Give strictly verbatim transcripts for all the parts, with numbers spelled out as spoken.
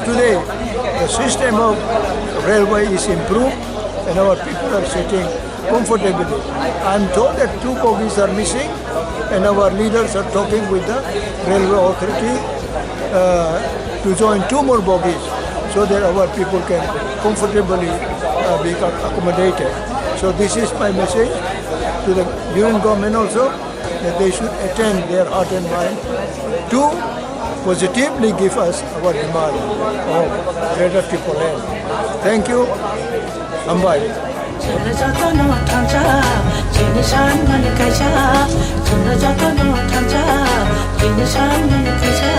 Today, the system of railway is improved and our people are sitting comfortably. I'm told that two bogies are missing and our leaders are talking with the railway authority, uh, to join two more bogies so that our people can comfortably, uh, be accommodated. So this is my message to the union government also, that they should attend their heart and mind to positively give us our demand of Greater Tipraland. Thank you. Hambai. Chwngno jotono thangcha, chini sanmani kaisa. Chwngno jotono thangcha, chini sanmani kaisa.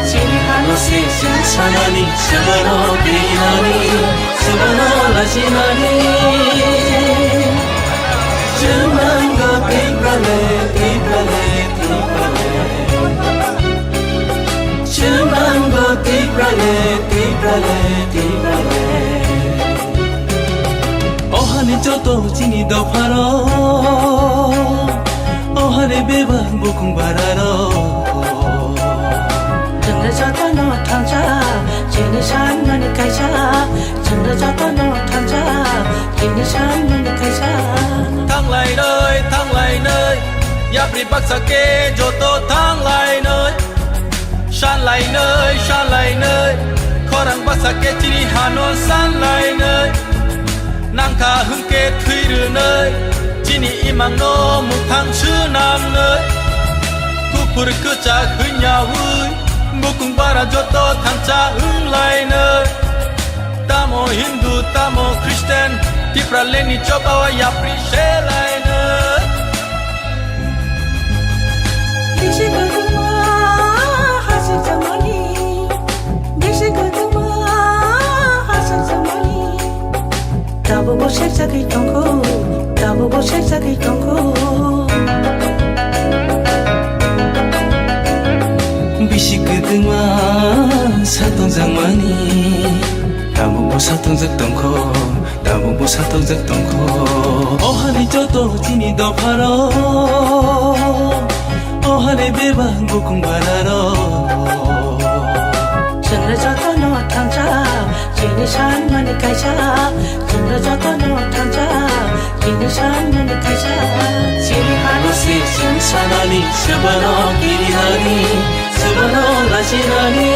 Chini hano se chwng sanani, chwngno teinani, chwngno lachinani. Chwngno Tiprale, Tiprale, Tiprale. Chwngno Tiprale, Tiprale, Tiprale. Ohani joto chini dopharo, ohani bebak bukung bararo. Chwngno jotono thangcha, chini sanmani kaisa. Chwngno jotono thangcha, chini sanmani kaisa. Thanglainai, thanglainai, yapri baksa khe joto thanglainai. Sanlainai, sanlainai, khorang baksa khe chini hano sanlainai. Nangkha hwnkhe thwi rwnai, chini imangno muthang swnamnai. Kuphur kwchak hwnyaui, bukung bara joto thangcha wnglainai. Tamo Hindu, tamo Christian, Tipralandni chobao yapri selainai. Bisi kwbangma hachal changmani, bisi kwbangma hachal changmani. Tabukbo serjagwi tongkho, tabukbo serjagwi tongkho. Bisi kwbangma satong jangmani, tabukbo satongjak tongkho. Tabukbo satongjak tongkho. Ohani joto chini dopharo, ohani bebak bukung bararo. Chwngno jotono thangcha, chini sanmani kaisa. Chwngno jotono thangcha, chini sanmani kaisa. Chini hano se chwng sanani, swbano kirinani, swbano lachinani.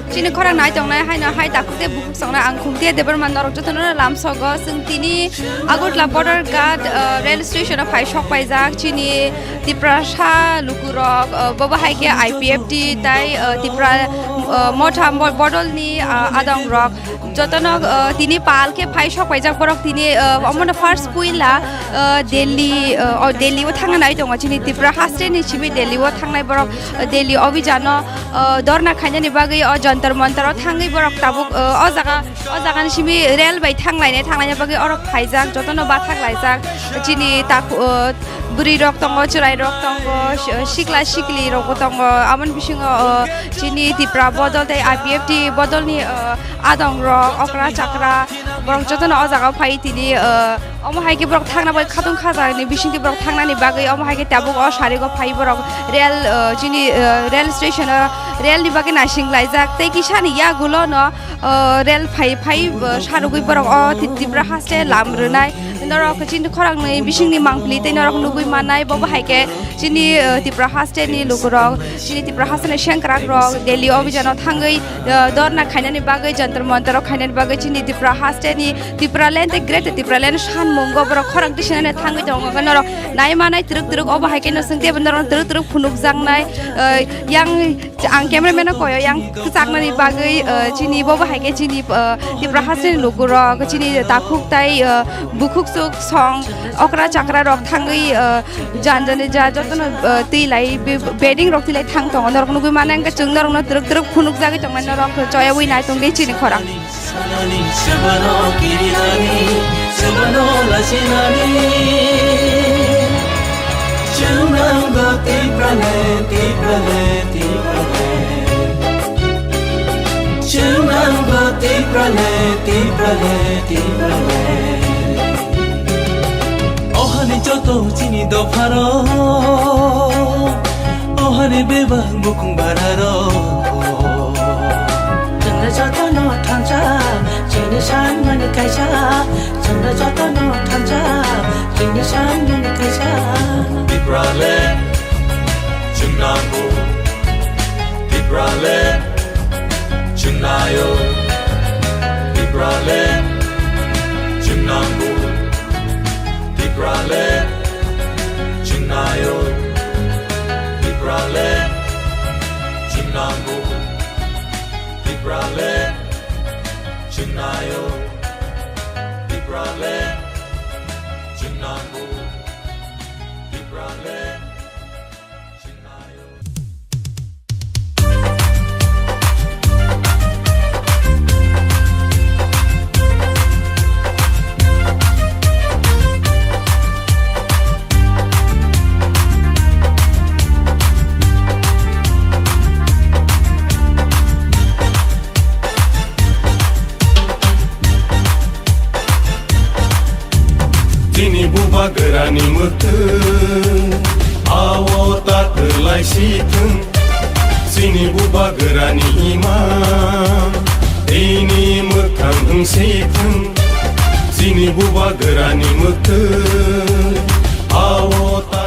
Chini khorang nai tongnai haino hai takhuk tei bukhuk songna ang Khumtia Debbarma norok jotono lamsogo. Chwng tini Agartala Border Ghat, uh, rail station o phai sok paijak chini Tiprasa lukurok, uh, bobo hai khe I P F T tai, uh, Tipra, uh, Motha mo-, bodolni, uh, adongrok jotono, uh, tini pal khe phai sok paijak borok tini, uh, omono first puila, uh, Delhi, uh, o Delhi o thangna nai tongo chini Tipra haste ni simi Delhi o thangnai borok, uh, Delhi obijano. Uh, dorna khainani bagwi o Jantar Mantar o thangwi borok tabuk, uh, o jaga, o jagani simi rel bai thanglainai, thanglaina bagwi oro phaijak, jotono bathak laijak. Chini tak, uh, bwrwi rok tongo, chwrai rok tongo, si-, sikla sikli rokbo tongo. Aboni bisingo, uh, chini Tipra bodol tei I P F T bodolni, uh, adong rok, okra chakra, borok jotono o jaga o phai tini, uh, Omo hai khe borok thangna bai khatung khajakni bisingtwi borok thangnani bagwi omo hai khe tabuk o sarigo phai borok rel, uh, chini, uh, rel station o rel ni bagwi naising laijak tei kisani yagulo no, uh, rel phai phai, uh, sarugwi borok o Ti-, Tipra haste lam rwnai norok chini khorang ni bisingni mangpili tei norok nugwi mannai bobo hai khe chini, uh, Tipra haste ni lukurok chini Tipra haste ni sengkrak rok Delhi obijano thangwi, uh, dorna khainani bagwi Jantar Mantar o khainani bagwi chini Tipra haste ni Tipraland tei Greater Tipraland sanmungo borok khorang tisinani thangwi tongo, norok nai manai twrwk twrwk obo hai khe no chwng teibo norok twrwk twrwk phunukjaknai, eh, yang ang cameraman no koyo yang kwchaknani bagwi, eh, chini bobo hai khe chini, eh, Tipra hasteni lukurok chini takhuk tai, eh, bukhuk chuk song okra chakra rok thangwi, eh, jan jani ja jotono, eh, twi lai be-, bedding rok twi lai thang tongo norok nugwi mano hwnkhe chwng norokno twrwk twrwk phunukjagwi tongmani norok choyawi nai tongdi chini khorang. Sanani, sebano kirinani, sebano lachinani. Chunanggo Tiprale, Tiprale, Tiprale. Chunanggo Tiprale, Tiprale, Tiprale. Ohani joto chini dopharo, ohani bebak bukung bararo. Nango, Tipraland, chwng naio. Tipraland, chwng nango. Tipraland, chwng naio. Tipraland, chwng nango. Tipraland, chwng naio. Tipraland, chwng nango. Tipraland, chwng naio. Chini bubagrani mwktwi, ao ta kwlai si thung. Chini bubagrani ima, tini mwkhang wng si thung. Chini bubagrani mwktwi, ao ta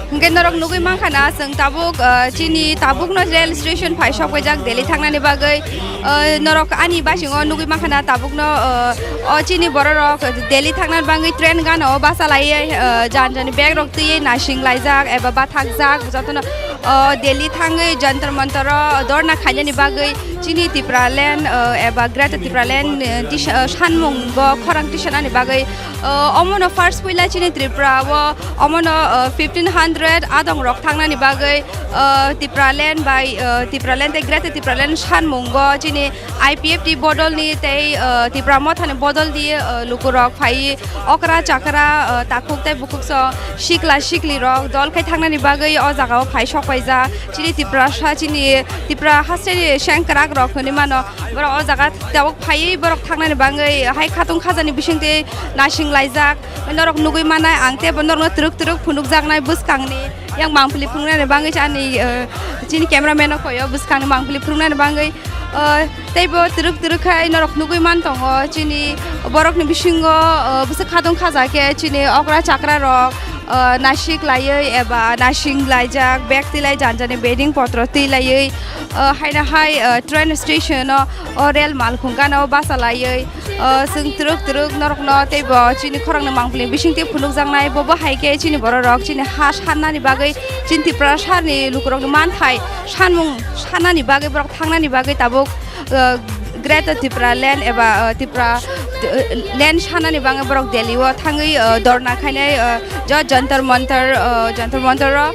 Hwnkhe norok nugwi mankha na, chwng tabuk, ah, chini tabukno rail station phai sokpaijak Delhi thangnani bagwi. Ah, norok ani basingo nugwi mankha na tabukno, ah, o chini bororok Delhi thangnani bagwi train gana o basa laiwi, ah, jan jani bag rok twiwi nasing laijak eba bathakjak jotono, ah, Delhi thangwi Jantar Mantar o dorna khainani bagwi chini Tipraland, ah, eba Greater Tipraland, ah, tisa-, ah, sanmung bo khorang tisanani bagwi. Ah, omono first puila chini Tripura o omono, ah, fifteen hundred adong rok thangnani bagwi, ah, Tipraland bai, ah, Tipraland tei Greater Tipraland sanmungo chini I P F T bodolni tei, ah, Tipra Mothani bodolni, ah, lukurok phai okra chakra, ah, takhuk tei bukhuk song sikla sikli rok dol khai thangnani bagwi o jagao phai sokpaijak. Chini Tiprasa, chini Tipra hasteni sengkrak rok hwnwi mano. Borok o jaga tabuk phaiwi borok thangnani bagwi hai khatung khajani bisingtwi nasing laijak. Norok nugwi manai ang teibo norokno twrwk twrwk phunukjaknai bwskangni yang mangpili phunuknani bagwi se ani, eh, chini cameraman no koyo bwskangni mangpili phunuknani bagwi, eh, teibo twrwk twrwk khai norok nugwi man tongo chini borokni bisingo, eh, bwswk khatung khaja khe chini okra chakra rok, ah, nasik laiwi eba nasing laijak, bag twi lai jan jani bedding potro twi laiwi, ah, haino hai, ah, train station o, o rel malkhung gana o basa laiwi, ah, chwng twrwk twrwk norokno teibo chini khorangni mangpili bisingtwi phunukjaknai. Bo bo hai khe chini bororok chini ha sannani bagwi, chini Tiprasani lukurokni manthai sanmung sannani bagwi borok thangnani bagwi tabuk, ah, Greater Tipraland eba, ah, Tipra, ah, land sanani bagwi borok Delhi o thangwi, ah, dorna khainai, ah, jo Jantar Mantar, ah, Jantar Mantar o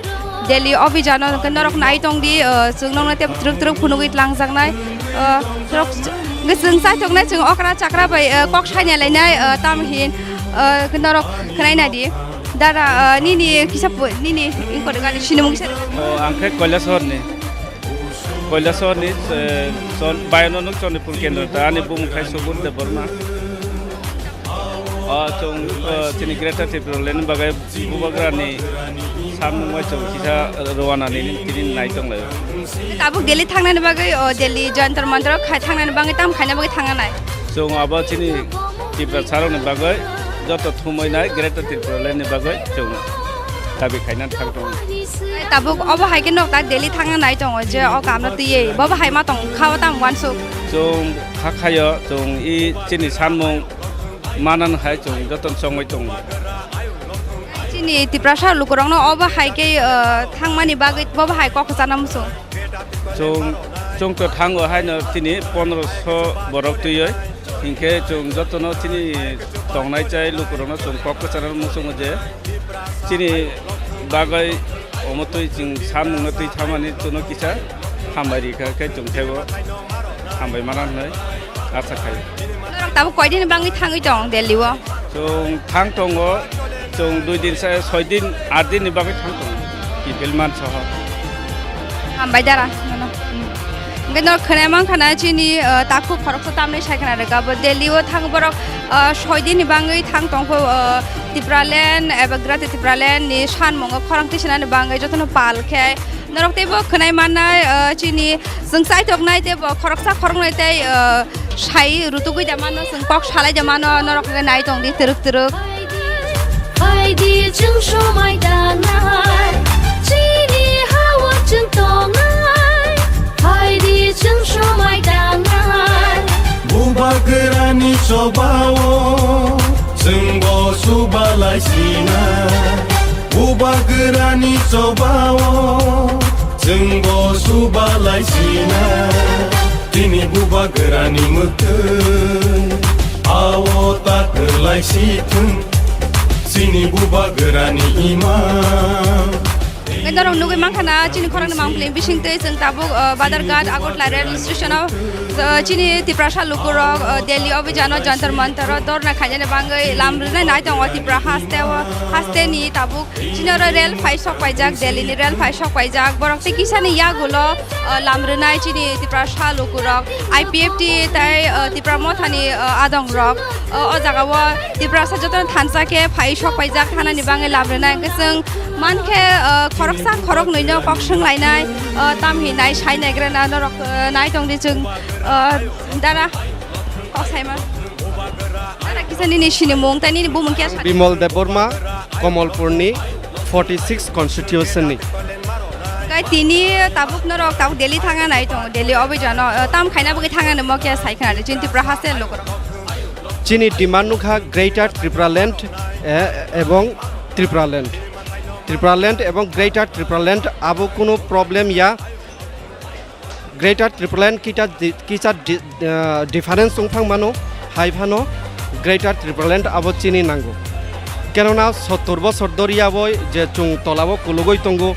Delhi obhijan o hwnkhe norok nai tongdi, ah, chwng nokno tei twrwk twrwk phunugwi tlangjaknai, ah, norok hwnkhe chwng chaithoknai chwng okra chakra bai, ah, kok saina lainai, ah, tamo hin, ah, norok khwnai naidi. Dada, ah, nini kisa po-, nini inkorek ani sinimung kisa. O, ang khe Kailasahar ni. Kailasahar ni, eh, chon-, bayano nuk Chondipur kendro ta ani bumung khai Subur Debbarma. O, chwng, eh, chini Greater Tipraland ni bagwi bubagrani samung bai chwng kisa rwna nini tini nai tong lai. Tabuk Delhi thangnani bagwi, o, Delhi Jantar Mantar khai thangnani bagwi tam khaina bagwi thangna nai. Chwng abo chini Tiprasa rokni bagwi joto thumwi nai Greater Tipraland ni bagwi chwng dabi khaina thang tongo. Tabuk obo hai khe nok ta Delhi thangna nai tongo je o kamno twiwi bobo hai ma tong kha o tamo uansuk. Chwng kha khayo chwng i chini sanmung manan hai chwng joto chongwi tongo. Chini Tiprasa lukurokno obo hai khe, uh, thangmani bagwi bobo hai kok kwchana muchung. Chwng, chwng to thango haino chini pondroso borok twiwi. Hinkhe chwng jotono chini tongnai chai lukurokno chwng kok kwchana muchungo je chini bagwi omo twi chwng sanmungno twi thamani chwngno kisa hambai rikha khe chwng thaibo hambai mana hwnwi acha khai. Norok tabuk koidini bagwi thangwi tong Delhi o? Chwng thang tongo, chwng dui din sa, soi din, aat din ni bagwi thang tongo, kiphil man soho. Hambai dara, nono. Hmm. Hwnkhe norok khwnai mankha na chini, uh, takhuk khoroksa tamni sai khna rwkha bo Delhi o thang borok, uh, soi din ni bagwi thang tongkho, uh, Tipraland eba Greater Tipraland ni sanmungo khorang tisanani bagwi jotono pal khe. Norok teibo khwnai mannai, uh, chini chwng chaithoknai teibo khoroksa khoroknwi tei, uh, sai rutugwi da mano, chwng kok salai da mano, norok hwnkhe nai tongdi twrwk twrwk. Phaidi chwng somai danai, chini ha-o Chwng tongnai, phaidi chwng somai tangnai. Bubagrani chobao chwngbo subalai sinai. Bubagrani chobao chwngbo subalai sinai. Tini bubagrani mwktwi ao ta kwlai si thung. Chini bubagrani imang. Norok nugwi mankha chini khorang ni mangpili bisingtwi chwng tabuk, uh, Badharghat Agartala rail station o, uh, chini Tiprasa lukurok, uh, Delhi obijano Jantar Mantar o dorna khainani bangwi lam rwnai nai tongo Tipra haste o, haste ni tabuk chini oro rail phai sok paijak, Delhi ni rail phai sok paijak, borok tei kisa ni yagulo, uh, lam rwnai chini Tiprasa lukurok I P F T tei, uh, Tipra Motha ni, uh, adong rok, uh, o jaga o Tiprasa joto thansa khe phai sok paijak thanani bangwi lam rwnai hwnkhe chwng mankhe, uh, khoroksa khoroknwi no kok swng lainai, uh, tam hinai sai naigra na norok, uh, nai tong di chwng, uh, dara kok saima. Dara kisa nini sinimung tei nini bumung khe sa. Bimal Debbarma, Komolpurni forty six constitution ni. Kai tini tabuk norok tabuk Delhi thangna nai tongo, Delhi obijano, uh, tam khaina bagwi thangna nimo khe sai khna di chini Tipra haste lukurok. Chini demand nukha Greater Tipraland, eh, ebong Tipraland. Tipraland ebong Greater Tipraland abo kuno problem ya. Greater Tipraland kita di-, kisa di-, eh, difference wng thang mano, hai phano Greater Tipraland abo chini nango. Kenona sottor bosor doriya boi je chwng tolao kulugwi tongo,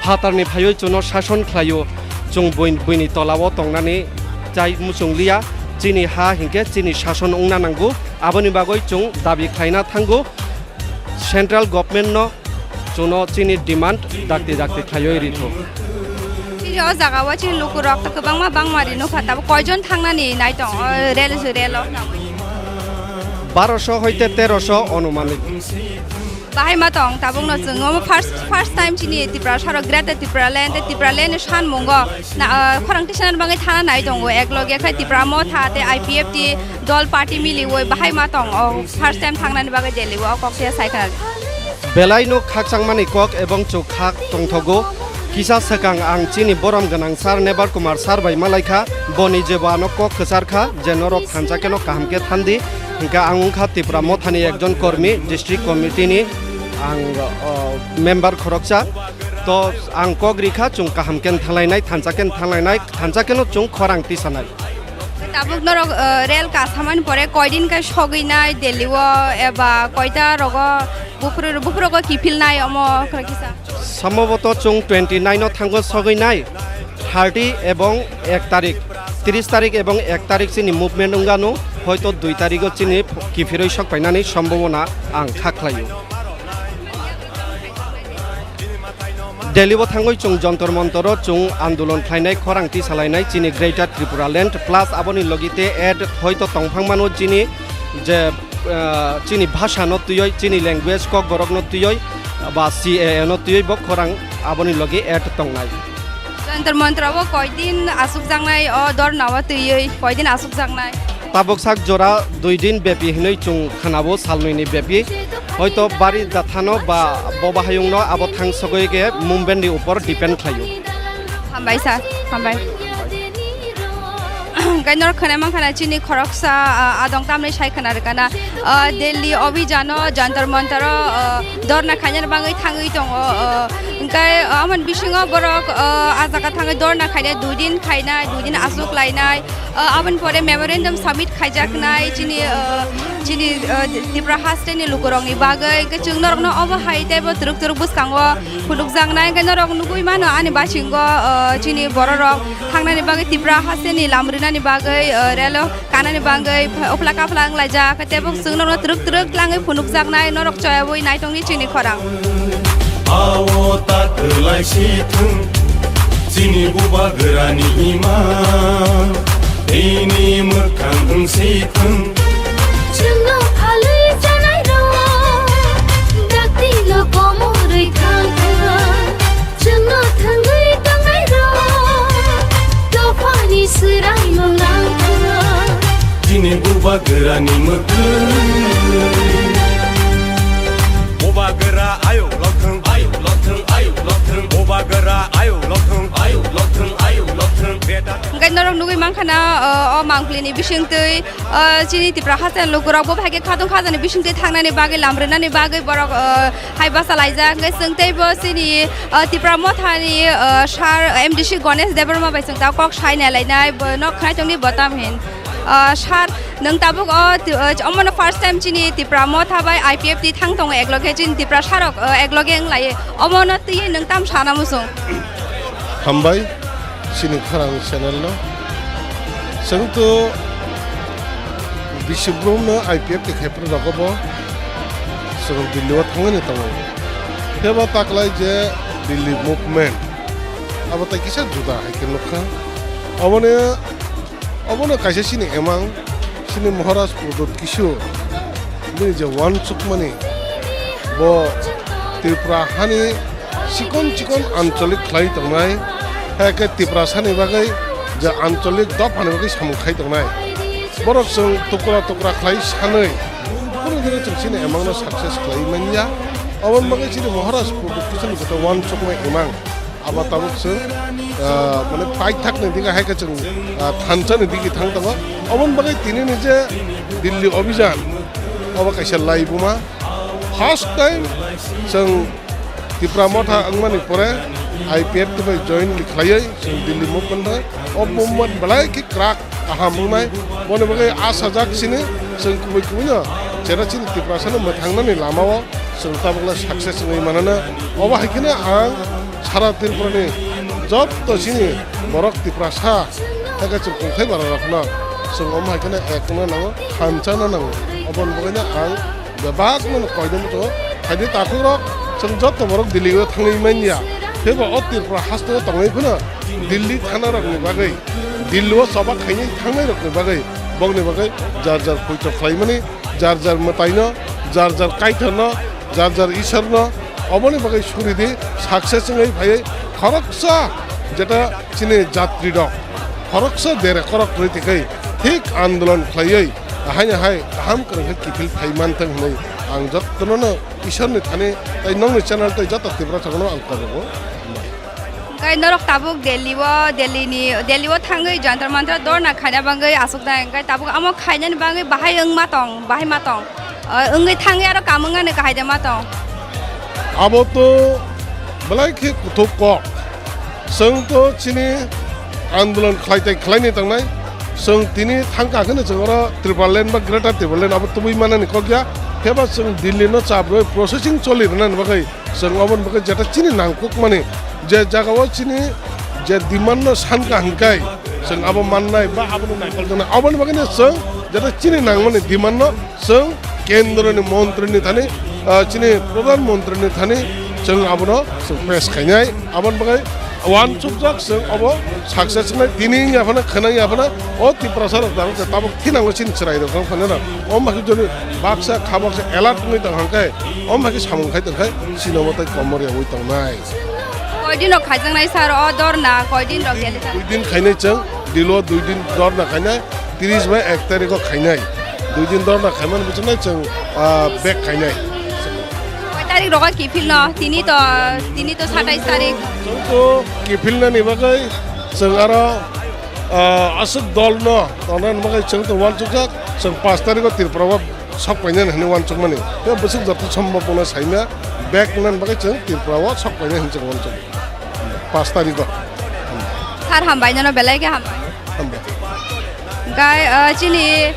phatarni phaiwi chwngno sason khlaio, chwng bui-, buini tolao tongnani chai muchung liya, chini ha hinkhe chini sason wngna nango, aboni bagwi chwng dabi khlaina thango central government no, chwngno chini demand dakti dakti khlaiwi ritho. Chini o jaga o chini lukurok to kwbangma bangma ri nukha, tabuk koijon thangnani nai tong o rel, rel o? Baroso hoite teroso onumanik. Bahai ma tong tabukno chwng omo first, first time chini Tiprasa rok Greater Tipraland tei Tipraland ni sanmungo na, ah, khorang tisanani bagwi thana nai tongo, ekloge khai Tipra Motha tei I P F T dol party miliwi bahai ma tong o first time thangnani bagwi Delhi o kok se sai khna. Belai no khakchangmani kok ebong chwng khak tongthogo. Kisa swkang ang chini borom gwnang sir Nebar Kumar sir bai malaikha, boni jebo ano kok kwchar kha je norok thansa keno kaham khe thandi, hwnkhe ang wngkha Tipra Mothani ekjon kormi, district committee ni ang, o, member khoroksa. To ang kok rikha chwng kaham khe thanglainai, thansa khe thanglainai, thansa kheno chwng khorang tisanai. Tabuk norok, eh, rel kasamani pore koidin khe sogwinai Delhi o eba koita rogo buphuru-, buphurogo kiphilnai omo khoroksa? Samboboto chwng twenty nine o thango sogwinai, thirty ebong ek tarik, tris tarik ebong ek tarik chini movement wngano, hoito dui tarigo chini kiphilwi sokpainani sombobona ang kha khlaio. Delhi o thangwi chwng Jantar Mantar o chwng andolon khlainai, khorang tisalainai chini Greater Tipraland plus aboni logi te add hoito tongphang mano chini je, ah, chini bhasha no twiwi, chini language kokborok no twiwi ba C A A no twiwi bo khorang aboni logi add tongnai. Jantar Mantar o koidin asukjaknai o dorna o twiwi, koidin asukjaknai? Tabuk sak jora dui din bepi hinwi chwng khnabo, salnwi ni bepi. Hoito bari jathano ba bo bahayungno abo thang sogwi khe movement ni upor depend khlaio. Hambai sir, hambai. Hwnkhe norok khwnai mankha na chini khoroksa, ah, adong tamni sai khna rwkha na, ah, Delhi obijano Jantar Mantar o, ah, dorna khainani bagwi thangwi tongo, ah, hwnkhe, ah, amoni bisingo borok, ah, ah jaga thangwi dorna khainai, dui din khainai, dui din aswk lainai. Ah, aboni pore memorandum submit khaijaknai chini, ah, chini, ah, Tipra haste ni lukurokni bagwi. Hwnkhe chwng norokno obo hai teibo twrwk twrwk bwskango phunukjaknai. Hwnkhe norok nugui mano ani basingo, ah, chini bororok thangnani bagwi, Tipra haste ni lam rinani bagwi, ah, relo kanani bagwi uphla kaphla wnglaijak. Teibo chwng norokno twrwk twrwk tlangwi phunukjaknai, norok choyaui naitongdi chini khorang. Ao ta kwlai si thung, chini bubagrani imang, bini mwkhang wng si thung. Chwngno phalwi chanai rok, dakti lo komorwi thang thang. Chwngno thangwi tongnai rok, dophani swraino nang thang. Chini bubagrani mwkhang. Bubagra ayuk lothwng, ayuk lothwng, ayuk lothwng. Buba Agra ayo lokthung, ayo lokthung, ayo lokthung, beta. Hingke norok nugui mankha na, o, o mangpili ni bisingtwi, o, chini Tipra haste lukurok bo hai khe khatung khajani bisingtwi thangnani bagwi lam rinani bagwi borok, o, hai basa laijak. Hingke chwng teibo chini, o, Tipra mothani, o, sir M D C Ganesh Debbarma bai chwng ta kok sai nai lainai, bo nok khwnai tongni bo tam hin. Ah, sir, nwng tabuk o ti-, o, omono first time chini Tipra motha bai I P F T thang tongo ekloge, chini Tipra sarok, o, ekloge wng lai. Omono twiwi nwng tam sana muchung? Hambai, chini khorang channel no. Chwng to bisi brum no I P F T khai phuru rogo bo. Chwng Delhi o thangwi ni tongo. Khe bo taklai je Delhi movement. Abo tai kisa juda hai khe nukha. Aboni Obono kaisa chini emang, chini Maharaj Pradyot Kishore, bini je uansukmani, bo Tripura hani chikon chikon ancholik khlai tongnai, hai khe Tiprasani bagwi je ancholik dophani bagwi samung khai tongnai. Borok chwng tukra tukra khlai sanwi, kunu dino chwng chini emangno success khlai manya. Oboni bagwi chini Maharaj Pradyot Kishoreni joto uansukma emang. Abo tabuk chwng, ah, mane paithakni dige hai khe chwng, ah, thansani dige thang tongo. Oboni bagwi tinini je Delhi Abhijan, obo kaisa laibuma. First time chwng Tipra Motha wngmani pore I P F T bai join khlaiwi chwng Delhi movement bai. O movement belai khe kwrak kaham wngnai. Boni bagwi asajak chini chwng kubui kubuino jera chini Tiprasano mwthangnani lamao chwng tabukle success wngwi manana. Obo hai kheno ang sara Tripurani jotto chini borok Tiprasa, hai khe chwng kungthai bararokno chwng omo hai kheno ek wngna nango, thansa wngna nango. Oboni bagwino ang bebakno koidon to, phaidi takhukrok, chwng jotto borok Delhi-o thangwi manya. Teibo o Tripura hasteo tongwi phano Delhi thanarokni bagwi, Delhi-o choba khainai thangnairokni bagwi, bokni bagwi jar jar poito khlaimani, jar jar mwtaino, jar jar Kaitorno, jar jar Ishorno, oboni bagwi suri di, success wngwi phaiwi khoroksa jeta chini jatrirok, khoroksa dere khorok rwi tikwi thik andolon khlaiwi, haino hai kaham kwrwng khe kiphil phai manthung hwnwi ang jottono no Ishorni thani tei nokni channel tei joto Tiprasarokno ang khorokgo. Hwnkhe norok tabuk Delhi-o, Delhi-ni, Delhi-o thangwi Jantar Mantar dorna khaina bagwi aswk nai, hwnkhe tabuk amo khainani bagwi bahai wngma tong, bahai ma tong? O, wngwi thangwi aro kamung ani kahai de ma tong? Abo to belai khe kuthuk kok. Chwng to chini andolon khlai tai khlaini tongnai. Chwng tini thangka kheno chwng oro Tipraland ba Greater Tipraland abo tubui manani kok ya. Pheba chwng Delhi no chabroi processing choli rwnani bagwi chwng oboni bagwi jeta chini nangkukmani je jagao chini je demand no sanka hwnkai chwng abo mannai ba abono naipal tongnai. Oboni bagwino chwng jeta chini nangmani demand no chwng kendroni montrini thani, ah, chini pradhan montrini thani chwng abono chwng pes khainai. Aboni bagwi uansukjak chwng obo success wngnai. Tini wngya phano, khwnang ya phano, o Tiprasa rok dang khe tabuk thinango chini chwrai rok wng phano rok. Om hakhe joni baksa kha baksa alert wngwi tong hangkhe, om hakhe samung khai tong khai chini omo tai komor ya wi tongnai. Koidin rok khaijaknai sir o dorna, koidin rok Delhi thang? Dui din khainai chwng, Dilo dui din dorna khainai, tris bai ek tarikh o khainai. Dui din dorna khaimani bisingo chwng, ah, back khainai. Koi tarikh rogo kiphilno? Tini to, tini to satais tarikh. Chwng to kiphilnani bagwi chwng aro, ah, aswk dolno tongnani bagwi chwng to uansukjak, chwng paanch tarikh o Tripura o sok painani hwnwi uansukmani. Tei bwswk joto sombobona saimya bag nani bagwi chwng Tripura o sok painai hwnwi chwng uansuk. Paanch tarikh o. Sir, hambai, nono belai khe hambai. Hambai. Gai, uh, chini,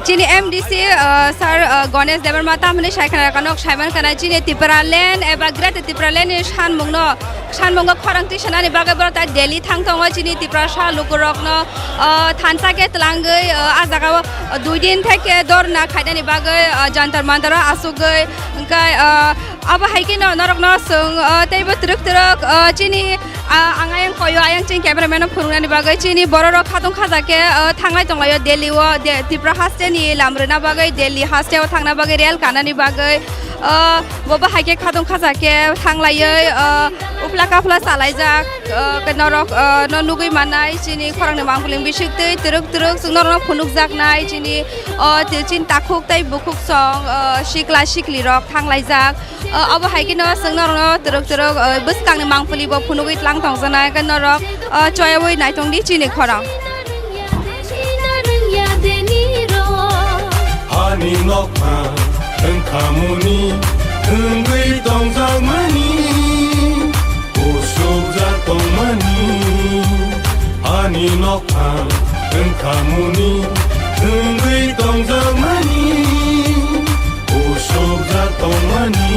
chini M D C, uh, sir, uh, Ganesh Debbarma tamni sai khana kanok saiman kana chini Tipraland eba Greater Tipraland ni sanmungno, sanmungo khorang tisanani bagwi borok ta Delhi thang tongo chini Tiprasa lukurokno, uh, thansa khe twlangwi, uh, a jagao, uh, dui din theke dorna khainani bagwi, uh, Jantar Mantar o asugwi, hwnkhe, uh, Abo hai kheno norokno chwng, o, teibo twrwk twrwk, o, chini, a, ang ayang koyo ayang chini cameraman no phunuknani bagwi chini borok rok khatung khaja khe, o, thanglai tonglaio Delhi o, De-, Tripura haste ni lam rwna bagwi, Delhi haste o thangna bagwi rel kanani bagwi, O, bo bahai khe khatung khaja khe thanglaiwi, o, uphla kaphla chalaijak, o, khe norok, o, no nugwi mannai chini khorangni mangpili bisik twi twrwk twrwk chwng norokno phunukjaknai chini, o, chini takhuk tei bukhuk song, o, sikla siklirok thanglaijak. O, obo hai kheno chwng norokno twrwk twrwk, o, bwskangni mangpili bo phunugwi tlang tongjaknai khe norok, o, choyaui naitongdi chini khorang. Hani nokha wngkha muni, wngwi tongjakmani, usukjak tongmani. Hani nokha wngkha muni, wngwi tongjakmani, usukjak tongmani.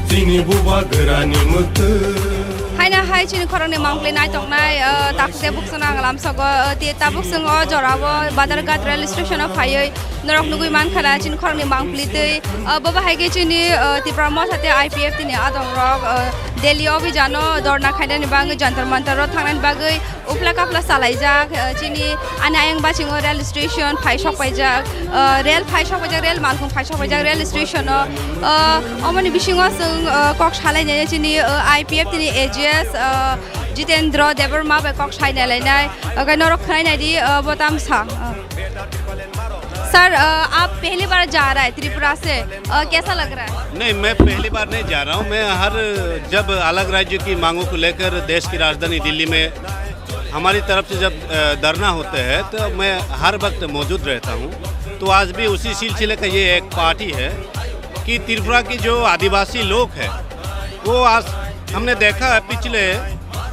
Chini bubagrani mwktwi. Haino hai chini khorangni mangpili naitongnai, o, takhuk tei bukhuk song ang lamsogo, o, ti tabuk chwng o jorao Badharghat rail station o phaiwi norok nugwi mankha na chini khorangni mangpili twi, o, bo bahai khe chini, o, Tipra Motha tei I P F T ni adongrok, o, Delhi o bijano dorna khainani bagwi Jantar Mantar o thangnani bagwi uphla kaphla chalaijak, o, chini ani ayang bachingo rail station phai sokpaijak, o, rail phai sokpaijak, rail malkhung phai sokpaijak rail station o, o, omoni bisingo chwng, o, kok salainai chini, o, I P F T ni A G S, o, Jitendra Debbarma bai kok sainai lainai, o, khe norok khwnainai di, o, bo tamsa, o. Sir, अ, आप पहली बार जा रहा है त्रिपुरा से, अ, कैसा लग रहा है? नहीं, मैं पहली बार नहीं जा रहा हूँ। मैं हर, जब अलग राज्य की मांगों को लेकर देश की राजधानी दिल्ली में हमारी तरफ से जब, अ, धरना होते हैं, तो मैं हर वक्त मौजूद रहता हूँ। तो आज भी उसी सिलसिले का ये एक पार्टी है कि त्रिपुरा की जो आदिवासी लोग हैं, वो आज हमने देखा है, पिछले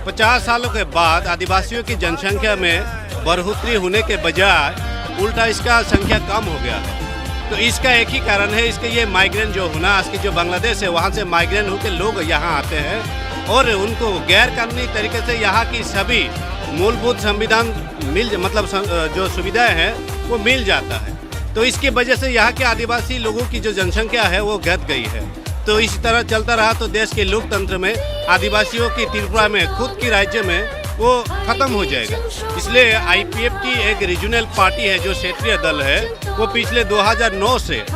पचास सालों के बाद आदिवासियों की जनसंख्या में बढ़ोतरी होने के बजाय उल्टा इसका संख्या कम हो गया है। तो इसका एक ही कारण है, इसके ये माइग्रेंट जो होना, आज की जो बांग्लादेश है, वहाँ से माइग्रेंट होकर लोग यहाँ आते हैं और उनको गैर कानूनी तरीके से यहाँ की सभी मूलभूत संविधान मिल, मतलब सं-, अ, जो सुविधाएं हैं, वो मिल जाता है। तो इसकी वजह से यहाँ के आदिवासी लोगों की जो जनसंख्या है, वो घट गई है। तो इसी तरह चलता रहा तो देश के लोकतंत्र में आदिवासियों की त्रिपुरा में खुद की राज्य में वो खत्म हो जाएगा। इसलिए आईपीएफ की एक रीजनल पार्टी है, जो क्षेत्रीय दल है, वो पिछले दो हज़ार नौ से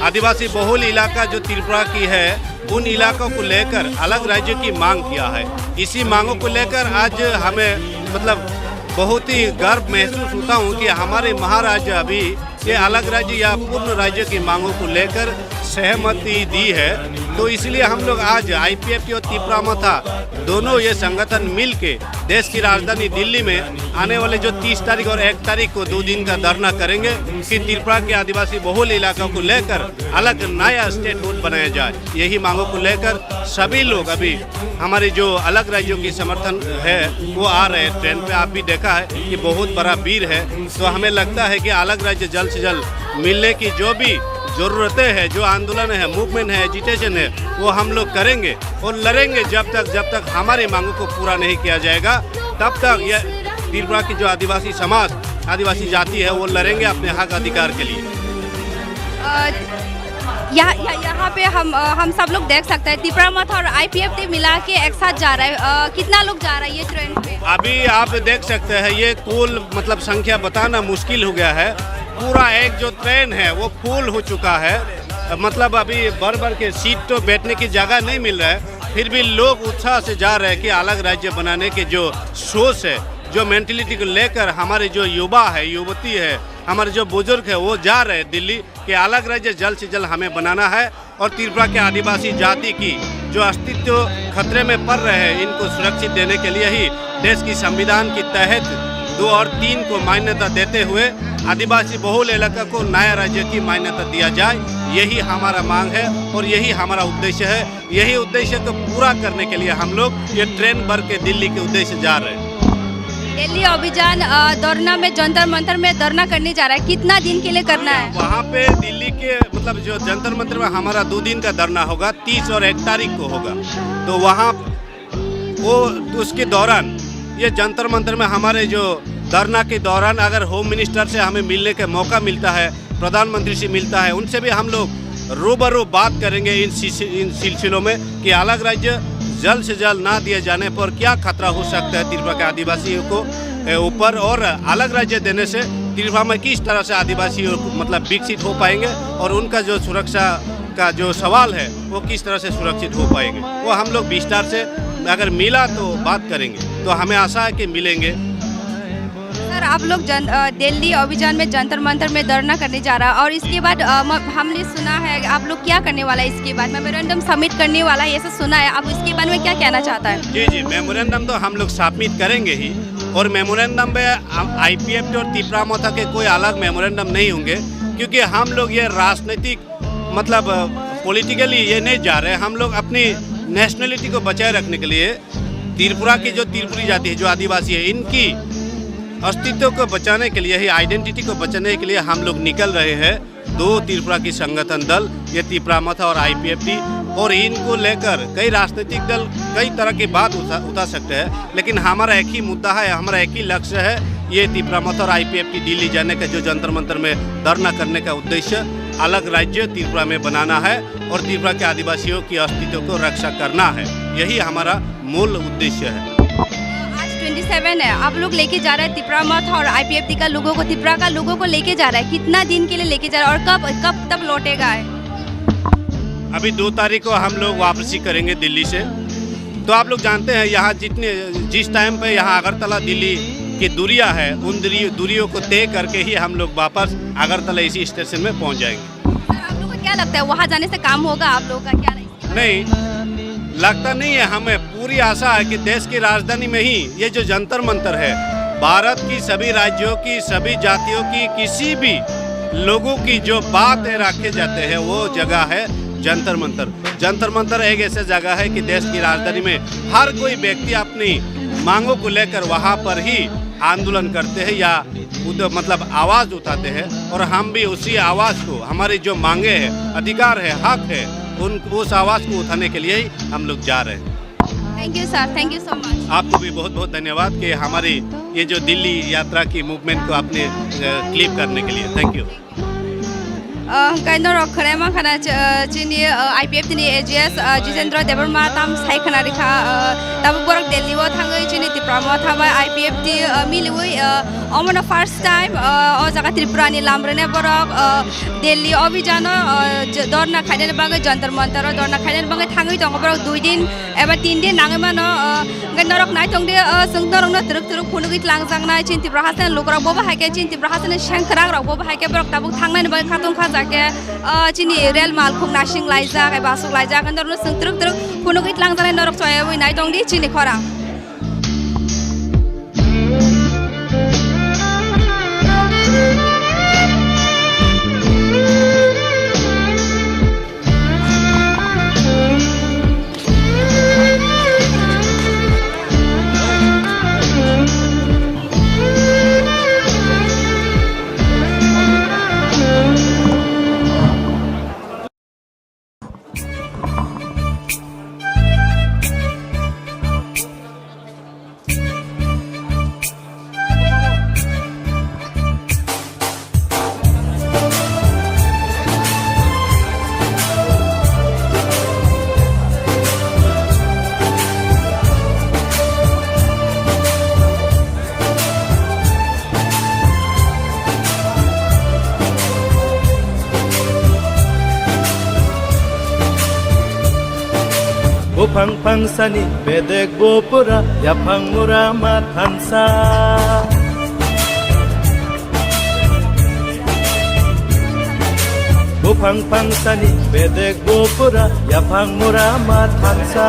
आदिवासी बहुल इलाका जो त्रिपुरा की है, उन इलाकों को लेकर अलग राज्य की मांग किया है। इसी मांगों को लेकर आज हमें, मतलब, बहुत ही गर्व महसूस होता हूँ कि हमारे महाराज अभी ये अलग राज्य या पूर्ण राज्य की मांगों को लेकर सहमति दी है। तो इसलिए हम लोग आज आईपीएफ और तिपरा मथा दोनों ये संगठन मिल के देश की राजधानी दिल्ली में आने वाले जो तीस तारीख और एक तारीख को दो दिन का धरना करेंगे कि त्रिपुरा के आदिवासी बहुल इलाकों को लेकर अलग नया स्टेटहुड बनाया जाए। यही मांगों को लेकर सभी लोग अभी हमारे जो अलग राज्यों की समर्थन है, वो आ रहे हैं ट्रेन पे। आप भी देखा है कि बहुत बड़ा भीड़ है। तो हमें लगता है कि अलग राज्य जल्द से जल्द मिलने की जो भी ज़रूरतें हैं, जो आंदोलन है, मूवमेंट है, एजिटेशन है, वो हम लोग करेंगे और लड़ेंगे जब तक, जब तक हमारी मांगों को पूरा नहीं किया जाएगा, तब तक ये त्रिपुरा की जो आदिवासी समाज, आदिवासी जाति है, वो लड़ेंगे अपने हक अधिकार के लिए। अ, यहाँ, यहाँ, यहाँ पे हम, अ, हम सब लोग देख सकते हैं, तिपरा मथा और आईपीएफ टीम मिला के एक साथ जा रहा है। अ, कितना लोग जा रहा है ये ट्रेन पे? अभी आप देख सकते हैं, ये कुल, मतलब, संख्या बताना मुश्किल हो गया है। पूरा एक जो ट्रेन है, वो फुल हो चुका है। मतलब, अभी भर भर के सीट तो बैठने की जगह नहीं मिल रहा है, फिर भी लोग उत्साह से जा रहे हैं कि अलग राज्य बनाने के जो सोच है, जो मेंटालिटी को लेकर हमारे जो युवा है, युवती है, हमारे जो बुजुर्ग है, वो जा रहे हैं दिल्ली कि अलग राज्य जल्द से जल्द हमें बनाना है और त्रिपुरा के आदिवासी जाति की जो अस्तित्व खतरे में पड़ रहे हैं, इनको सुरक्षित देने के लिए ही देश की संविधान के तहत दो और तीन को मान्यता देते हुए आदिवासी बहुल इलाका को नया राज्य की मान्यता दिया जाए। यही हमारा मांग है और यही हमारा उद्देश्य है। यही उद्देश्य को पूरा करने के लिए हम लोग ये ट्रेन भर के दिल्ली के उद्देश्य जा रहे हैं। दिल्ली अभियान, अ, धरना में, जंतर मंतर में धरना करने जा रहा है, कितना दिन के लिए करना है? वहाँ पे दिल्ली के, मतलब, जो जंतर मंतर में हमारा दो दिन का धरना होगा, तीस और एक तारीख को होगा। तो वहाँ वो, उसके दौरान, ये जंतर मंतर में हमारे जो धरना के दौरान अगर होम मिनिस्टर से हमें मिलने का मौका मिलता है, प्रधानमंत्री से मिलता है, उनसे भी हम लोग रूबरू बात करेंगे इन सिस-, इन सिलसिलों में कि अलग राज्य जल्द से जल्द ना दिए जाने पर क्या खतरा हो सकता है त्रिपुरा के आदिवासियों को, ए, ऊपर, और अलग राज्य देने से त्रिपुरा में किस तरह से आदिवासी, मतलब, विकसित हो पाएंगे और उनका जो सुरक्षा का जो सवाल है, वो किस तरह से सुरक्षित हो पाएंगे, वो हम लोग विस्तार से अगर मिला तो बात करेंगे। तो हमें आशा है कि मिलेंगे। सर, आप लोग जन-, अ, दिल्ली अभियान में जंतर मंतर में धरना करने जा रहा है और इसके बाद, अ, म-, हमने सुना है आप लोग क्या करने वाला है इसके बाद? मेमोरेंडम सबमिट करने वाला है, ऐसा सुना है। आप इसके बारे में क्या कहना चाहता है? जी, जी, मेमोरेंडम तो हम लोग सबमिट करेंगे ही। और मेमोरेंडम में आ-, आईपीएफटी और तिपरा मोर्चा के कोई अलग मेमोरेंडम नहीं होंगे, क्योंकि हम लोग ये राजनीतिक, मतलब, अ, पॉलिटिकली ये नहीं जा रहे। हम लोग अपनी नेशनलिटी को बचाए रखने के लिए, त्रिपुरा की जो त्रिपुरी जाति है, जो आदिवासी है, इनकी अस्तित्व को बचाने के लिए ही, आइडेंटिटी को बचाने के लिए हम लोग निकल रहे हैं। दो त्रिपुरा की संगठन दल, ये तिपरा मोर्चा और आईपीएफटी, और इनको लेकर कई राजनीतिक दल कई तरह की बात उठा, उठा सकते हैं, लेकिन हमारा एक ही मुद्दा है, हमारा एक ही लक्ष्य है। ये तिपरा मोर्चा और आईपीएफटी दिल्ली जाने का जो जंतर मंतर में धरना करने का उद्देश्य, अलग राज्य त्रिपुरा में बनाना है और त्रिपुरा के आदिवासियों की अस्तित्व को रक्षा करना है, यही हमारा मूल उद्देश्य है। आज ट्वेंटी सेवन है, आप लोग लेके जा रहे हैं तिपरा मोर्चा और आईपीएफटी का लोगों को, त्रिपुरा का लोगों को लेके जा रहे हैं, कितना दिन के लिए लेके जा रहे हैं और कब, कब तक लौटेगा है? अभी दो तारीख को हम लोग वापसी करेंगे दिल्ली से। तो आप लोग जानते हैं, यहाँ जितने, जिस टाइम पे यहाँ अगरतला दिल्ली की दूरियाँ है, उन दूरी-, दूरियों को तय करके ही हम लोग वापस अगरतला इसी स्टेशन में पहुँच जाएंगे। सर, आप लोगों को क्या लगता है, वहाँ जाने से काम होगा आप लोगों का क्या? नहीं, लगता नहीं है। हमें पूरी आशा है कि देश की राजधानी में ही ये जो जंतर मंतर है, भारत की सभी राज्यों की, सभी जातियों की, किसी भी लोगों की जो बात है रखे जाते हैं, वो जगह है जंतर मंतर। जंतर मंतर एक ऐसा जगह है कि देश की राजधानी में हर कोई व्यक्ति अपनी मांगों को लेकर वहाँ पर ही आंदोलन करते हैं या उद-, मतलब आवाज उठाते हैं, और हम भी उसी आवाज को, हमारी जो मांगे हैं, अधिकार है, हक है, उन, उस आवाज को उठाने के लिए ही हम लोग जा रहे हैं। Thank you sir, thank you so much. आपको भी बहुत बहुत धन्यवाद कि हमारी ये जो दिल्ली यात्रा की मूवमेंट को आपने, अ, क्लिप करने के लिए। Thank you. Ah, hwnkhe norok khwnai mankha na, ch-, ah, chini, ah, I P F T ni A G S, ah, Jitendra Debbarma tam sai khwna rikha, ah, tabuk borok Delhi o thangwi chini Tipra Motha bai I P F T, ah, miliwi, ah, omono first time, ah, o jaga Tripura ni lam rwne borok, ah, Delhi o bijano, ah, j-, dorna khainani bagwi Jantar Mantar o dorna khainani bagwi thangwi tongo borok dui din eba tin din nangwi mano, ah, hwnkhe norok nai tong di, ah, chwng norokno twrwk twrwk phunugwi tlangjaknai chini Tripura hasteni lukurok, bobo hai khe chini Tripura hasteni sengkwrak rok, bobo hai khe borok tabuk thangnani bagwi khatung kha ja khe, ah, chini rel mal khuk nasing laijak eba aswk laijak, hwnkhe norokno chwng twrwk twrwk phunugwi tlangjaknai, norok choyawi nai tong di chini khorang. Buphang phangsani bedek bo pura yaphang mura ma thansa. Buphang phangsani bedek bo pura yaphang mura ma thansa.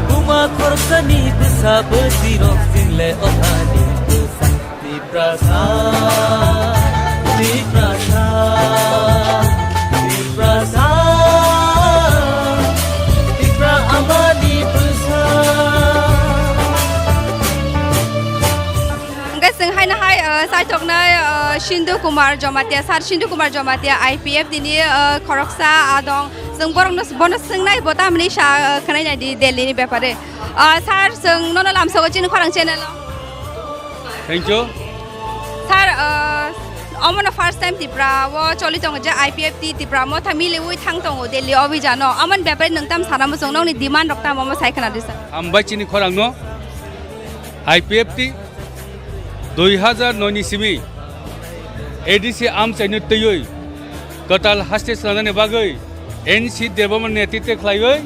Buma khoroksani bwsa bwsirok single othani bwsa. Tiprasa, Tiprasa, Tiprasa, Tipra amani bwsa. Hwnkhe chwng haino hai, uh, saithoknai, uh, Sindhu Kumar Jamatia, Sir Sindhu Kumar Jamatia, I P F T ni, uh, khoroksa, ah, dong. Chwng borokno, bono swngnai, bo tamni sa, uh, khwnai nai di Delhi ni bepare. Ah, sir, chwng nono lamsogo chini khorang channel o. Thank you. Sir, ah, omono first time Tripura o choli tongo je I P F T Tipra Motha miliwi thang tongo Delhi o bijano. Amoni bepare nwng tam sana muchung, nokni demand rok tamo, omo sai khwna di sir. Hambai chini khorang no. I P F T dui hazar noi ni simi A D C amchaino twiwi kwtal haste swnamnani bagwi N C Debbarma netritwe khlaiwi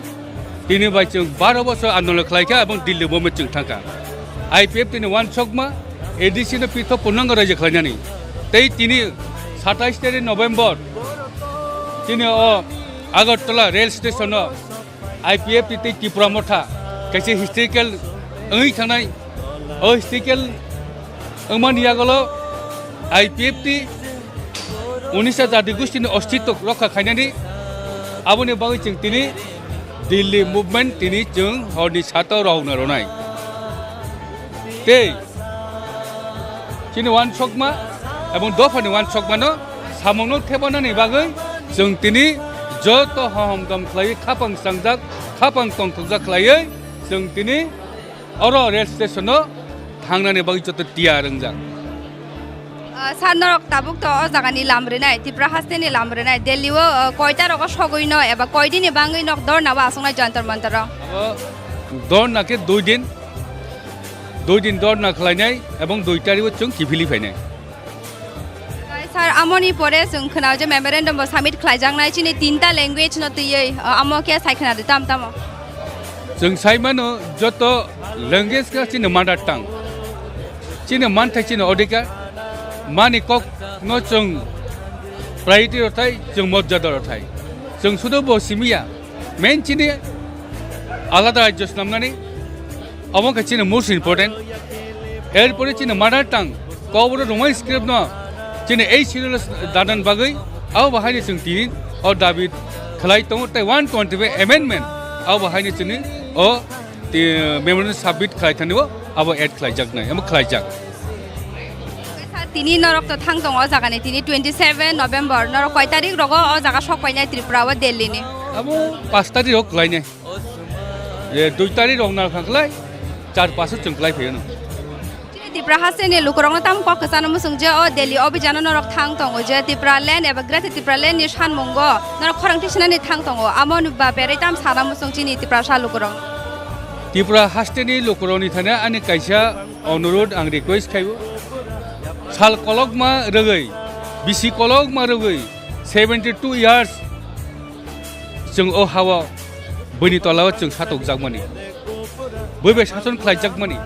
tini bai chwng baro bosor andolon khlaikha, ebong Delhi movement chwng thangkha. I P F T ni uansukma A D C no pithok purnango raijak khlainani. Tei tini satais tarik November tini o Agartala rail station o I P F T tei Tipra Motha kaisa historical wngwi thangnai. O historical wngmani yagulo I P F T unisa jadi gustini ostitto rokha khainani, aboni bagwi chwng tini Delhi movement tini chwng horni sata rwna rwnai. Tei chini uansukma ebong dophani uansukmano samungno thebanani bagwi chwng tini joto hohom dom khlaiwi khapang changjak, khapang tongthokjak khlaiwi chwng tini oro rail station-o thangnani bagwi joto tiyar wngjak. Ah, sir, norok tabuk to o jagani lam rinai, Tripura hasteni lam rinai, Delhi-o, ah, koita rogo sogwi no eba koidini bangwi nok dorna o aswknai Jantar Mantar-o? Abo dorna khe dui din, dui din dorna khlainai ebong dui tarikh-o chwng kiphilwi phainai. Sir, amoni pore chwng khwnao je memorandum bo submit khlaijaknai chini tinta language no twiwi, o, amo khe sai khwnadi tam tamo? Chwng sai mano joto language khe chini mother tongue. Chini manthai chini odhikar, mani kok no chwng priority rwthai, chwng morjada rwthai. Chwng sudu bo simiya, main chini alada rajyo snamnani, Omo khe chini most important. Erpore chini mother tongue, Kokborok Roman script no chini ei schedule dadan bagwi, abo bahaini chwng tini o dabi khlai tongo tei one twenty-five amendment, abo bahaini chini o ti-, memorandum submit khlai thani o abo add khlaijaknai, abo khlaijak. Sir, tini norok to thang tongo o jagani, tini twenty seven November, norok koi tarik rogo o jaga sok painai Tripura o Delhi ni? Abo pash tarik rok khlainai. Je dui tarik rok na kha khlai, char pash chwng khlai phaio no. Chini Tripura hasteni lukurokno tamo kok kwchano muchung je o Delhi obhijano norok thang tongo je Tripura land eba Greater Tripura land ni sanmungo norok khorang tisinani thang tongo, amo ni ba berei tam sana muchung chini Tripura sa lukurok. Tripura hasteni lukurokni thani ani kaisa onurudh ang request khaibo. Sal kolokma rwgwi, bisi kolokma rwgwi, seventy two years chwng o ha-o buini tola-o chwng satokjakmani, bui bai sason khlaijakmani,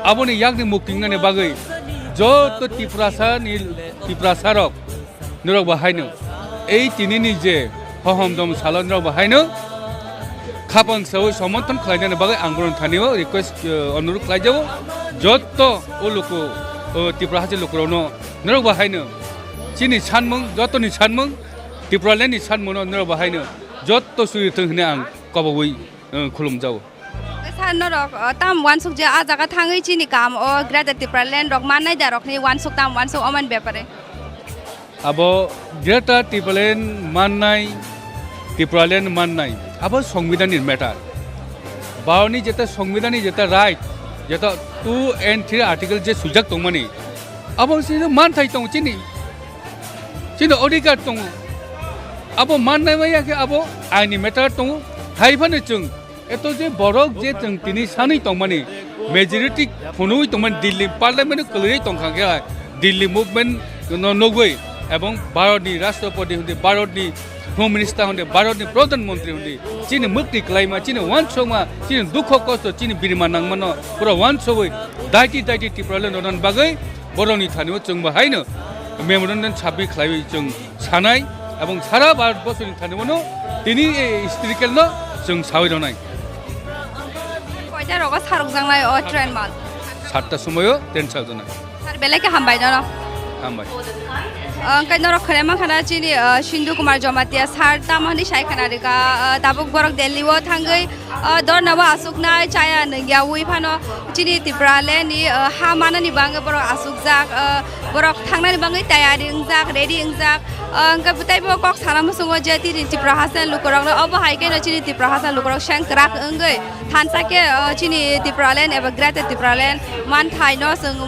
aboni yakni mukti wngnani bagwi joto Tiprasani, Tiprasarok norok bo haino ei tinini je hohom dom salo norok bo haino khapang sawi somothon khlainani bagwi ang bono thani-o request, eh, onurudh khlaijago. Joto o luku, o Tripura hasteni lukurokno norok bo haino chini sanmung, jotoni sanmung, Tipraland ni sanmungno norok bo haino joto suri thung hwnwi ang kobogwi, eh, khulumjago. Sir, norok, eh, tam uansuk je a jaga thangwi chini kam o Greater Tipraland rok mannai da rokni uansuk tam uansuk omoni bepare? Abo Greater Tipraland mannai, Tipraland mannai, abo Songbidanni matter. Bharatni jeta Songbidanni jeta right, jeta two and three article je swijak tongmani, abo chini manthai tongo chini, chini odhikar tongo. Abo mannai maya khe abo aini matter tongo. Hai phano chwng eto je borok je chwng tini sanwi tongmani, majority phunugwi tongmani, Delhi parliament kwlwiwi tongkha khe, Delhi movement no nugwi, ebong Bharatni Rashtrapati hwnwi, Bharatni Home Minister hwnwi, Bharatni Pradhan Mantri hwnwi, chini mukti kwlaima, chini uansukma, chini dukho kosto, chini birma nangmano pura uansugwi daiti daiti Tipraland rwna bagwi borokni thani-o chwng bo haino memorandum submit khlaiwi chwng sanai, ebong sara Bharat borsoni thani-o tini ei historical no chwng sawi rwnai. Koita rogo sarokjaknai o train mal? Satta somoio train sarokjaknai. Sir, belai khe hambai nono. Hambai. Ang kai norok khare mankha na chini, ah, Sindhu Kumar Jamatia sir tamo hinwi sai khana rwkha, ah, tabuk borok Delhi o thangwi, ah, dorna o aswknai chaya nungya wi phano chini Tipraland ni, ah, ha manani bangwi borok aswkjak, ah, borok thangnani bangwi tayari wngjak, ready wngjak. Ah, hwnkhe teibo kok sana muchungo je tini Tripura hasteni lukurokno, obo hai kheno chini Tripura hasteni lukurok sengkrak wngwi thansa khe, ah, chini Tipraland eba Greater Tipraland manthai no chwng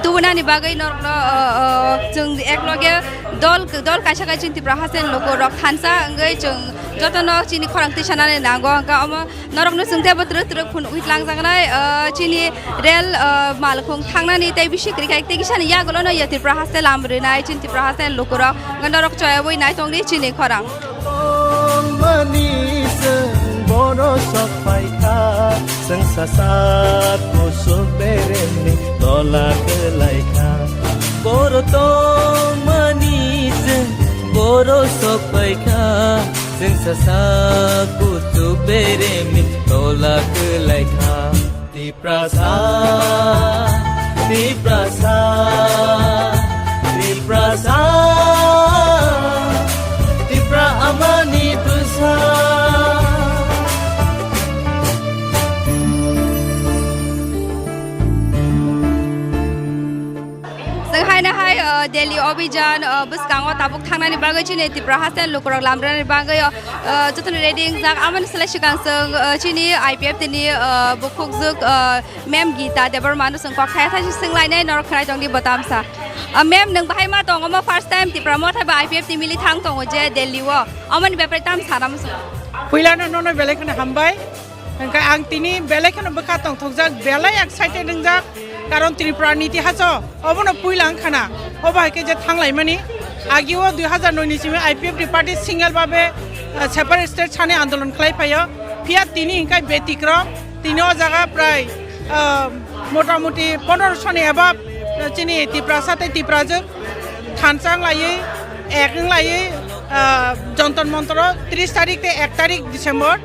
tubunani bagwi norokno, ah, ah, chwng ekloge dol, dol kaisa khe chini Tripura hasteni lukurok thansa wngwi chwng jotono chini khorang tisanani nango. Hwnkhe omo norokno chwng teibo twrwk twrwk phunugwi tlangjaknai, ah, chini rel, ah, malkhung thangnani tei bisi kwrwi khai tei kisani yagulono ya Tripura haste lam rinai chini Tripura hasteni lukurok. Hwnkhe norok choyawi naitongdi chini khorang. Mani chwng boro sok phai kha, chwng sasak kuchuk beremni tola kwlai kha. Boro tongmani chwng boro sok phai kha, chwng sasak kuchuk beremni tola kwlai kha. Tiprasa, Tiprasa, Tiprasa, Tipra amani bwsa. Chwng haino hai, uh, Delhi Abhijan, uh, bwskango tabuk thangnani bagwi chini Tripura haste lukurok lamrani bagwi, uh, jotono ready wngjak. Amoni slai swkang chwng, uh, chini I P F T ni, uh, bukhukjwk, uh, Ma'am Geeta Debbarma no chwng kok thaya thaya swnglainai, norok khwnai tongdi bo tamsa. Uh, ma'am, nwng bahai ma tongo? Omo first time Tipra Motha bai I P F T mili thang tongo je Delhi o. Omoni bepare tam sana muchung. Puilano nono belai kheno hambai. Hwnkhe ang tini belai kheno bwkha tongthokjak, belai excited wngjak. Karon Tripura ni itihaso obono puila wngkhana. Obo hai khe je thanglaimani. Agio dui hazar noi ni simi I P F T party single babe, uh, separate state sani andolon khlai phaio. Phiya tini hwnkhe betikrom. Tini o jaga prai, ah, motamoti pondroso ni above, ah, chini Tiprasa tei Tiprajwk thansa wng laiwi, ek wng laiwi, ah, Jantar Mantar o tris tarik tei ek tarik December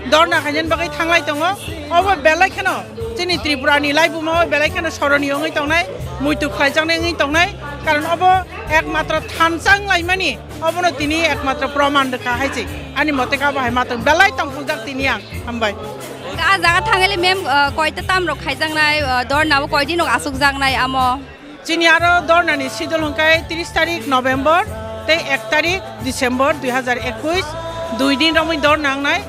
dorna khainani bagwi thanglai tongo. Obo belai kheno chini Tripura ni laibuma o belai kheno soroni wngwi tongnai, muitu khlaijaknai wngwi tongnai, karon obo ekmatro thansa wng laimani. Obono tini ekmatro proman rwkha hai se. Ani mote khe abo hai ma tong belai tongthokjak tini ang. Hambai. A jaga thangele mem, uh, koita tam rok khaijaknai, uh, dorna bo koidin rok asukjaknai amo? Chini aro dorna ni sidol hwnkhe tris tarik November tei ek tarik December dui hazar ekush, dui din romwi dorna wngnai.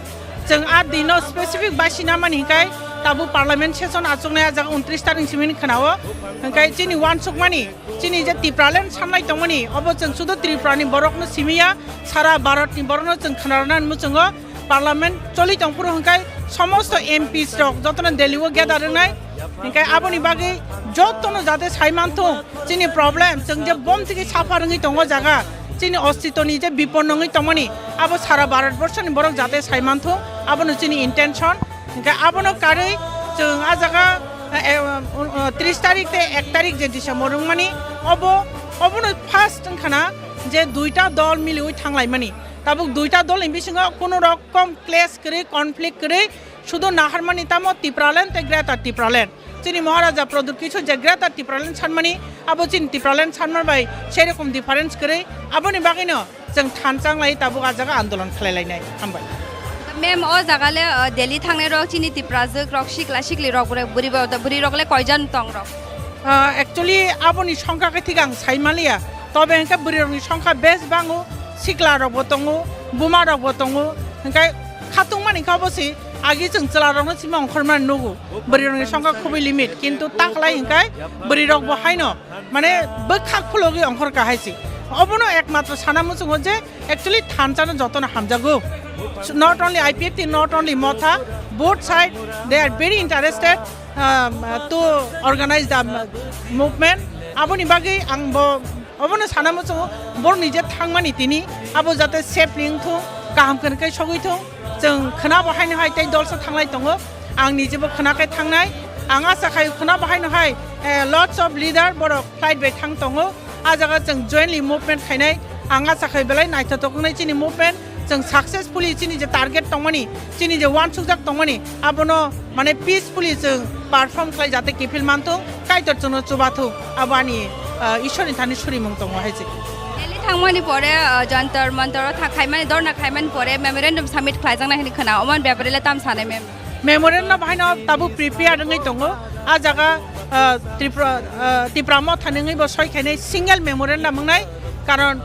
Chwng a dino specific baisina mani hwnkhe tabuk parliament session achuknai a jaga untris tarik simi khwnao. Hwnkhe chini uansukmani chini je Tipraland sanlai tongmani, obo chwng sudu Tripura ni borokno simiya, sara Bharat ni borokno chwng khwnarwna muchungo. Parliament choli tongphuru hwnkhe somosto M Ps rok jotono Delhi o gather wngnai, hwnkhe aboni bagwi jotono jate sai manthung chini problem, chwng je bom thiki saphar wngwi tongo jaga, chini ostitoni je bipon wngwi tongmani, abo sara Bharat borso ni borok jate sai manthung, abono chini intention. Hwnkhe abono karwi chwng a jaga, eh, eh, tris tarik tei ek tarik je December wngmani, obo, obono first wngkhana je duita dol miliwi thanglaimani. Tabuk duita dol ni bisingo kuno rokom clash kwrwi, conflict kwrwi, sudu naharmani tamo Tipraland tei Greater Tipraland. Chini Maharaja Pradyut Kishore je Greater Tipraland sanmani, abo chini Tipraland sanma bai sei rokom difference kwrwi. Aboni bagwino chwng thansa wng lai tabuk a jaga andolon khlai lainai. Hambai. Ma'am, o jaga le, uh, Delhi thangnai rok chini Tiprajwk rok, sikla sikli rok, bwrwi, bwrwi rok le koijon tong rok? Uh, actually, aboni songkha khe thik ang sai manliya. Tobe hwnkhe bwrwi rokni songkha bes bango, sikla rok bo tongo, buma rok bo tongo. Hwnkhe khatung mani khe obo se agi chwng chwla rokno sima ongkhormani nugo. Bwrwi rokni songkha khubui limit, kintu taklai hwnkhe bwrwi rok bo haino mane bwkha khulogwi ongkhor kha hai se. Obono ekmatro sana muchungo je actually thansa no jotono hamjago. Not only I P F T, not only Motha, both side they are very interested, um, to organize the movement. Aboni bagwi ang bo obono sana muchungo, borok ni je thangmani tini abo jate safely wngthung, kaham khe sogwi thung. Chwng khwnabo haino hai tei dolsa thanglai tongo. Ang nijebo khwna khe thangnai. Ang acha khai khwnabo haino hai, eh, lots of leader borok flight bai thang tongo. A jaga chwng jointly movement khainai. Ang acha khai belai naithotok wngnai chini movement. Chwng successfully chini je target tongmani, chini je uansukjak tongmani, abono mane peacefully chwng perform khlai jate kiphil manthung, Kaitor chwngno chubathung. Abo ani, ah, Ishwarni thani surimung tongo hai se. Delhi thangmani pore, ah, Jantar Mantar o tha khaimani, dorna khaimani pore memorandum submit khlaijaknai hwnwi khwna. Omo bepare le tam sanai mem? Memorandum haino tabuk prepare wngwi tongo. A jaga, ah, Tripura, ah, Tipra Motha ni wngwi bo soi khainai single memorandum wngnai. Karon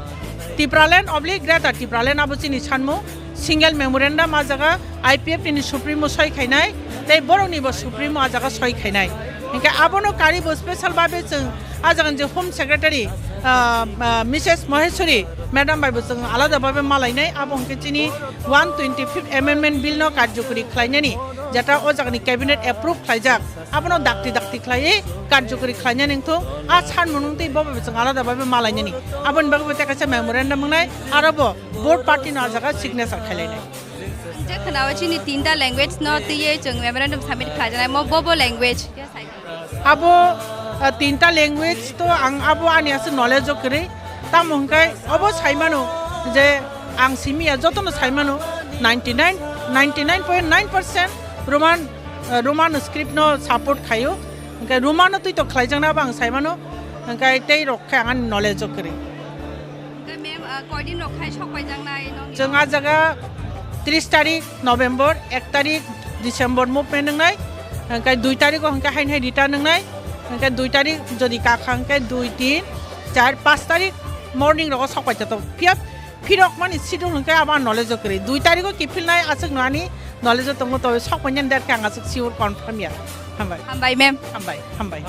Tipraland obli Greater Tipraland abo chini sanmung. Single memorandum a jaga I P F T ni supremo soi khainai, tei borokni bo supremo a jaga soi khainai. Hinkhe abono karwi bo special babe chwng a jaga ni je Home Secretary, ah, ah, Missus Maheshwari Madam bai bo chwng alada babe malainai, abo hinkhe chini one twenty-fifth Amendment Bill no karjokori khlainani jeta o jagani cabinet approve khlaijak, abono dakti dakti khlaiwi karjokori khlainani wngthung. A san munung tei bobo chwng alada babe malainani. Aboni bagwi bo tei kaisa memorandum wngnai, aro bo both party no a jaga signature khailainai. Ang je khwnao chini tinta language no twiwi chwng memorandum submit khlaijaknai, mo bobo language. Abo, ah, tinta language to ang abo ani aswk knowledge o kwrwi. Tamo hwnkhe obo saimano je ang simiya jotono saimano ninety nine, ninety nine point nine percent Roman, ah, Roman script no support khaio. Hwnkhe Roman no twi to khlaijakna abo ang saimano. Hwnkhe tei rok khe ang ani knowledge o kwrwi. Hwnkhe ma'am, ah, koidin rok khai sok paijaknai nokni? Chwng ah jaga tris tarik November, ek tarik December movement wngnai, hwnkhe dui tarik o hwnkhe hain hai return wngnai, hwnkhe dui tarik jodi kakha hwnkhe dui, tin, char, panch tarik morning rogo sok paijak tongo. Phiya phirok mani schedule hwnkhe abo ang knowledge o kwrwi. Dui tarik o kiphilnai aswk no ani knowledge o tongo, tobe sok painani date khe ang aswk sure confirm ya. Hambai. Hambai, ma'am. Hambai, hambai.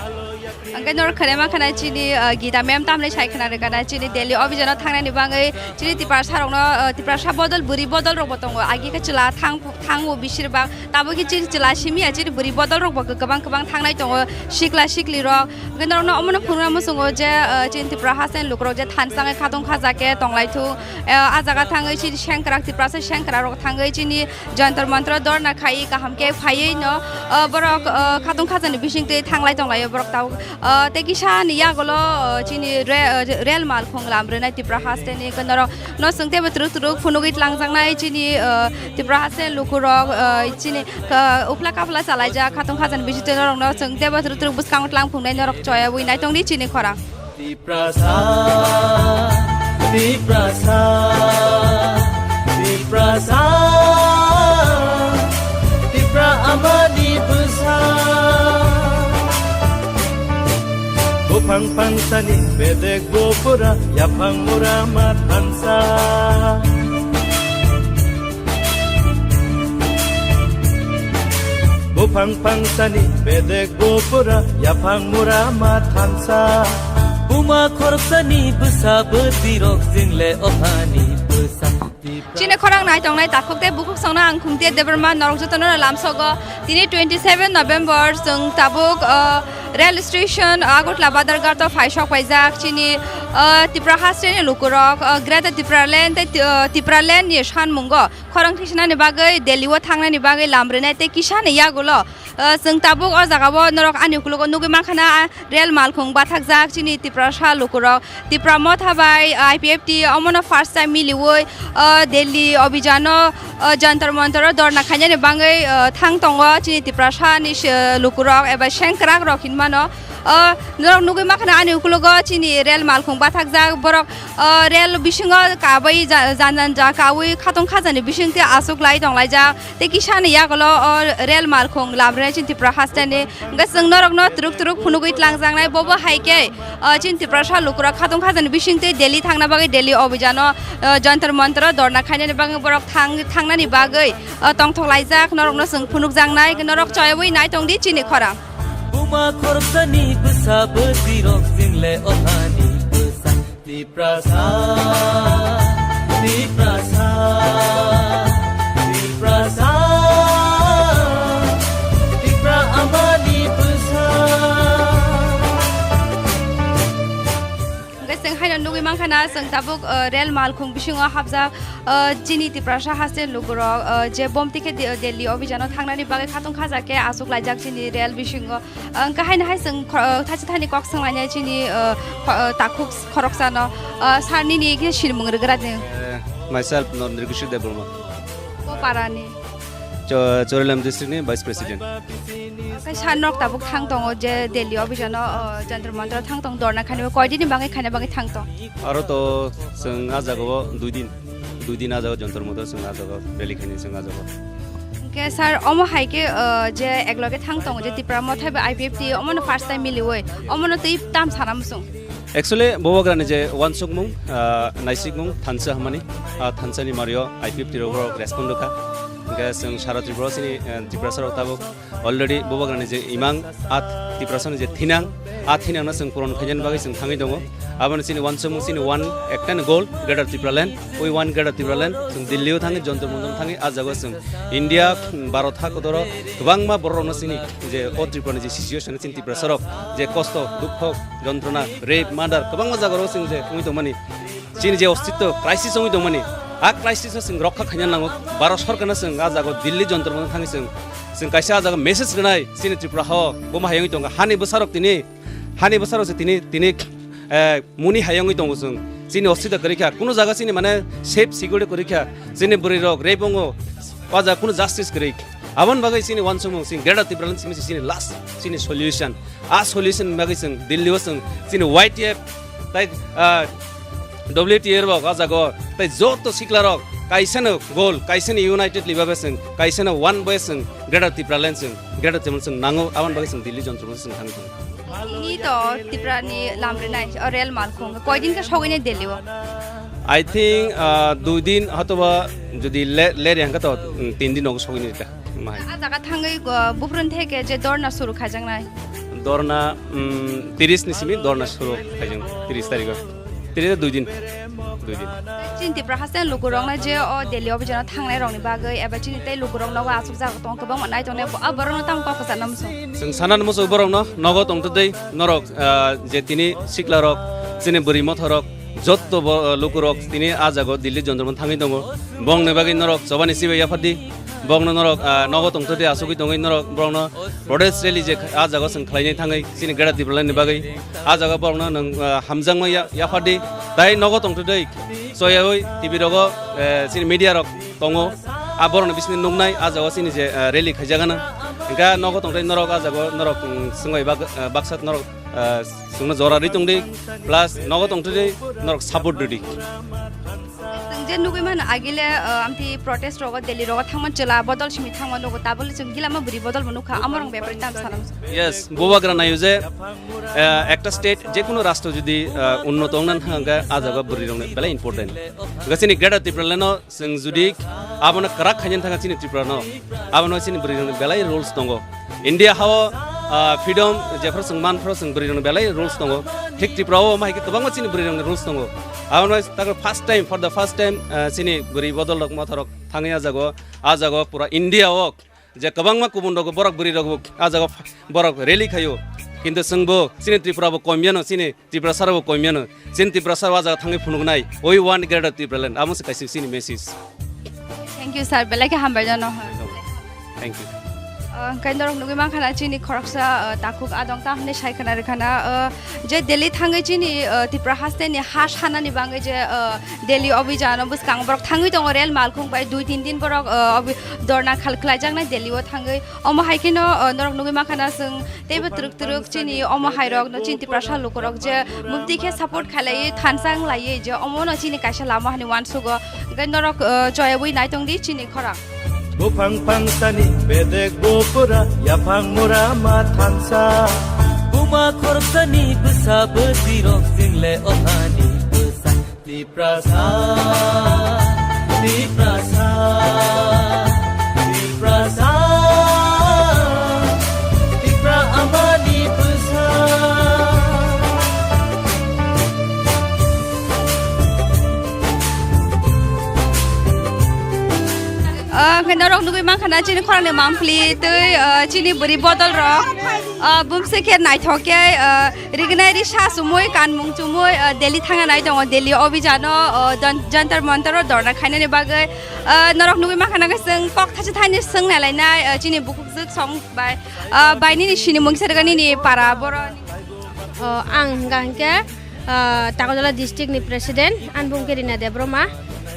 Hwnkhe norok khwnai mankha na chini, uh, Gita ma'am tamni sai khwna rwkha na chini Delhi office-o thangnani bagwi chini Tiprasa rokno, uh, Tiprasa bodol bwrwi bodol rokbo tongo. Agi khe chwla thang, thango bisir bak. Tabuk khe chini chwla simi ya chini bwrwi bodol rokbo kwbang kwbang thangnai tongo, sikla sikli rok. Hwnkhe norokno omono phunukna muchungo je, uh, chini Tipra haste lukurok je thansa wngwi khatong khaja khe tonglai thung. Uh, ah jaga thangwi chini sengkrak Tiprasa sengkrak rok thangwi chini Jantar Mantar dorna khai kaham khe phaiwi no, o, borok, o, khatong khajani bising twi thanglai tonglaio borok tabuk. O, tei kisa ni yagulo, o, chini re-, o, rel malkhung lam rwnai Tipra haste ni norok no chwng teibo twrwk twrwk phunugwi tlangjaknai chini, o, Tipra haste lukurok, o, chini, o, uphla kaphla chalaijak khatong khajani bising twi norok no chwng teibo twrwk twrwk bwskango tlang phungnai norok choyawi naitongdi chini khorang. Tiprasa, Tiprasa, Tiprasa, Tipra amani bwsa. Buphang phangsani bedek bupura, yaphang mura ma thansa. Buphang phangsani bedek bupura, yaphang mura ma thansa. Buma khoroksani bwsa bwtwi rok jingle othani bwsa. Chini khorang nai tongnai takhuk tei bukhuk songno ang Khumtia Debbarma norok jotono lamsogo. Tini twenty seven November chwng tabuk, uh, rail station, uh, Agartala Badarghat o phai sok paijak chini, uh, Tipra haste ni lukurok, uh, Greater Tipraland tei, uh, Tipraland ni sanmungo khorang thisnani bagwi Delhi o thangnani bagwi lam rwnai tei kisa ni yagulo, uh, chwng tabuk o jaga o norok ani ukologo nugwi mankha na, uh, rel malkhung bathakjak chini Tiprasa lukurok. Tipra Motha bai I P F T omono first time miliwi, uh, Delhi obijano, uh, Jantar Mantar o dorna khainani bagwi, uh, thang tongo chini Tiprasa ni, uh, lukurok eba sengkrak rok hinmano. Uh, norok nugwi mankha na ani ukologo chini rel malkhung bathakjak borok, uh, rel bisingo kabai ja-, jan jan ja kawi khatong khajani bising twi aswk lai tonglaijak. Tei kisa ni yagulo o rel malkhung lam rwnai chini Tipra haste ni. Hwnkhe chwng norokno twrwk twrwk phunugwi tlangjaknai, bobo hai khe, o, chini Tiprasa lukurok khatong khajani bising twi Delhi thangna bagwi Delhi obijano, o, Jantar Mantar o dorna khainani bagwi borok thang-, thangnani bagwi, o, tongthok laijak, norokno chwng phunukjaknai, norok choyawi naitongdi chini khorang. Buma khoroksani bwsa bwtwi rok jingle othani bwsa. Tiprasa, Tiprasa, Tiprasa, Tipra amani bwsa. Hwnkhe chwng haino nugwi mankha na, chwng tabuk, uh, rel malkhung bisingo hapjak, uh, chini Tiprasa haste lukurok, uh, je bomti khe Di-, Delhi obijano thangnani bagwi khatong khaja khe aswk laijak chini rel bisingo. Ang kahai nahai chwng kho-, uh, thachi thani kok swng lainai chini, uh, kho-, uh, takhuk khoroksano, uh, sir nini khe sinimung rwgra de. Eh, myself, Norendra Kishore Debbarma. Ko parani? Cho-, Chorilam district ni vice president. Kai sir nok tabuk thang tongo je Delhi office ano, uh, Jantar Mantar thang tong, dorna khainai koi din ni bagwi khaina bagwi thang tong? Aro to chwng ah jaga o dui din. Dui din ah jaga Jantar Mantar chwng ah jaga rally khainai chwng ah jaga. Hwnkhe sir, omo hai khe, uh, je ekloge thang tongo je Tipra Motha bai I P F T, omono first time miliwi, omono twi tam sana muchung? Actually, bobogra ni je wansukmung, uh, naisikmung thansa hamani, uh, thansa ni mario I P F T rok respond rwkha. Hwnkhe chwng sara Tripura chini, eh, Tiprasa rok tabuk already bubagrani je imang, a Tiprasani je thinang, a thinangno chwng puron khainani bagwi chwng thangwi tongo. Aboni chini uansukmung chini one ekta ni goal, Greater Tipraland, we want Greater Tipraland. Chwng Delhi-o thangwi, Jantar Mantar thangwi, a jaga chwng India, Bharat ha kodoro kwbangma borok rokno chini je o Tripura ni je situation, chini Tiprasa rok je kosto, dukho, jontrona, rape, murder, kwbangma jaga rok chwng je wngwi tongmani, chini je ostitto crisis wngwi tongmani, a crisis no chwng rokha khaina nango. Bharat sorkar no chwng a jaga Delhi Jantar Mantar thangwi chwng, chwng kaisa a jaga message rwnai chini Tripura ha o, buma hai wngwi tongo, hani bwsarok tini, hani bwsarok se tini, tini, eh, muni hai wngwi tongo chwng. Chini ostitto kwrwi kha, kuno jaga chini mane safe security kwrwi kha, chini bwrwi rok rape wngo, o jaga kuno justice kwrwi. Aboni bagwi chini uansukmung chini Greater Tipraland chini, chini last chini solution. A solution ni bagwi chwng Delhi o chwng chini Y T F tai, ah, W T A rok o jaga o tai joto sikla rok kaisa no goal, kaisa no united liba bai chwng, kaisa no one bai chwng Greater Tipraland chwng, Greater Tipraland chwng nango, aboni bagwi chwng Delhi Jantar Mantar chwng thangwi tongo. Tini to Tripura ni lam rinai, o rel malkhung, koidin khe sogwi nai Delhi o? I think, ah, dui din hotoba jodi le-, leri hangkhe to, mm, tin din nogo sogwi nai ta. Mahai. A jaga thangwi, uh, buphuruni theke je dorna suru khaijaknai. Dorna, um, tiris ni simi dorna suru khaijak, tiris tarikh o. Tiris dui din. Dui din. Chini Tipra haste lukurokno je o Delhi o bijano thangnai rokni bagwi eba chini tei lukurok nogo aswk jaga tongo kwbangma nai tongnai, bo-, a borokno tamo kok kwchangna muchung? Chwng sana muchung borokno nogo tongtwtwi norok, uh, je tini sikla rok, chini bwrwi motha rok, jotto bo, uh, lukurok tini a jaga o Delhi Jantar Mantar thangwi tongo. Bongni bagwi norok chobani sibai yaphardi. Bongno norok, ah, nogo tongtwtwi asugwi tongwi norok borokno protest rally je kha-, ah, jaga chwng khlainai thangwi chini Greater Tipraland ni bagwi. Ah, jaga borokno nwng, ah, hamjakma ya-, yaphardi. Tai nogo tongtwtwi soyawi T V rogo, eh, chini media rok tongo. Ah, borokno bisini nuknai, ah, jaga chini je, eh, rally khaijagana. Hingkha nogo tongtwtwi norok, ah, jaga norok, mm, swngwi bak-, eh, baksa norok, eh, chwngno jora rwi tongdi, plus nogo tongtwtwi norok support rwdi. Chwng je nugwi mano agile, uh, amtwi protest rogo, Delhi rogo thangma chwla bodol simi thangma nugo, tabole chwng gilama bwrwi bodol bo nukha, amorok bepari tam sana muchung? Yes, bubagra nayo je, uh, ekta state, je kono rastro jodi, uh, unnoto wngna thang hwnkhe, ah jaga bwrwi rokno belai important. Hwnkhe chini Greater Tipraland no chwng jodi abono kwrak khainani thangkha chini Tripura no, abono chini bwrwi rokni belai rules tongo. India hao, ah, freedom jephru chwng manphru chwng bwrwi rokni belai rules tongo. Thik Tripura o omo hai khe kwbangma chini bwrwi rokni rules tongo. Abono takhe first time, for the first time, ah, chini bwrwi bodol rok motha rok thangwi ah jaga o, ah jaga o pura India o je kwbangma kubun rok borok bwrwi rok ah jaga o borok rally khaio. Kintu chwng bo chini Tripura bo koimyano chini Tiprasa rok bo koimyano, chini Tiprasa rok ah jaga thangwi phunuknai, "We want Greater Tipraland." Amo se kaisa chini message. Thank you, sir. Belai khe hambai jano. Thank you. Uh, hwnkhe norok nugwi mankha na chini khoroksa, uh, takhuk adong ta hwnwi sai khna rwkha na, uh, je Delhi thangwi chini, uh, Tripura haste ni ha sanani bagwi je, uh, Delhi obijano bwskango borok thangwi tongo rel malkhung bai dui tin din borok, uh, obi-, dorna khal khlaijaknai Delhi o thangwi. Omo hai kheno, uh, norok nugwi mankha na chwng teibo twrwk twrwk chini omo hai rok no chini Tiprasa lukurok je mukti khe support khailaiwi thansa wnglaiwi je omo no chini kaisa lama hwnwi uansugo. Hwnkhe norok, uh, choyawi naitongdi chini khorang. Buphang phangsani bedek bupura, yaphang mura ma thansa. Buma khorsani bwsa bwtwi rok jingle ohani bwsa. Tiprasa, Tiprasa, Tiprasa, Tipra amani bwsa. Ah, hwnkhe norok nugwi mankha na chini khorangni mangpli tei, ah, chini bwrwi bodol rok, ah, bumse khe naithok khe, ah, rignai risa chumui, kanmung chumui, ah, Delhi thangna nai tongo, Delhi obijano, ah, Jan-, Jantar Mantar o dorna khainani bagwi, ah, norok nugwi mankha na khe chwng kok thachi thaini swng nai lainai, ah, chini bukhuk jwk song bai, ah, bai nini sini mungsa rwgani nini para boroni. O, ang hwnkha hwnkhe, ah, Takojola district ni president, ani bumung khe Rina Debbarma,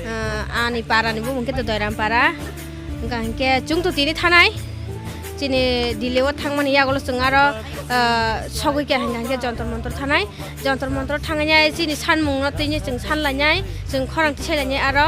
ah, ani para ni bumung khe Doiram para. Hwnkha hwnkhe chwng to tini thanai, chini Delhi o thangmani yagulo chwng aro, ah, sogwi khe hwnkha hwnkhe Jantar Mantar thanai. Jantar Mantar thangya chini sanmung no tini chwng san lainai, chwng khorang tisai lainai aro,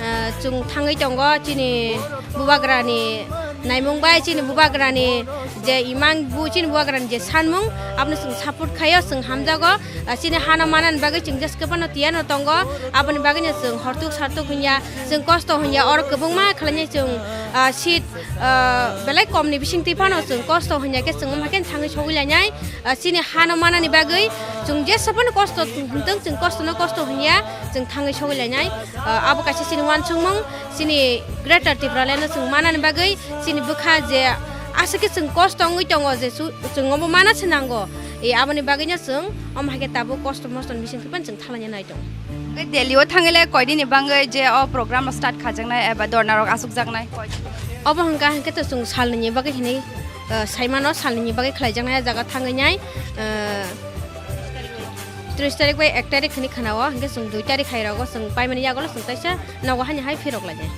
ah, chwng thangwi tongo chini bubagra ni naimung bai chini bubagra ni je imang bu chini bubagra ni je sanmung abono chwng support khaio, chwng hamjago, ah, chini hano manani bagwi chwng jeske phano tiyano tongo, aboni bagwi no chwng hortuk sartuk hwnya, chwng kosto hwnya, oro kwbangma khlainai chwng, ah, seat, ah, belai komni bisingtwi phano chwng kosto hwnya khe chwng wngma khe thangwi sogwi lainai. Ah, chini hano manani bagwi chwng jesa phano kosto hwntwng, chwng kostono kosto hwnya chwng thangwi sogwi lainai. Ah, abo kaisa chini uansukmung, chini Greater Tipralandno chwng manani bagwi chini bwkha je aswk khe chwng kosto wngwi tongo je su-, chwng obo mana se nango. E, aboni bagwino chwng omo hai khe tabuk kosto mostoni bisingtwi phano chwng thanglaina nai tongo. Tei Delhi o thangwi le koidini bangwi je o program start khajaknai eba dorna rok asukjaknai? Obo hwnkha hwnkhe to chwng salnwini bagwi hinwi, eh, saimano, salnwini bagwi khlaijaknai a jaga thangwi nai, eh, tris tarik bai ek tarik hinwi khwnao, hwnkhe chwng dui tarik hai rogo chwng paimani yagulo chwng kaisa nogo hani hai phirok lainai.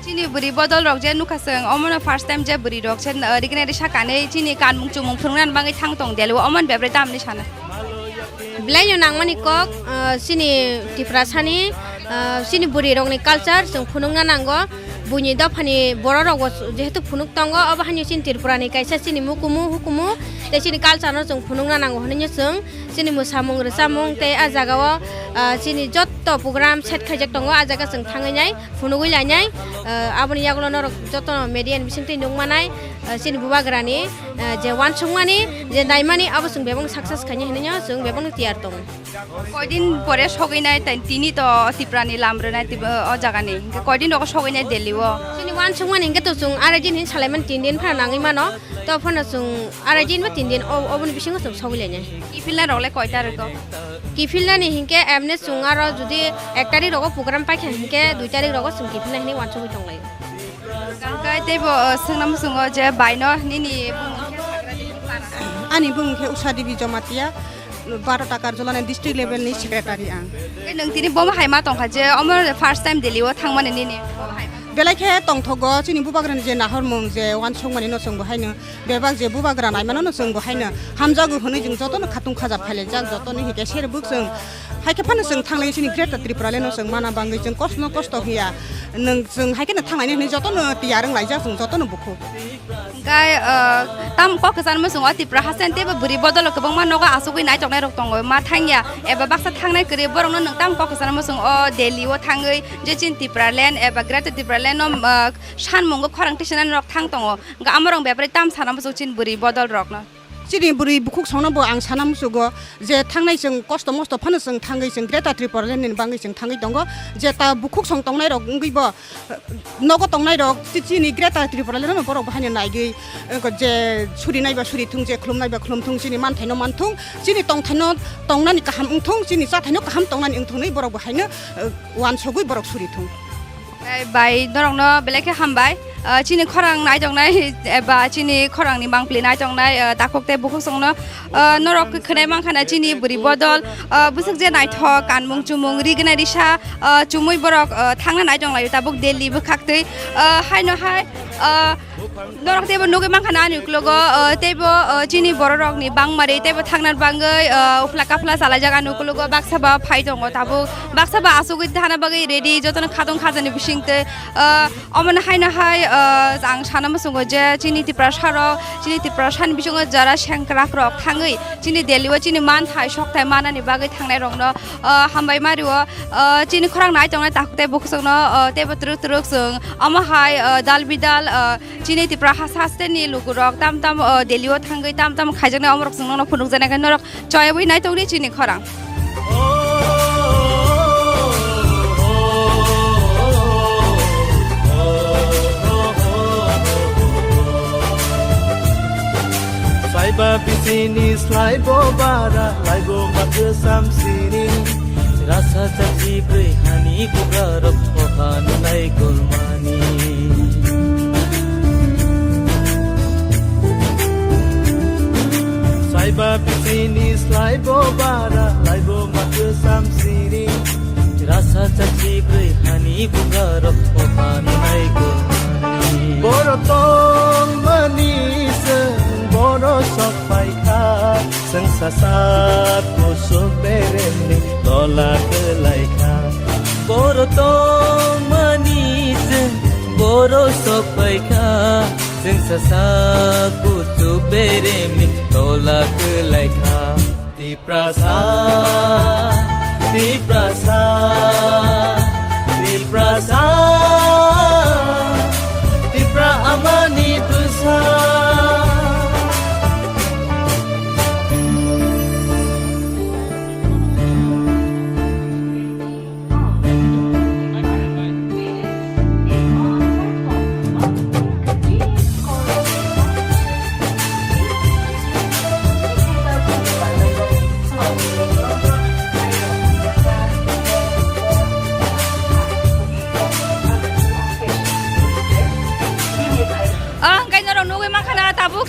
Chini bwrwi bodol rok je nukha chwng, omono first time je bwrwi rok se, eh, rignai risa kanwi chini kanmung chumung phwrwngna bagwi thang tong Delhi o, omoni bebrai tamni sana? Belai no nangmani kok, ah, chini Tiprasani, ah, chini bwrwi rokni culture chwng phunukna nango. Buini dophani borok rokbo jehetu phunuk tongo, obo haino chini Tripurani kaisa chini mukumu hukumu tei chini culture no chwng phunukna nango hwnwi chwng chini mwsamung rwchapmung tei a jagao, ah, chini jotto program set khaijak tongo, a jaga chwng thangwi nai. Phunugwi lainai, eh, aboni yagulo norok jotono media ni bisingtwi nukmanai, eh, chini bubagrani, eh, je uansukmani, je naimani, abo chwng bebak success khainai hinwi chwng bebak tiyar tongo. Koidin pore sogwinai, tei tini to Tiprani lam rwnai tib-, o jagani. Hwnkhe koidin rogo sogwinai Delhi o? Chini uansukmani hwnkhe to chwng arai din hin salaimani tin din phano nangwi mano. To phano chwng arai din ba tin din o-, oboni bisingo chwng sogwi lainai. Kiphilna rok le koita rwgo? Kiphilnani hinkhe emne chwng aro jodi ek tarik rogo program paikha hinkhe dui tarik rogo chwng kiphilna hinwi uansugwi tonglaio. Hwnkhe teibo, uh, swngna muchungo je baino nini bumung khe sagra di para? Ani bumung khe Usha Devi Jamatia, baro ta Karjolani district level ni secretary ang. Tei nwng tini bomo hai ma tongkha je omo first time Delhi o thangmani nini? Bomo hai ma? Belai khe tongthogo chini bubagrani je nahormung je uansukmani no chwng bo haino. Bebak je bubagra naimano no chwng bo haino hamjago hwnwi chwng jotono khatung khajak phailaijak, jotoni hwnkhe serbuk chwng. Hai khe phano chwng thanglai chini Greater Tipralandno chwng mana bangwi chwng kosto kosto hiya. Nwng chwng hai kheno thanglaini hwnwi jotono tiyar wnglaijak chwng jotono bukhuk. Hwnkhe, ah, tam kok kwchangma chwng o Tipra haste teibo bwrwi bodolo kwbangma nogo achugwi naitoknairok tongo ma thangya eba baksa thangnai kwrwi borokno nwng tam kok kwchangma chwng o Delhi o thangwi je chini Tipraland eba Greater Tipralandno, ah, sanmungo khorang tisanani rok thang tongo. Hwnkhe amorok bepari tam sana muchung chini bwrwi bodol rokno. Chini bwrwi bukhuk songno bo ang sana muchugo je thangnai chwng kosto mosto phano chwng thangwi chwng Greater Tipraland ni bangwi chwng thangwi tongo. Je ta bukhuk song tongnai rok wngwi bo, eh, nogo tongnai rok chi-, chini Greater Tipraland no borok bo haino naigwi, eh, je suri naiba suri thung, je khulum naiba khulum thung, chini manthaino manthung, chini tongthaino tongnani kaham wngthung, chini chathaino kaham tongnani wngthung hinwi borok bo haino, eh, uansugwi borok suri thung. Ai bai, norokno belai khe hambai. Ah, chini khorang naitongnai eba chini khorangni mangpili naitongnai, ah, takhuk tei bukhuk songno, ah, norok khwnai mankha na chini bwrwi bodol, ah, bwswk je naithok, kanmung chumung, rignai risa, ah, chumui borok, ah, thangna naitonglaio tabuk Delhi bwkhaktwi, ah, haino hai, ah, Norok teibo nugwi mankha na ani uklogo, o, teibo, o, chini bororokni bangmari teibo thangna bagwi, o, uphla kaphla chalaijak ani uklogo baksa ba phai tongo tabuk. Baksa ba achugwi thana bagwi ready, jotono khatong khajani bisingtwi, o, omono haino hai, o, ang sana muchungo je chini Tiprasarok, chini Tiprasani bisingo jara sengkrakrok thangwi chini Delhi o chini manthai sokthai manani bagwi thangnairokno, o, hambai mario, o, chini khorang nai tongnai takhuk tei bukhukno, o, teibo twrwk twrwk chwng omo hai, o, dal bidal, o, Chini Tipra ha-, hasteni lugurok tam tam, o, Delhi o thangwi tam tam khaijaknai omorok chwng nono phunukjaknai khe norok choyawi naitokdi chini khorang. Saiba bisini slaibo bara, laibo ma kwsam sini. Rasa chachi brwi hani bugarok oha nunai golmani. Saiba bisini slaibo bara, laibo ma kwsam sini. Rasa chachi brwi hani bugarok oha nunai golmani. Boro tongmani chwng boro sok paikha. Chwng sasak kusuk beremni tola kwlaikha. Boro tongmani chwng boro sok paikha. Chwng sasak kusuk beremni tola kwlaikha. Tiprasa, Tiprasa, Tiprasa, Tipra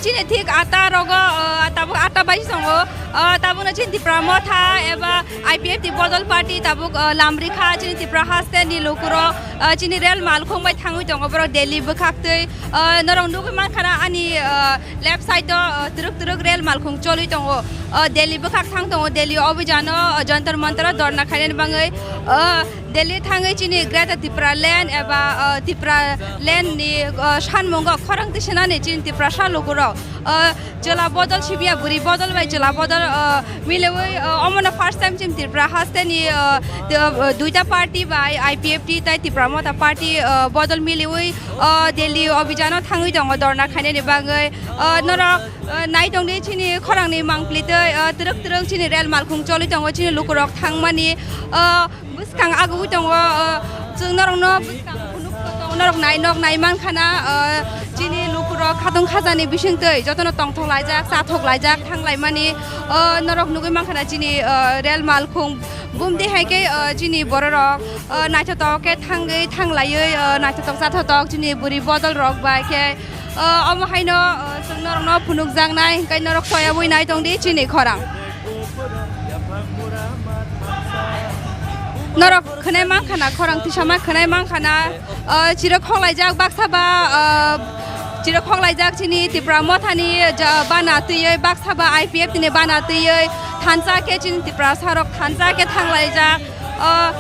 Chini thik atta rogo, ah, tabuk atta baji tongo. Ah, tabukno chini Tipra Motha eba I P F T bodol party tabuk, ah, lamri kha chini Tipra haste ni lukurok, ah, chini rel malkhung bai thangwi tongo borok Delhi bwkhaktwi. Ah, norok nugwi mankha na ani, ah, left side o, ah, twrwk twrwk rel malkhung choli tongo. Ah, Delhi bwkhak thang tongo, Delhi obijano, ah, Jantar Mantar o dorna khainani bangwi. Ah, Delhi thangwi chini Greater Tipraland eba, ah, Tipraland ni, ah, sanmungo khorang tisanani chini Tiprasa lukurok, ah, chwla bodol simiya bwrwi bodol bai chwla bodol, ah, milwi, ah, omono first time chini Tripura haste ni, ah, d-, ah, duita party bai I P F T tai Tipra Motha party, ah, bodol milwi, ah, Delhi obijano thangwi tongo dorna khainani bagwi. Ah, norok, ah, nai tongdi chini khorang ni mangpli twi, ah, twrwk twrwk chini rel malkhung choli tongo chini lukurok thangmani. Ah, Bwskang agwi tongo, o, chwng norokno bwskang phunuk tong, norok nai, nok nai mankha na, o, chini lukurok khatong khajani bisingtwi jotono tongthok laijak, chathok laijak, thang laimani, o, norok nugwi mankha na chini, o, rel malkhung bumdi hai khe, o, chini bororok, o, naithotok khe thangwi thang laiwi, o, naithotok chathotok chini bwrwi bodol rok bai khe, o, omo haino, o, chwng norokno phunukjaknai, hwnkhe norok toyabwi nai tongdi chini khorang. Norok khwnai mankha na, khorang tisama khwnai mankha na, ah, chirok khoklaijak baksa ba, ah, chirok khoklaijak chini Tipra Mothani ja-, bana twiwi baksa ba I P F T ni bana twiwi thansa khe chini Tiprasa rok thansa khe thanglaijak. Ah,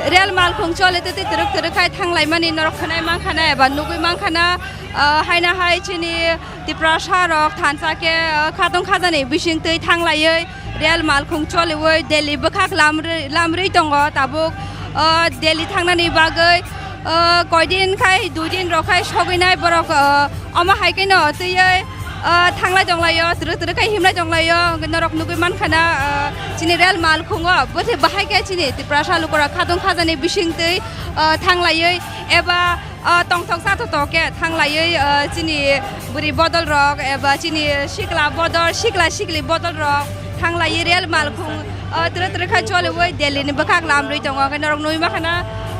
rel malkhung chole twi twi twrwk twrwk khai thanglaimani norok khwnai mankha na eba nugwi mankha na, ah, haina hai chini Tiprasa rok thansa khe, ah, khatong khajani bisingtwi thanglaiwi rel malkhung choliwi Delhi bwkhak lamri-, lamri tongo tabuk, ah, Delhi thangnani bagwi, ah, koidin khai dui din rok khai sogwinai borok, ah, omo hai kheno twiwi, ah, thanglai tonglaio, twrwk twrwk khai himlai tonglaio, norok nugwi mankha na, ah, chini rel malkhungo bwthai bahai khe chini Tiprasa lukurok khatong khajani bisingtwi, ah, thanglaiwi eba ah, tongthok chathotok khe thanglaiwi, ah, chini bwrwi bodol rok eba chini sikla bodol, sikla sikli bodol rok thanglaiwi rel malkhung, ah, twrwk twrwk khe choliwi Delhi ni bwkhak lamrwi tongo. Hwnkhe norok nugwi mankha na,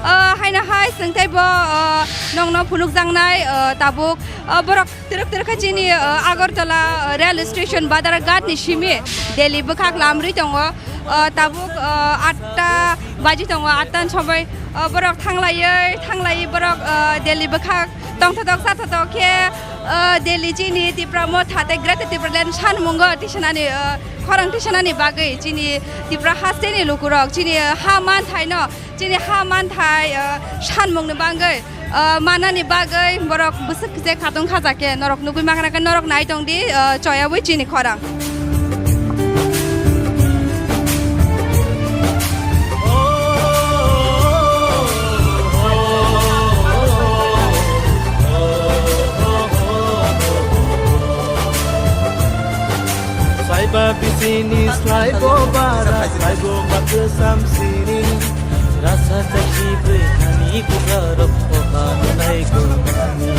ah, haino hai chwng teibo, ah, nokno phunukjaknai, ah, tabuk, ah, borok twrwk twrwk khe chini, ah, Agartala, ah, rail station Badharghat ni simi Delhi bwkhak lamrwi tongo. Ah, tabuk, ah, atta baji tongo, atta ni somoi, ah, borok thanglaiwi, thanglaiwi borok, ah, Delhi bwkhak tongthotok chathotok khe, ah, Delhi chini Tipra Motha tei Greater Tipraland sanmungo tisanani, ah, khorang tisanani bagwi chini Tipra hasteni lukurok chini, ah, ha manthaino, chini ha manthai, ah, sanmungni bagwi, ah, manani bagwi borok bwswk khe khatong khaja khe norok nugwi mankha khe norok nai tongdi, ah, choyawi chini khorang. Saiba bisini slaibo bara, slaibo makwsam sini. Rasa chakhi bwkhani bugarok koha nai gurmani.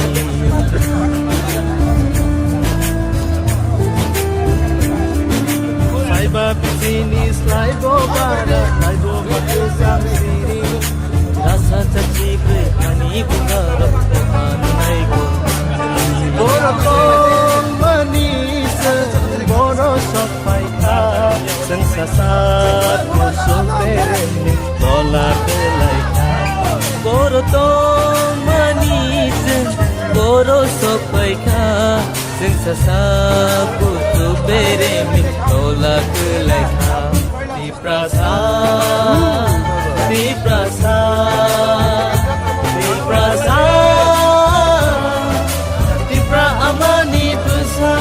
Saiba bisini slaibo bara, slaibo makwsam sini. Rasa chakhi bwkhani bugarok koha nai gurmani. Borok tongmani se borok sok phaikha. Chwng sasa kuchuk beremni tola kwlaikha. Boro tongmani chwng boro sokphaikha. Chwng sasa kuchuk beremni tola kwlaikha. Tiprasa, Tiprasa, Tiprasa, Tipra amani bwsa.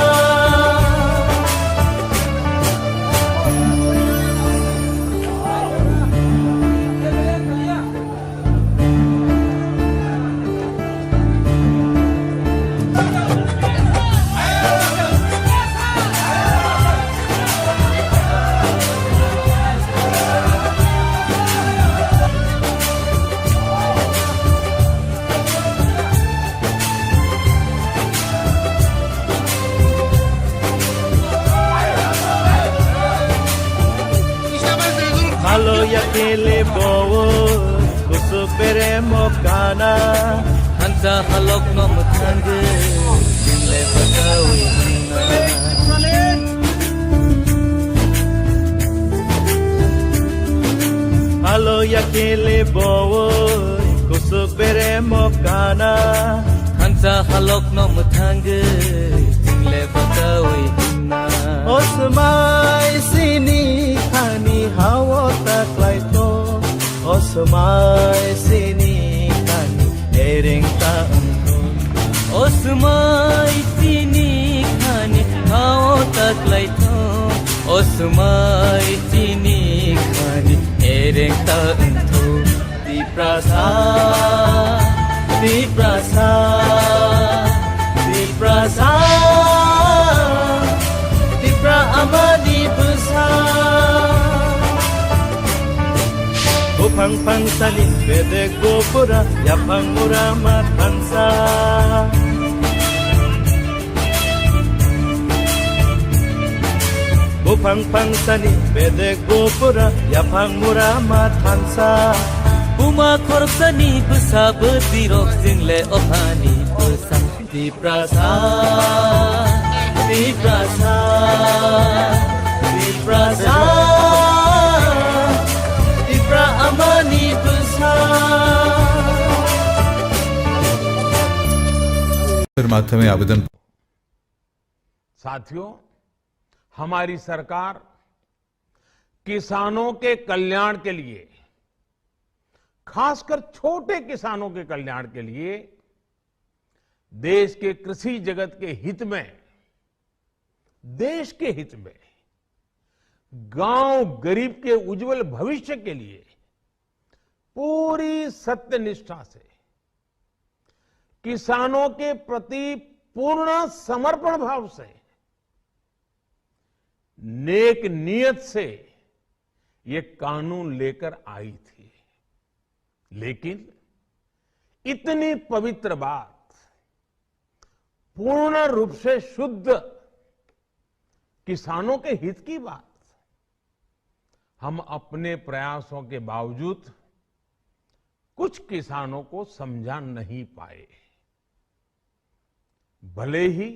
Khalo ya kele bowo, kusu pere mo kana. Thansa halokno mwthangwi jingle bwchawi hwnna. Halo yakele bowoi kusuk bere mokana. Thansa halokno mwthangwi jingle bwchawi hwnna. Osmai sini khani hawo taklaito. Osmai sini khani ereng ta wngkho. Osmai sini khani hao taklai tho. Osmai sini khani ereng ta wngkho. Tiprasa, Tiprasa, Tiprasa, Tipra amani bwsa. Buphang phangsani bedek gopura, yaphang mura ma thansa. Buphang phangsani bedek gopura, yaphang mura ma thansa. Buma khorsani bwsa bwtwirok jingle othani bwsa. Tiprasa, Tiprasa, Tiprasa, Tipra amani bwsa. फिर माध्यमिक आवेदन। साथियों, हमारी सरकार किसानों के कल्याण के लिए, खासकर छोटे किसानों के कल्याण के लिए देश के कृषि जगत के हित में, देश के हित में, गांव गरीब के उज्जवल भविष्य के लिए पूरी सत्यनिष्ठा से, किसानों के प्रति पूर्ण समर्पण भाव से, नेक नीयत से ये कानून लेकर आई थी। लेकिन इतनी पवित्र बात, पूर्ण रूप से शुद्ध किसानों के हित की बात, हम अपने प्रयासों के बावजूद कुछ किसानों को समझा नहीं पाए। भले ही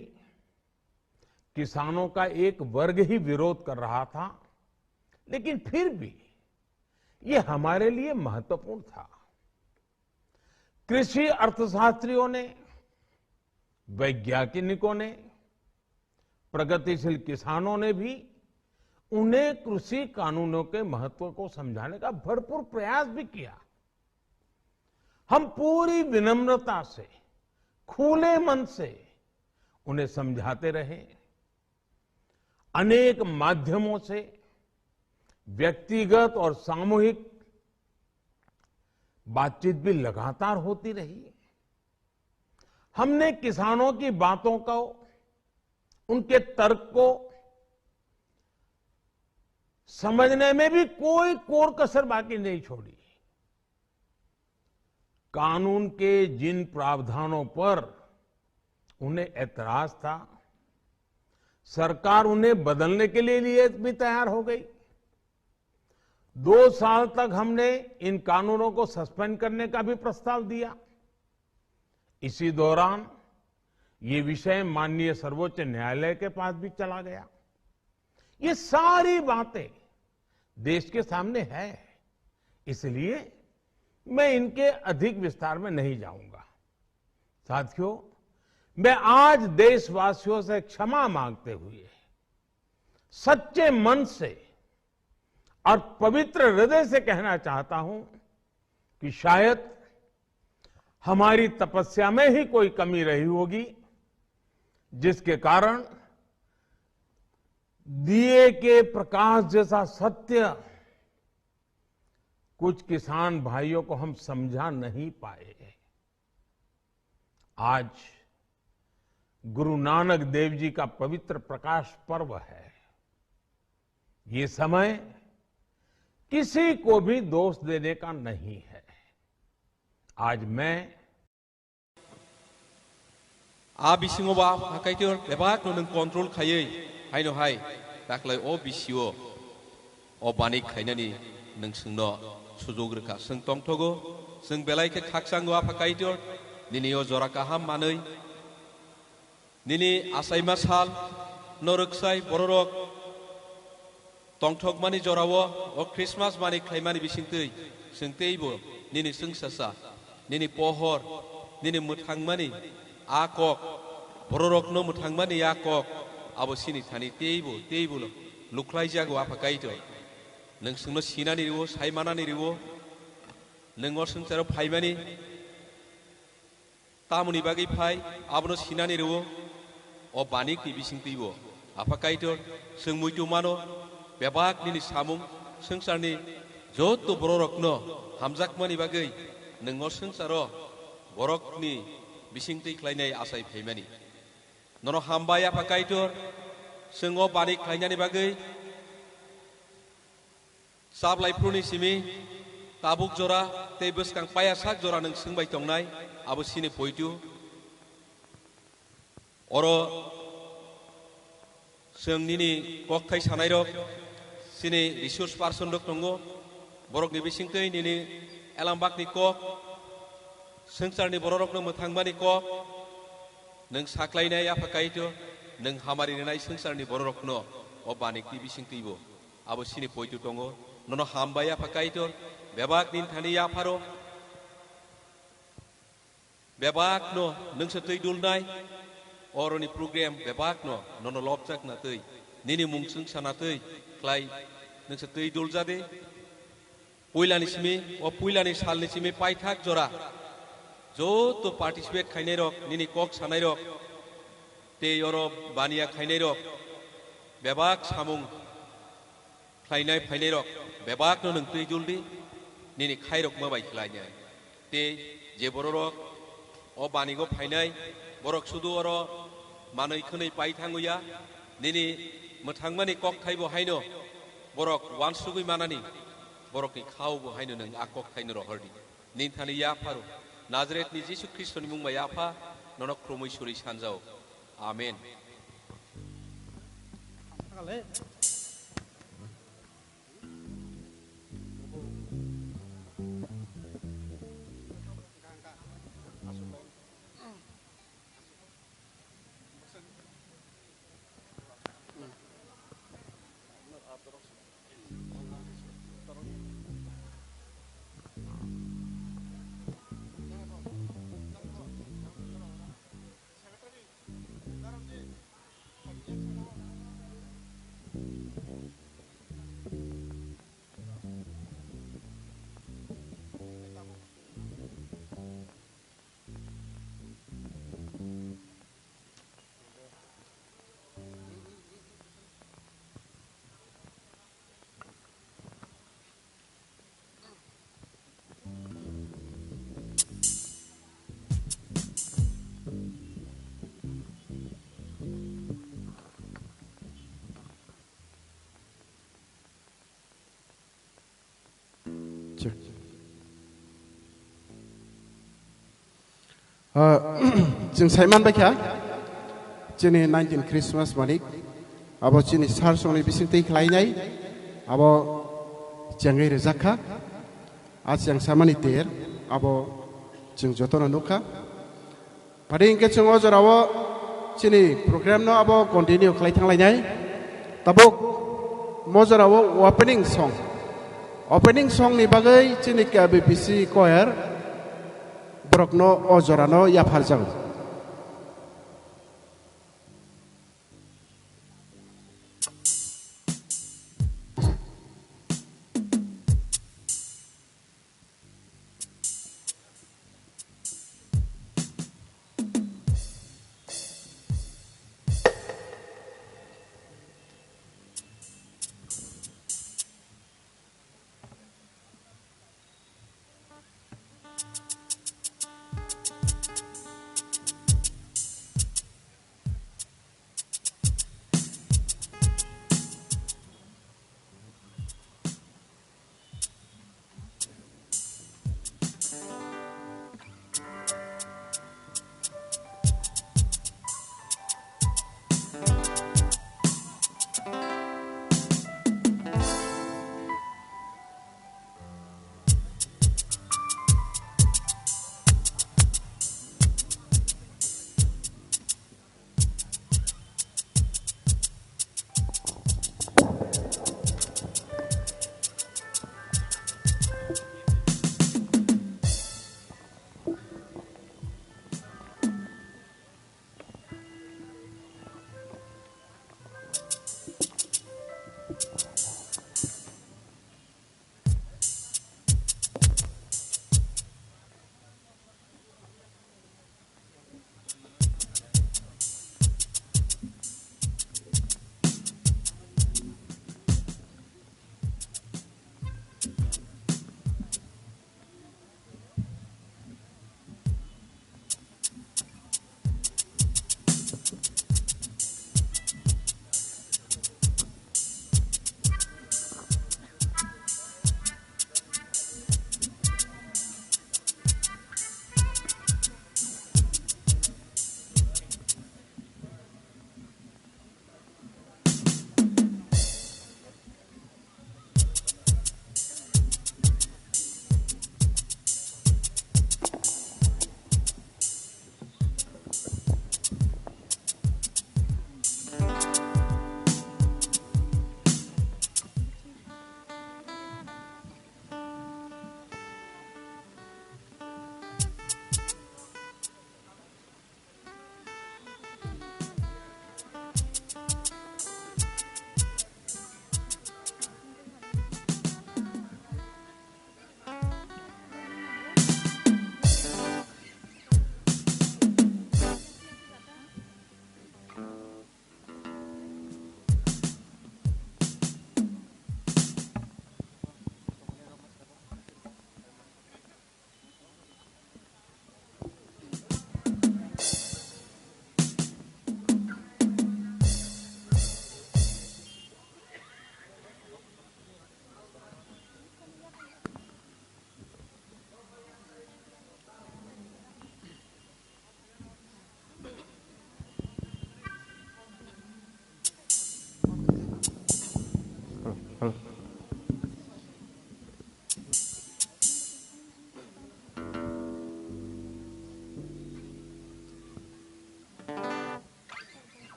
किसानों का एक वर्ग ही विरोध कर रहा था, लेकिन फिर भी ये हमारे लिए महत्वपूर्ण था। कृषि अर्थशास्त्रियों ने, वैज्ञानिकों ने, प्रगतिशील किसानों ने भी उन्हें कृषि कानूनों के महत्व को समझाने का भरपूर प्रयास भी किया। हम पूरी विनम्रता से, खुले मन से उन्हें समझाते रहे। अनेक माध्यमों से व्यक्तिगत और सामूहिक बातचीत भी लगातार होती रही। हमने किसानों की बातों को, उनके तर्क को समझने में भी कोई कोर कसर बाकी नहीं छोड़ी। कानून के जिन प्रावधानों पर उन्हें ऐतराज था, सरकार उन्हें बदलने के लिए, लिए भी तैयार हो गई। दो साल तक हमने इन कानूनों को सस्पेंड करने का भी प्रस्ताव दिया। इसी दौरान ये विषय माननीय सर्वोच्च न्यायालय के पास भी चला गया। ये सारी बातें देश के सामने है, इसलिए मैं इनके अधिक विस्तार में नहीं जाऊंगा। साथियों, मैं आज देशवासियों से क्षमा मांगते हुए सच्चे मन से और पवित्र हृदय से कहना चाहता हूं कि शायद हमारी तपस्या में ही कोई कमी रही होगी, जिसके कारण दिए के प्रकाश जैसा सत्य कुछ किसान भाइयों को हम समझा नहीं पाए। आज गुरु नानक देव जी का पवित्र प्रकाश पर्व है। ये समय किसी को भी दोष देने का नहीं है। आज मैं A bisingo ba pha kaitor bebak no nwng control khaiwi, haino hai taklai o bisio o bani khainani nwng swngno sujok rwkha. Swng tongthogo, chwng belai khe khakchango a pha kaitor. Nini o jora kaham manwi, nini achaima sal no rwksai bororok tongthokmani jorao o Christmas mani khlaimani bisingtwi chwng teibo nini chwngsacha, nini pohor, nini mwthangmani a kok, bororokno mwthangmani a kok, abo chini thani teibo, teibo lukhlaijago, Apha Kaitor. Nwng chwngno sinani rwo, saimanani rwo, nwng o swngcharo phaimani tamoni bagwi phai, abono sinani rwo, o banikni bisingtwibo. Apha Kaitor, chwng muitu mano, bebak nini samung, swngcharni joto bororokno hamjakmani bagwi nwng o swngcharo borokni bisingtwi khlainai achai phaimani. Nono hambai, Apha Kaitor, chwng o bani khlainani bagwi. Chablai phuruni simi tabuk jora tei bwskang paya sak jora nwng swngbai tongnai, abo chini poitu. Oro chwng nini kokthai sanairok, chini resource person rok tongo, borokni bisingtwi nini elambakni kok, swngcharni bororokno mwthangmani kok, nwng saklainai, Apha Kaitor, nwng hamari rwnai swngcharni bororokno o banikni bisingtwibo. Abo chini poitu tongo. Nono hambai, Apha Kaitor, bebak nini thani yapharo. Bebakno nwngsa twi dulnai. Oroni program bebakno nono lobjakna twi, nini mung chwngsa na twi khlai nwngsa twi duljadi. Puilani simi, o puilani salni simi paithak jora joto participate khainairok, nini kok sanairok, tei oro baniya khainairok, bebak samung khlainai phainairok bebakno nwng twi duldi, nini khairokma bai khlainai. Tei je bororok o banigo phainai, borok sudu oro manwi khwnwi pai thango ya, nini mwthangmani kokthaibo haino borok uansugwi manani, borokni khaobo haino nwng a kokthaino rohordi. Nini thani yapharo Nazaretni Jisu Khristoni mung bai Apha, nono khulumwi suri sanjao. Amen. Ah, chwng saiman baikha, chini nineteen Christmas manik, abo chini sar songni bising twi khlainai, abo chengwi rwjak kha, a cheng samani ter, abo chwng jotono nukha. Phadi hwnkhe chwng o jorao chini program no abo continue khlai thanglainai. Tabuk mo jorao opening song. Opening song ni bagwi chini K B P C choir borokno o jorano yapharjago.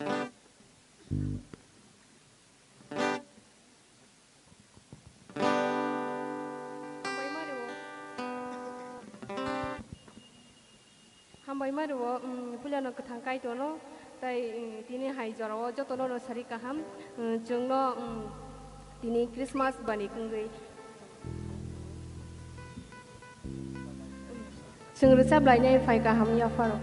Hambai mani o. Hambai mani o, um, puilano kwthang Kaitorno, tai, um, tini hai jorao jotono no sari kaham, um, chwngno, um, tini Christmas bani wngwi. Chwng rwchap lainai phai kaham yapharo.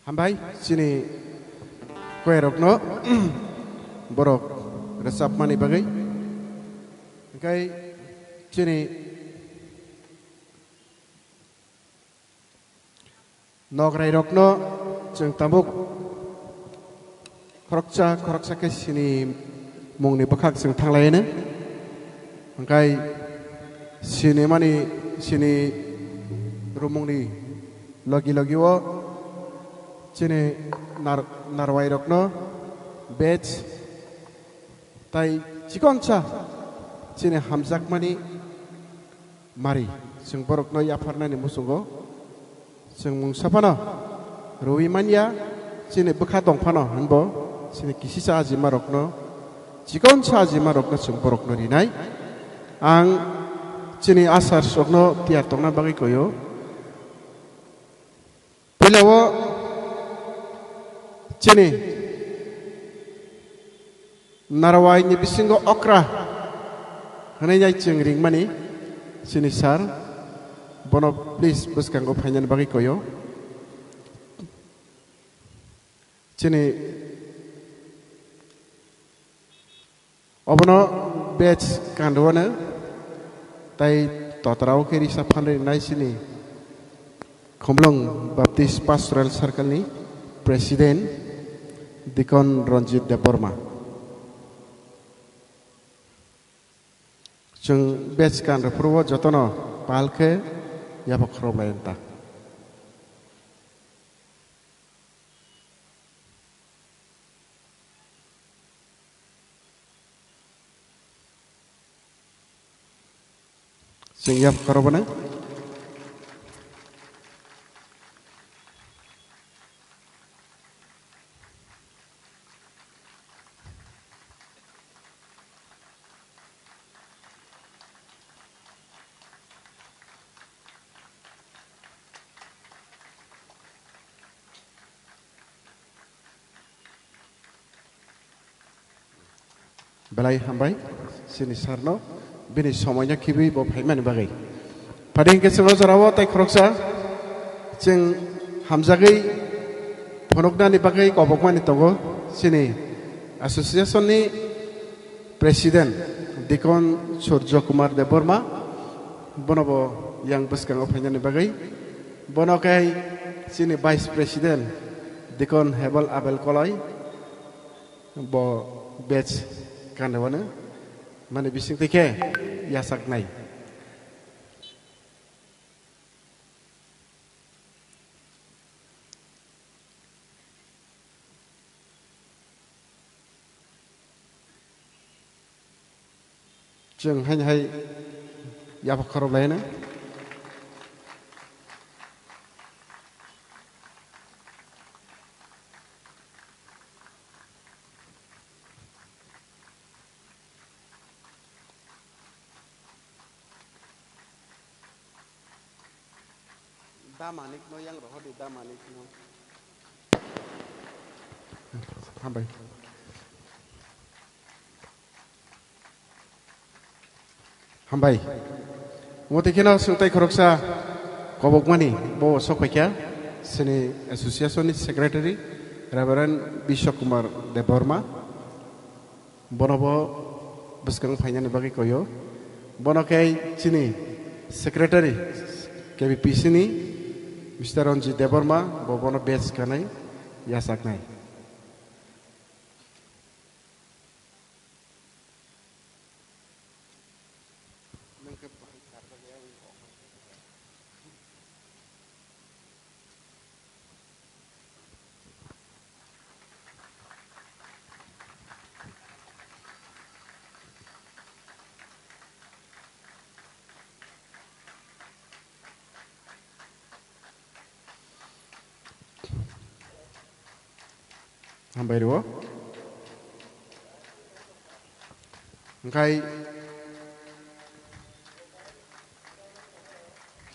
Hambai chini koirokno borok rwchapmani bagwi. Hwnkhe chini nokrairokno chwng tabuk khoroksa khoroksa khe sini mungni bwkhak chwng thanglaino. Hwnkhe sinimani sini rumungni logi logi o chini nar-, narwairokno bej tai chikonsa chini hamjakmani mari chwng borokno yapharnani muchungo. Chwng mungsa phano rwui manya, chini bwkha tong phano hwnbo chini kisisa ajimarokno, chikonsa ajimarokno chwng borokno rinai. Ang chini asar sokno tiyar tongna bagwi koyo. Puila o chini narwai ni bisingo okra hwnwi nai chwng ringmani chini sir, bono please bwskango phainani bagwi koyo. Chini obono bej kanrwano tai totrao khe risa phanrwi nai chini Khumlwng Baptist Pastoral Circle ni President Deacon Ranjit Debbarma. Chwng bej kanrw phuru o jotono pal khe yapha khorok lai ta. Chwng yapha khorok bwna. Belai hambai chini sir no bini somoi no khibiwi bo phaimani bagwi. Phadi hwnkhe chwng o jora o tai khoroksa chwng hamjagwi phunuknani bagwi kobokmani tongo chini association ni President Deacon Surjo Kumar Debbarma, bono bo yang bwskango phainani bagwi. Bono khe chini Vice President Deacon Hebal Abel Koloi, bo bej kanrwano mani bisingtwi khe yachaknai. Chwng haino hai yapha khorok laino. Da manik no yang rohor di, da manik no. Hambai. Hambai. Omo twi kheno chwng tai khoroksa kobokmani bo sok phaikha, chini association ni secretary Reverend Biswa Kumar Debbarma. Bono bo bwskang phainani bagwi koyo. Bono khe chini secretary K B P C ni Mister Ranjit Debbarma, bo bono bej kanai yachaknai. Hambai rwo. Hwnkhe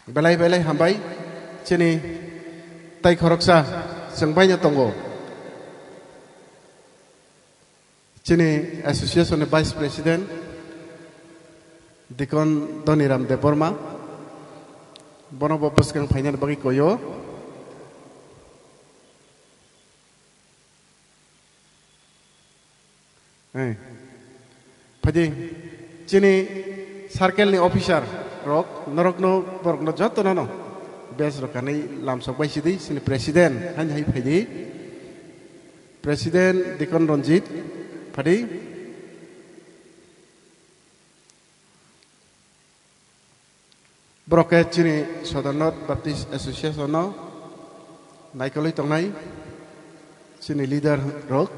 belai belai hambai chini tai khoroksa chwng baino tongo. Chini association ni Vice President Deacon Dhoniram Debbarma, bono bo bwskang phainani bagwi koyo. Eh. Phaidi, chini circle ni officer rok, norokno, borokno jotono no bes rok kanwi lamsok bai sidi, chini president, haini hai phaidi. President Dikon Ranjit, phaidi. Borok khe chini Sodornot Baptist Association no naikolwi tongnai chini leader rok.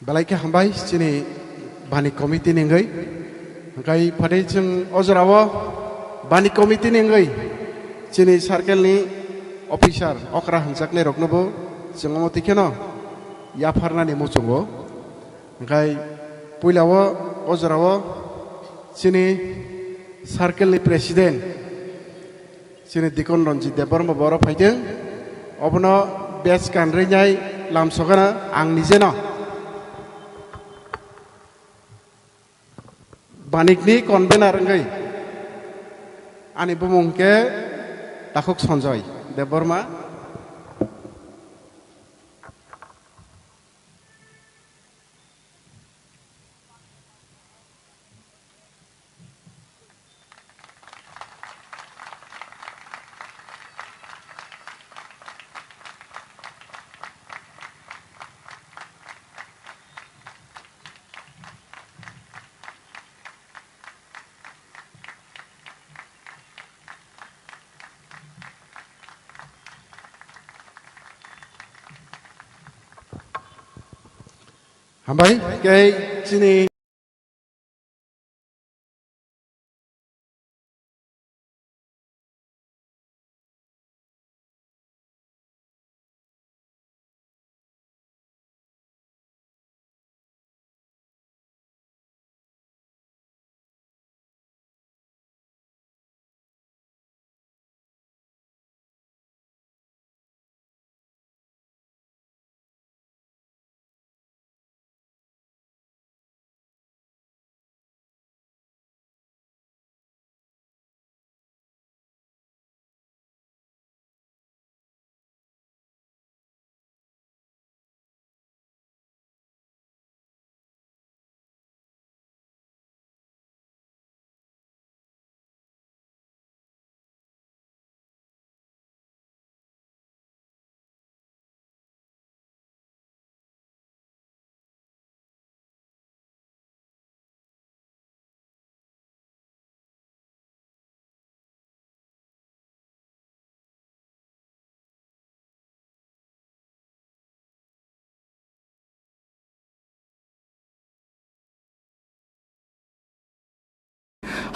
Belai khe hambai chini bani committee ni wngwi. Hwnkhe phatwi chwng o jorao bani committee ni wngwi chini circle ni officer okra hwnjaknai roknobo chwng omo twi kheno yapharnani muchungo. Hwnkhe puilao o jorao chini circle ni president chini Dikon Ranjit Debbarma bo oro phaidwng. Obono bes kanrwi nai lamsogana ang nijeno. Banikni convener wngwi ani bumung khe Takhuk Sanjoy Debbarma. Hambai khe chini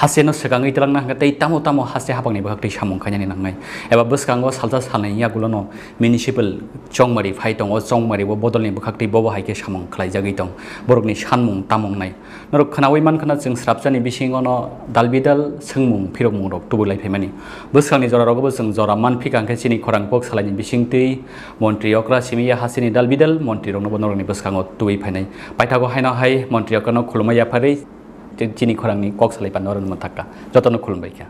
Haste no swkangwi twlangna hwnkhe tei tamo tamo haste haphangni bwkhaktwi samung khainani nangnai. Eba bwskango salsa salnwi yagulono municipal chongmari phai tongo, chongmari o bodolni bwkhaktwi bobo hai khe samung khlaijagwi tong. Borokni sanmung tamo wngnai. Norok khwnawi mankha na, chwng srapchani bisingo no dalbidal swngmung phirokmungrok tubui lai phaimani. Bwskangni jorarogo bo chwng jora man phika hwnkhe chini khorang kok salaini bisingtwi montri okra simi ya hasteni dalbidal montrirokno bo norokni bwskango tubui phainai. Paithago haino hai montri okrano khulumma yapharwi chini khorangni kok salai pano oro mwthakka. Jotono khulumbai kha.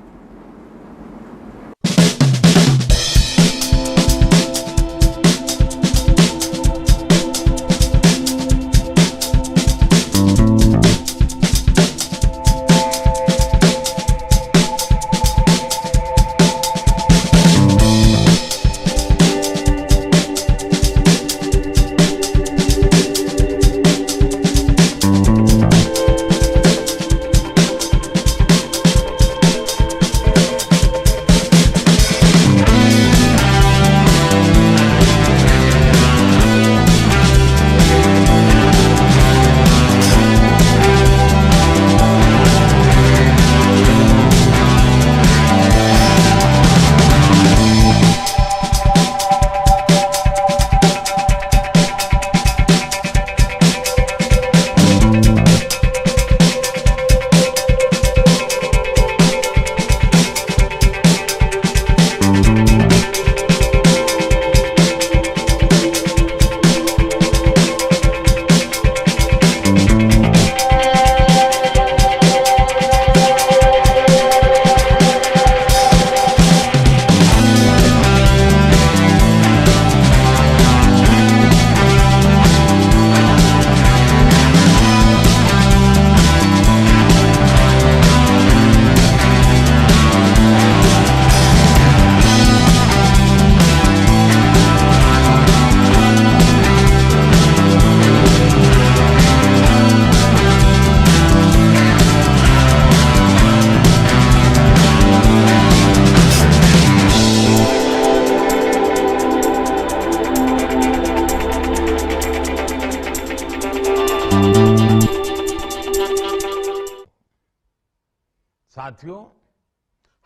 साथियों,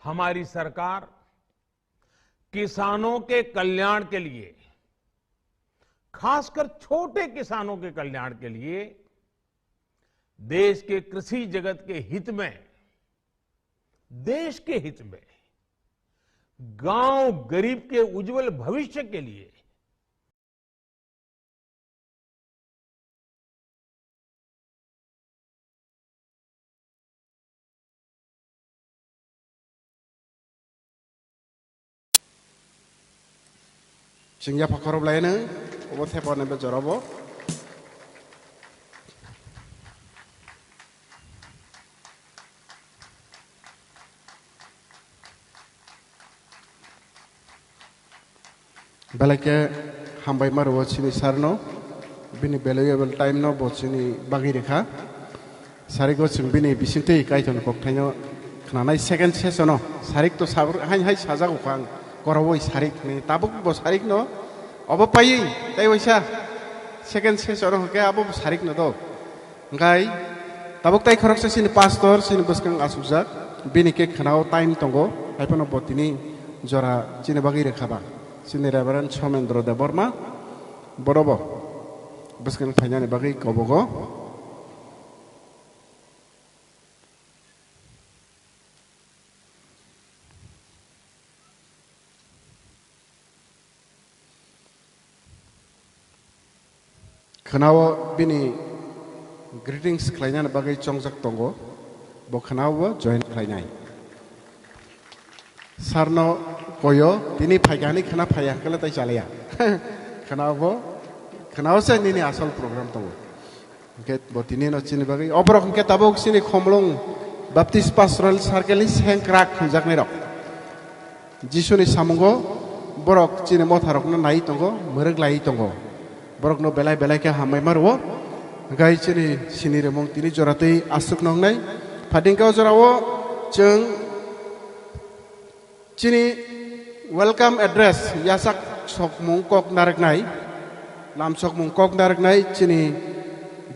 हमारी सरकार किसानों के कल्याण के लिए, खासकर छोटे किसानों के कल्याण के लिए, देश के कृषि जगत के हित में, देश के हित में, गांव गरीब के उज्जवल भविष्य के लिए Chwng yapha khorop lai nw, obo thepa nw be jora bo. Belai khe hambai ma rwo chini sir no, bini valuable time no bo chini bagwi rwkha. Sarik o chwng bini bisingtwi Kaitorni kokthaino khnanai second session o sarik to sabr hain hai sajago kha ang koroboi sarik hinwi tabuk bo sarik no obo paiwi tei waisa second session o hwnkhe abo bo sarik no do. Hwnkhe tabuk tai khoroksa chini pastor chini bwskang achukjak bini khe khwnao time tongo haiphano bo tini jora chini bagwi rwkha ba chini Reverend Somendro Debbarma borobo bwskang phainani bagwi kobogo. Khwnao bini greetings khlainani bagwi chongjak tongo, bo khwnao join khlainai. Sir no koyo, tini phaikha hinwi khwna phaiya hwnkhe le tai chaliya. Khwnao bo, khwnao se nini asol program tongo. Hwnkhe bo tini no chini bagwi. O borok hwnkhe tabuk chini Khumlwng Baptist Pastoral Circle ni sengkrak hwnjaknai rok. Jisuni samungo borok chini motha rokno nai tongo, mwrwk lai tongo. Borokno belai belai khe hambai ma rwo. Hwnkhe chini sini remung tini jora twi aswk nongnai. Phatingkhe o jorao chwng Chini welcome address yasak sokmung kok narwknai, lam sokmung kok narwknai chini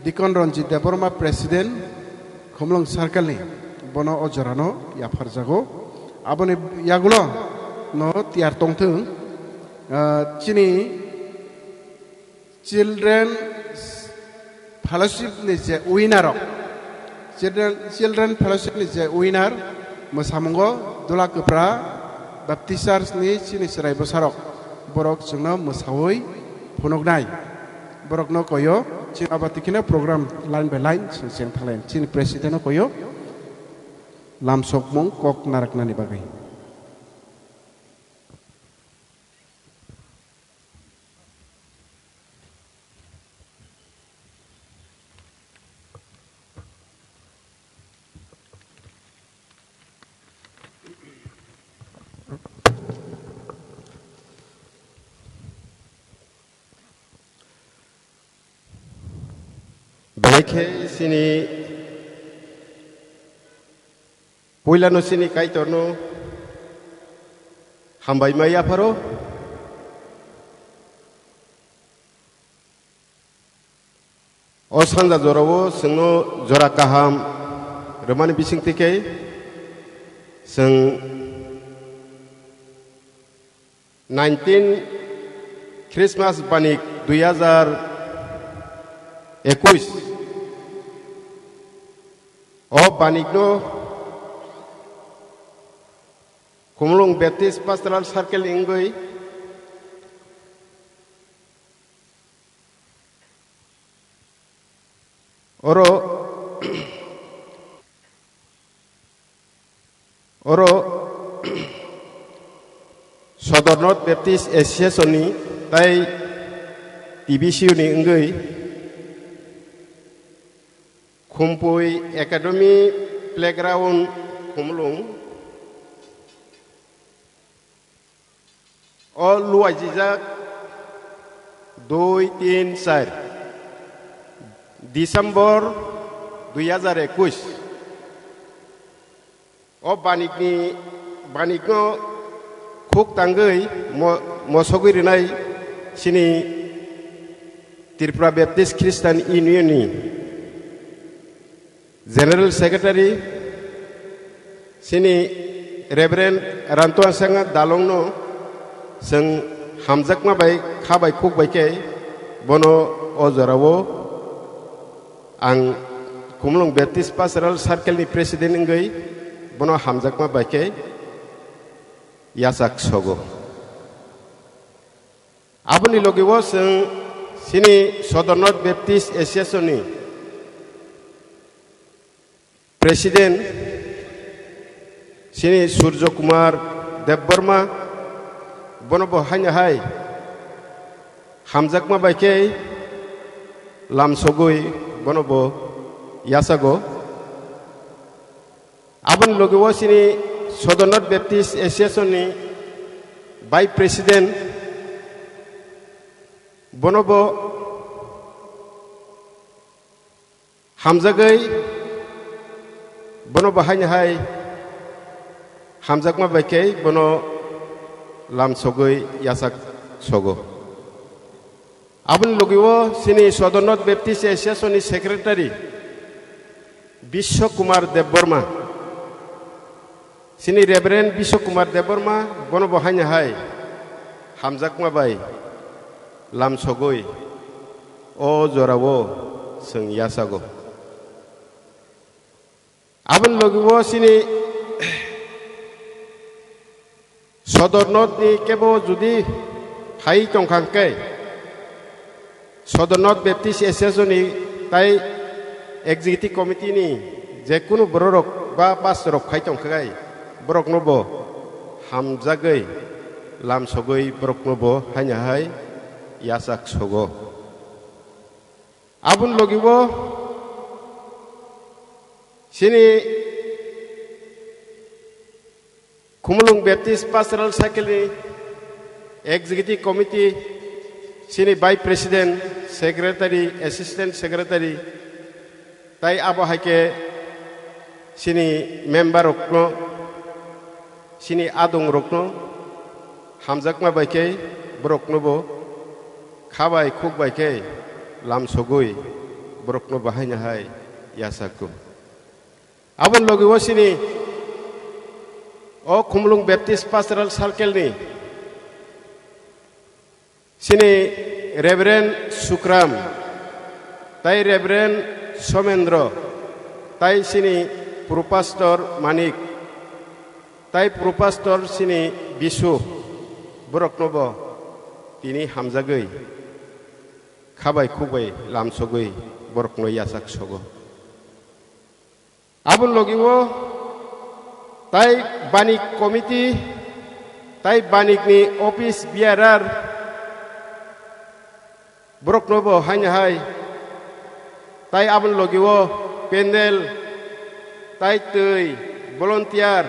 Deacon Ranjit Debbarma President Khumlwng Circle ni bono o jorano yapharjago. Aboni yagulo no tiyar tongthwng, ah, chini Children Fellowship ni je winner rok, Children, Children Fellowship ni je winner, mwsamungo Dula Kwpra Baptist Church ni chini chwrai bwsarok, borok chwngno mwsawi phunuknai. Borokno koyo, chini abo tikhino program line by line chwng cheng thanglai. Chini president no koyo, lamsokmung kok narwknani bagwi. Belai khe chini puilano chini Kaitorno hambai ma yapharo. O sanja jorao chwngno jora kaham rwmani bisingtwi khe chwng nineteen Christmas banik dui hajar ekush. O banikno Khumlwng Baptist Pastoral Circle wngwi oro, oro Sodor North Baptist Association ni tai T B C U ni wngwi Khumpui Academy Playground Khumlwng o luaijijak dui tin char December dui hajar ekush. O banikni, banikno khuk tangwi mo-, mosogwi rwnai chini Tripura Baptist Christian Union ni General Secretary Chini Reverend Rantuansanga Dalongno chwng hamjakma bai kha bai khuk bai khe bono o jorao ang Khumulwng Baptist Pastoral Circle ni President wngwi bono hamjakma bai khe yachak sogo. Aboni logi o chwng chini Sodor North Baptist Association ni President chini Surjo Kumar Debbarma, bono bo haino hai hamjakma bai khe lamsogwi bono bo yachago. Aboni logi o chini Sodor North Baptist Association ni Vice President, bono bo hamjagwi, bono bo haino hai hamjakma bai khe bono lamsogwi yachak sogo. Aboni logi o chini Sodor North Baptist Association ni Secretary Biswa Kumar Debbarma, chini Reverend Biswa Kumar Debbarma, bono bo haino hai hamjakma bai lamsogwi o jorao chwng yachago. Aboni logi o chini Sodor North ni kebo judi hai tongkha hwnkhe, Sodor North Baptist Association ni tai Executive Committee ni je kunu bororok ba pastor rok phai tongkha gai, borokno bo hamjagwi lamsogwi borokno bo haino hai yachak sogo. Aboni logi o chini Khumulwng Baptist Pastoral Circle ni Executive Committee, chini Vice President, Secretary, Assistant Secretary, tai abo hai khe chini member rokno, chini adong rokno hamjakma bai khe borokno bo kha bai khuk bai khe lamsogwi borokno bo haino hai yachago. Aboni logi o chini o Khumulwng Baptist Pastoral Circle ni chini Reverend Sukram, tai Reverend Somendro, tai chini Pro Pastor Manik, tai Pro Pastor chini Bisu, borokno bo tini hamjagwi kha bai khuk bai lamsogwi borokno yachak sogo. Aboni logi o tai Banik Committee, tai Banik ni office bearer, borokno bo haino hai, tai aboni logi o pandal, tai twi, volunteer,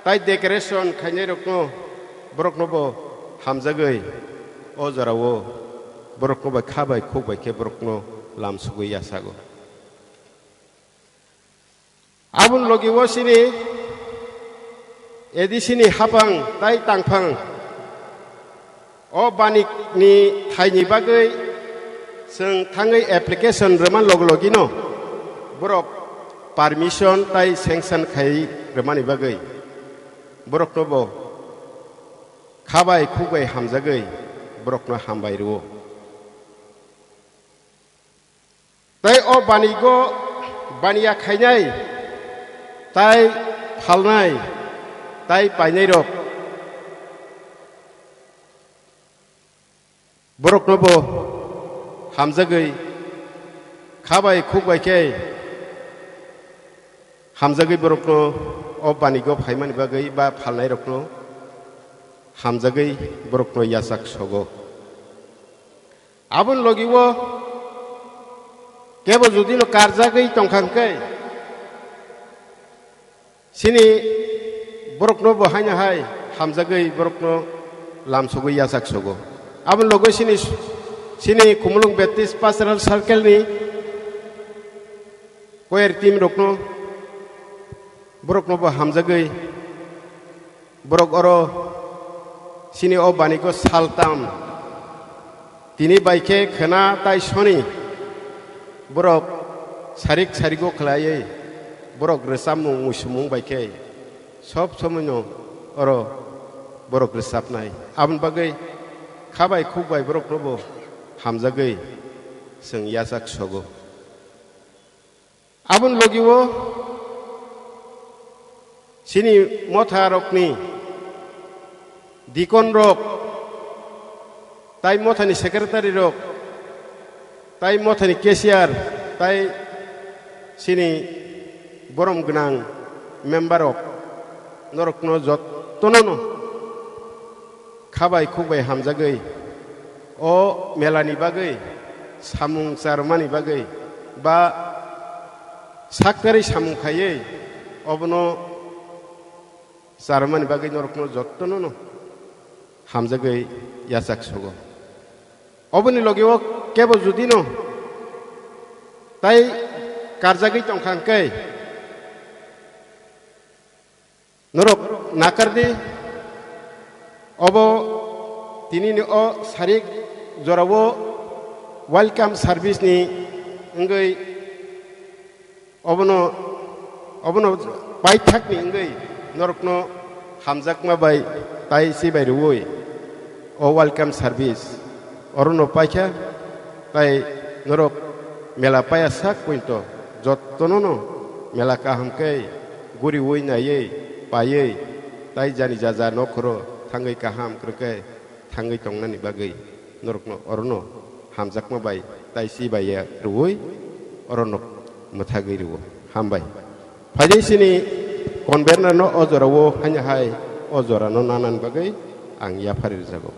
tai decoration khainai rokno, borokno bo hamjagwi o jorao borokno bai kha bai khuk bai khe borokno lamsogwi yachago. Aboni logi o chini A D C ni haphang tai tangphang o Banik ni thaini bagwi chwng thangwi application rwma log logino borok permission tai sanction khai rwmani bagwi borokno bo kha bai khuk bai hamjagwi borokno hambai rwo. Tai o Banigo baniya khainai, tai phalnai, tai painairok, borokno bo hamjagwi kha bai khuk bai khe hamjagwi borokno o Banigo phaimani bagwi ba phalnairokno hamjagwi borokno yachak sogo. Aboni logi o kebo judino karjagwi tongkha hwnkhe, chini borokno bo haino hai hamjagwi borokno lamsogwi yachak sogo. Aboni logi chini, chini Khumulwng Baptist Pastoral Circle ni choir team rokno, borokno bo hamjagwi borok oro chini o Banigo saltam tini bai khe khwna tai soni borok sarik sarigo khlaiwi borok rwchapmung muisumung bai khe sob somoino oro borok rwchapnai. Aboni bagwi kha bai khuk bai boroknobo hamjagwi chwng yachak sogo. Aboni logi o chini motha rokni dikon rok, tai mothani secretary rok, tai mothani cashier, tai chini borom gwnang member rok, norokno jottono no kha bai khuk bai hamjagwi o mela ni bagwi samung charmani bagwi ba saktarwi samung khaiwi obono charmani bagwi norokno jottono no hamjagwi yachak sogo. Oboni logi o kebo judino tai karjagwi tongkha hwnkhe, norok nakardi, obo tinini o sarik jorao welcome service ni wngwi obono, obono paithakni wngwi norokno hamjakma bai tai si bai rwui o welcome service orono paikha, tai norok mela paya sak pointo jottono no mela kaham khe guriui naiwi paiwi tai jani jaja nokhoro thangwi kaham kwrwkhe thangwi tongnani bagwi norokno orono hamjakma bai tai si bai ya rwui orono mwthagwi rwo. Hambai. Phaidi sini convener no o jora o haino hai o jora no nanani bagwi ang yaphari rwjago.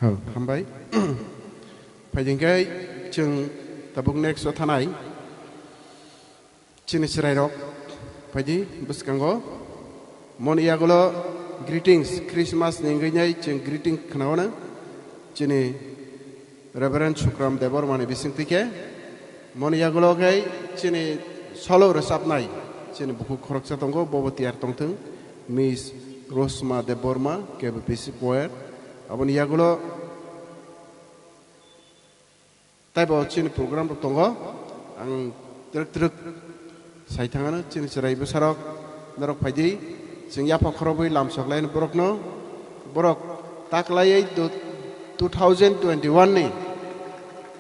Hal, hambai. Phaidi hwnkhe chwng tabuk next o thanai. Chini chwrairok, phaidi bwskango. Moni yagulo greetings, Christmas ni wngwi nai chwng greeting khnaono. Chini Reverend Sukram Debbarma ni bisingtwi khe. Moni yagulo khe chini solo rwchapnai chini bukhuk khoroksa tongo, bobo tiyar tongthwng. Miss Rosma Debbarma, K B P C choir. Aboni yagulo taibo chini program rok tongo. Ang twrwk twrwk sai thangano chini chwrai bwsarok, norok phaidi chwng yapha khorobwi lamsok laino borokno. Borok taklaiwi du-, two thousand twenty-one ni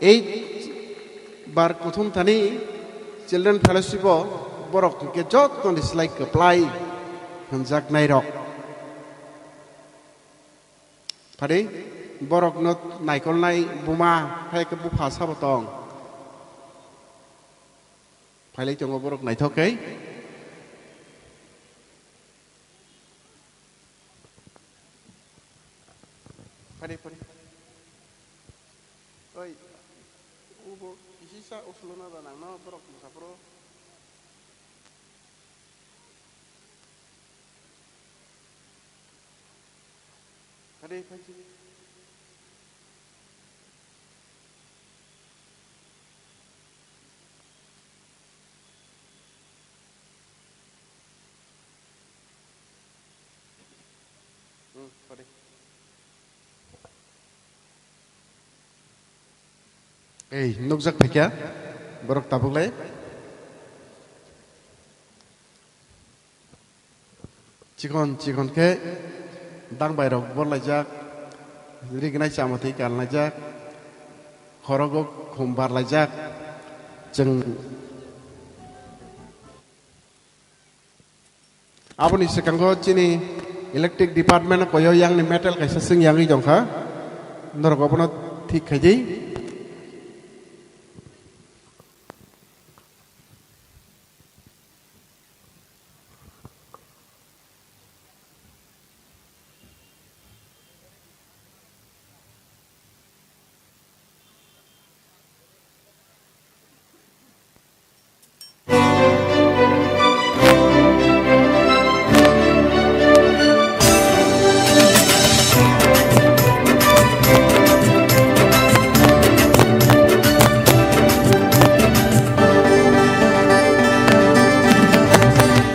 eight bar kuthum thani Children Fellowship o borok hwnkhe jottoni slai kwplai hwnjaknairok. Phadi borokno naikolnai buma hai khe bupha sabo tong. Phailai tongo borok naithok khe. Phadi, phadi. Oi, ubo kisi sa usulona da nangno borok musaphuru. Kade phaji. Hmm, kade. Ei, nukjak phaikha, borok tabuk lai. Chikon chikon khe dangbai rok borlaijak, rignai chamatwi kalnaijak, khorogo khum barlaijak. Chwng aboni swkango chini electric department koyo yangni metal kaisa swng yangwi tongkha, norok obono thik khaidi.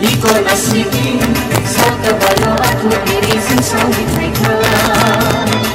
Iko nasibin, saka bayo aku diri sing songit naikha.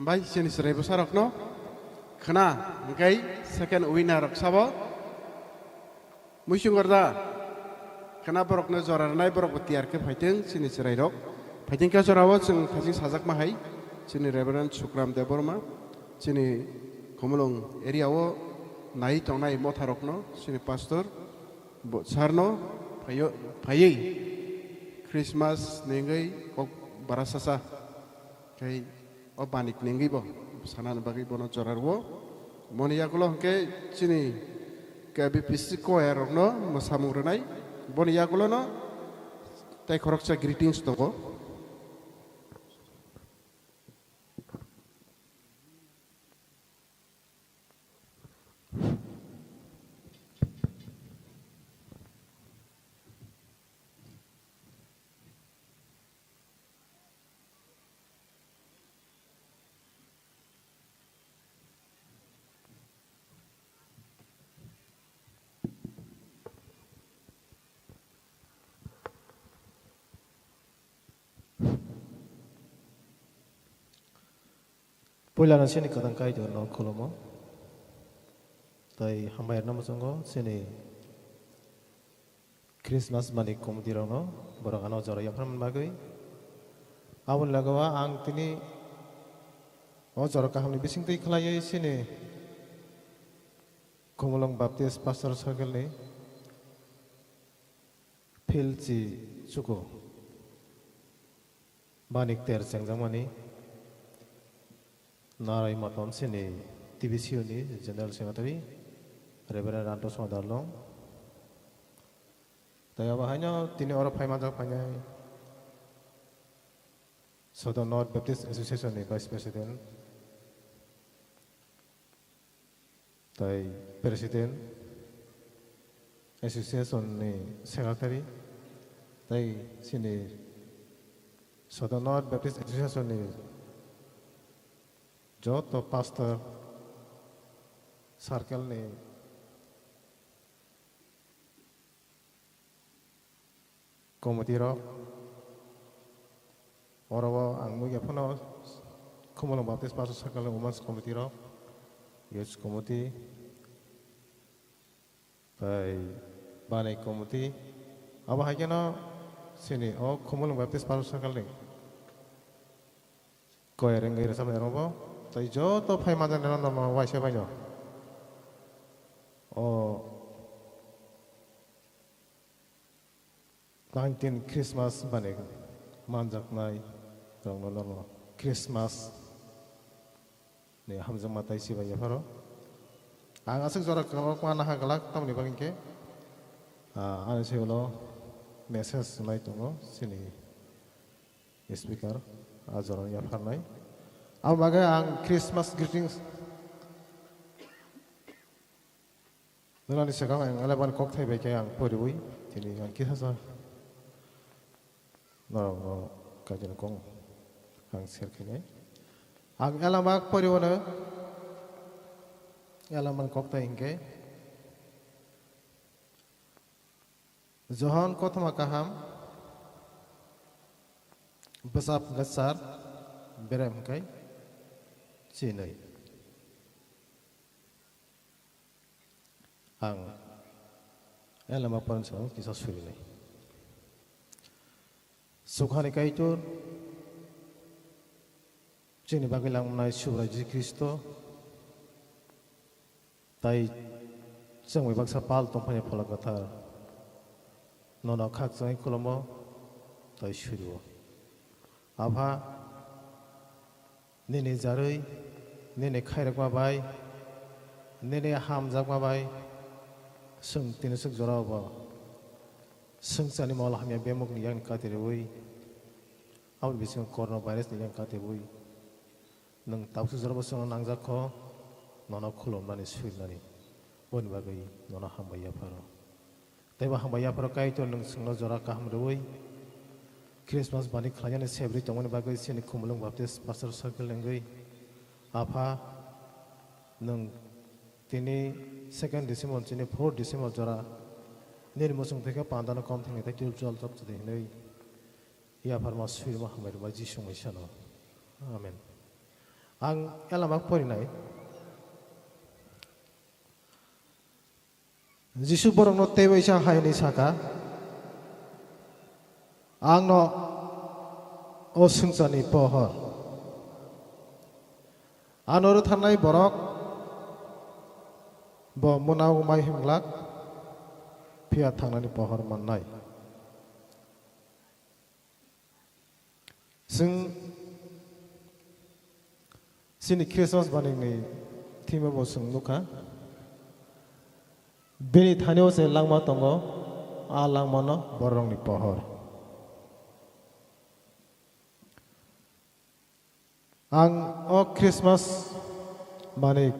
Hambai chini chwrai bwsarokno khna, hwnkhe second winner rok sabo muisung gorda khna, borokno jora rwnai, borokbo tiyar khe phaiteng chini chwrairok. Phaiteng khe jorao chwng thajing sajakma hai chini Reverend Sukram Debbarma, chini Khumulwng area o nai tongnai motharokno, chini pastor bo, sarno phaio, phaiwi Christmas ni wngwi kok bara sasa khai o banik nengwi bo sanani bagwi bono jora rwo. Boni yagulo hwnkhe chini K B P C choir rokno mwsamung rwnai. Boni yagulono tei khoroksa greetings tongo. Puilano chini kwthang Kaitorno khulumo. Tai hambai rwna muchungo chini Christmas mani committee rokno borok ano jora yapharmani bagwi. Aboni logeo ang tini o jora kahamni bisingtwi khlaiwi chini Khumulwng Baptist Pastor Circle ni Phil Chi Chuko. Bani ter chengjakmani Narai Maton sini T B C U ni General Secretary Reverend Ranto Singh Darlong. Tai abo haino tini oro phai manjak phainai Southern North Baptist Association ni Vice President. Tai President, Association ni Secretary, tai sini Southern North Baptist Association ni joto pastor circle ni committee rok, oro o ang nugya phano Khumulwng Baptist Pastor Circle ni Women's Committee rok, Youth Committee, tai Banai Committee, abo hai kheno chini o Khumulwng Baptist Pastor Circle ni koyar wngwi rwchapnai rokbo, tai joto phai manjaknai rok no waisa baino o nineteen Christmas bani manjaknai rokno nono Christmas ni hamjakma tai sibai yapharo. Ang aswk jora kwbangma naha glak, tamoni bagwi khe, ah, ani siyolo message nai tongo chini speaker, ah, jorani yapharnai. Abo bagwi ang Christmas greetings Nwnani swkang ang eleven kokthai bai khe ang poriwi tini ang kisa sa norokno Kaitorni kok ang share khainai. Ang eleven poriwono eleven kokthai hinkhe Johon kothoma kaham bwsap hwnkhe char, berem hwnkhe chinwi. Ang elema porensong kisa surinai. Sukhani Kaitor, chini bagwi langmani Subrai Jisu Khristo, tai chwngwi baksa pal tongphani Phola Kwthar, nono khakchangwi khulumo, tai surio. Apha, nini jarwi, nini khairokma bai, nini hamjakma bai, chwng tini swk jorao bo swngcharni mol hamya bemukni yakni kati rwui, aboni bisingo corona virus ni yakni kati rwui, nwng tabuk swk jorao bo chwngno nangjak kho, nono khulumnani, suinani, boni bagwi nono hambai yapharo. Teibo hambai yapharo Kaitor nwng chwngno jora kaham rwui Christmas bani khlainani sebri tongmani bagwi chini Khumulwng Baptist Pastor Circle ni wngwi Apha nwng tini second December chini fourth December jora nini muchung theke pandano kom thangwi tei twelve twelve chop chwdi hinwi yapharma suirma hambai rwma Jisu mwisano. Amen. Ang elama porinai. Jisu borokno teibo isa hai hwnwi saka, "Ang'-no o swngcharni pohor. Ano rwtharnai borok bo mwnao mai himglak, phiya thangnani pohor mannai." Chwng chini Christmas baningni theme-o bo chwng nukha, "Bini thani-o se langma tongo, a langmano bororokni pohor." Ang o Christmas mani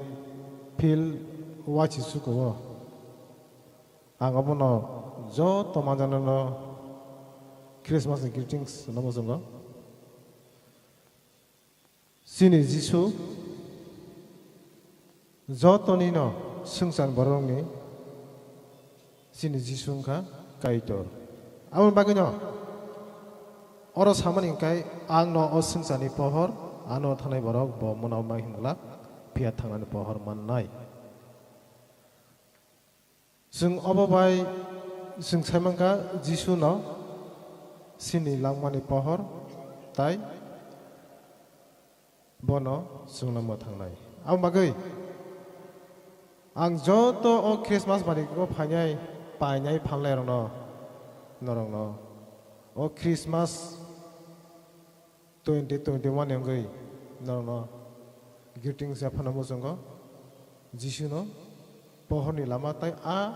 phil wachi suko-o. Ang obono joto manjanano Christmas ni greetings no muchungo. Chini Jisu jotonino swngchar borokni chini Jisu wngkha Kaitor. Aboni bagwino oro samani hwnkhe, "Ang'-no o swngcharni pohor, Ano thangnai borok bo mwnao mang himglak, phiya thangnani pohor mannai. Chwng obo bai chwng sai mankha Jisuno chini langmani pohor tai bono chwngno mwthangnai. Aboni bagwi ang joto o Christmas bani o phainai, painai, phalnairokno, norokno o Christmas twenty twenty-one ni wngwi norokno greetings yaphano muchungo. Jisuno pohorni lama tai a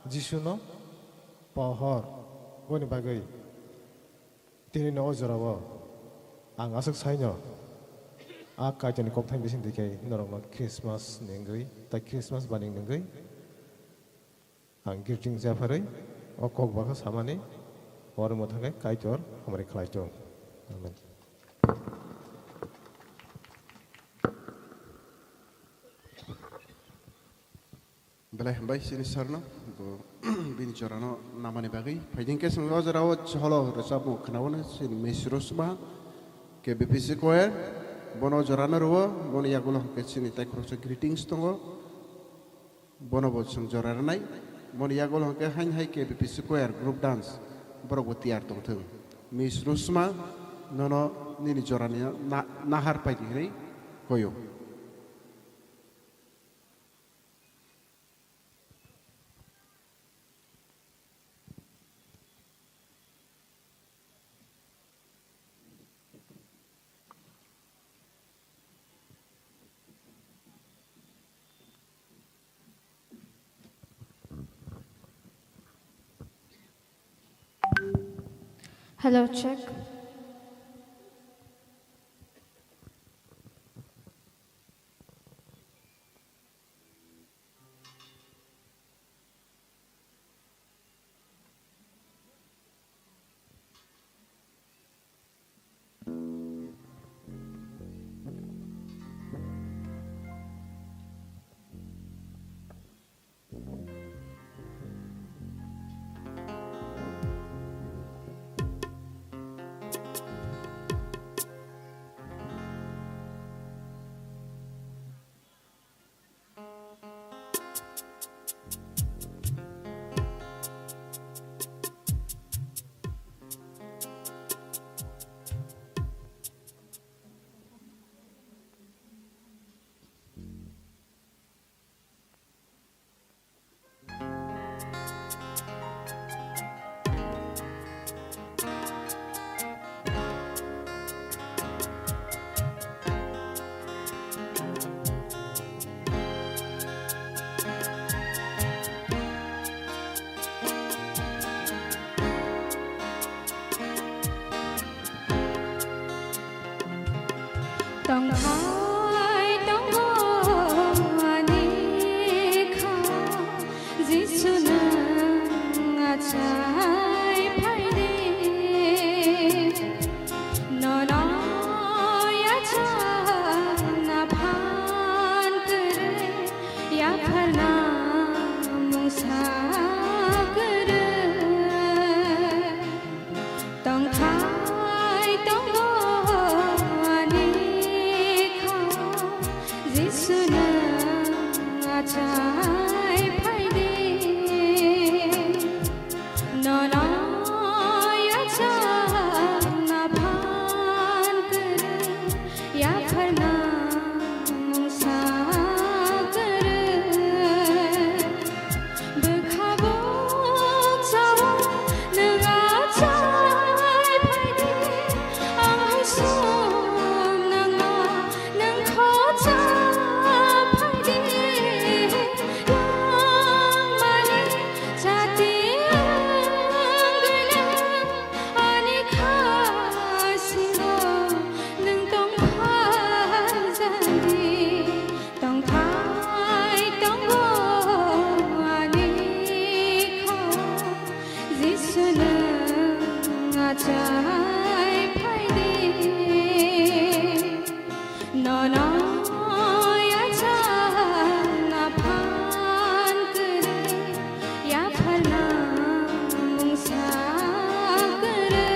Jisuno pohor boni bagwi tinino o jorao ang aswk saino a Kaitorni kokthai bising twi khe norokno Christmas ni wngwi tai Christmas bani wngwi ang greetings yapharwi o kok bakha samani oro mwthangwi Kaitor hamari khlai tong. Amen. Belai hambai chini sarno, bo bini jorano namani bagwi. Phaiding khe chwng o jorao cholo rwchapmung khnaono chini Miss Rosma, K B P C choir, bono jorano rwo, boni yagulo hwnkhe chini tai khoroksa greetings tongo. Bono bo chwng jora rwnai. Boni yagulo hwnkhe hain hai K B P C choir group dance borok bo tiyar tongthwng. Miss Rosma, nono nini jorani na-, nahar paidi hinwi koyo. Hello, check. Tongthai tongo ani kha, Jisu nwng achai phaidi. Nono yachakna phan kwrwi, yapharna mungsa kwrwi. Tongthai tongo ani kha, Jisu nwng achai phaidi. Nono yachakna phan kwrwi, yapharna mungsa kwrwi. Bwkha bukchao nwng achai phaidi, ang usom nwngno nwng khocha phaidi. Langmani chati wngwi nwng ani kha singo nwng tongphai jani. Tongthai tongo ani kha, Jisu nwng achai phaidi. Nono yachakna phan kwrwi, yapharna mungsa kwrwi.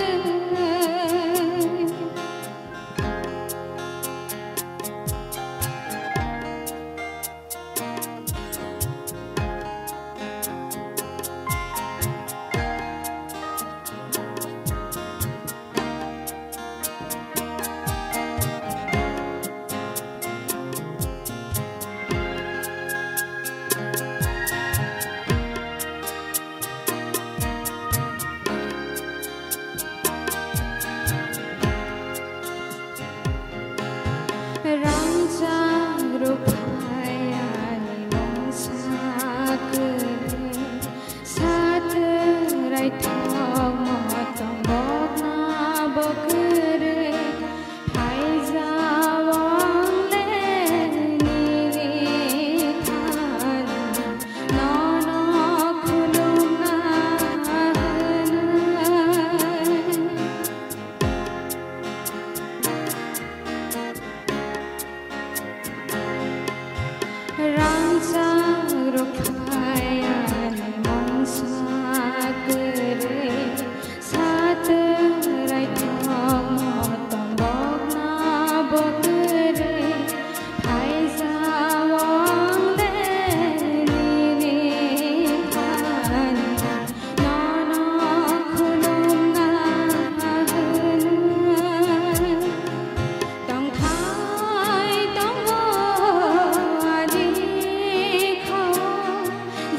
Naithok motom bokna bo kwrwi phaijao ang le nini thani nono khulumna hwnwi. Rangchak rok phai ani mungsa kwrwi, satwk raithok motom bokna bo kwrwi, phaijao ang le nini thani. Nono khulumna hwnwi tongthai tongo ani khao,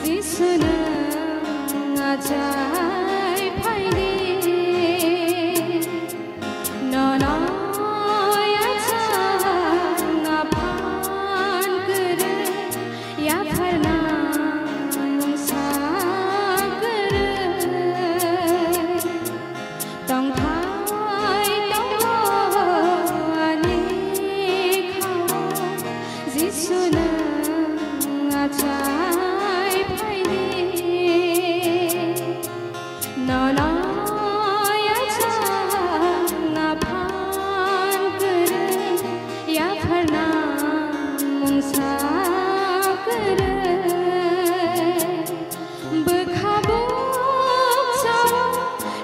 Jisu nwng achai phaidi. Nono yachakna phan kwrwi, yapharna mungsa kwrwi. Tongthai tongo ani khao, Jisu nwng achai phaidi. Nono yachakna phan kwrwi, yapharna mungsa kwrwi. Bwkha bukchao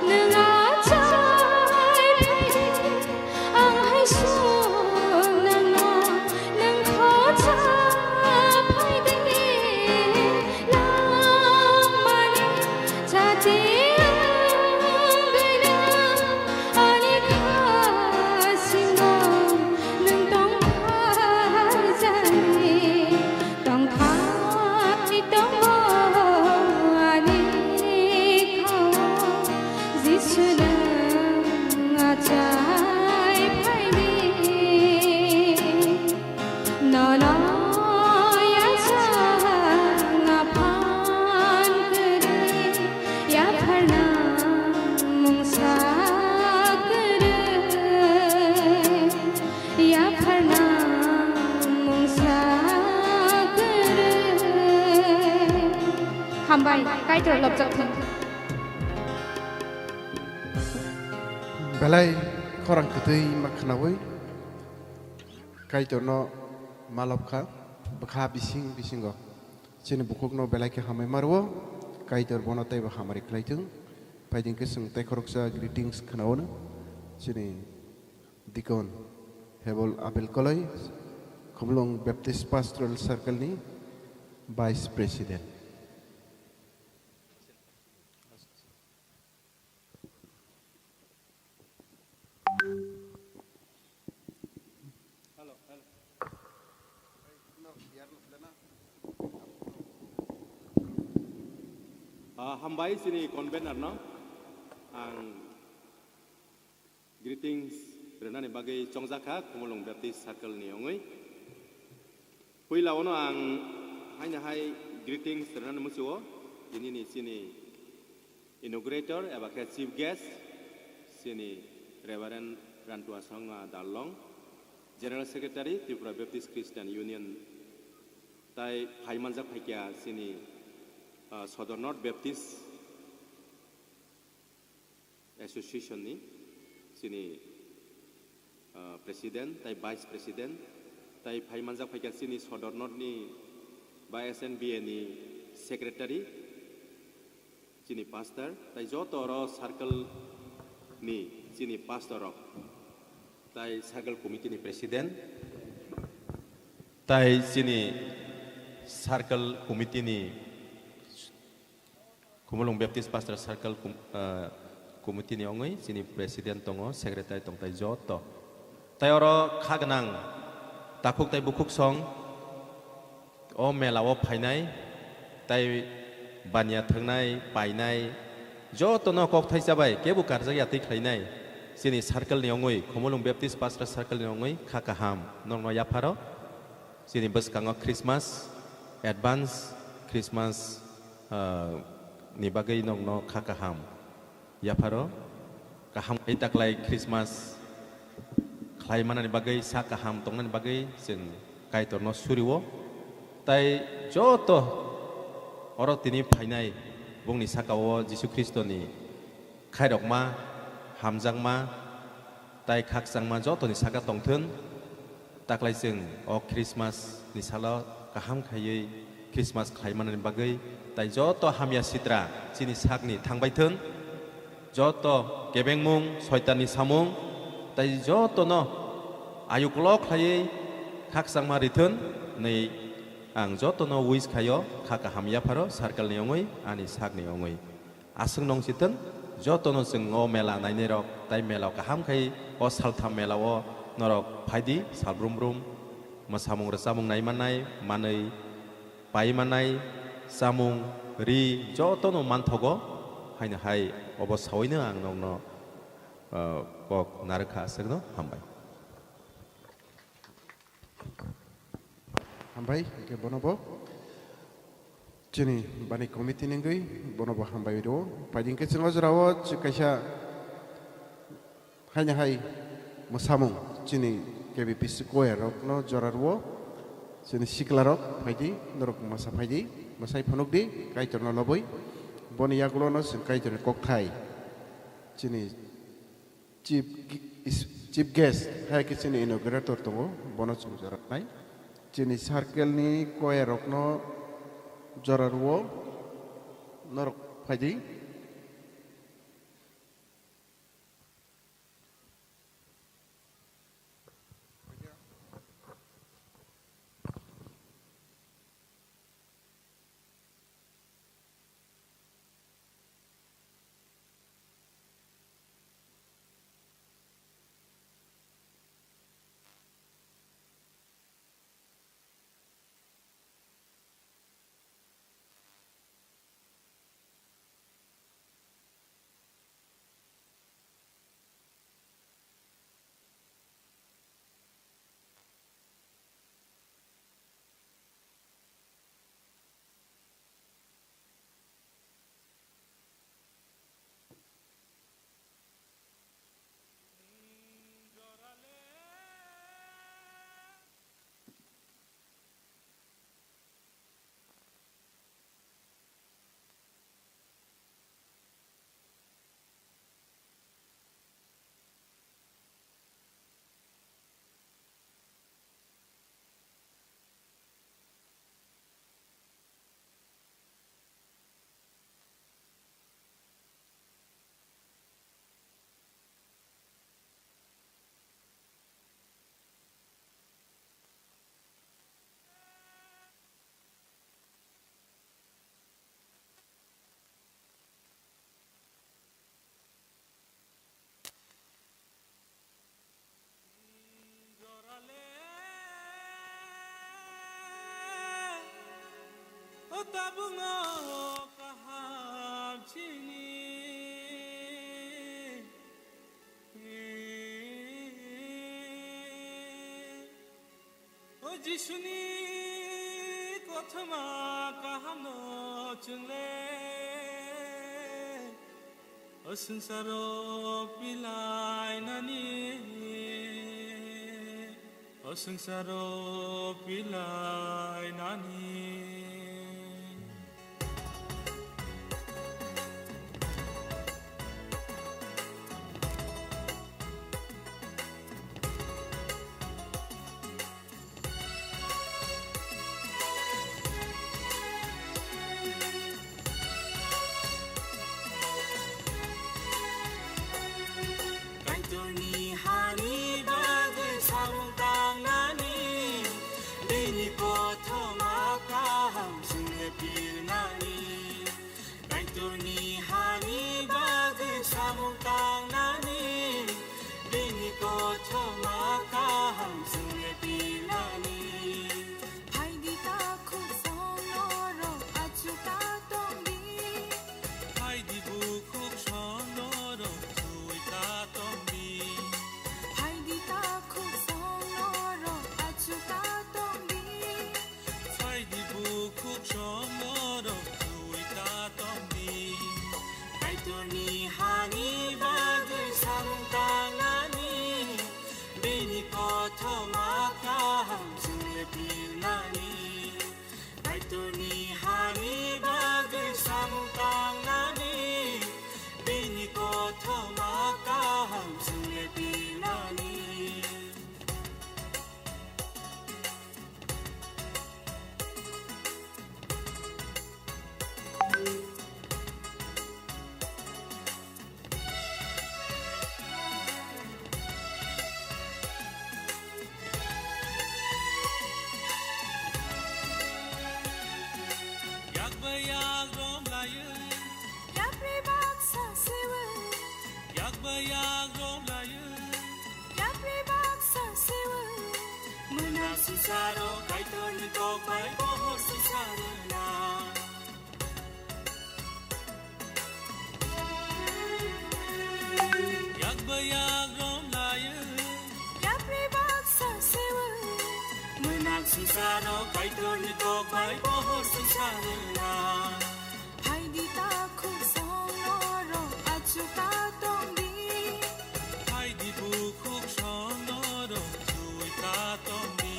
nwng achai phaidi. Ang hai suk nangno nwng khocha phaidi. Langmani chati wngwi nwng ani kha singo nwng tongpharjani. Tongthai tongo ani khao, Jisu nwng achai phaidi. Nono yachakna phan kwrwi, yapharna mungsa kwrwi. Yapharna mungsa kwrwi. Hambai, Kaitor lobjak thung. Belai khorang kwtwi ma khnaui Kaitorno malop kha, bwkha bising bisingo chini bukhukno belai khe hambai ma rwo. Kaitor bono teibo hamari khlai thung. Phaidi hwnkhe chwng tei khoroksa greetings khnaono chini Deacon Hebol Abel Koloi, Khumulwng Baptist Pastoral Circle ni Vice President. Ah, hambai chini convener no ang greetings rwnani bagwi chongjakha Khumulwng Baptist Circle ni wngwi. Puila ono ang haino hai greetings rwnani muchungo, tini ni chini inaugurator eba khe chief guest, chini Reverend Rantua Sangma Darlong, General Secretary, Tripura Baptist Christian Union, tai phai manjak phaikha chini, ah, Sodor North Baptist Association ni chini, ah, President tai Vice President, tai phai manjak phaikha chini Sodor North ni ba S N B A ni Secretary, chini Pastor, tai joto oro circle ni chini Pastor rok, tai Circle Committee ni President, tai chini Circle Committee ni Khumulwng Baptist Pastor Circle com-, ah, Committee ni wngwi chini President tongo, Secretary tong tai joto. Tai oro kha gwnang takhuk tai bukhuk song o mela o phainai, tai baniya thwngnai, painai, jotono kok thaisa bai kebo karjak ya twi khlainai. Chini circle ni wngwi, Khumulwng Baptist Pastor Circle ni wngwi kha kaham nokno yapharo. Chini bwskango Christmas, advance Christmas, ah, ni bagwi nokno kha kaham yapharo. Kaham khai taklai Christmas khlai manani bagwi, sa kaham tongnani bagwi chwng Kaitorno suriwo. Tai joto oro tini phainai bongni sakao Jisu Khristoni khairokma, hamjakma, tai khakchangma jotoni saka tongthun. Taklai chwng o Christmas ni salo kaham khaiwi Christmas khlai manani bagwi tai joto hamya sitra chini sakni thangbai thun. Joto kebengmung, soitanni samung tai jotono ayuk ulo khlaiwi khakchangma rithun hinwi ang jotono wish khaio, kha kaham yapharo circle ni wngwi, ani sakni wngwi. Aswk nong sitwng, jotono chwng o mela nainai rok tai mela o kaham khai o saltham mela o norok phaidi sal brum brum, mwsamung rwchabung nai manai, manwi pai manai, chamung, ri jotono manthogo. Haino hai obo sawino ang nokno, uh, kok narwkha, aswkno hambai. Hambai, hwnkhe bono bo chini bani committee ni wngwi bono bo hambai rwo. Phaidi hwnkhe chwng o jora o chwng kaisa haino hai mwsamung chini K B P C choir rokno jora rwo. Chini sikla rok phaidi, norok mwsa phaidi, mwsai phunukdi, Kaitorno lobwi. Boni yagulono chwng Kaitorni kokthai chini Chief, is, chief guest, hai khe chini inaugurator tongo, bono chwng jora rwnai. Chini circle ni choir rokno jora rwo, norok phaidi. O tabungo kaham chini. O Jisuni kothoma kahamno chwngle. O swngcharo pilainani, o swngcharo pilainani. Kaitorni hani bagwi samung tangnani, bini kothoma kaham. Ni hani bagwi samung tangnani, bini kothoma kaham chwngno pirnani. Kaitorni hani bagwi samung tangnani, bini kothoma kaham chwngno pirnani. Yak bai yak rom layo. Yapri baksa sewo. Yak bai yak rom layo. Yapri baksa sewo. Mwnang sisaro Kaitorni kok bai pohor sisaro na. Yak bai yak rom layo. Yapri baksa sewo. Mwnang sisano Kaitorni kok bai pohor sisano na. Phaidi takhuk songno ro achuka tongdi. Phaidi bukhuk songno ro chuika tongdi.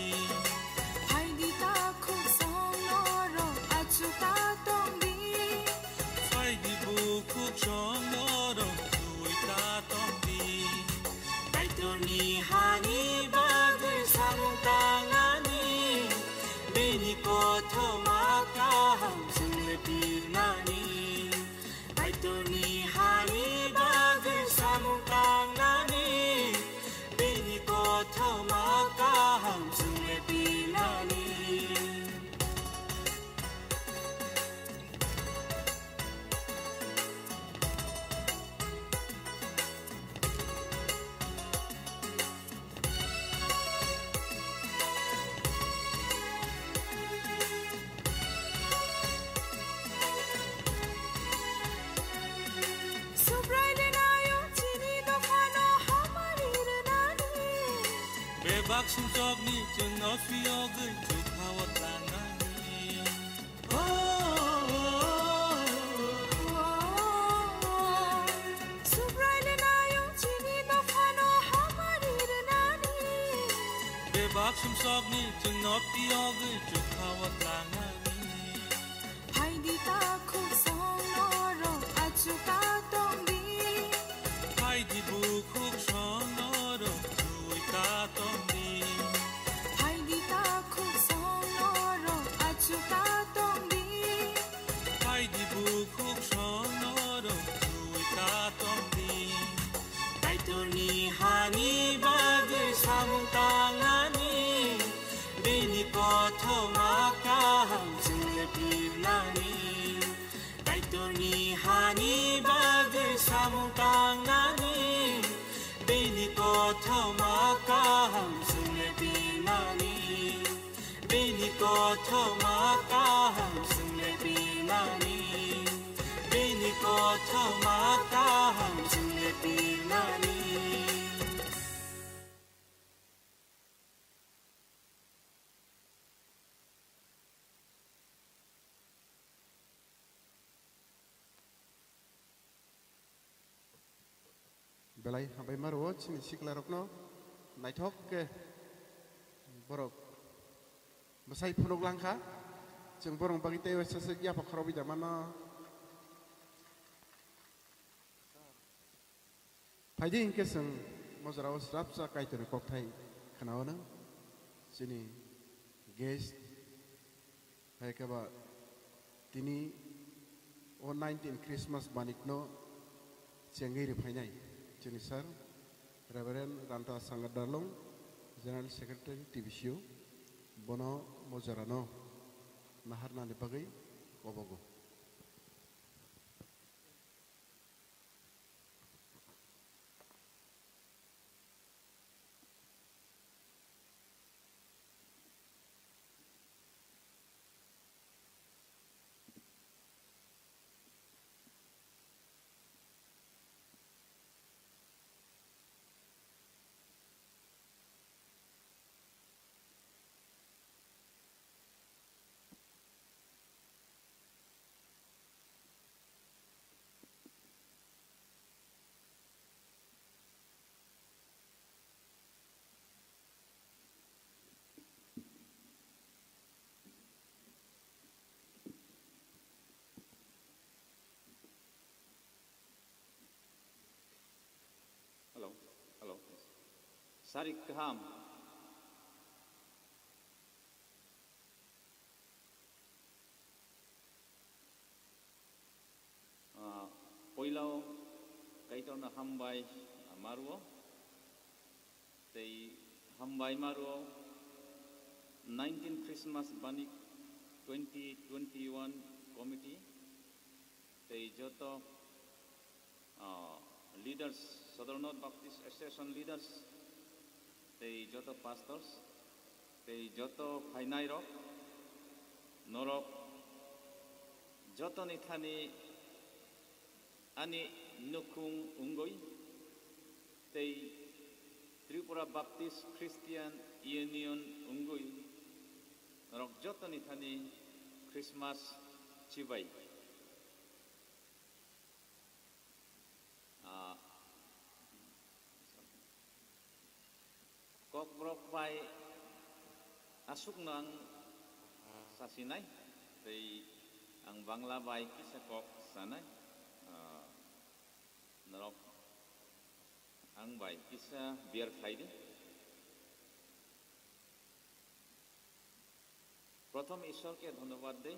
Phaidi takhuk songno ro achuka tongdi. Phaidi bukhuk songno ro chuika tongdi. Kaitorni hani bagwi samung tangnani, bini kothoma kaham chwngno pirnani. Kaitorni hani bagwi samung tangnani, bini kothoma kaham chwngno pirnani. Subrai le nayo chini dophano hamari rwnani. Bebak sumsokni chwngno phiyogwi chukha-o tlangnani. Subrai le nayo chini dophano hamari rwnani. Bebak sumsokni chwngno phiyogwi chukha-o tlangnani. Phaidi takhuk songno ro achuka tongdi. Phaidi bukhuk songno ro chuika tongdi. Phaidi takhuk songno ro achuka tongdi. Phaidi bukhuk songno ro chuika tongdi. Kaitorni hani bagwi samung tangnani, bini kothoma kaham chwngno pirnani. Kaitorni hani bagwi samung tangnani, bini kothoma kaham chwngno pirnani. Bini kothoma kaham chwngno pirnani. Bini kothoma kaham chwngno pirnani. Belai hambai ma rwo chini sikla rokno, naithok khe borok bwsai phunuk langkha, chwng borok bagwi tei uaisa se yapha khorokwi da mano. Phaidi hinkhe chwng mojorao srapsa Kaitorni kokthai khwnao nw chini guest hai khe ba tini o nineteen Christmas banikno chengwi rwphainai chini sir Reverend Ranta Sanga Darlong, General Secretary T B C U, bono mojorano naharnani bagwi kobogo. Sarik kaham. Ah, poilao Kaitorno hambai maruo, tei hambai maruo nineteen Christmas Banik twenty twenty-one committee, tei joto ah, leaders, Sadharnath Baptist Association leaders, tei joto pastors, tei joto phainai rok, norok jotoni thani ani nukhung wngwi tei Tripura Baptist Christian Union wngwi norok jotoni thani Christmas chibai. Ah, Kokborok bai aswkno ang sasinai, tei ang Bangla bai kisa kok sanai. Ah, norok ang bai kisa bear khlai di. প্রথম ঈশ্বরকে ধন্যবাদ দেই।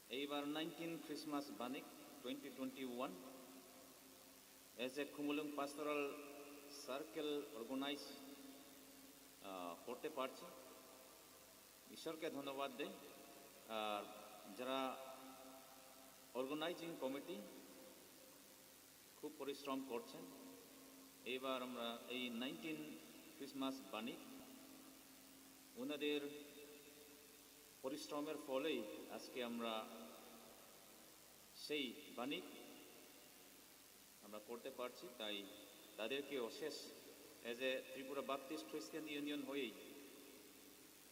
এইবার nineteen Christmas Banik twenty twenty-one as a Khumulwng Pastoral Circle organize, আহ, করতে পারছি, ঈশ্বরকে ধন্যবাদ দেই। আর যারা অর্গানাইজিং কমিটি, খুব পরিশ্রম করছেন। এইবার আমরা এই nineteen Christmas Banik, ওনাদের পরিশ্রমের ফলেই আজকে আমরা সেই বানিক আমরা করতে পারছি। তাই তাদেরকে অশেষ, as a Tripura Baptist Christian Union হয়েই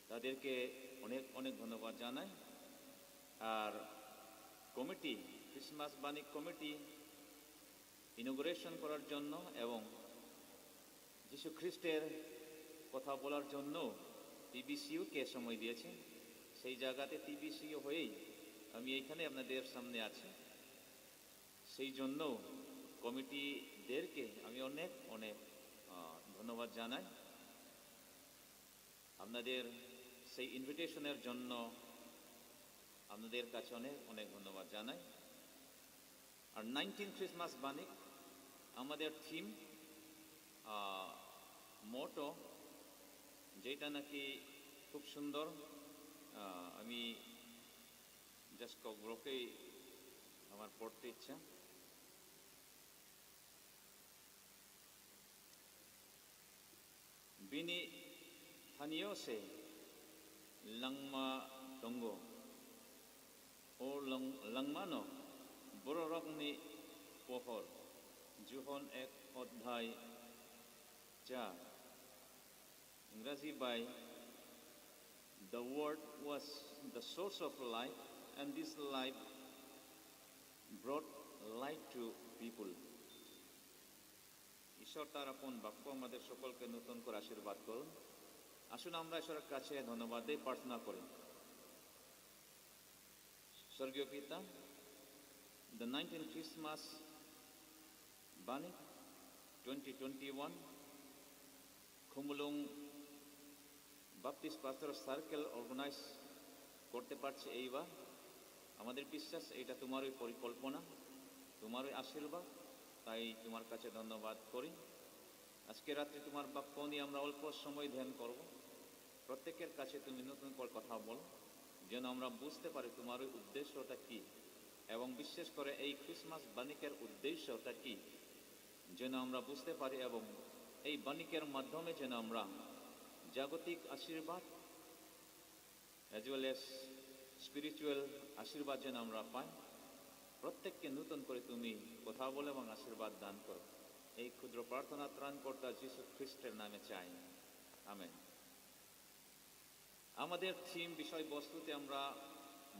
তাদেরকে অনেক অনেক ধন্যবাদ জানাই। আর কমিটি, ক্রিসমাস বাণিক কমিটি ইনোগুরেশন করার জন্য এবং যীশু খ্রিস্টের কথা বলার জন্য টিবিসিও কে সময় দিয়েছেন। সেই জায়গাতে টিবিসিও হয়েই আমি এইখানে আপনাদের সামনে আছি। সেই জন্য কমিটিদেরকে আমি অনেক অনেক, আহ, ধন্যবাদ জানাই। আপনাদের সেই ইনভিটেশনের জন্য আপনাদের কাছে অনেক অনেক ধন্যবাদ জানাই। আর নাইনটিন ক্রিসমাস বাণিক আমাদের থিম, আহ, মোটো, যেটা নাকি খুব সুন্দর। আহ, আমি জাস্ট ককবরককেই আমার পড়তে ইচ্ছা। Bini thanio se langma tongo. O lang-, langmano bororokni pohor, Johon ek odhyay char. Ingraji bai, "The Word was the source of life, and this life brought light to people." ঈশ্বর তার আপন বাক্য আমাদের সকলকে নতুন করে আশীর্বাদ করুন। আসুন আমরা ঈশ্বরের কাছে ধন্যবাদ দিয়ে প্রার্থনা করি। স্বর্গীয় পিতা, the nineteen Christmas Banik twenty twenty-one, Khumulwng Baptist Pastor Circle organize করতে পারছি এইবার। আমাদের বিশ্বাস এইটা তোমারই পরিকল্পনা, তোমারই আশীর্বাদ, তাই তোমার কাছে ধন্যবাদ করি। আজকে রাত্রে তোমার বাক্য নিয়ে আমরা অল্প সময় ধ্যান করব। প্রত্যেকের কাছে তুমি নতুন করে কথা বলো, যেন আমরা বুঝতে পারি তোমার ওই উদ্দেশ্যটা কি, এবং বিশেষ করে এই ক্রিসমাস বাণিকের উদ্দেশ্যটা কি, যেন আমরা বুঝতে পারি এবং এই বাণিকের মাধ্যমে যেন আমরা জাগতিক আশীর্বাদ as well as spiritual আশীর্বাদ যেন আমরা পাই। প্রত্যেককে নতুন করে তুমি কথা বলো এবং আশীর্বাদ দান করো। এই ক্ষুদ্র প্রার্থনা ত্রাণকর্তা যীশু খ্রিস্টের নামে চাই, আমেন। আমাদের থিম বিষয়বস্তুতে আমরা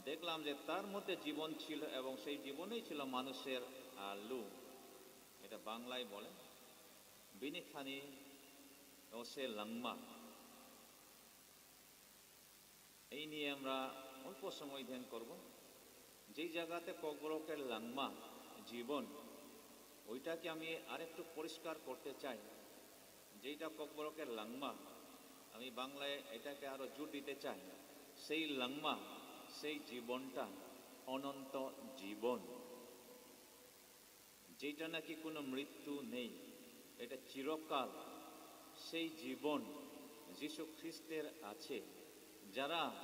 দেখলাম যে তার মধ্যে জীবন ছিল এবং সেই জীবনেই ছিল মানুষের আলো। এটা বাংলায় বলে, "Bini thani o se langma।" এই নিয়ে আমরা অল্প সময় ধ্যান করব। যেই জায়গাতে ককবরকের langma জীবন, ওইটাকে আমি আরেকটু পরিষ্কার করতে চাই। যেটা ককবরকের লাংমা, আমি বাংলায় এটাকে আরো জোর দিতে চাই, সেই লাংমা, সেই জীবনটা অনন্ত জীবন, যেটা নাকি কোনো মৃত্যু নেই, এটা চিরকাল। সেই জীবন যিশু খ্রিস্টের আছে। যারা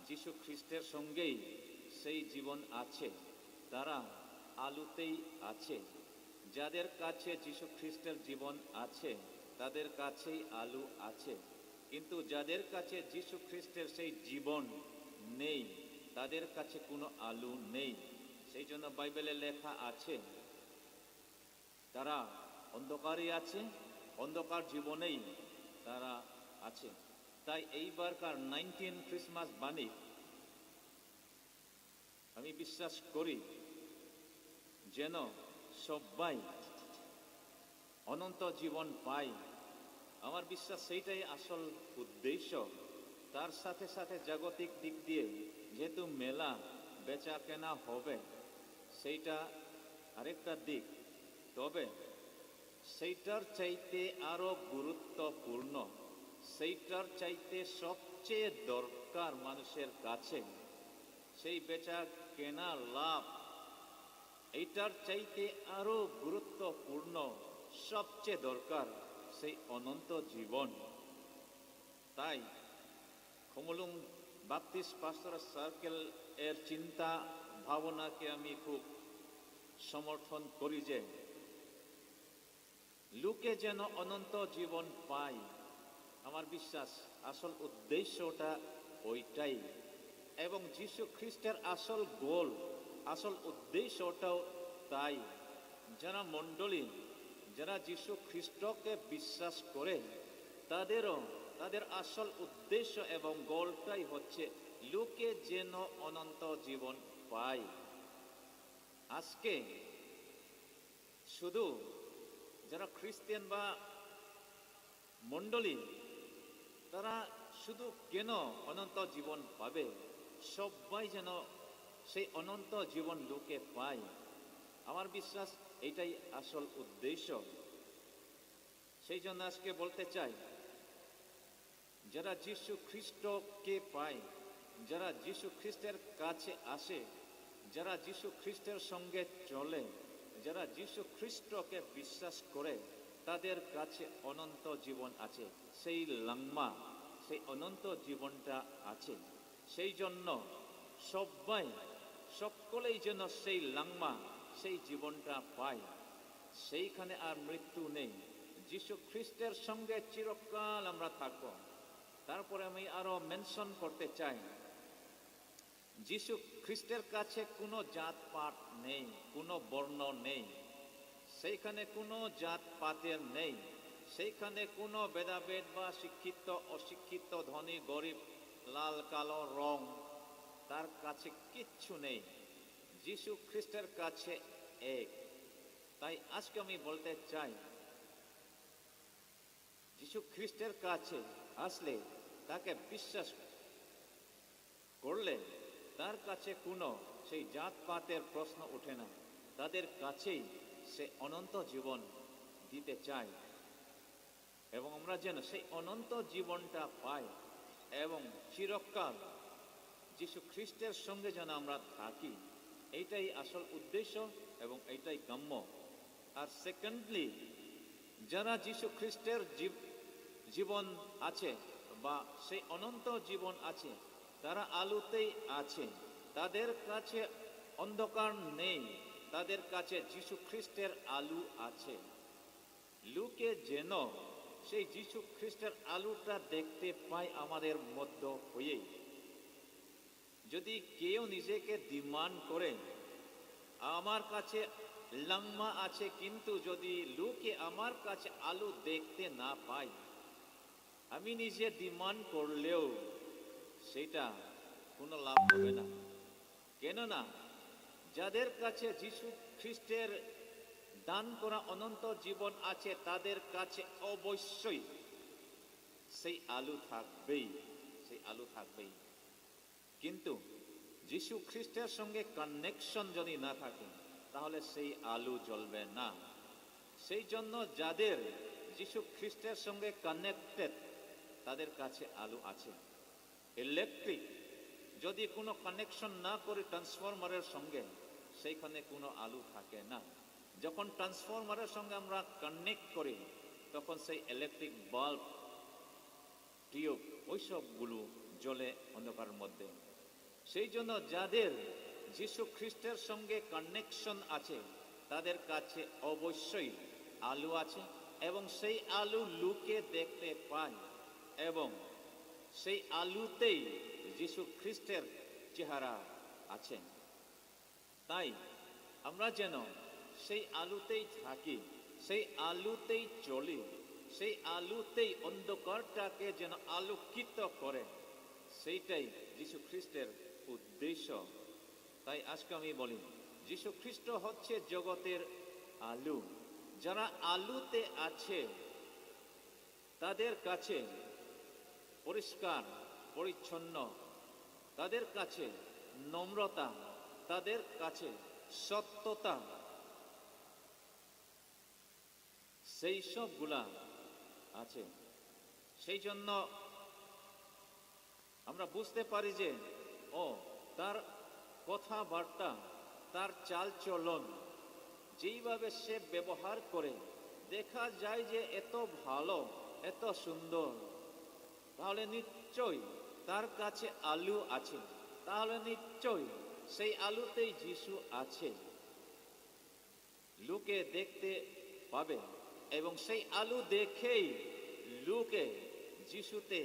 যিশু খ্রিস্টের সঙ্গেই সেই জীবন আছে, তারা আলোতেই আছে। যাদের কাছে যিশু খ্রিস্টের জীবন আছে, তাদের কাছেই আলো আছে। কিন্তু যাদের কাছে যিশু খ্রিস্টের সেই জীবন নেই, তাদের কাছে কোনো আলো নেই। সেই জন্য বাইবেলে লেখা আছে, তারা অন্ধকারে আছে, অন্ধকার জীবনেই তারা আছে। তাই এইবারকার নাইনটিন ক্রিসমাস বাণী আমি বিশ্বাস করি যেন সবাই অনন্ত জীবন পাই। আমার বিশ্বাস সেইটাই আসল উদ্দেশ্য। তার সাথে সাথে জাগতিক দিক দিয়ে যেহেতু মেলা বেচা কেনা হবে, সেইটা আরেকটা দিক। তবে সেইটার চাইতে আরো গুরুত্বপূর্ণ, সেইটার চাইতে সবচেয়ে দরকার মানুষের কাছে, সেই বেচা কেনার লাভ, এইটার চাইতে আরো গুরুত্বপূর্ণ, সবচেয়ে দরকার সেই অনন্ত জীবন। তাই খুমুলুং বাপ্তিস্ট পাস্টরাল সার্কেল এর চিন্তা ভাবনাকে আমি খুব সমর্থন করি যে লোকে যেন অনন্ত জীবন পায়। আমার বিশ্বাস আসল উদ্দেশ্যটা ওইটাই, এবং যীশু খ্রিস্টের আসল গোল, আসল উদ্দেশ্যটাও তাই। যারা মণ্ডলী, যারা যীশু খ্রিস্টকে বিশ্বাস করে, তাদেরও, তাদের আসল উদ্দেশ্য এবং গোলটাই হচ্ছে লোকে যেন অনন্ত জীবন পায়। আজকে শুধু যারা খ্রিস্টান বা মণ্ডলী, তারা শুধু কেন অনন্ত জীবন পাবে? সবাই যেন সেই অনন্ত জীবন লোকে পায়। আমার বিশ্বাস এটাই আসল উদ্দেশ্য। সেই জন্য আজকে বলতে চাই, যারা যীশু খ্রিস্টকে পায়, যারা যীশু খ্রিস্টের কাছে আসে, যারা যীশু খ্রিস্টের সঙ্গে চলে, যারা যীশু খ্রিস্টকে বিশ্বাস করে, তাদের কাছে অনন্ত জীবন আছে। সেই লাংমা, সেই অনন্ত জীবনটা আছে। সেই জন্য সবাই, সকলেই যেন সেই লাংমা, সেই জীবনটা পায়। সেইখানে আর মৃত্যু নেই। যীশু খ্রিস্টের সঙ্গে চিরকাল আমরা থাকব। তারপরে আমি আরো মেনশন করতে চাই, যীশু খ্রিস্টের কাছে কোনো জাতপাত নেই, কোনো বর্ণ নেই, সেইখানে কোনো জাতপাতের নেই, সেইখানে কোনো ভেদাভেদ বা শিক্ষিত অশিক্ষিত, ধনী গরিব, লাল কালো রং, তার কাছে কিচ্ছু নেই। যীশু খ্রিস্টের কাছে এক। তাই আজকে আমি বলতে চাই, যীশু খ্রিস্টের কাছে আসলে, তাকে বিশ্বাস করলে, তার কাছে কোনো সেই জাতপাতের প্রশ্ন ওঠে না। তাদের কাছেই সে অনন্ত জীবন দিতে চায়। এবং আমরা যেন সেই অনন্ত জীবনটা পাই এবং চিরকাল যীশু খ্রিস্টের সঙ্গে যেন আমরা থাকি, এইটাই আসল উদ্দেশ্য এবং এইটাই কাম্য। আর সেকেন্ডলি, যারা যীশু খ্রিস্টের জীব-, জীবন আছে বা সেই অনন্ত জীবন আছে, তারা আলোতেই আছে। তাদের কাছে অন্ধকার নেই, তাদের কাছে যীশু খ্রিস্টের আলো আছে। লোকে যেন সেই যীশু খ্রিস্টের আলোটা দেখতে পায় আমাদের মধ্য হয়েই। যদি কেউ নিজেকে ডিমান্ড করে, "আমার কাছে লাংমা আছে, কিন্তু যদি লোকে আমার কাছে আলো দেখতে না পায়, আমি নিজে ডিমান্ড করলেও সেটা কোনো লাভ হবে না।" কেননা যাদের কাছে যীশু খ্রিস্টের দান করা অনন্ত জীবন আছে, তাদের কাছে অবশ্যই সেই আলো থাকবেই, সেই আলো থাকবেই। কিন্তু যীশু খ্রিস্টের সঙ্গে কানেকশন যদি না থাকে, তাহলে সেই আলো জ্বলবে না। সেই জন্য যাদের যিশু খ্রিস্টের সঙ্গে কানেক্টেড, তাদের কাছে আলো আছে। ইলেকট্রিক যদি কোনো কানেকশন না করে ট্রান্সফরমারের সঙ্গে, সেইখানে কোনো আলো থাকে না। যখন ট্রান্সফরমারের সঙ্গে আমরা কানেক্ট করি, তখন সেই ইলেকট্রিক বাল্ব, টিউব, ওইসবগুলো জ্বলে অন্ধকারের মধ্যে। সেই জন্য যাদের যিশু খ্রিস্টের সঙ্গে কানেকশন আছে, তাদের কাছে অবশ্যই আলো আছে, এবং সেই আলো লোকে দেখতে পায়, এবং সেই আলোতেই যিশু খ্রিস্টের চেহারা আছে। তাই আমরা যেন সেই আলোতেই থাকি, সেই আলোতেই চলি, সেই আলোতেই অন্ধকারটাকে যেন আলোকিত করে, সেইটাই যিশু খ্রিস্টের উদ্দেশ্য। তাই আজকে আমি বলি, যিশু খ্রিস্ট হচ্ছে জগতের আলো। যারা আলোতে আছে, তাদের কাছে পরিষ্কার পরিচ্ছন্ন, তাদের কাছে নম্রতা, তাদের কাছে সত্যতা, সেই সবগুলা আছে। সেই জন্য আমরা বুঝতে পারি যে, ও, তার কথাবার্তা, তার চালচলন, যেইভাবে সে ব্যবহার করে, দেখা যায় যে এত ভালো, এত সুন্দর, তাহলে নিশ্চয়ই তার কাছে আলো আছে, তাহলে নিশ্চয়ই সেই আলোতেই যিশু আছে। লোকে দেখতে পাবে এবং সেই আলো দেখেই লোকে যিশুতে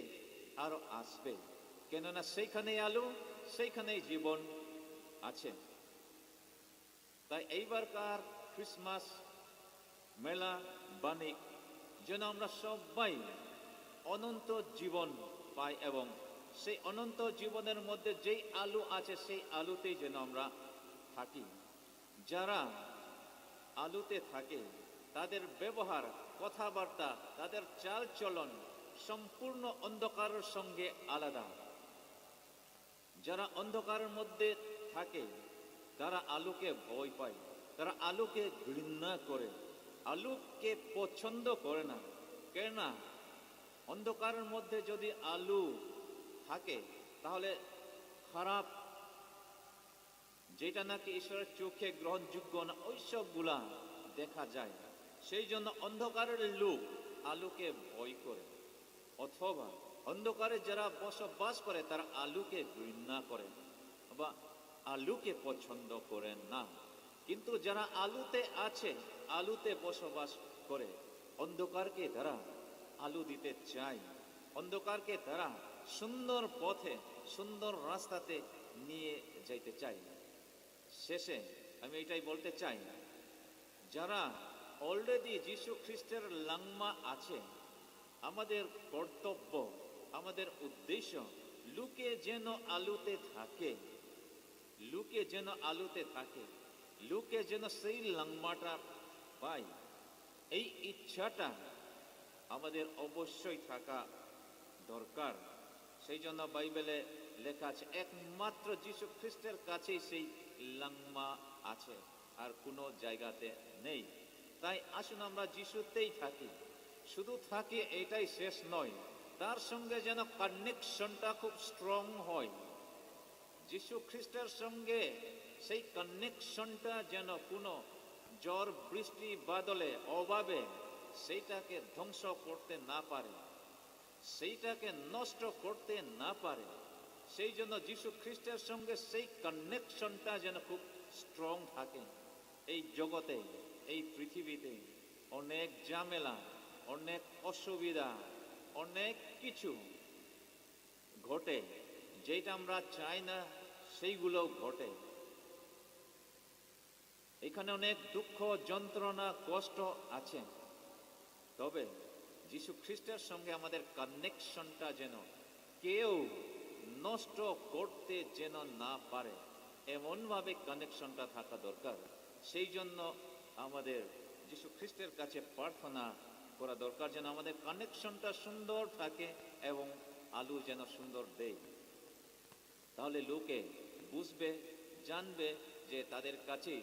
আরো আসবে, কেননা সেইখানেই আলো, সেইখানেই জীবন আছে। তাই এইবারকার ক্রিসমাস মেলা বাণিক যেন আমরা সবাই অনন্ত জীবন পাই এবং সেই অনন্ত জীবনের মধ্যে যেই আলো আছে, সেই আলোতেই যেন আমরা থাকি। যারা আলোতে থাকে, তাদের ব্যবহার, কথাবার্তা, তাদের চালচলন সম্পূর্ণ অন্ধকারের সঙ্গে আলাদা। যারা অন্ধকারের মধ্যে থাকে, তারা আলোকে ভয় পায়, তারা আলোকে ঘৃণা করে, আলোকে পছন্দ করে না। কেননা অন্ধকারের মধ্যে যদি আলো থাকে, তাহলে খারাপ, যেটা নাকি ঈশ্বরের চোখে গ্রহণযোগ্য না, ওই সবগুলা দেখা যায়। সেই জন্য অন্ধকারের লোক আলোকে ভয় করে, অথবা অন্ধকারে যারা বসবাস করে, তারা আলোকে ঘৃণা করে বা আলোকে পছন্দ করে না। কিন্তু যারা আলোতে আছে, আলোতে বসবাস করে, অন্ধকারকে তারা আলো দিতে চায়, অন্ধকারকে তারা সুন্দর পথে, সুন্দর রাস্তাতে নিয়ে যাইতে চায়। শেষে আমি এটাই বলতে চাই, যারা অলরেডি যিশু খ্রিস্টের লাংমা আছে, আমাদের কর্তব্য, আমাদের উদ্দেশ্য লোকে যেন আলোতে থাকে, লোকে যেন আলোতে থাকে, লোকে যেন সেই লাংমাটা পায়, এই ইচ্ছাটা আমাদের অবশ্যই থাকা দরকার। সেই জন্য বাইবেলে লেখা আছে, একমাত্র যিশু খ্রিস্টের কাছেই সেই লাংমা আছে, আর কোনো জায়গাতে নেই। তাই আসুন আমরা যিশুতেই থাকি। শুধু থাকি এটাই শেষ নয়, তার সঙ্গে যেন কানেকশনটা খুব স্ট্রং হয়। যিশু খ্রিস্টের সঙ্গে সেই কানেকশনটা যেন কোনো ঝড়, বৃষ্টি, বাদলে, অভাবে সেইটাকে ধ্বংস করতে না পারে, সেইটাকে নষ্ট করতে না পারে। সেই জন্য যিশু খ্রিস্টের সঙ্গে সেই কানেকশনটা যেন খুব স্ট্রং থাকে। এই জগতে, এই পৃথিবীতে অনেক ঝামেলা, অনেক অসুবিধা, অনেক কিছু ঘটে, যেটা আমরা চাই না, সেইগুলোও ঘটে। এখানে অনেক দুঃখ, যন্ত্রণা, কষ্ট আছে। তবে যিশু খ্রিস্টের সঙ্গে আমাদের কানেকশনটা যেন কেউ নষ্ট করতে যেন না পারে, এমনভাবে কানেকশনটা থাকা দরকার। সেই জন্য আমাদের যিশু খ্রিস্টের কাছে প্রার্থনা করা দরকার, যেন আমাদের কানেকশনটা সুন্দর থাকে এবং আলো যেন সুন্দর দেয়। তাহলে লোকে বুঝবে, জানবে যে তাদের কাছে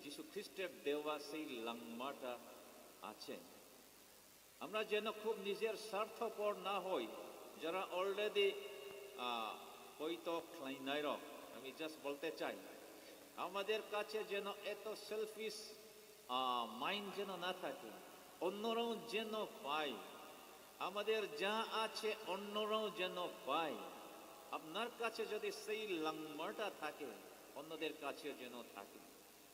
যিশু খ্রিস্টের দেওয়া সেই লাংমাটা আছে। আমরা যেন খুব নিজের স্বার্থপর না হই, যারা অলরেডি হয়তো ক্লাইনাইরক। আমি জাস্ট বলতে চাই, আমাদের কাছে যেন এত সেলফিশ মাইন্ড যেন না থাকে, অন্যরাও যেন পায়। আমাদের যা আছে অন্যরাও যেন পায়। আপনার কাছে যদি সেই লাংমাটা থাকে, অন্যদের কাছেও যেন থাকে।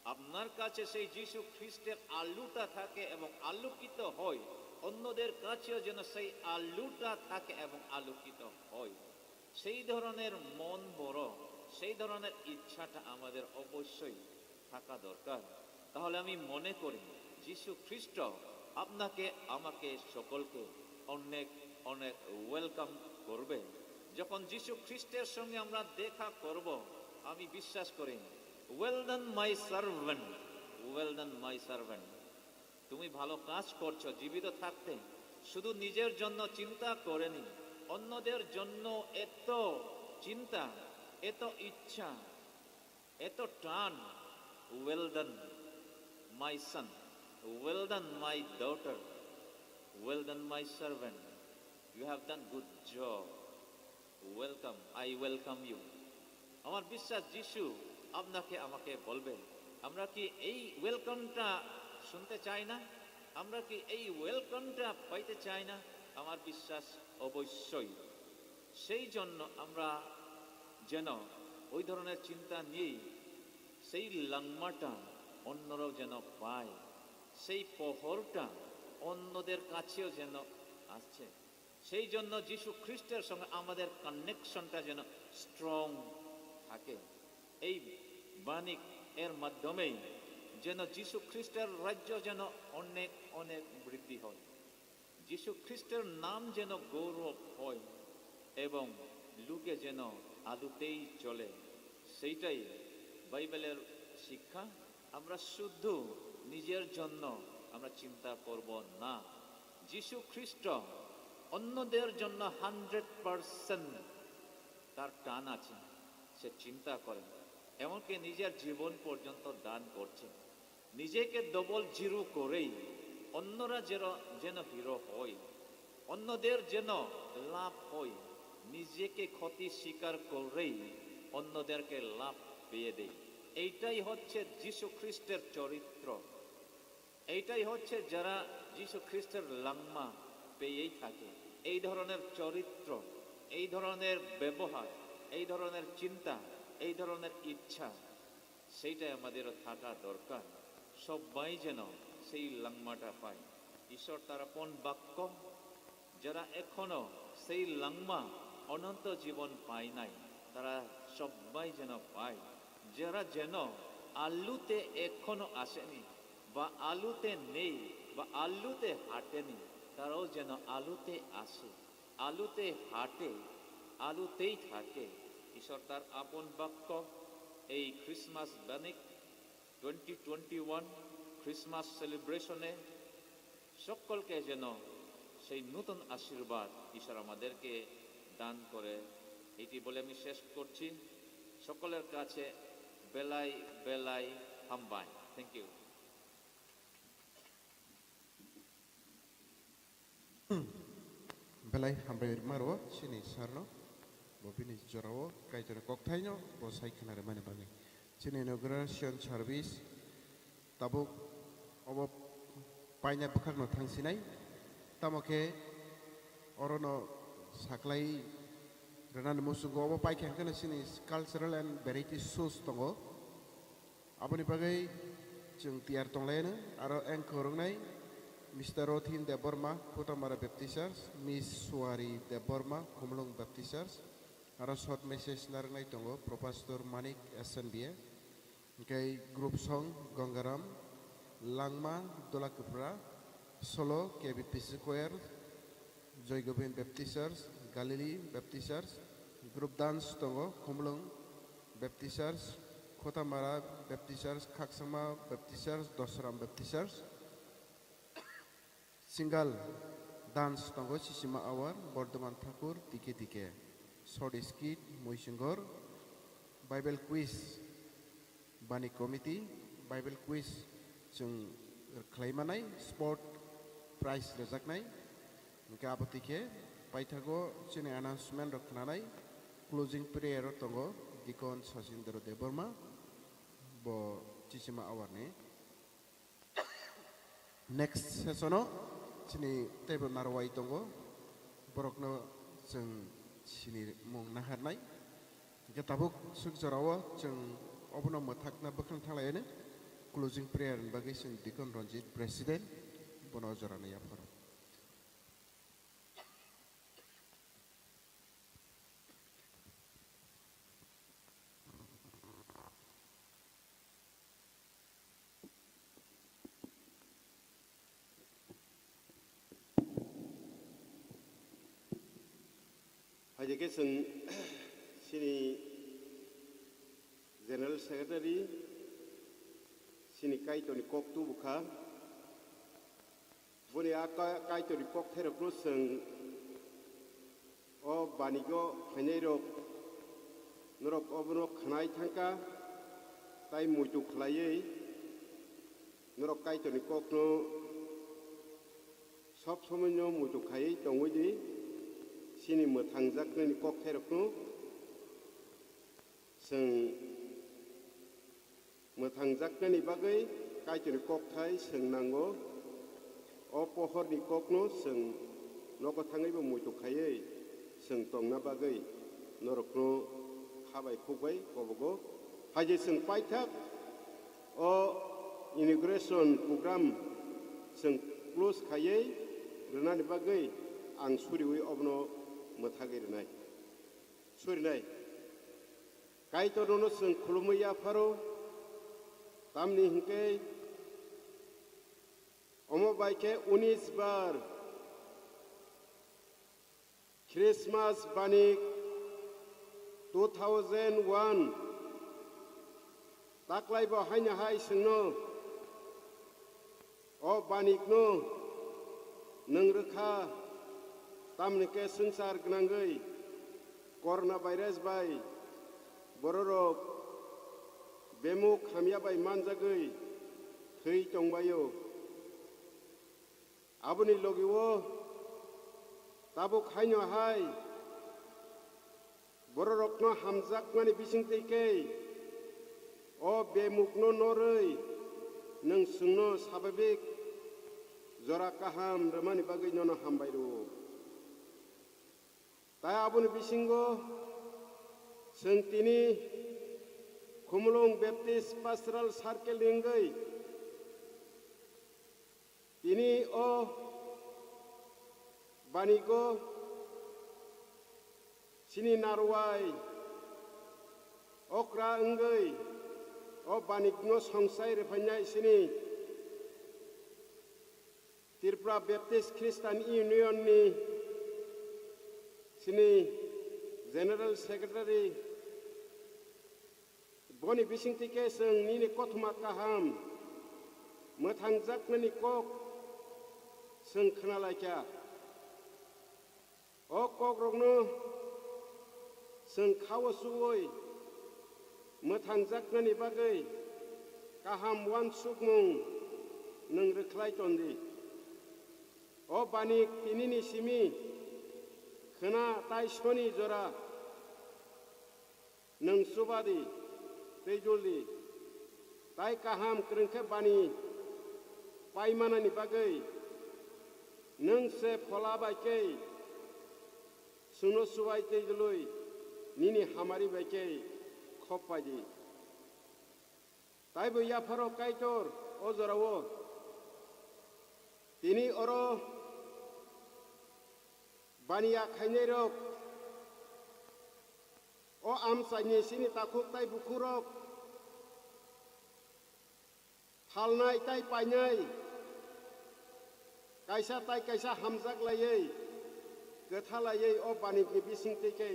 আপনার কাছে সেই যীশু খ্রিস্টের আলোটা থাকে এবং আলোকিত হয়, অন্যদের কাছেও যেন সেই আলোটা থাকে এবং আলোকিত হয়। সেই ধরনের মন বড়, সেই ধরনের ইচ্ছাটা আমাদের অবশ্যই থাকা দরকার। তাহলে আমি মনে করি, যীশু খ্রিস্ট আপনাকে আমাকে সকলকে অনেক অনেক ওয়েলকাম করবে। যখন যীশু খ্রিস্টের সঙ্গে আমরা দেখা করব, আমি বিশ্বাস করি, "Well done, my servant, well done, my servant।" তুমি ভালো কাজ করছো জীবিত থাকতে, শুধু নিজের জন্য চিন্তা করেনি, অন্যদের জন্য এত চিন্তা, এত ইচ্ছা, এত টান। "Well done, my son, well done, my daughter, well done, my servant, you have done good job, welcome, I welcome you।" আমার বিশ্বাস, যিশু আপনাকে আমাকে বলবে। আমরা কি এই ওয়েলকামটা শুনতে চাই না? আমরা কি এই ওয়েলকামটা পাইতে চাই না? আমার বিশ্বাস, অবশ্যই। সেই জন্য আমরা যেন ওই ধরনের চিন্তা নিয়েই সেই লাংমাটা অন্যরাও যেন পায়, সেই পহরটা অন্যদের কাছেও যেন আসছে। সেই জন্য যীশু খ্রিস্টের সঙ্গে আমাদের কানেকশনটা যেন স্ট্রং থাকে। এই বাণিক এর মাধ্যমেই যেন যীশু খ্রিস্টের রাজ্য যেন অনেক অনেক বৃদ্ধি হয়, যীশু খ্রিস্টের নাম যেন গৌরব হয় এবং লোকে যেন আলোতেই চলে। সেইটাই বাইবেলের শিক্ষা। আমরা শুধু নিজের জন্য আমরা চিন্তা করব না। যীশু খ্রিস্ট অন্যদের জন্য হান্ড্রেড পার্সেন্ট তার টান আছে, সে চিন্তা করেন, এমনকি নিজের জীবন পর্যন্ত দান করছেন। নিজেকে ডবল জিরো করেই অন্যরা যেন, যেন হিরো হয়, অন্যদের যেন লাভ হয়, নিজেকে ক্ষতি স্বীকার করেই অন্যদেরকে লাভ পেয়ে দেয়। এইটাই হচ্ছে যীশু খ্রিস্টের চরিত্র। এইটাই হচ্ছে যারা যীশু খ্রিস্টের লাংমা পেয়েই থাকে। এই ধরনের চরিত্র, এই ধরনের ব্যবহার, এই ধরনের চিন্তা, এই ধরনের ইচ্ছা, সেইটাই আমাদেরও থাকা দরকার। সবাই যেন সেই লাংমাটা পায়। ঈশ্বর তার আপন বাক্য, যারা এখনো সেই লাংমা অনন্ত জীবন পায় নাই, তারা সবাই যেন পায়। যারা যেন আলুতে এখনো আসেনি বা আলুতে নেই বা আলুতে হাঁটেনি, তারাও যেন আলুতে আসে, আলুতে হাঁটে, আলুতেই থাকে। ঈশ্বর তার আপন বাক্য এই ক্রিসমাস বাণিক টোয়েন্টি টোয়েন্টি ওয়ান ক্রিসমাস সেলিব্রেশনে সকলকে যেন সেই নতুন আশীর্বাদ ঈশ্বর আমাদেরকে দান করে। এটি বলে আমি শেষ করছি। সকলের কাছে বেলাই বেলাই হামবাই। Thank you. Belai hambai rwma rwo chini sir no, bo bini jorao Kaitor ni kokthai no bo sai khna rwmani bagwi. Chini inauguration service tabuk obo paina bwkhak no thang sinai, tamo khe oro no saklai rwnani muchungo obo paikha hwnkhe no chini cultural and variety shows tongo. Aboni bagwi chwng tiyar tonglaino, aro anchor wngnai Mister Rothin Debbarma, Kotamara Baptist Church, Miss Suari Debbarma, Khumulwng Baptist Church, aro short message narwknai tongo Professor Manik S N B A, hwnkhe group song Gangaram, Langma, Dolakupra, Solo, K B P C Choir, Joy Govind Baptist Church, Galilee Baptist Church, group dance tongo, Khumulwng Baptist Church, Khotamara Baptist Church, Khaksangma Baptist Church, Dosram Baptist Church. Single dance tongo, Sisima Awar, Bordhoman Thakur, Dike Dike. Short skit, Muisinghor, Bible quiz, Bani committee, Bible quiz chwng khlai manai, sport prize rwjaknai. Hwnkhe abo twi khe paithago chini announcement rok khwnanai, closing prayer o tongo Deacon Sachindra Debbarma, bo Chichima Awar ni. Next session o chini teibo narwai tongo, borokno chwng sini mung naharnai. Hwnkhe tabuk swk jorao chwng obono mwthakna bwkhwrang thanglaiyani closing prayer ni bagwi chwng Deacon Ranjit President bono jorano yapharo. Hai je khe chwng chini General Secretary chini Kaitorni kok tubu kha. Boni a ka-, Kaitorni kokthairokno chwng o banigo phainairok norok obono khwnai thangkha, tai muitu khlaiwi norok Kaitorni kokno sob somoino muitu khaiwi tongwi di, chini mwthangjaknani kokthairokno chwng mwthangjaknani bagwi Kaitorni kokthai chwng nango. O pohorni kokno chwng nogo thangwibo muitu khaiwi chwng tongna bagwi norokno kha bai khuk bai kobogo. Hai je chwng paithak o inauguration program chwng close khaiwi rwnani bagwi ang suriwi obono mwthagwi rwnai. Surinai. Kaitor nono chwng khulumwi yapharo, tamni hwnkhe omo bai khe unis bar Christmas banik two thousand one taklai bo haino hai chwngno. O banikno nwng rwkha, tamni khe swngchar gwnangwi corona virus bai bororok bemuk hamya bai manjagwi thwi tongbaio. Aboni logi-o tabuk haino hai bororokno hamjakmani bisingtwi khe o bemukno norwi nwng chwngno sababik jora kaham rwmani bagwi nono hambai rwo. Tai aboni bisingo chwng tini Khumulwng Baptist Pastoral Circle ni wngwi tini o banigo chini narwai okra wngwi o banikno songsai rwphainai chini Tripura Baptist Christian Union ni chini General Secretary. Boni bisingtwi khe chwng nini kothoma kaham mwthangjaknani kok chwng khwnalaikha. O kokrokno chwng khao chuwi mwthangjaknani bagwi kaham uansukmung nwng rwkhlai ton di. O banik tinini simi khwna tai soni jora nwng chuba di, tei jul di. Tai kaham kwrwng khe bani paimanani bagwi nwng se phola bai khe chwngno chubai tei jului nini hamari bai khe khop pai di. Taibo yapharo Kaitor o jorao tini oro baniya khainairok, o amchaini chini takhuk tai bukhukrok, phalnai tai painai, kaisa tai kaisa hamjak laiwi, kwtha laiwi o banikni bisingtwi khe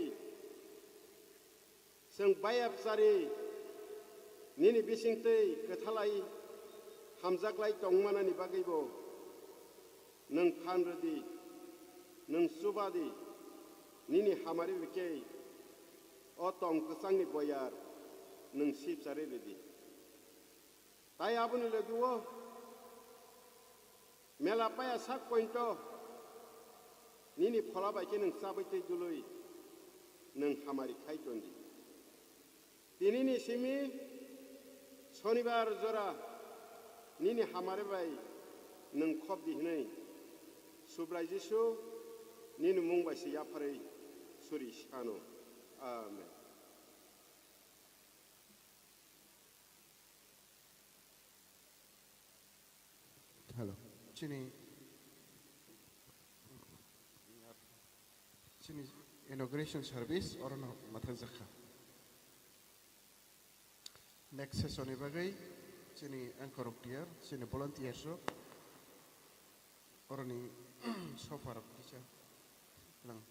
chwng bayapchari nini bisingtwi kwthalai hamjaklai tongmanani bagwibo nwng phan rwdi, nwng chuba di, nini hamari rwkhe o tong kwchangni boyar nwng sipchari rwdi. Tai aboni logi-o Mela paya sak pointo nini phola bai khe nwng chabwi tei dului nwng hamari khai ton di. Tinini simi Sonibar jora nini hamari bai nwng khop di hwnwi Subrai Jisu nini mung bai se yapharwi suri sano. Amen. Hello. Chini, chini inauguration service orono mathang jakha. Next session ni bagwi chini anchor rok tiar, chini volunteers rok oroni sofa rok kisa lang.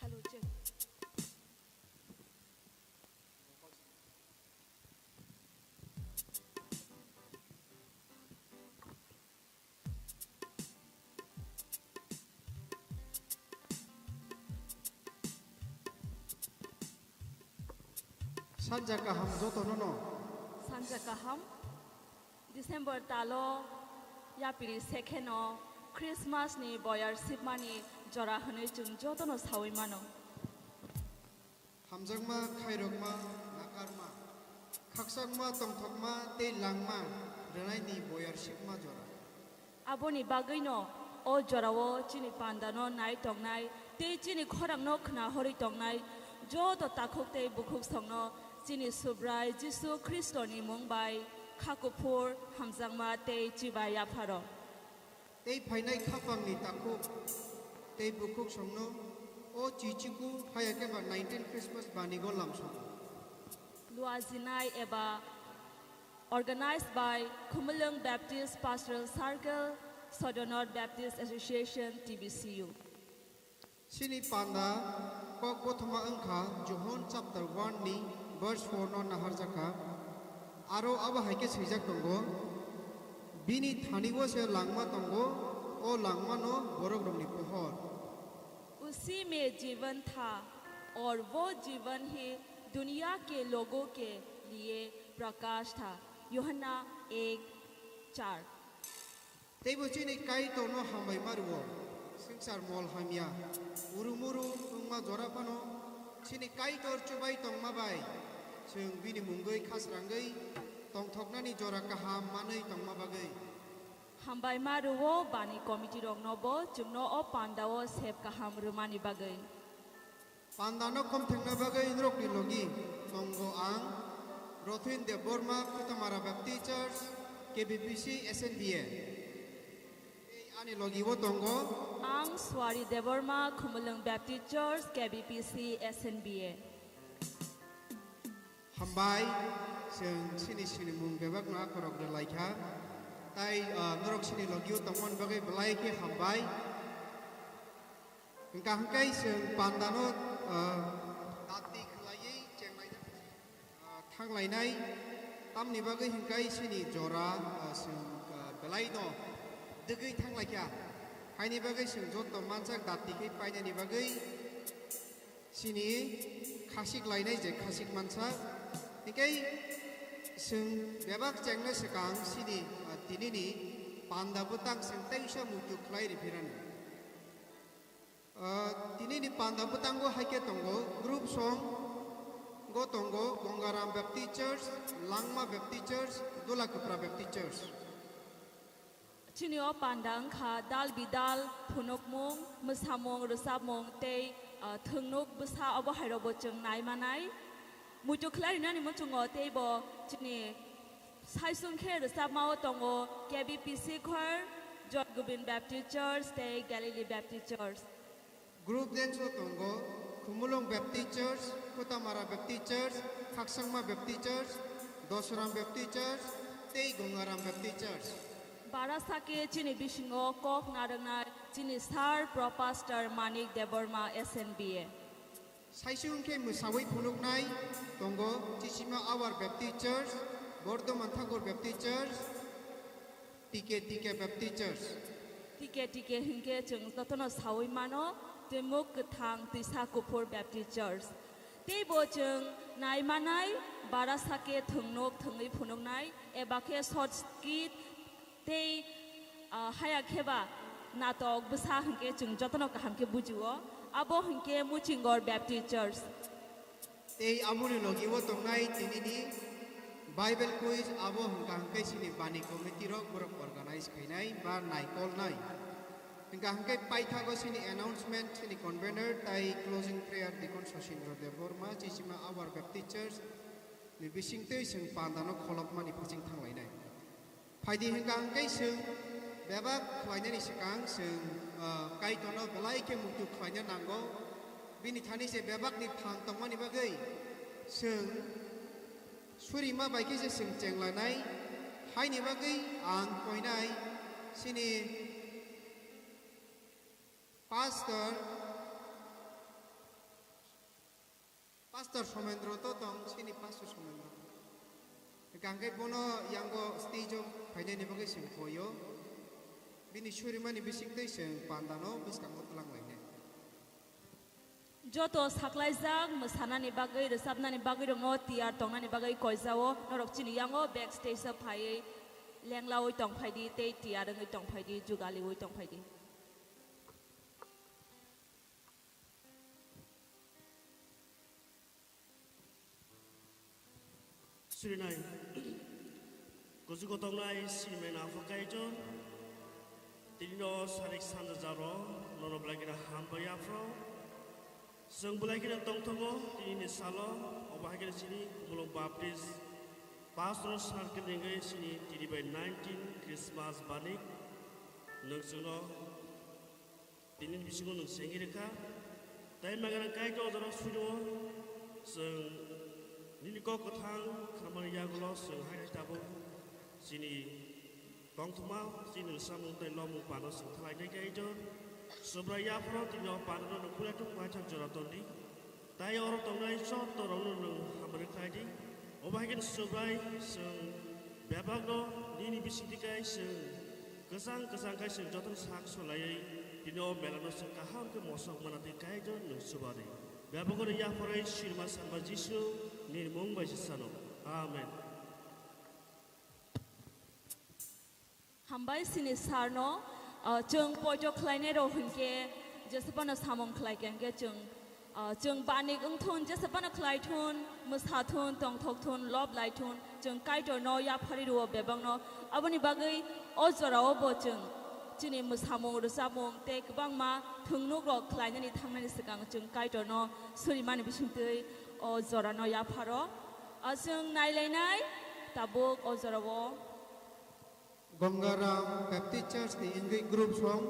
Hello, check. Sanja kaham jotono no. Sanja kaham. December talo Yapiri sekheno Christmas ni boyar sipmani jora hwnwi chwng jotono sawi mano. Hamjakma, khairokma, nakarma, khakchangma, tongthokma tei langma rwnaini boyar sipma jora. Aboni bagwino o jorao chini pandano nai tongnai tei chini khorangno khna horwi tongnai joto takhuk tei bukhuk songno chini Subrai Jisu Khristoni mung bai kha kuphur, hamjakma tei chibai yapharok. Tei phainai khaphangni takhuk tei bukhuk songno o chichiku haya khe ba nineteen Christmas banigo lamsogo. Luajinai eba organized by Khumulwng Baptist Pastoral Circle, Sodor North Baptist Association, T B C U. Chini panda kok bothoma wngkha Johon chapter one ni verse four no naharjakha. Aro abo hai khe swijak tongo, "Bini thani o se langma tongo, o langma no borok rokni pohor." उसी में जीवन था और वो जीवन ही दुनिया के लोगों के लिए प्रकाश था। यूहन्ना एक चार। Teibo chini Kaitorno hambai ma rwo, swngchar mol hamya, urumuru wngma jora phano chini Kaitor chubai tongma bai chwng bini mungwi khasrangwi tongthoknani jora kaham manwi tongma bagwi. Hambai ma rwo bani committee rokno bo chwngno o pandao sep kaham rwmani bagwi. Pandano khomthekna bagwi norokni logi tongo ang, Rothin Debbarma, Kutamara Baptist Church, K B P C, S N B A. Tei ani logi o tongo. Ang Swari Debbarma, Khumulwng Baptist Church, K B P C, S N B A. Hambai, chwng chini sinimung bebakno akhorok rwlaikha. Tai, ah, norok chini logi o tongmani bagwi belai khe hambai. Hwnkha hwnkhe chwng pandano, ah, dati khwlaiwi chenglaina, ah, thanglainai. Tamni bagwi hwnkhe chini jora, ah, chwng, ah, belaino dwgwi thanglaikha. Haini bagwi chwng joto mansak dati khe painani bagwi chini khasik lainai je khasik mansak. Hwnkhe chwng bebak chengna swkang chini, ah, tinini panda bwtang chwng teisa muitu khlai riphiranw. Ah, tinini panda bwtango hai khe tongo, group song go tongo Gongaram Baptist Church, Langma Baptist Church, Dulakupra Baptist Church. Chini o panda wngkha dal bidal, phunukmung, mwsamung, rwchapmung tei, ah, thwngnuk bwsa obo hairokbo chwng nai manai. Muitu khlai rinani muchungo teibo chini Saisung khe rwchapmao tongo K B P C Choir, Joy Gobind Baptist Church tei Galilee Baptist Church. Group dance o tongo Khumulwng Baptist Church, Kutamara Baptist Church, Khaksangma Baptist Church, Dosram Baptist Church tei Gongaram Baptist Church. Bara sake chini bisingo kok narwknai chini Sir Pro Pastor Manik Debbarma S N B A. Saisung khe mwsawi phunuknai tongo Chisima Awar Baptist Church, Bordoman Thakur Baptist Church, T K T K Baptist Church. T K T K hinkhe chwng jotono sawi mano, Twimuk Kwthang Twisa Kuphur Baptist Church. Teibo chwng nai manai, bara sake thwngnuk thwngwi phunuknai, eba khe short skit, tei, ah, haya khe ba natok bwsa hinkhe chwng jotono kaham khe bujio, abo hinkhe Muchingor Baptist Church. Tei aboni logi o tongnai tinini Bible quiz, abo hwnkha hwnkhe chini bani committee rok borok organize khainai ba naikolnai. Hwnkha hwnkhe paithago chini announcement, chini convener tai closing prayer Deacon Sosindra Debbarma, Chisima Awar Baptist Church ni bisingtwi chwng pandano kholopmani phuching thanglainai. Phaidi hwnkha hwnkhe chwng bebak khlainani swkang chwng, ah, Kaitorno belai khe muitu khlaina nango. Bini thani se bebakni phan tongmani bagwi chwng surima bai khe se chwng chenglanai. Haini bagwi ang koinai chini pastor Pastor Somendro to tong, chini Pastor Somendro. Hwnkhe bono yango stage o phainani bagwi chwng khoio. Bini surimani bisingtwi chwng pandano bwskango twlang lainai. Joto saklaijak mwsanani bagwi, rwchapnani bagwi rokno tiyar tongnani bagwi koijao, norok chini yango backstage o phaiwi Lenglawi tongphaidi tei tiyar wngwi tongphaidi, jugaliwi tongphaidi. Surinai. Kuchugo tongnai sinimai nangkha Kaitor. Tinino sarik sanja jaro nono belai kheno hambai aphro. Chwng belai kheno tongthongo tinini salo, obo hai kheno chini Khumulwng Baptist Pastoral Circle ni wngwi chini tini bai nineteen Christmas banik nwng chwngno Tini bisingo nwng sengwi rwkha. Tei magana Kaitor ojaro suido chwng nini kok kwthang khnamani yagulo chwng hai hai tabuk chini tongthokma chini rwchapmung tei lomung pano chwng thalai tei Kaitor. Subrai yapharo tini o panano nwng puila tuk maithak jora tondi. Tai oro tongnai joto rokno nwng hamari khlai di. Obo hai khe Subrai chwng bebakno nini bisingtwi kai chwng kwchang kwchang khai chwng jotono sak solaiwi tini o melano chwng kaham khe mosok mana twi Kaitor nwng chuba di. Bebakno yapharwi sirma sanba Jisu nini mung bai se sano. Amen. Hambai sini sir no, ah, chwng poito khlainai rok hinkhe jesa phano samung khlai kha hinkhe chwng, ah, chwng banik wngthun, jesa phano khlai thun, mwsa thun, tongthok thun, lob lai thun, chwng Kaitor no yapharwi rwo bebak no. Aboni bagwi o jora o bo chwng chini mwsamung, rwchapmung tei kwbangma thwngnuk rok khlainani thangnani swkang chwng Kaitor no surimani bisingtwi o jora no yapharo. Ah, chwng nailainai tabuk o jora o. Gangaram Baptist Church ni wngwi group song,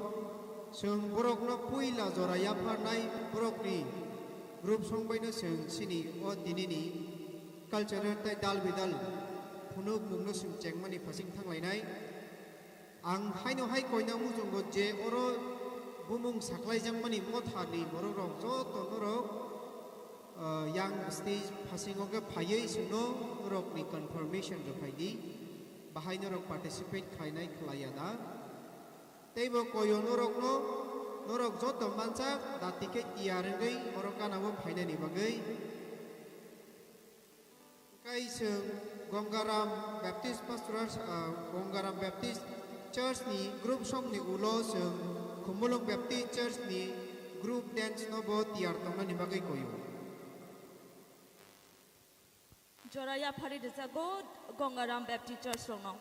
chwng borokno puila jora yapharnai borokni group song baino chwng chini o tinini cultural tei dal bidal phunukmungno chwng chengmani phasing thanglainai. Ang haino hai koina muchungo je oro bumung saklaijakmani motharni borokrok joto norok, ah, yang stage phasingo khe phaiwi chwngno norokni confirmation rwphai di. Bahai norok participate khlainai khlaiya da? Teibo koyo norokno, norok joto mansak da tikhe tiyar wngwi oro gana-o phainani bagwi. Kai chwng Gangaram Baptist Pastoral, ah, Gangaram Baptist Church ni group song ni ulo chwng Khumulwng Baptist Church ni group dance no bo tiyar tongnani bagwi koyo. Jora yaphari rwjago Gangaram Baptist Church rokno.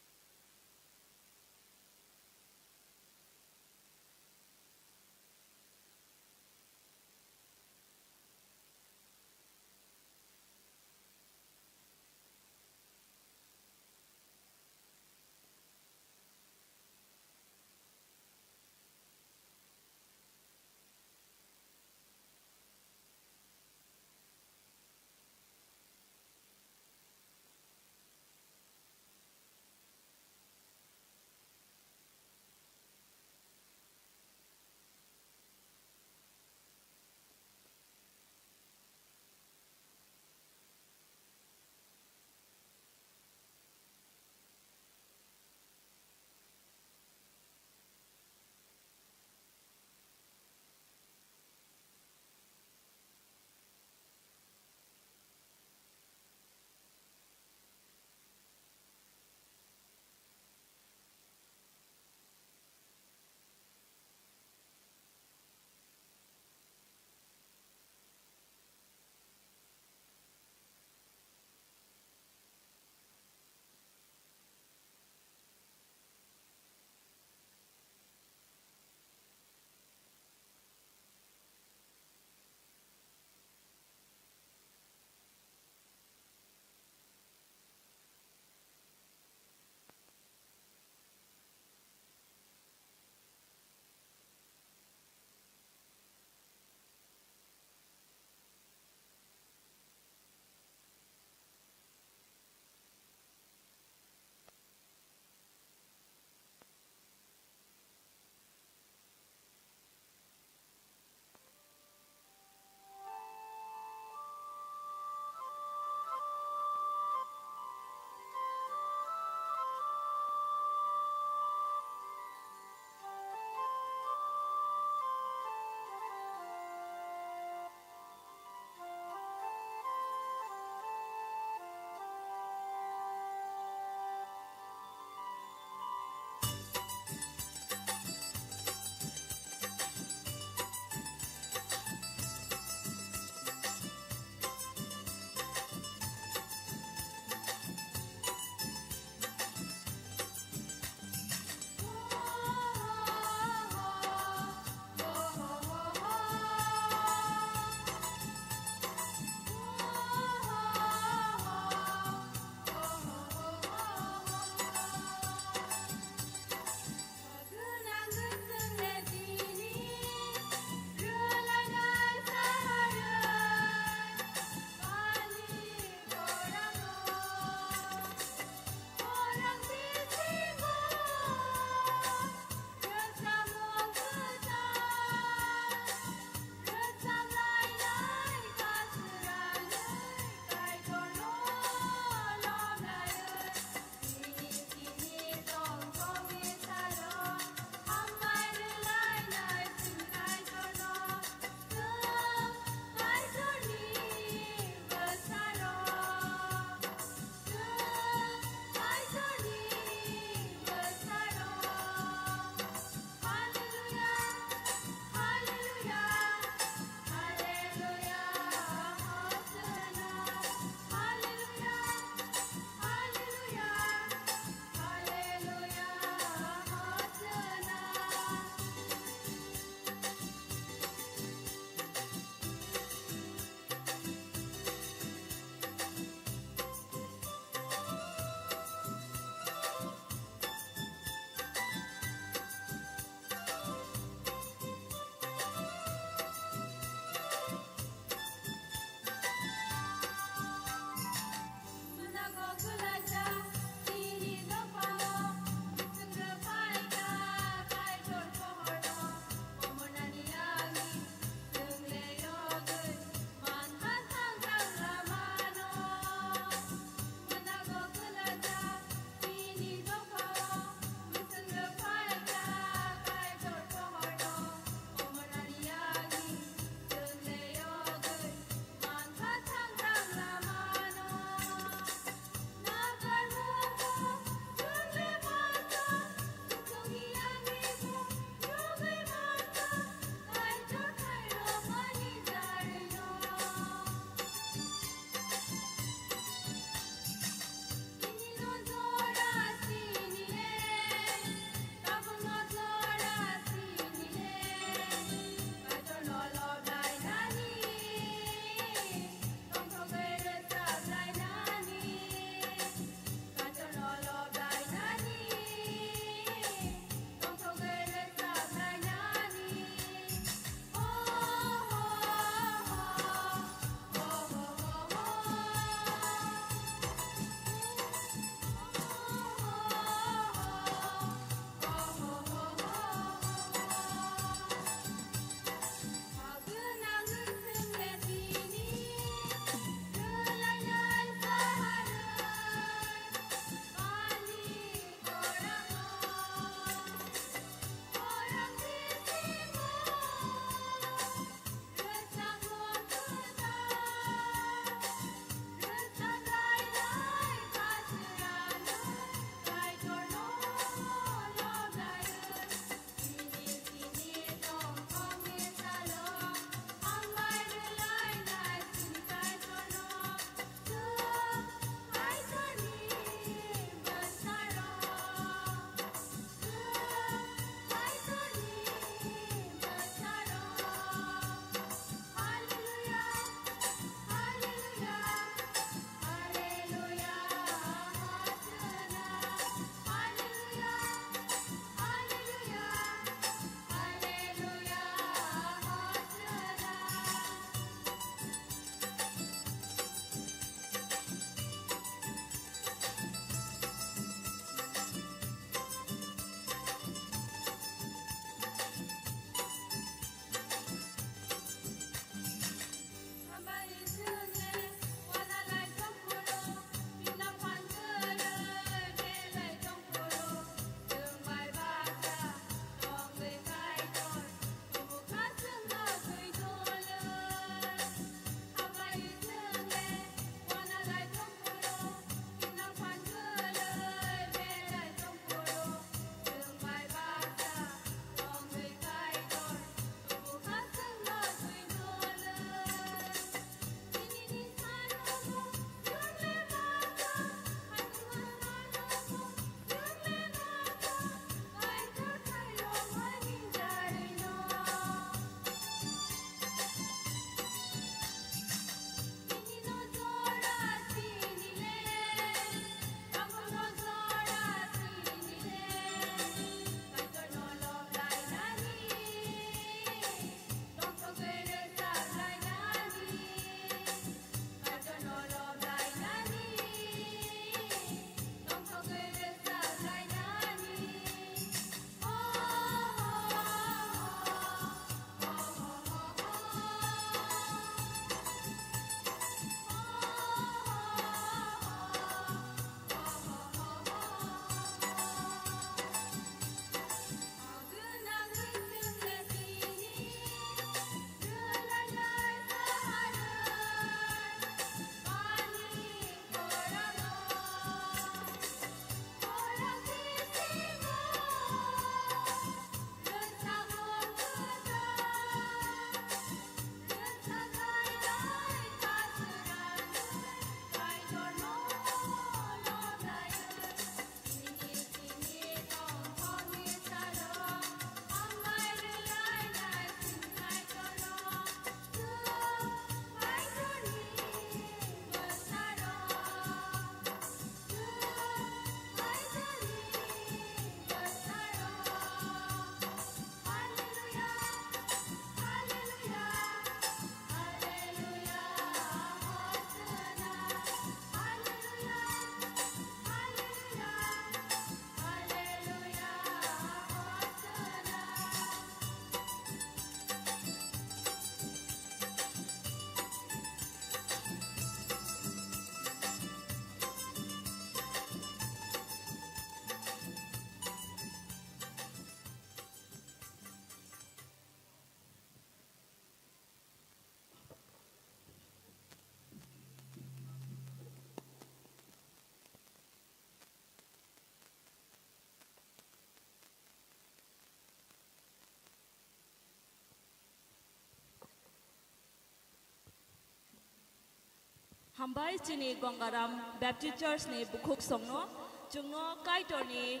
Hambai chini Gangaram Baptist Church ni bukhuk songno, chwngno Kaitorni,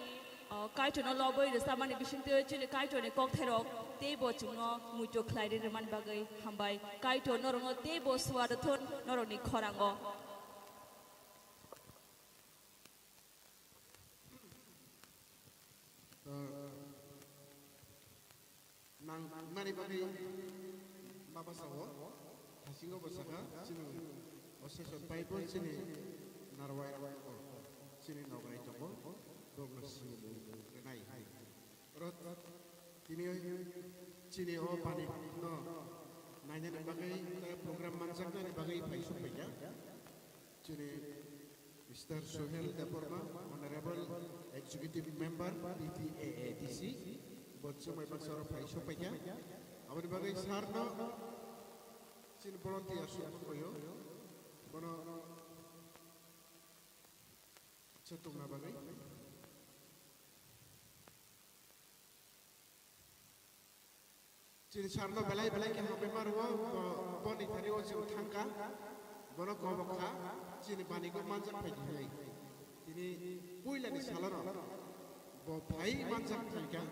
o, Kaitorno lobwi rwchapmani bisingtwi chini Kaitorni kokthairok teibo chwngno muitu khlai rwmani bagwi hambai. Kaitor norokno teibo suar thun norokni khorango. Nang mani bagwi ma basa o thasingo bo saka chini o session paibo chini narwai rok chini nograi tongo bokno sini rwnai. Oro tini chini o pani no nainani bagwi tei program manjaknani bagwi phai sokphaikha. Chini Mister Sohel Debbarma, Honorable Executive Member, P P A A D C, bo chumai baksa oro phai sokphaikha. Aboni bagwi sir no chini volunteer sokphaio. Bono chwtwngna bagwi. Chini sir no belai belai khe hambai ma rwo, bo, boni thani o chwng thangkha, bono kobok kha, chini bani kok manjak phai di hinwi. Tini puila ni salo no bo phai manjak phaikha,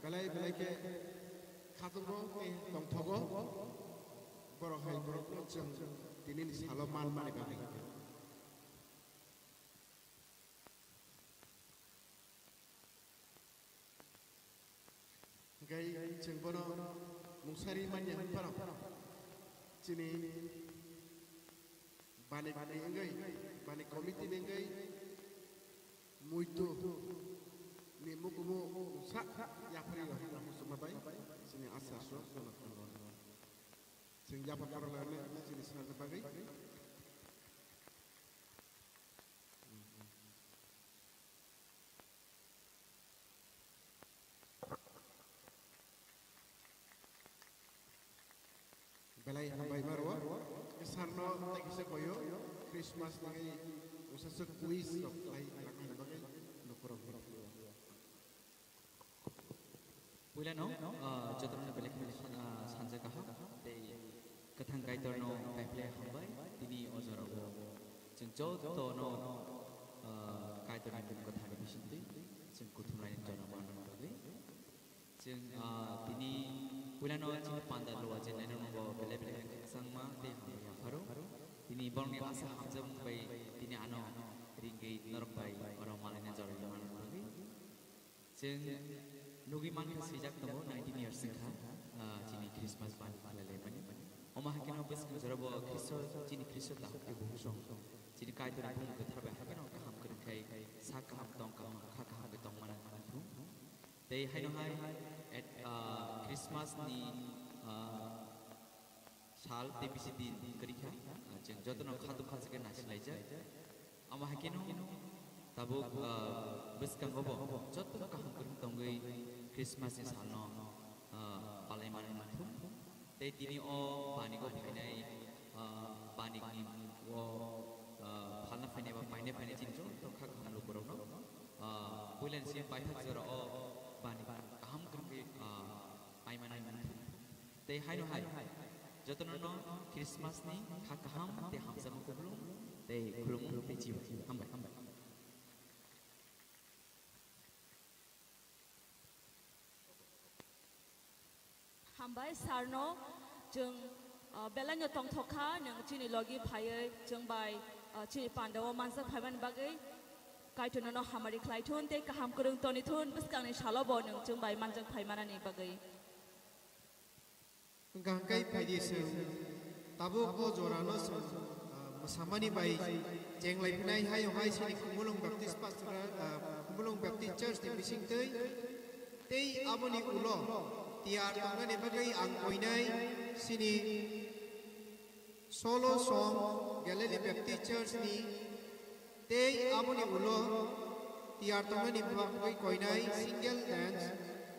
belai belai khe khatungo tei tongthogo, borok hai borok no chwng tini ni salo man mani bagwi. Hingke chwng bono mungsari manya hwn phano chini bani, bani wngwi, bani committee ni wngwi muitu ni mukumu sak yapharwi rok muchungma bai chini asa so chwng yapharwi rok chini sajak bagwi. Belai hambai ma rwo. Sir no tei kisa koyo Christmas ni wisasa wish rok khlai rwna bagwi nukhurok. Puilano, ah, jotono belai kheno sa-, ah, sanja kaham tei kwthang Kaitorno belai belai hambai. Tini o jorao chwng jotono, ah, Kaitorni mung kwtharni bisingtwi chwng kuthumlaini jono manna bagwi. Chwng, ah, tini puilano chini panda lua je nainano bo belai belai kheno kwchangma tei hambai yapharo. Tini borokni asa hamjakmung bai tini ano ringwi norok bai oro malaina jorao manna bagwi. Chwng nugwi mankha swijak tongo nineteen years wngkha, ah, chini Christmas bani khlailaimani. Omo hai kheno bwskang jorabo Khristo, chini Khristo tabuk tei bukhuk song chini Kaitorni bumung kwthar bai hai kheno kaham kwrwng khai sak kaham tong kaham kha kaham khe tongmani thung. Tei haino hai at, ah, Christmas ni, ah, sal tei bisi din kwrwi kha, ah, chwng jotono khatung khachikhe nasilaijak. Amo hai kheno tabuk, ah, bwskango bo jotono kaham kwrwng tongwi Christmas ni salno, ah, palai manwi manthu. Tei tini o banigo phainai, ah, banikni o, ah, phalna phainai ba paina phainai chini joto kha kaham lukurokno, ah, puilani simi paithak jora o bani kaham kwrwngwi, ah, paimani manthu. Tei haino hai, jotono no Christmas ni kha kaham tei hamjakma kuplung tei khulumung tei chibai. Hambai, hambai. Hambai sir no, chwng, ah, belai no tongthok kha, nwng chini logi phaiwi chwng bai, ah, chini panda o manjak phaimani bagwi Kaitor no hamari khlai thun tei kaham kwrwng toni thun bwskang ni salo bo nwng chwng bai manjak phaimanani bagwi. Hwnkha hwnkhe phaidi chwng tabuk bo jorano chwng, ah, mwsamani bai chenglai phinai hayo hai chini Khumulwng Baptist Pastor, ah, Khumulwng Baptist Church ni bisingtwi tei aboni ulo tiyar tongnani bagwi ang koinai chini Solo song Galilee Baptist Church ni tei aboni ulo tiyar tongnani bagwi koinai single dance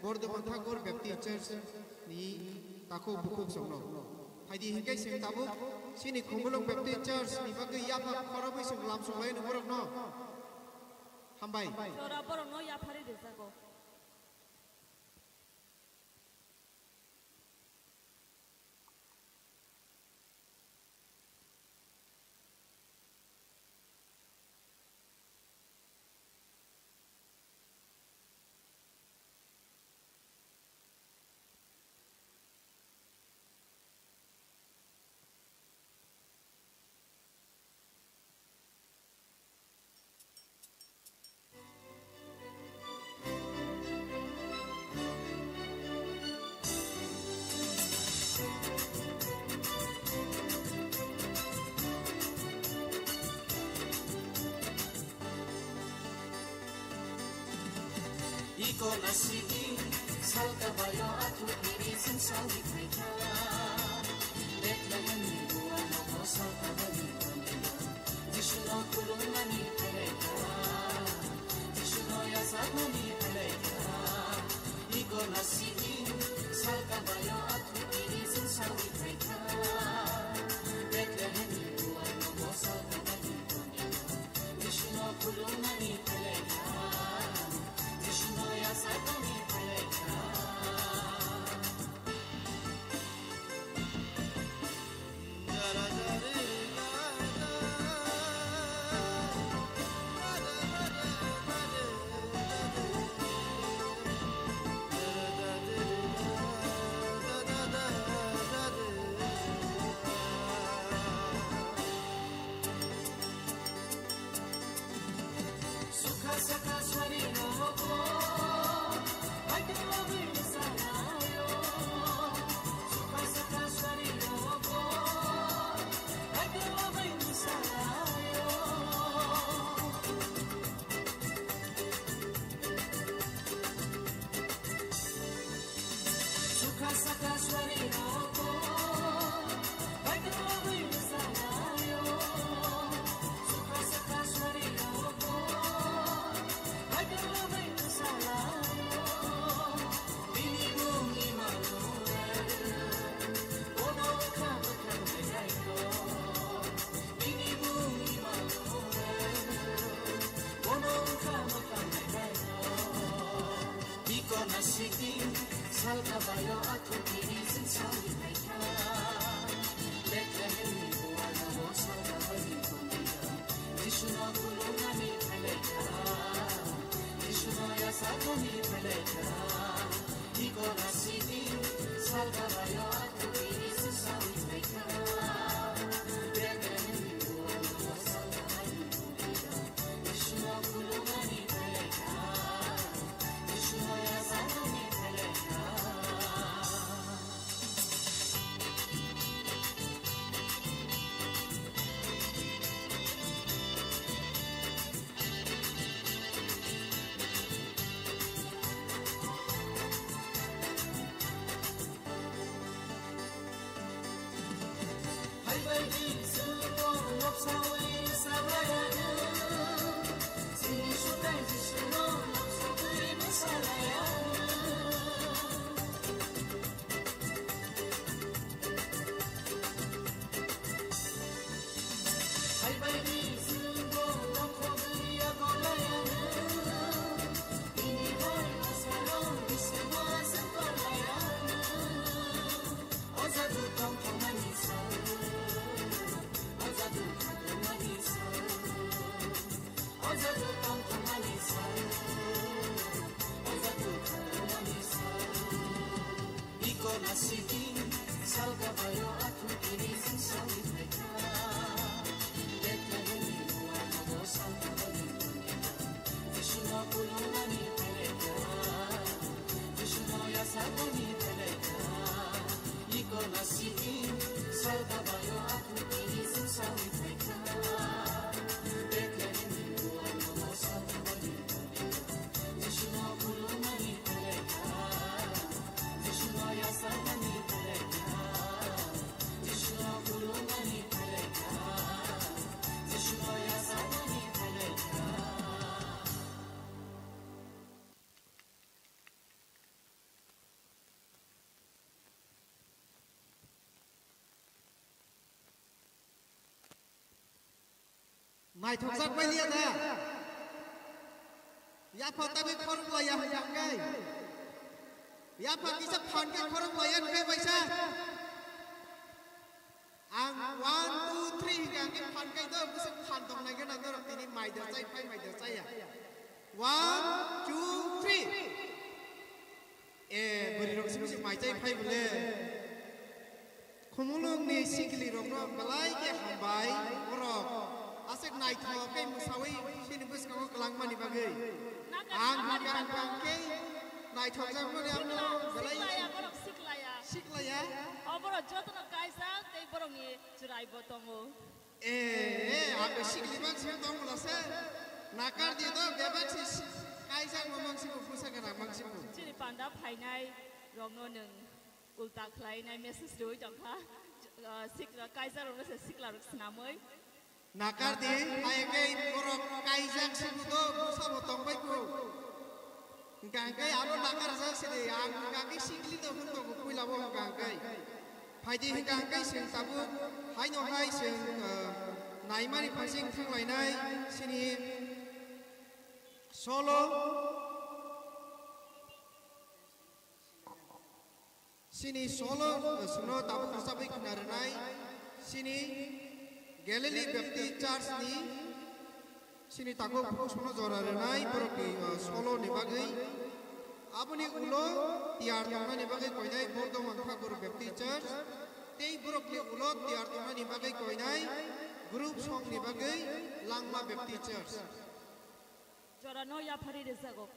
Bordhoman Thakur Baptist Church ni takhuk bukhuk songno. Phaidi hinkhe chwng tabuk chini Khumulwng Baptist Church ni bagwi yaphak khorobwi chwng lamsok lai borokno. Hambai. Jora borokno yapharwi rijago. Iko nasidi, salka bayo athu kiri sin sawi khaikha. Bethlehem ni bua nogo salka bani kondilo. Jisuno kulumani phaikha. Jisuno yasakmani phaikha. Iko nasidi, salka bayo athu kiri sin sawi khaikha. Bethlehem ni bua nogo salka bani kondilo. Jisuno kulumani phaikha. Jisuno yasakmani phaikha. Sukha saka swari no ko, baitu labai musalayo. Sukha saka swari no ko, baitu labai musalayo. Sukha saka swari roko, baitu labai musalayo. Sukha saka swari roko, baitu labai musalayo. Bini mung Imanuel, bono wngkha mwkhang nainaino. Bini mung Imanuel, bono wngkha mwkhang nainaino. Iko nasidi, salka bayo athu kiri sin sawi phaikha. Bethlehem ni buana bo salka bayo kondilo. Jisuno kulumani phaikha. Jisuno yasakmani phaikha. Iko nasidi, salka bayo athu kiri sin sawi phaikha. Bethlehem ni buana bo salka bayo kondilo. Jisuno kulumani phaikha. Iko nasidi, salka bayo athu kiri sin sawi phaikha. Bethlehem ni buana bo salka bani kondilo. Jisuno kulumani phaikha. Jisuno yasakmani phaikha. Iko nasidi, salka bayo athu kiri sin sawi phaikha. Bethlehem ni buana bo salka bani kondilo. Jisuno kulumani phaikha. Jisuno yasakmani phaikha. Jisuno kulumani phaikha. Jisuno yasakmani phaikha. Naithokjak bai liya da. Yapha tabwi khorok laiya hwnkhe. Yapha kisa phan khe khorok laiya hwnkhe baisa. Ang one, two, three hwnkhe ang khe phan khe do, bwswk phan tong nai gana norok tini mai da chai phai mai da chaya. One, two, three. E, bwrwi rok simi se mai chai phai bole. Khumulwng ni sikli rok no belai khe hambai borok. Aswk naithok khe mwsawi sini bwskango kwlangmani bagwi. Ang hwnkha hwnkha khe naithok jak mani amo belai siklaya, borok siklaya. Siklaya? O borok jotono kaijak tei borokni chwrai bo tongo. E, e, ang sikli bak sini tong mula se. Nakar di do bebak si Kaijak no mangsibo, bwsa gana mangsibo. Chini panda phainai rokno nwng ulta khlainai message rwi tongkha. Ah, sikla, kaijak rokno se sikla rok swnamwi. Nakar di, hai khe borok kaijak sibo do, bwsa bo tongbai ko. Hingkha hingkhe aro nakar jak sidi, ang hingkha hingkhe sikli do hwn tongo puila bo hingkha hingkhe. Phaidi hingkha hingkhe chwng tabuk haino hai chwng, ah, naimani phaising thanglainai chini solo, chini solo, ah, chwngno tabuk rwchabwi khna rwnai chini Galilee Baptist Church ni Chini takhuk phusukno jora rwnai borokni, uh, solo ni bagwi. Aboni ulo tiyar tongnani bagwi koinai Bordoman Thakur Baptist Church, tei borokni ulo tiyar tongnani bagwi koinai group song ni bagwi Langma Baptist Church. Jorano yaphari rwjago.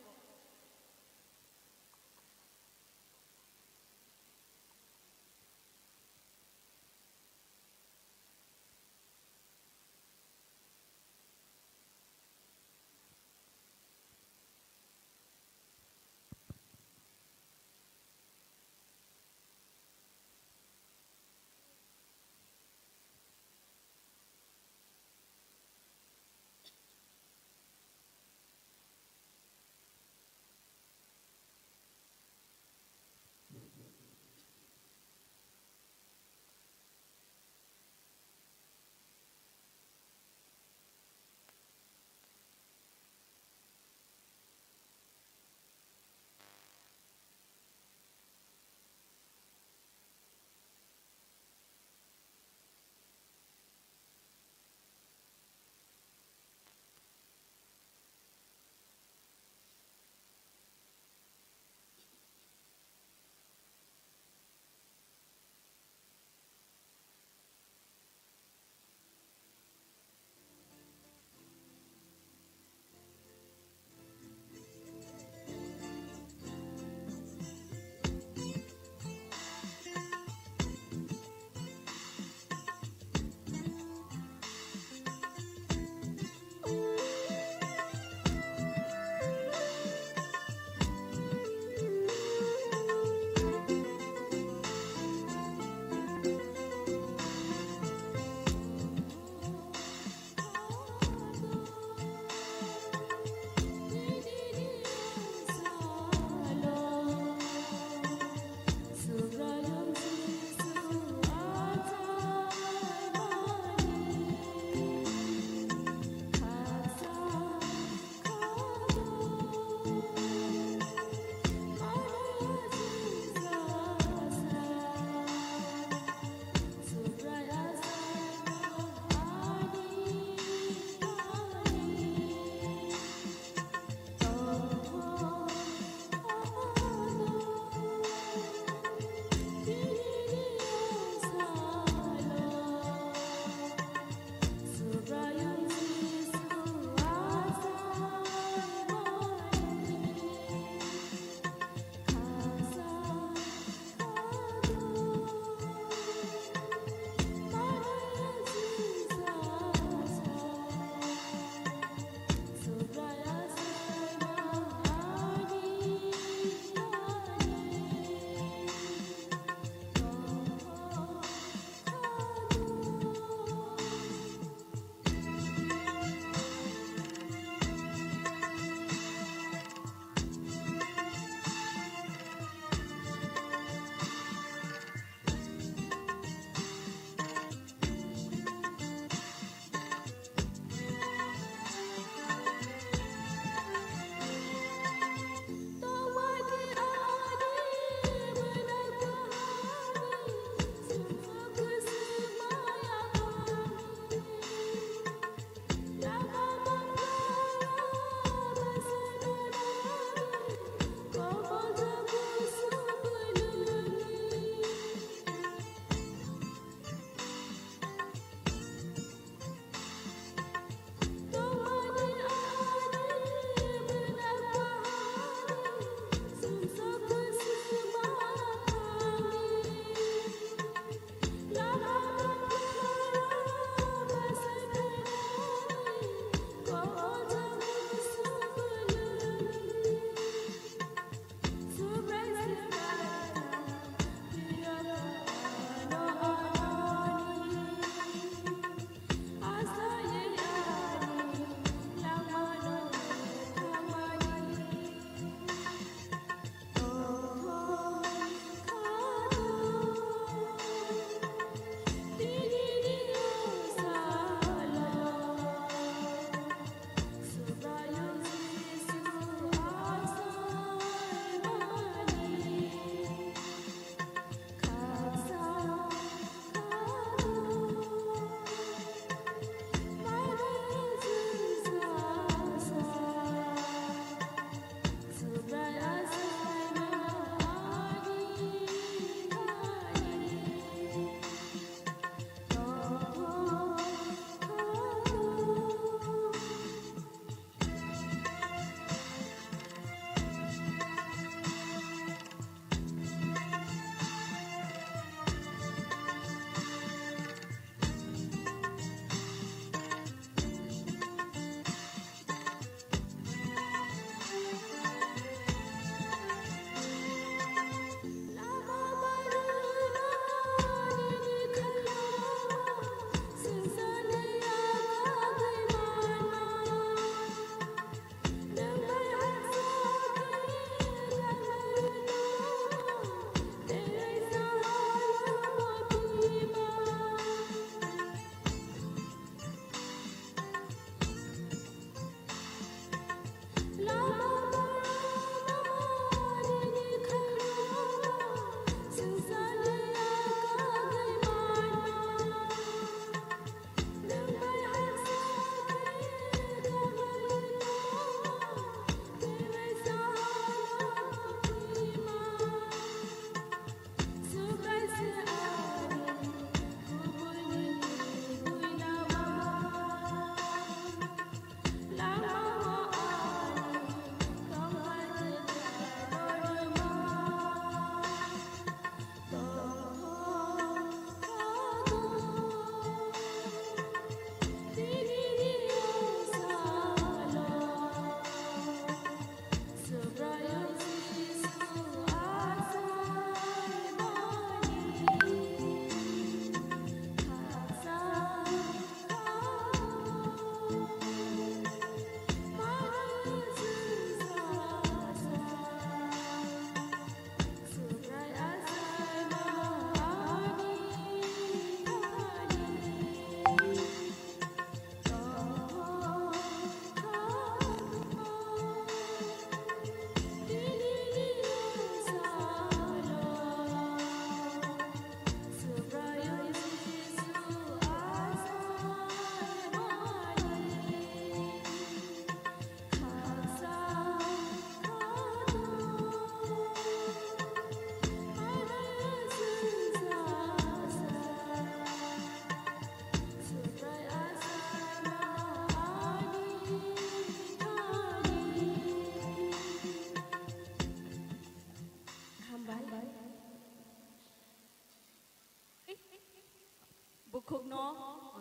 Bukno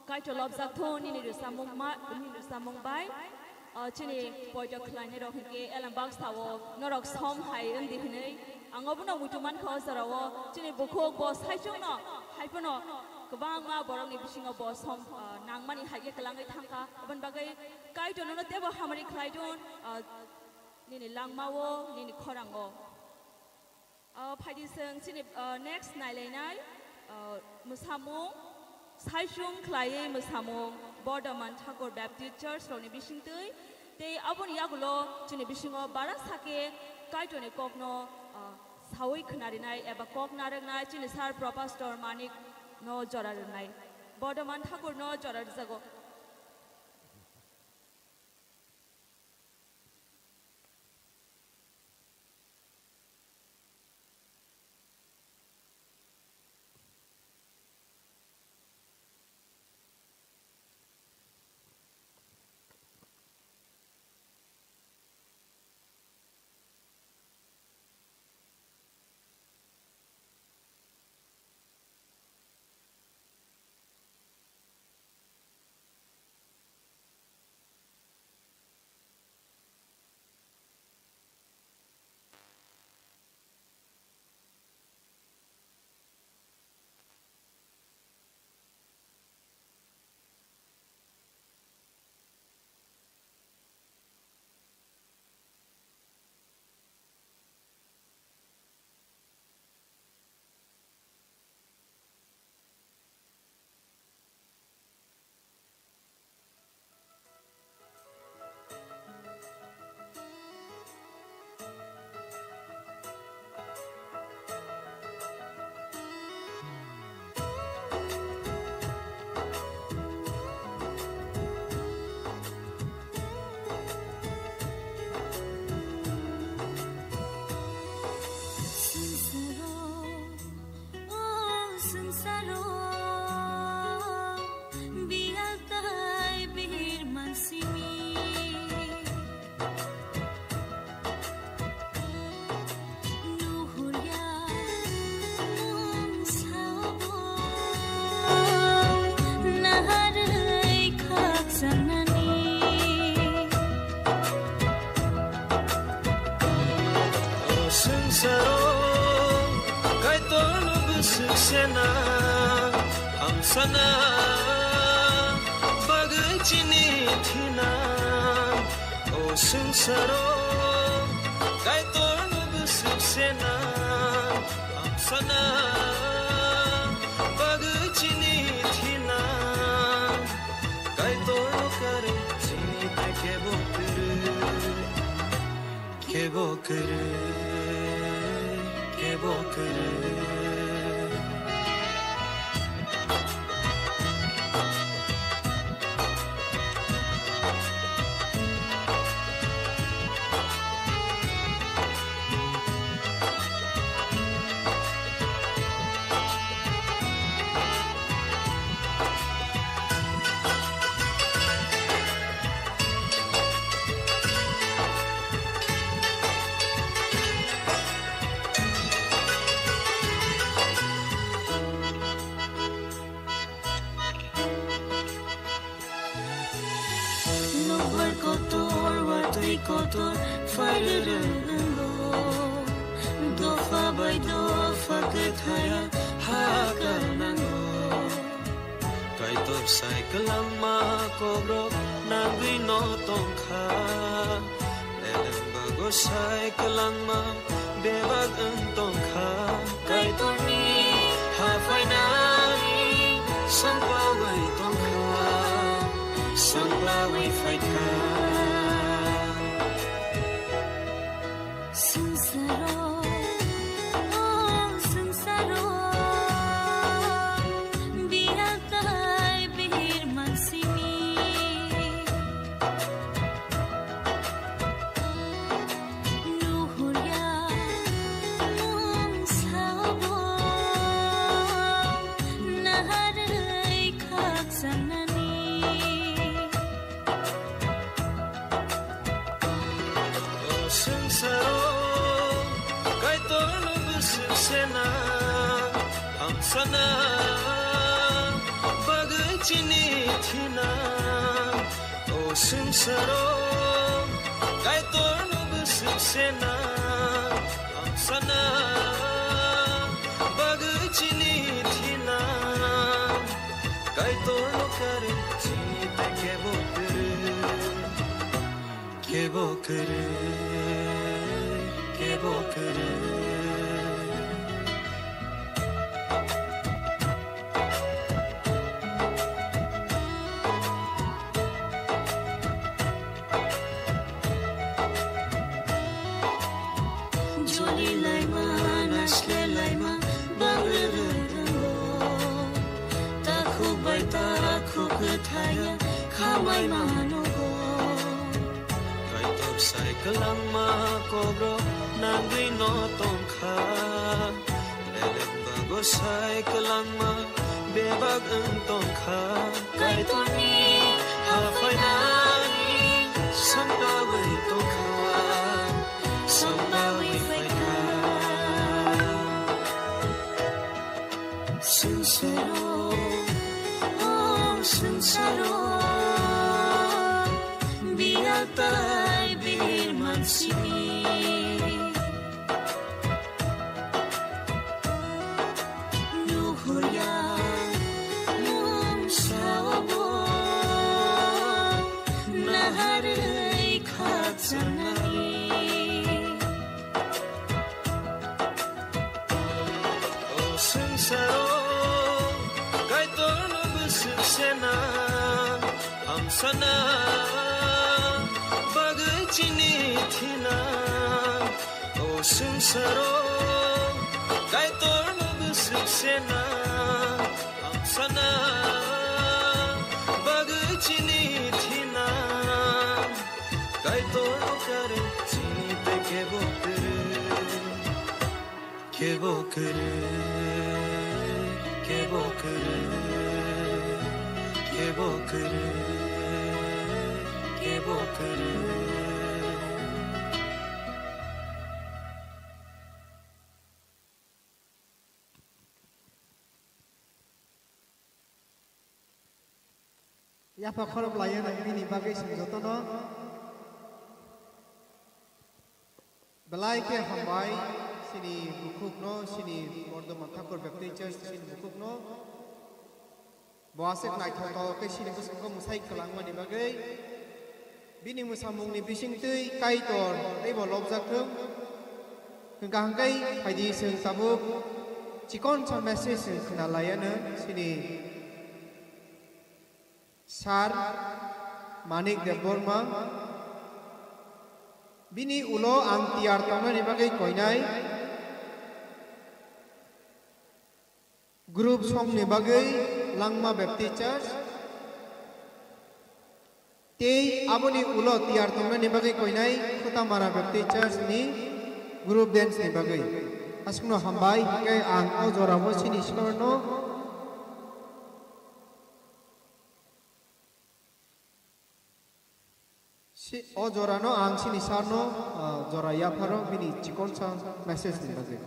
Kaitor lobjak thung nini rwchapmung ma-, nini rwchapmung bai. Ah, chini poito khlainai rok hinkhe elem baksa o norok som hai wng di hinwi ang obono muitu mankha o jora o. Chini bukhuk bo saichung no hai phano kwbangma borok ni bisingo bo som, ah, nangmani hai khe kwlangwi thangkha. Aboni bagwi Kaitor nono teibo hamari khlai thung, ah, nini langma o, nini khorang o. Ah, phaidi chwng chini, ah, next nailainai, ah, mwsamung, saichung khlaiwi mwsamung, Bordoman Thakur Baptist Church rokni bisingtwi, tei aboni yagulo chini bisingo bara sakhe Kaitorni kokno, ah, sawi khnarinai eba kok narwknai chini Sir Professor Manik no jora rwnai. Bordoman Thakur no jora rwjago. Swngsaro, o swngsaro, biyal tai bir mansimi. Nuhurya nwng sao bo naharwi khakchangna. O swngsaro Kaitorno bwswk sena, hamsana bagwi chini thina. O swngsaro Kaitorno bwswk sena, hamsana bagwi chini thina. Kaitorno karwi chini bai kebo kwrwi. Kebo kwrwi, kebo kwrwi. Nokbar kotor, watwi kotor, phairwrwng wngo. Dopha bai dopha kwthaya hakal nango. Kaitor sai kwlangma kokrok nangwi no tongkha. Eleng bago sai kwlangma bebak wng tongkha. Kaitorni haphainai songplawi tongkha, songplawi phaikha. Swngsaro, o swngsaro, biyal tai bihir mansimi. Nuhurya nwng sao bo naharwi khakchangna. O swngsaro Kaitorno bwswk sena, hamsana bagwi Chini thina, o swngsaro, Kaitorno bwswk sena, hamsana bagwi chini thina, Kaitorno karwi chini tei kebo kwrwi. Kebo kwrwi, kebo kwrwi. Joli laima, nasle laima, bangrwrwrwngo. Takhuk bai takhuk kwthaiya, khamai manogo. Kaitor sai kwlangma kokrok nangwi no tongkha. Beleng bago sai kwlangma bebak wng tongkha. Kaitorni haphainani songbawi tongkha, songbawi phaikha. Swngsaro, o swngsaro, biyal tai bir mansini. Nuhurya mungsa obo naharwi khachanai. O swngsaro Kaitorno bwswk sena, hamsana bagwi chini thina. O swngsaro Kaitorno bwswk sena, hamsana bagwi chini thina. Kaitorno karwi chini tei kebo kwrwi. Kebo kwrwi, kebo kwrwi, kebo kwrwi, kebo kwrwi. Yapha khorop laiya nang bini bagwi chwng jotono belai khe hambai, chini bukhukno, chini Bordoma Thakur Baptist Church chini bukhukno. Bo aswk naithotok khe chini bwskango mwsai kwlangmani bagwi bini mwsamungni bisingtwi Kaitor teibo lobjak thung. Hwnkha hwnkhe phaidi chwng tabuk chikon sa message chwng khna laiya nang chini Sir Manik Debbarma, bini ulo ang tiyar tongnani bagwi koinai group songni bagwi Langma Baptist Church, tei aboni ulo tiyar tongnani bagwi koinai Khutamara Baptist Church ni group dance ni bagwi. Aswkno hambai, hwnkhe ang o jorao chini sorno Si, o jorano ang chini sarno, ah, jora yapharo bini chikonsa message ni bagwi.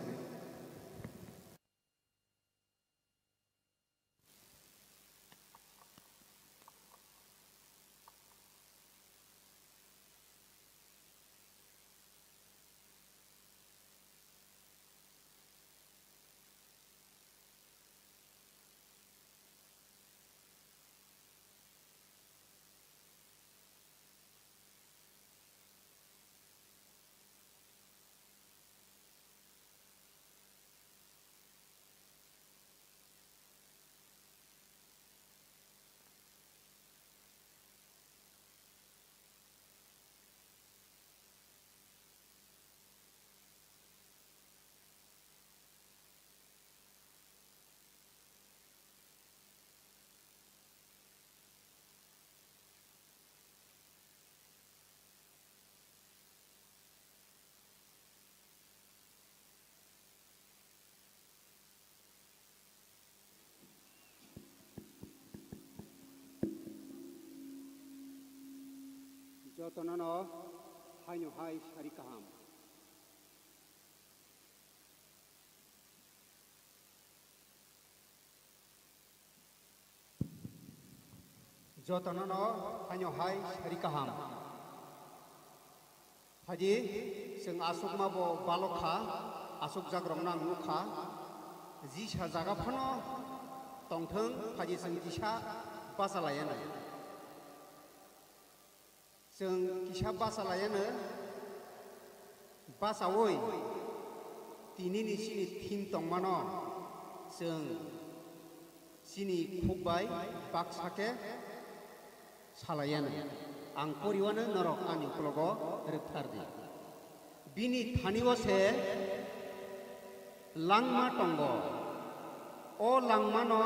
Jotono no haino hai sari kaham. Jotono no haino hai sari kaham. Phaidi, chwng aswkma bo balok kha, aswkjak rokno ang nuk kha. Jisa jaga phano tongthwng, phaidi chwng kisa bacha laiya nai. Chwng kisa bacha laiya nai. Bachaui tinini chini theme tongmano chwng chini khuk bai baksa khe salaiya nai. Ang poriwano norok ani uklogo rwkthar di. Bini thani o se langma tongo. O langmano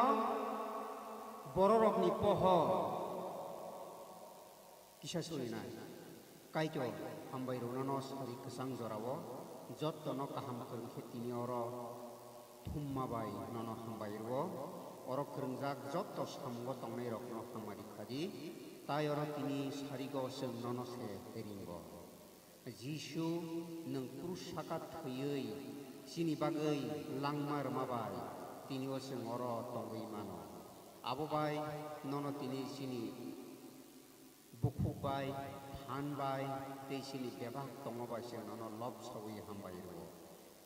bororokni pohor kisa surinai. Kaitor hambai rwnano sari kwchang jorao jottono kaham kwrwng khe tini oro thumma bai nono hambai rwo. Oro kwrwngjak jotto samungo tongnairokno hamari khadi, tai oro tini sarigo chwng nono se ringo. Jisu, nwng krus saka thwiwi chini bagwi langma rwma bai tini o chwng oro tongwi mano. Abo bai nono tini chini bukhuk bai, phan bai tei chini bebak tongma bai chwng nono lob saui hambai rwo.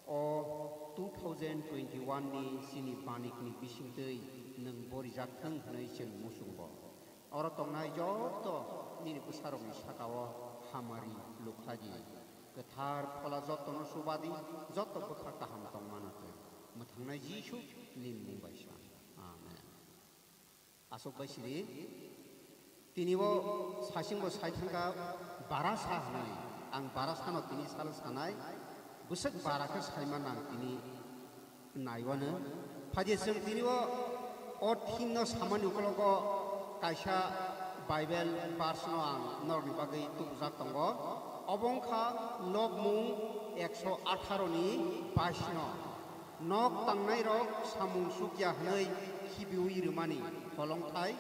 O two thousand twenty-one ni chini banikni bisingtwi nwng borijak thwng hwnwi chwng muchungo. Oro tongnai joto nini bwsarokni sakao hamari lukhladi. Kwthar Phola jottono chubadi, jotto bwkha kaham tongmano twi. Mwthangnai Jisu, nini mung bai sa. Amen. Aswk bai sidi, tini bo saichung bo sai thangkha bara sa hwnwi. Ang bara sano tini sal sanai, bwswk bara khe saima nang tini naiwano. Phaidi chwng tini o, o theme no samani ukologo kaisa Bible verse no ang norokni bagwi tubujak tongo. Obo wngkha Lobmung ekso atharo ni bais no. Nok tangnairok samung sukya hwnwi khibiui rwmani holongthai,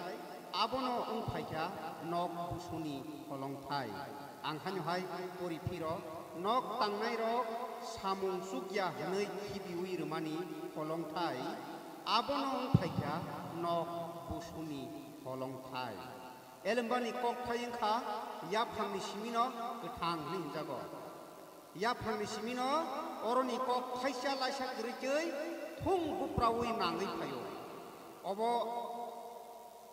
abono wng phaikha nok busuni holongthai. Ang haino hai pori phiro, nok tangnairok samung sukya hwnwi khibiui rwmani holongthai, abono wng phaikha nok busuni holongthai. Elembani kokthai wngkha yaphangni simino kwthang hwnwi hwnjago. Yaphangni simino oroni kok thaisa laisa kwrwi twi thung bupraui nangwi phaio. Obo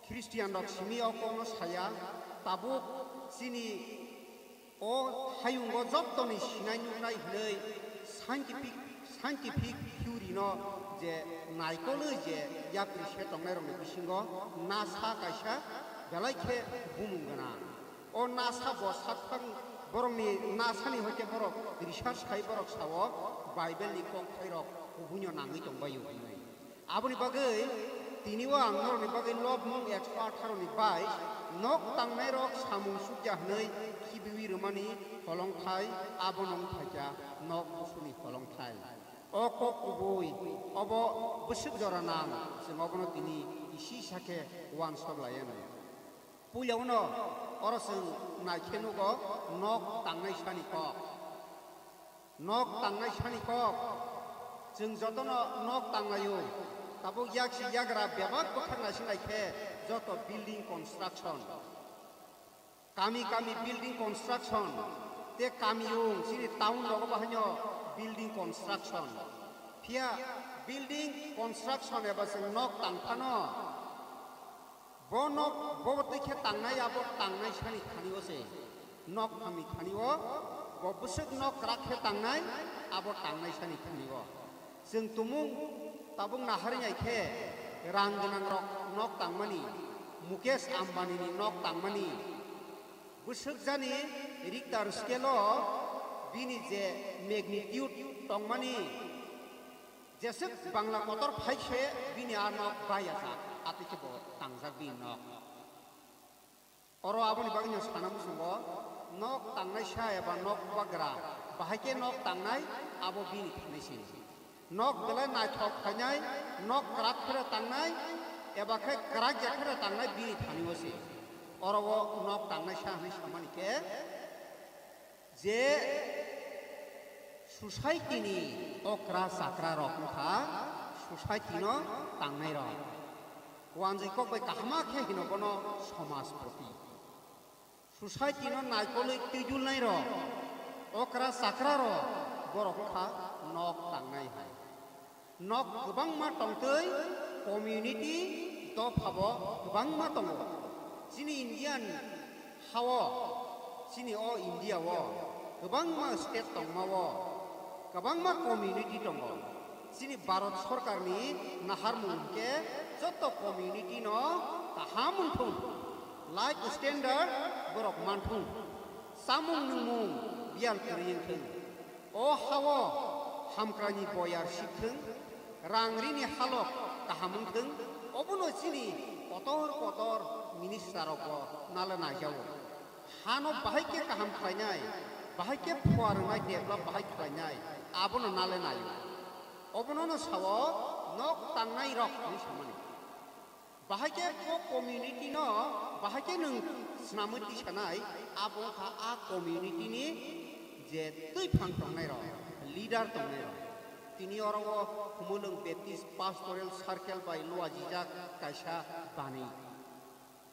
Christian rok simi o kokno saya, tabuk chini o hayungo jottoni sinai nuknai hwnwi scientific, scientific theory no je naikolwi je yapri se tongnai rokni bisingo NASA kaisa belai khe bumung gwnang. O NASA bo sakphang borokni NASA ni hoite borok research khai borok sao Bible ni kokthai rok kubuino nangwi tongbaio hwnwi. Aboni bagwi tini o ang norokni bagwi Lobmung ekso atharo ni bais, nok tangnai rok samung sukya hwnwi khibiui rwmani holongthai, abono wng phaikha nok busuni holongthai. O kok kubui, obo bwswk jora nang, chwng obono tini isi sakhe uansok laiya nai. Puila uno oro chwng naikhe nugo nok tangnai sani kok. Nok tangnai sani kok. Chwng jotono nok tanglaio. Tabuk yaksi yagra bebak bwkhak naising naikhe joto building construction. Kami kami building construction. Te kamiyung chini town rogo bahaino building construction. Phiya building construction eba chwng nok tangphano. Bo nok, bo twi khe tangnai, abo tangnai sani thani o se. Nok phamni thani o, bo bwswk nok kwrak khe tangnai, abo tangnai sani thani o. Chwng tumung tabuk naharwi nai khe, rang gwnang rok nok tangmani, Mukesh Ambani ni nok tangmani, bwswk jani Richter scale o bini je magnitude tongmani, jeswk Bangla kotor phai se bini a nok bai ya jak, atwi khe bo tangjak bini nok. Oro aboni bagwino sana muchungo, nok tangnai sa eba nok bubagra, bahai khe nok tangnai abo bini thani se. Nok belai naithok khainai, nok kwrak phre tangnai, eba khe kwrak ya phre tangnai bini thani o se. Oro o nok tangnai sa hwnwi samani khe, je society ni okra chakra rok wngkha society no tangnai rok. Wanjwi kok bai kahama khe hino bono somajpoti. Society no naikolwi twijulnai rok, okra chakra rok, borok wngkha nok tangnai hai. Nok kwbangma tongtwi community dopha bo kwbangma tongo. Chini Indian hao, chini o India o kwbangma state tongma o kwbangma community tongo. Chini Bharat Sorkarni naharmung hwnkhe joto community no kaham wngthung, life standard borok manthung, chamung nwngmung biyal kwrwi wngthung, o hao hamkraini boyar sikthung, rang rini halok kaham wngthung, obono chini kotor kotor minister rokbo nale naijago. Hano bahai khe kaham khlainai, bahai khe phuarwnai develop bahai khlainai, abono nale naio. Obono no sao nok tangnai rok hinwi samani. Bahai khe bo community no bahai khe nwng swnamwi tisanai, abo wngkha a community ni je twiphang tongnai rok, leader tongnai rok. Tini oro o Humulwng Baptist Pastoral Circle bai luajijak kaisa bani.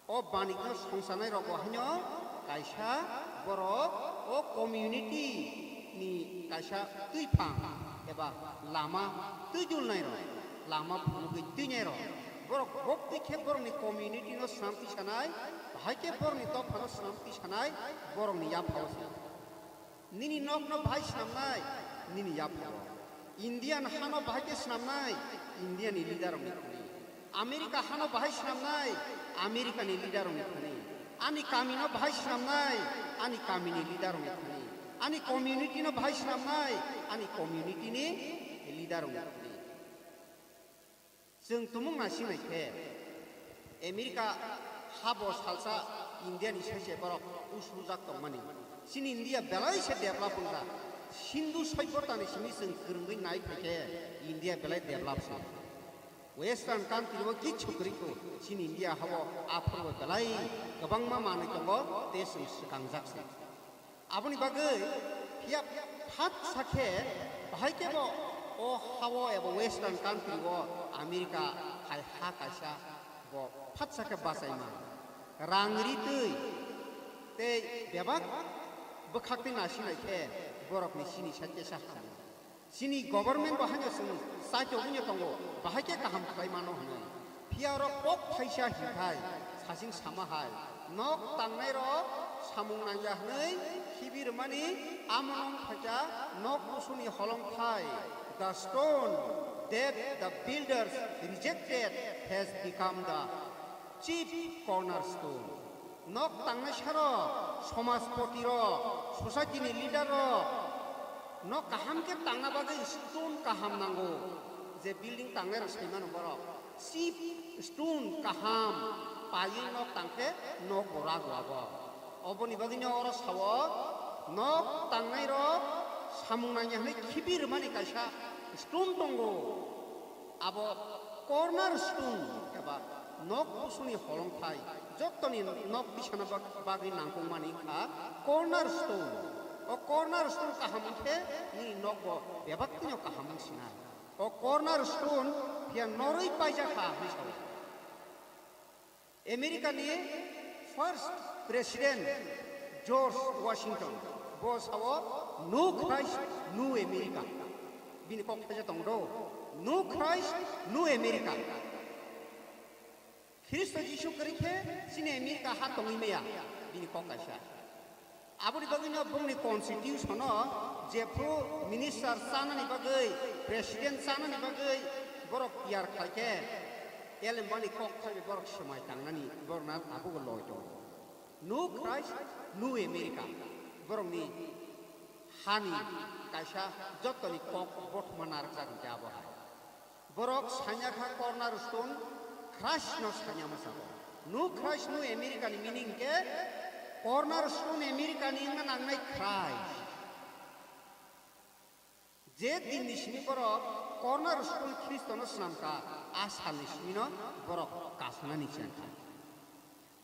O banikno songsanai rogo haino kaisa borok o community ni kaisa twiphang eba lama twijulnai rok, lama phunugwi twinai rok, borok boktwi khe borokni community no swnam tisanai, bahai khe borokni dophano swnam tisanai, borokni yaphao se. Nini nokno bahai swnamnai, nini yaphao. Indian hano bahai khe swnamnai, Indiani leader rokni thani. America hano bahai swnamnai, Americani leader rokni thani. Ani kamino bahai swnamnai, ani kamini leader rokni thani. Ani community no bahai swnamnai, ani community ni leader rokni thani. Chwng tumung naising nai khe, America habo salsa India ni sai se borok usujak tongmani. Chini India belai se develop wngjak. Sindhu soibota ni simi chwng kwrwngwi nai phai khe India belai develop se. Western country o kichu kwrwi kho, chini India habo aphuru belai kwbangma manwi tongo, tei chwng swkangjak se. Aboni bagwi phiya phatsa khe bahai khe bo o hao eba Western country o America hai ha kaisa bo phatsa khe bachaima. Rang ri twi tei bebak bwkhak twi nasinai khe borokni sini sa kesa ham. Chini government bo haino chwng chaitogwino tongo, bahai khe kaham khlai mano hwnwi. Phiya oro kok thaisa hinkhai sasing sama hai, nok tangnai rok samung nangya hwnwi khibi rwmani, amo wng khaikha nok busuni holongthai. The stone that the builders rejected has become the chief cornerstone. Nok tangnai saro, somajpoti rok, society ni leader rok, nok kaham khe tangna bagwi stone kaham nango. Je building tangnai rok sai mano borok, chief stone kaham paiwi nok tang khe nok bo rago abo. Oboni bagwino oro sao, nok tangnai rok samung nangya hwnwi khibi rwmani kaisa stone tongo. Abo corner stone eba nok busuni holongthai, jottoni nok bisana bag-, bagwi nangkukmani wngkha corner stone. O corner stone kaham wngkhe nini nok bo bebak twino kaham wngsinai. O corner stone phiya norwi paijak kha hwnwi sao. America ni first president George Washington bo sao, "No Christ, no America." Bini kok thaisa tong do, "No Christ, no America." Khristo Jisu kwrwi khe chini America ha tongwi maya, bini kok kaisa. Aboni bagwino bongni constitution-o jephru minister chanani bagwi, president chanani bagwi borok tiyar khlaikhe, elembani kok thaibai borok swmai tangnani borokno tabukbo loi tongo. No Christ, no America. Borokni hani kaisa jottoni kok bothoma narwkjak hinkhe abo hai. Borok sanya kha corner stone Christ no sanya mwsako. No Christ, no America ni meaning khe corner stone America ni wngna nangnai Christ. Je din ni simi borok corner stone Khristo no swnam kha, a sal ni simi no borok kasana ni chang kha.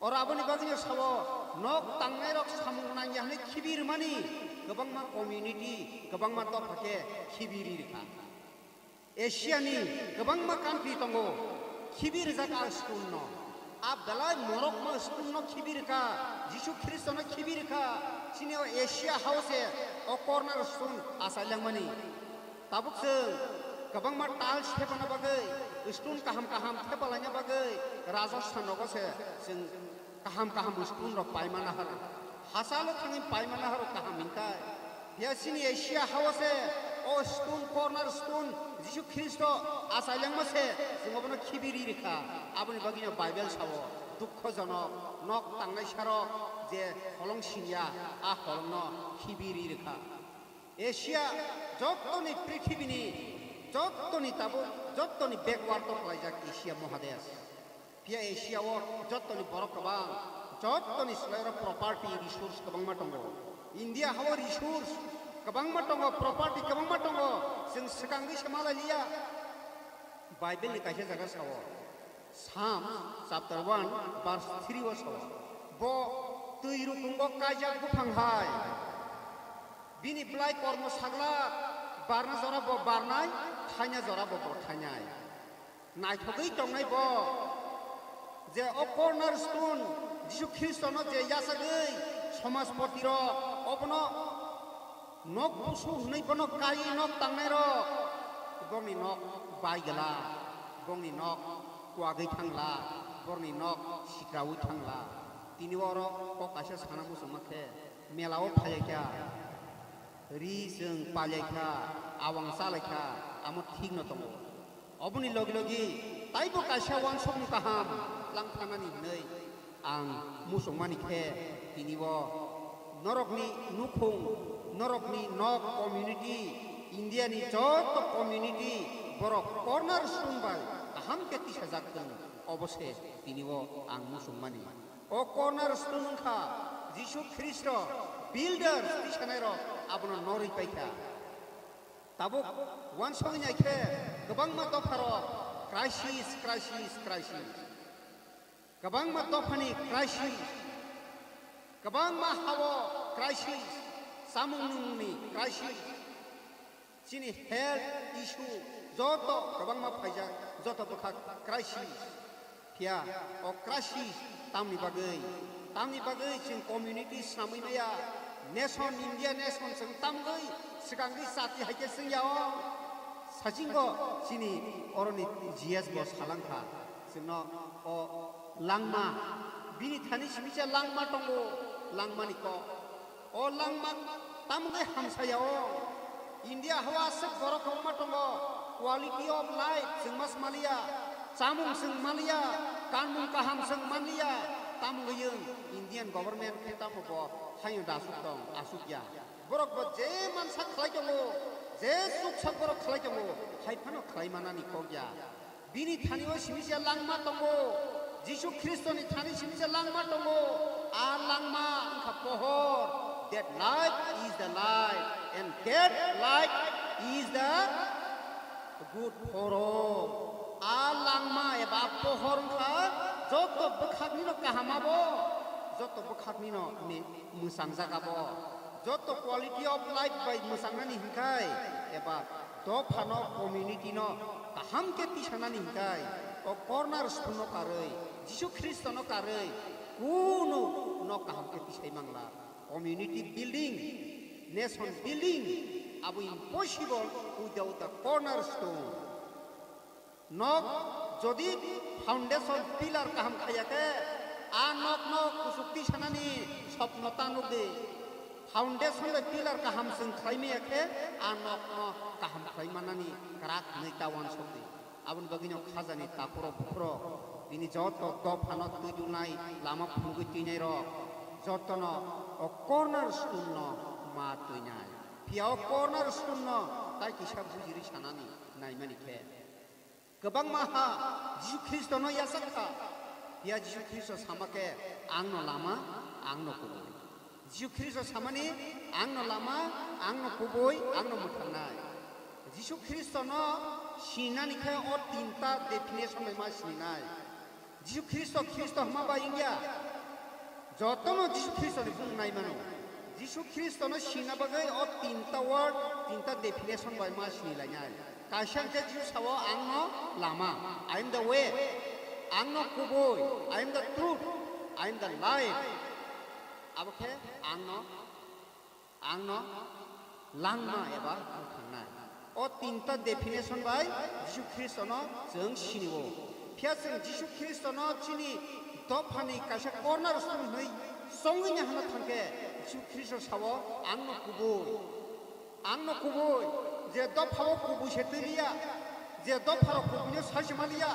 Oro aboni bagwino sao, nok tangnai rok samung nangya hwnwi khibi rwmani kwbangma community, kwbangma dopha khe khibi ri rwkha. Asia ni kwbangma country tongo, Khibi rijak a stone no. A belai morok ma stone no khibi rikha, Jisu Khristo no khibi rikha. Chini o Asia hao se o corner stone achai langmani. Tabuk chwng kwbangma tiles thepana bagwi, stone kaham kaham thepalaina bagwi Rajasthan rogo se chwng kaham kaham stone rok paimana haro. Hachalo thangwi paimana haro kaham hinkai. Phiya chini Asia hao se o stone, corner stone, Jisu Khristo achai langma se chwng obono khibi ri rikha. Aboni bagwino Bible sao, dukhojonok, nok tangnai sarok je holong singya, a holongno khibi ri rikha. Asia jottoni prithibini, jottoni tabuk, jottoni backward o khlaijak Asia mohadesh. Phiya Asia o jottoni borok kwbang, jottoni slai oro property, resource kwbangma tongo. India hao resource kwbangma tongo, property kwbangma tongo. Chwng swkangwi se malai liya. Bible ni kaisa jaga sao, Psalm chapter one verse three o sao, bo twi rukungo kaijak buphang hai. Bini bwlai kormo sagla barna jora bo barnai, thaina jora bo bo thainai. Naithogwi tongnai bo je o corner stone Jisu Khristono je yachagwi somajpoti rok obono nok busu hwnwi bono kaiwi nok tangnai rok, bongni nok bai gla, bongni nok kuagwi thangla, borni nok sikraui thangla. Tini oro kok kaisa sana muchungma khe mela o phailaikha. Ri chwng pailaikha, awang chalaikha, amo thikno tongo. Oboni logi logi taibo kaisa uansukmung kaham lang thanani hwnwi ang muchungmani khe tini o norokni nukhung, norokni nok community, India ni joto community borok corner stone bai kaham khe tisajak thung, obo se tini o ang muchungmani. O corner stone wngkha Jisu Khristo builders tisanai rok abono norwi paikha. Tabuk uansuknai khe kwbangma dopharok crisis, crisis, crisis. Kwbangma dophani crisis, kwbangma hao crisis, chamung nwngmungni crisis, chini health issue joto kwbangma phaijak, joto bwkha crisis. Phiya o crisis tamni bagwi, tamni bagwi chwng community swnamwi maya, nation, India nation chwng tamgwi swkangwi chati hai khe chwng ya o. Sachingo chini oroni G S bo salangkha, chwngno o langma, bini thani simi se langma tongo, langmani kok. O langma tamgwi hamsaya o. India hao aswk borok kwbangma tongo, quality of life chwng ma swmaliya, chamung chwng maliya, kanmung kaham chwng manliya, tamgwi wng Indian government khe tamo bo haino da aswk tong, aswk ya. Borok bo je mansa khlai tongo, je chuksa borok khlai tongo, hai phano khlai manani kok ya. Bini thani o simi se langma tongo, Jisu Khristoni thani simi se langma tongo. A langma wngkha pohor, that light is the light, and that light is the good for all. A langma eba pohor wngkha joto bwkhaknino kaham abo, joto bwkhaknino ni mwchangjaga bo. Joto quality of life bai mwchangnani hinkhai eba dophano, community no kaham khe tisanani hinkhai o corner stone no karwi, Jisu Khristo no karwi kunu no kaham khe tisai mangla. Community building, nation building abo impossible without the corner stone. Nok jodi foundation pillar kaham khaiya khe, a nokno kuchuk tisanani sopno ta nukdi. Foundation bai pillar kaham chwng khlai maya khe, a nokno kaham khlai manani kwrak hwnwi ta uansukdi. Aboni bagwino khajani takhurok bukhurok, bini joto dophano twi dunai, lama phunugwi twinairok, jotono o corner stone no ma twinai. Phiya o corner stone no tai kisa bujirwi sanani naimani khe. Kwbangma ha Jisu Khristono yachak kha. Phiya Jisu Khristo sama khe, "Ang no lama, ang no kubui." Jisu Khristo samani, "Ang no lama, ang no kubui, ang no mwthangnai." Jisu Khristono sinani khe o tinta definition bai ma sininai. Jisu Khristo, Khristo hwnma bai wngya. Jotono Jisu Khristoni bumung nai mano. Jisu Khristono sina bagwi o tinta word, tinta definition bai ma sini lainai. Kaisa hwnkhe Jisu sao, "Ang no lama, I am the way, ang no kubui, I am the truth, I am the life." Abo khe ang no, ang no langma eba bwkhangnai. O tinta definition bai Jisu Khristono chwng sinio. Phiya chwng Jisu Khristono chini dophani kaisa corner stone hwnwi chongwini hana thangkhe, Jisu Khristo sao, "Ang no kubui, ang no kubui, je dophao kubui se twi liya, je dopharok kubuino sai se maliya,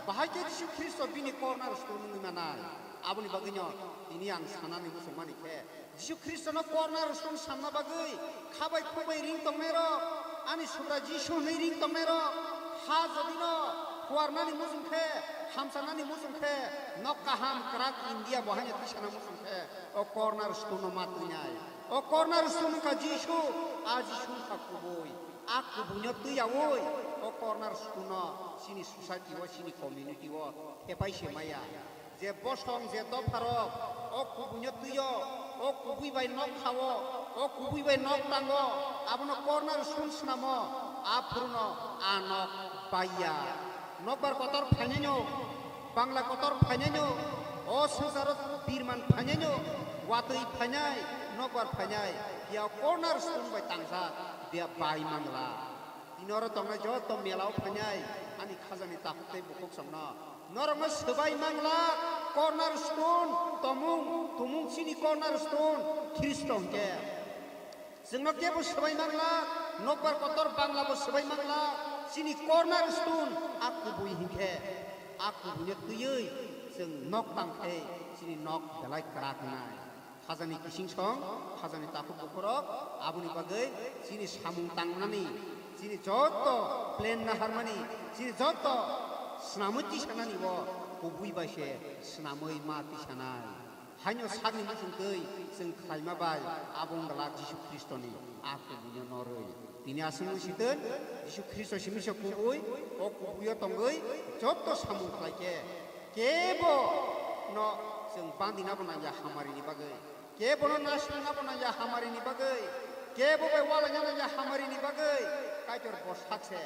bahai khe Jisu Khristo bini corner stone wngwi manai." Aboni bagwino tini ang sanani muchungmani khe, Jisu Khristono corner stone sanna bagwi khabai khukbai ring tongnairok, ani Subra Jisu hwnwi ring tongnairok, ha jodino phuarnani muchung khe, hamchanani muchung khe, nok kaham kwrak India bo haino tisana muchung khe, o corner stone no ma twinai. O corner stone wngkha Jisu, a Jisu wngkha kubui. A kubuino twiyaui o corner stone no chini society o, chini community o thepai se maya. Je bosong, je dopharok o kubuino twio, o kubui bai nok khao, o kubui bai nok tango, abono corner stone swnamo, aphuruno a nok baiya. Nokbar kotor phainaino, Bangla kotor phainaino, o swngcharo birman phainaino, watwi phainai, nokbar phainai, phiya corner stone bai tangjak, phiya bai mangla. Tini oro tongnai joto melao phainai, ani khajani takhuk tei bukhuk songno. Norokno swbai mangla, corner stone, tomung, tumung chini corner stone, Khristo hwnkhe. Chwngno kebo swbai mangla, nokbar kotor Bangla bo swbai mangla, chini corner stone, a kubui hwnkhe, a kubuino twiwi chwng nok tangkhe, chini nok belai kwrak wngnai. Khajani kising song, khajani takhuk bukhurok, aboni bagwi chini samung tangnani, chini joto plan naharmani, chini joto swnamwi tisanani bo kubui bai se swnamwi ma tisanai. Haino sakni muchungtwi chwng khlaima bai abo wngla Jisu Khristoni a kubuino norwi. Tini aswk wng sitwng, Jisu Khristo simi se kubui, o kubuio tongwi joto samung khlaikhe kebo no chwng bandina bo nangya hamarini bagwi. Kebono nasingna bo nangya hamarini bagwi, kebo bai walaina nangya hamarini bagwi, Kaitor bo sakse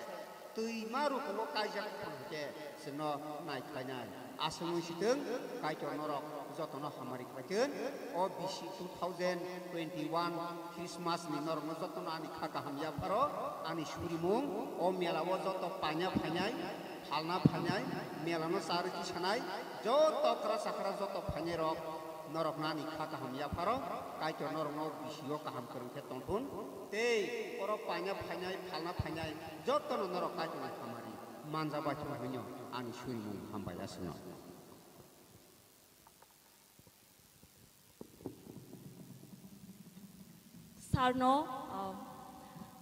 twima rukungo kaijak tong khe chwngno nai khlainai. Aswk wng sitwng, Kaitor norok jotono hamari khlaitwng. O bisi two thousand twenty-one Christmas ni norokno jotono ani kha kaham yapharo, ani surimung, o mela o joto panya phainai, phalna phainai, melano charwi tisanai, joto kwra chakwra joto phainai rok, norokno ani kha kaham yapharo, Kaitor norokno bisio kaham kwrwng khe tongthun, tei oro panya phainai, phalna phainai, jotono norok Kaitorni hamari manja baithung hwnwi ani surimung hambai aswkno. Sarno, ah,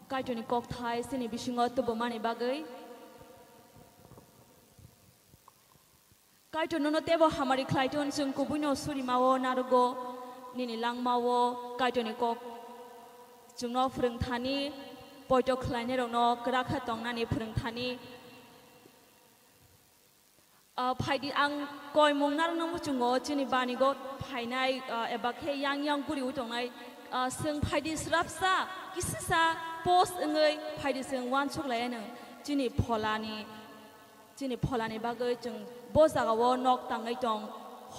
Kaitorni kokthai chini bisingo tubumani bagwi. Kaitor nono teibo hamari khlai thun, chwng kubuino surimao narogo, nini langmao Kaitorni kok chwngno phwrwng thani, poito khlainairokno kwrak khe tongnani phwrwng thani. Ah, phaidi ang koimung narwkno muchungo chini banigo phainai, ah, eba khe yang yang guriwi tongnai, ah, chwng phaidi swrapsa kisisa post wngwi phaidi chwng uansuk laianw chini pholani. Chini pholani bagwi chwng bo jagao nok tangwi tong,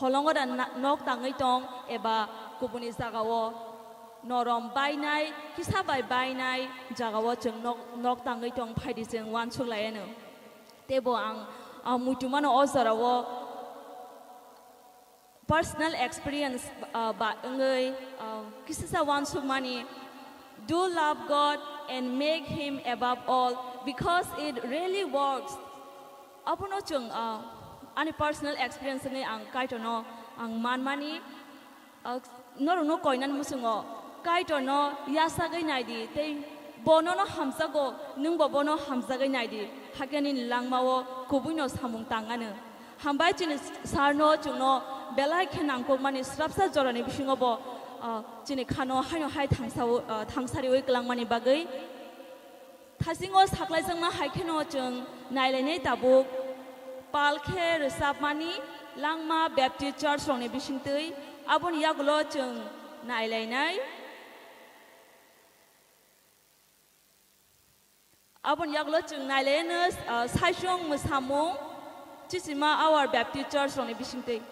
holongo da na-, nok tangwi tong eba kubuni jagao norom bainai, kisa bai bainai jagao chwng nok, nok tangwi tong phaidi chwng uansuk laianw. Teibo ang, ah, muitu mano o jorao personal experience, ah, ba wngwi, ah, kisisa uansukmani, "Do love God and make Him above all, because it really works." Abono chwng, ah, ani personal experience ni ang Kaitorno ang manmani, ah, norokno koinani muchungo Kaitorno yasagwi naidi tei bo nono hamjago, nwngbo bono hamjagwi naidi, hakhe nini langmao kubuino samung tangano. Hambai chini Sarno chwngno belai khe nangkukmani swrapsa jorani bisingo bo, ah, chini khano haino hai thangsa-, ah, thangsariwi kwlangmani bagwi. Thasingo saklaijakma hai kheno chwng nailainai tabuk pal khe rwchapmani Langma Baptist Church rokni bisingtwi, aboni yagulo chwng nailainai. Aboni yagulo chwng nailaino, ah, saichung mwsamung, chichima our Baptist Church rokni bisingtwi.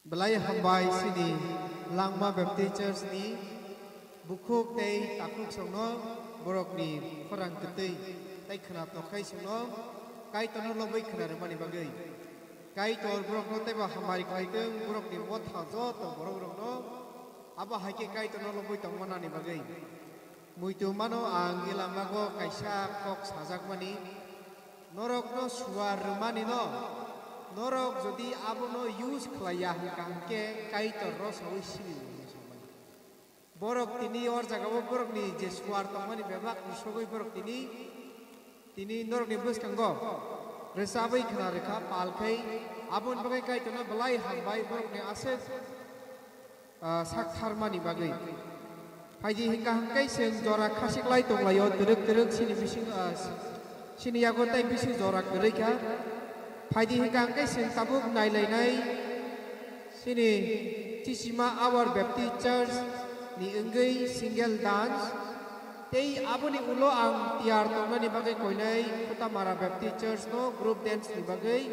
Belai hambai chini Langma Baptist Church ni bukhuk tei takhuk songno borokni khorang kwtwi tei khwna tokhai songno Kaitorno lobwi khwna rwmani bagwi. Kaitor borokno teibo hambai khlai tong, borokni motha joto borok rokno abo hai khe Kaitorno lobwi tongmanani bagwi. Muitu mano ang elamago kaisa kok sajakmani, norokno suar rwmani no, norok jodi abono use khlaiya hwnkha hwnkhe Kaitor rosawi simi mano samani. Borok tini or jagao borokni je suar tongmani bebak ni sogwi borok tini, tini norokni bwskango rwchabwi khwna rwkha pal khai, aboni bagwi Kaitorno belai hambai borokni aswk ah, sak tharmani bagwi. Phaidi hwnkha hwnkhe chwng jora khasiklai tonglaio, twrwk twrwk chini bising, ah, chini yago tei bising jora kwrwi kha. Phaidi hwnkha hwnkhe chwng tabuk nailainai chini Chisima Our Baptist Church ni wngwi single dance. Tei aboni ulo ang tiyar tongnani bagwi koinai Khutamara Baptist Church no group dance ni bagwi.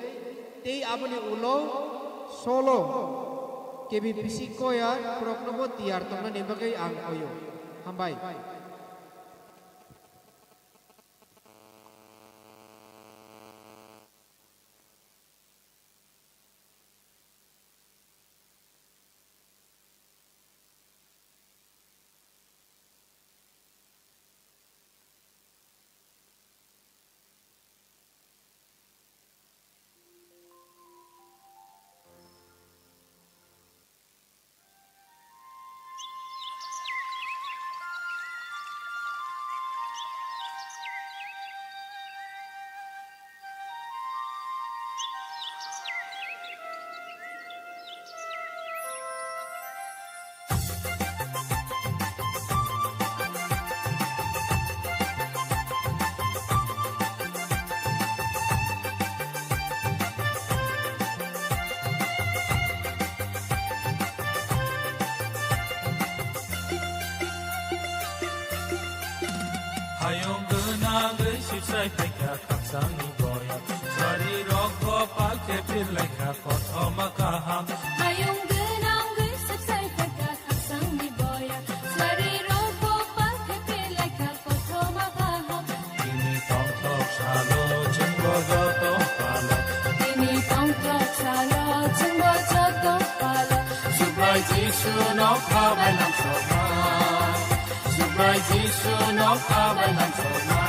Tei aboni ulo solo K B P C choir boroknobo tiyar tongnani bagwi ang koio. Hambai. Hayung gwnangwi sipsai phaikha khakchangni boya. Sari rok bo palkhe phirlaikha kothoma kaham. Hayung gwnangwi sipsai phaikha khakchangni boya. Sari rok bo palkhe phirlaikha kothoma kaham. Tini tongthok salo chwngbo joto palo. Tini tongthok salo chwngbo joto palo. Jisu no khabai lang sokma. Subrai Jisu no khabai lang sokma.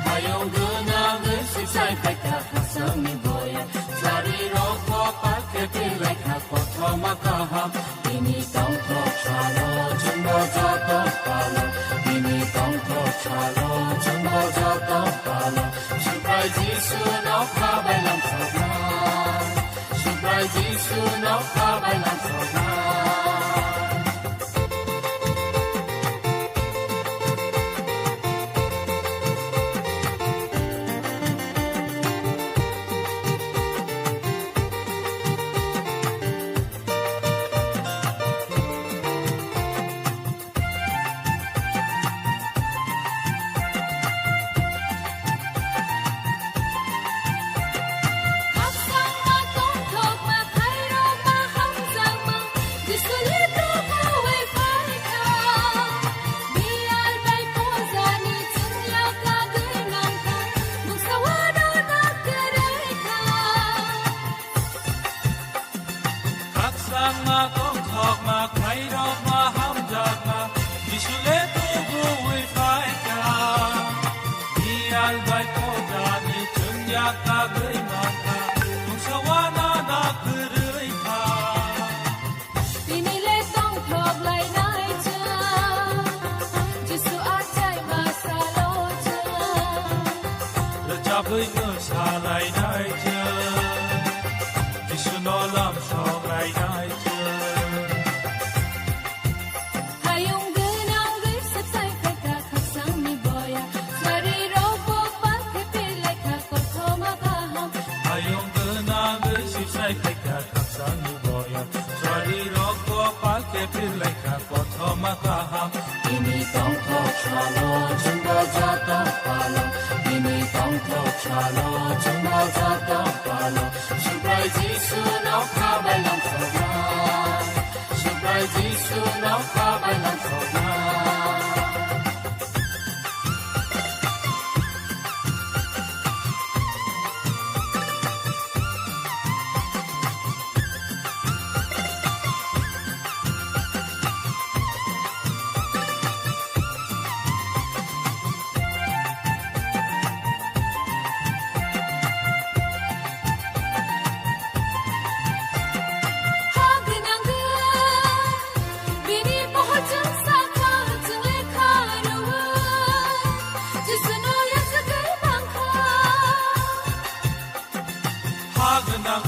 Hayung gwnangwi sibsai phaikha khasangni boya. Sari rok pho pakhe twi laikha kothoma kaham. Bini tongthok salo chwngbo joto palo. Bini tongthok salo chwngbo joto palo. Subrai Jisu no khabai lang sokma. Subrai Jisu no khabai lang sokma. Khakchangma, tongthokma, khairokma, hamjakma, Jisu le tubuwi phaikha. Biyal bai pojani chwngyakna gwi mankha, mungsa uanana kwrwi kha. Bini le tongthok lainai chwng, Jisu achai ma salo chwng. Rwchabwi mwsa lainai chwng, Jisu no lam song lainai chwng. Hayung gwnang gwi sibsai phaikha khakchangni boya, sari rok bo pakhe twi laikha kothoma kaham. Hayung gwnang gwi sibsai phaikha khakchangni boya, sari rok bo pakhe twi laikha kothoma kaham. Bini tongthok salo chwngbo joto palo, bini tongthok salo chwngbo joto palo. Subrai Jisu no khabai lang sokma. Subrai Jisu no khabai lang sokma. Ha gwnang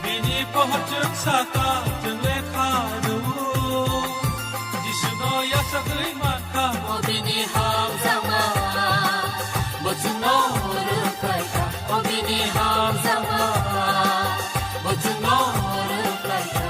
bini pohor chwng saka chwng lekha rwo. Jisu no yachagwi mankha, o bini hamjakma. Bo chwngno rwkhlaikha, o bini hamjakma. Bo chwngno rwkhlaikha.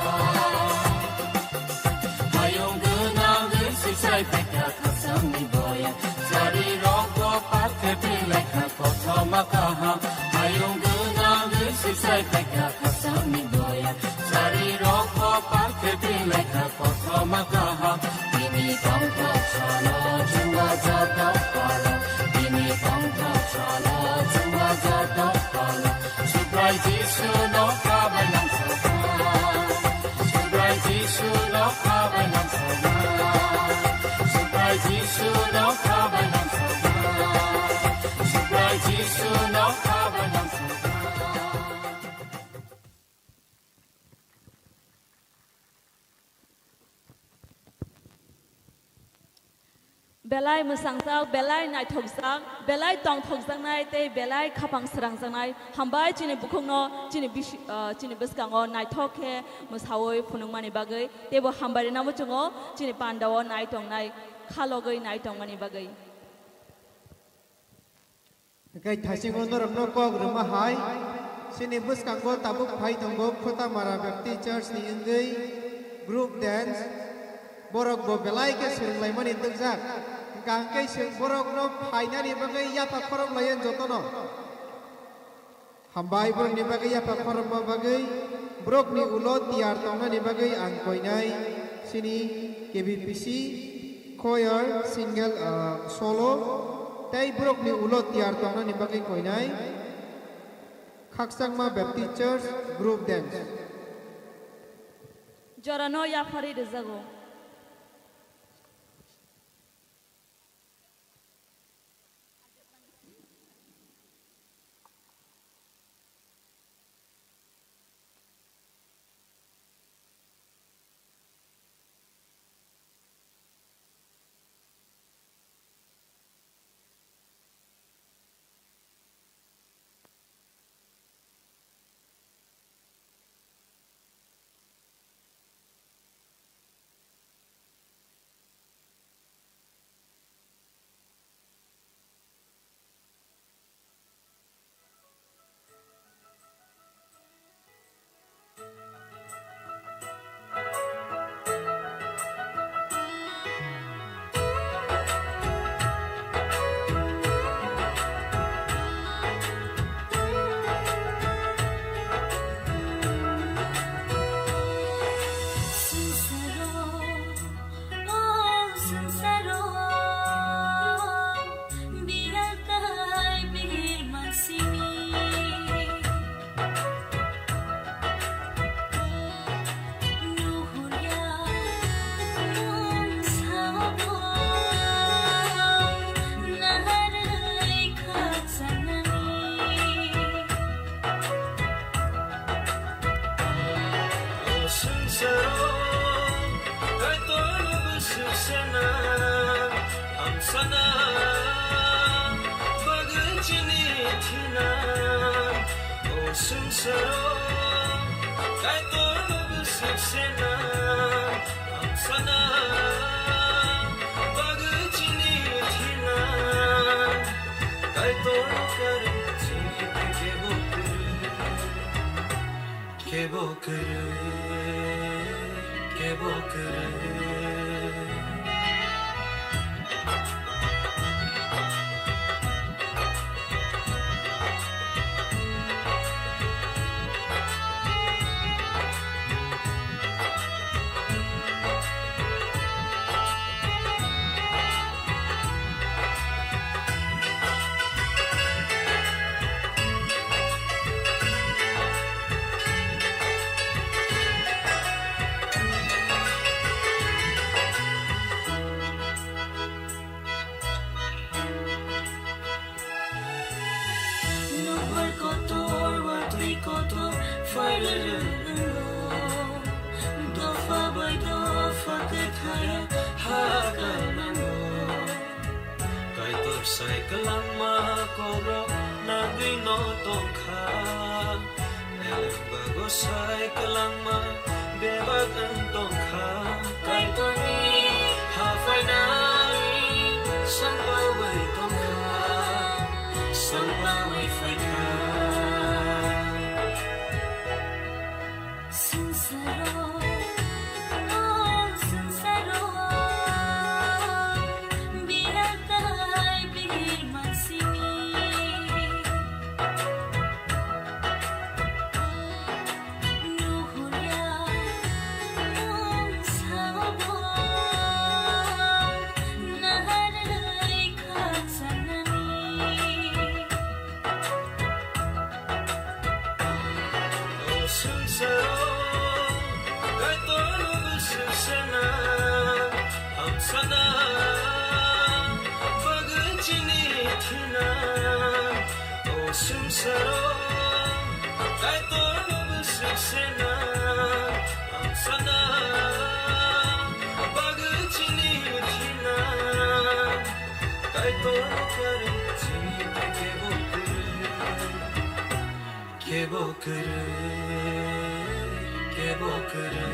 Hayung gwnangwi sibsai phaikha khakchangni boya. Sari rok bo pakhe twi laikha kothoma kaham. Hayung gwnangwi sibsai phaikha khakchangni boya. Sari rok bo pakhe twi laikha kothoma kaham. Bini tongthok salo chwngbo joto palo. Bini tongthok salo chwngbo joto palo. Subrai Jisu no khabai lang sokma. Subrai Jisu no khabai lang sokma. Subrai Jisu no khabai lang sokma. Subrai Jisu no khabai lang sokma. Belai mwsangsak, belai naithokjak, belai tongthokjaknai tei belai khapang srangjaknai. Hambai chini bukhukno chini bisi-, ah, chini bwskango naithok khe mwsaui phunukmani bagwi. Teibo hambai rwna muchungo chini pandao nai tongnai, khalogwi nai tongmani bagwi. Hwnkhe thaisingo norokno kok rwma hai, chini bwskango tabuk phai tongo Khotamara Baptist Church ni wngwi group dance, borok bo belai khe swrwnglaimani twkjak. Hwnkha hwnkhe chwng borokno phainani bagwi yapha khorok laiya jotono. Hambai borokni bagwi yapha khorokma bagwi, borokni ulo tiyar tongnani bagwi ang koinai chini K B P C choir single, ah, solo, tei borokni ulo tiyar tongnani bagwi koinai Khakchangma Baptist Church group dance. Jorano yapharwi rwjago. Swngcharo, o swngcharo, biyal tai bihik mansini. Nuhurya nwng sao bo naharwi khakchanani. O swngcharo Kaitorno bwswk sena, hamsana bagwi chini thina. O swngcharo Kaitorno bwswk sena, hamsana bagwi chini thina. Kaitorno karwi chini kebo kwrwi. Kebo kwrwi, kebo kwrwi. Nohor kotor, watwi kotor, phairwrwng wngo. Dopha bai dopha kwthaya ha karnango. Kaitor sai kwlangma kokrok nagwi no tongkha. Elemba gosai kwlangma bebak wng tongkha. Kaitorni ha phainai sampaui tongkha, sampaui phaikha. Swngcharo, o swngcharo, biyal tai bihik mansini. Nuhurya nwng sao bo naharwi khakchanani. O swngcharo Kaitorno bwswk sena, hamsana bagwi chini thina. O swngcharo Kaitorno bwswk sena, hamsana bagwi chini thina. Kaitorno karwi chini kebo kwrwi, kebo kwrwi, kebo kwrwi.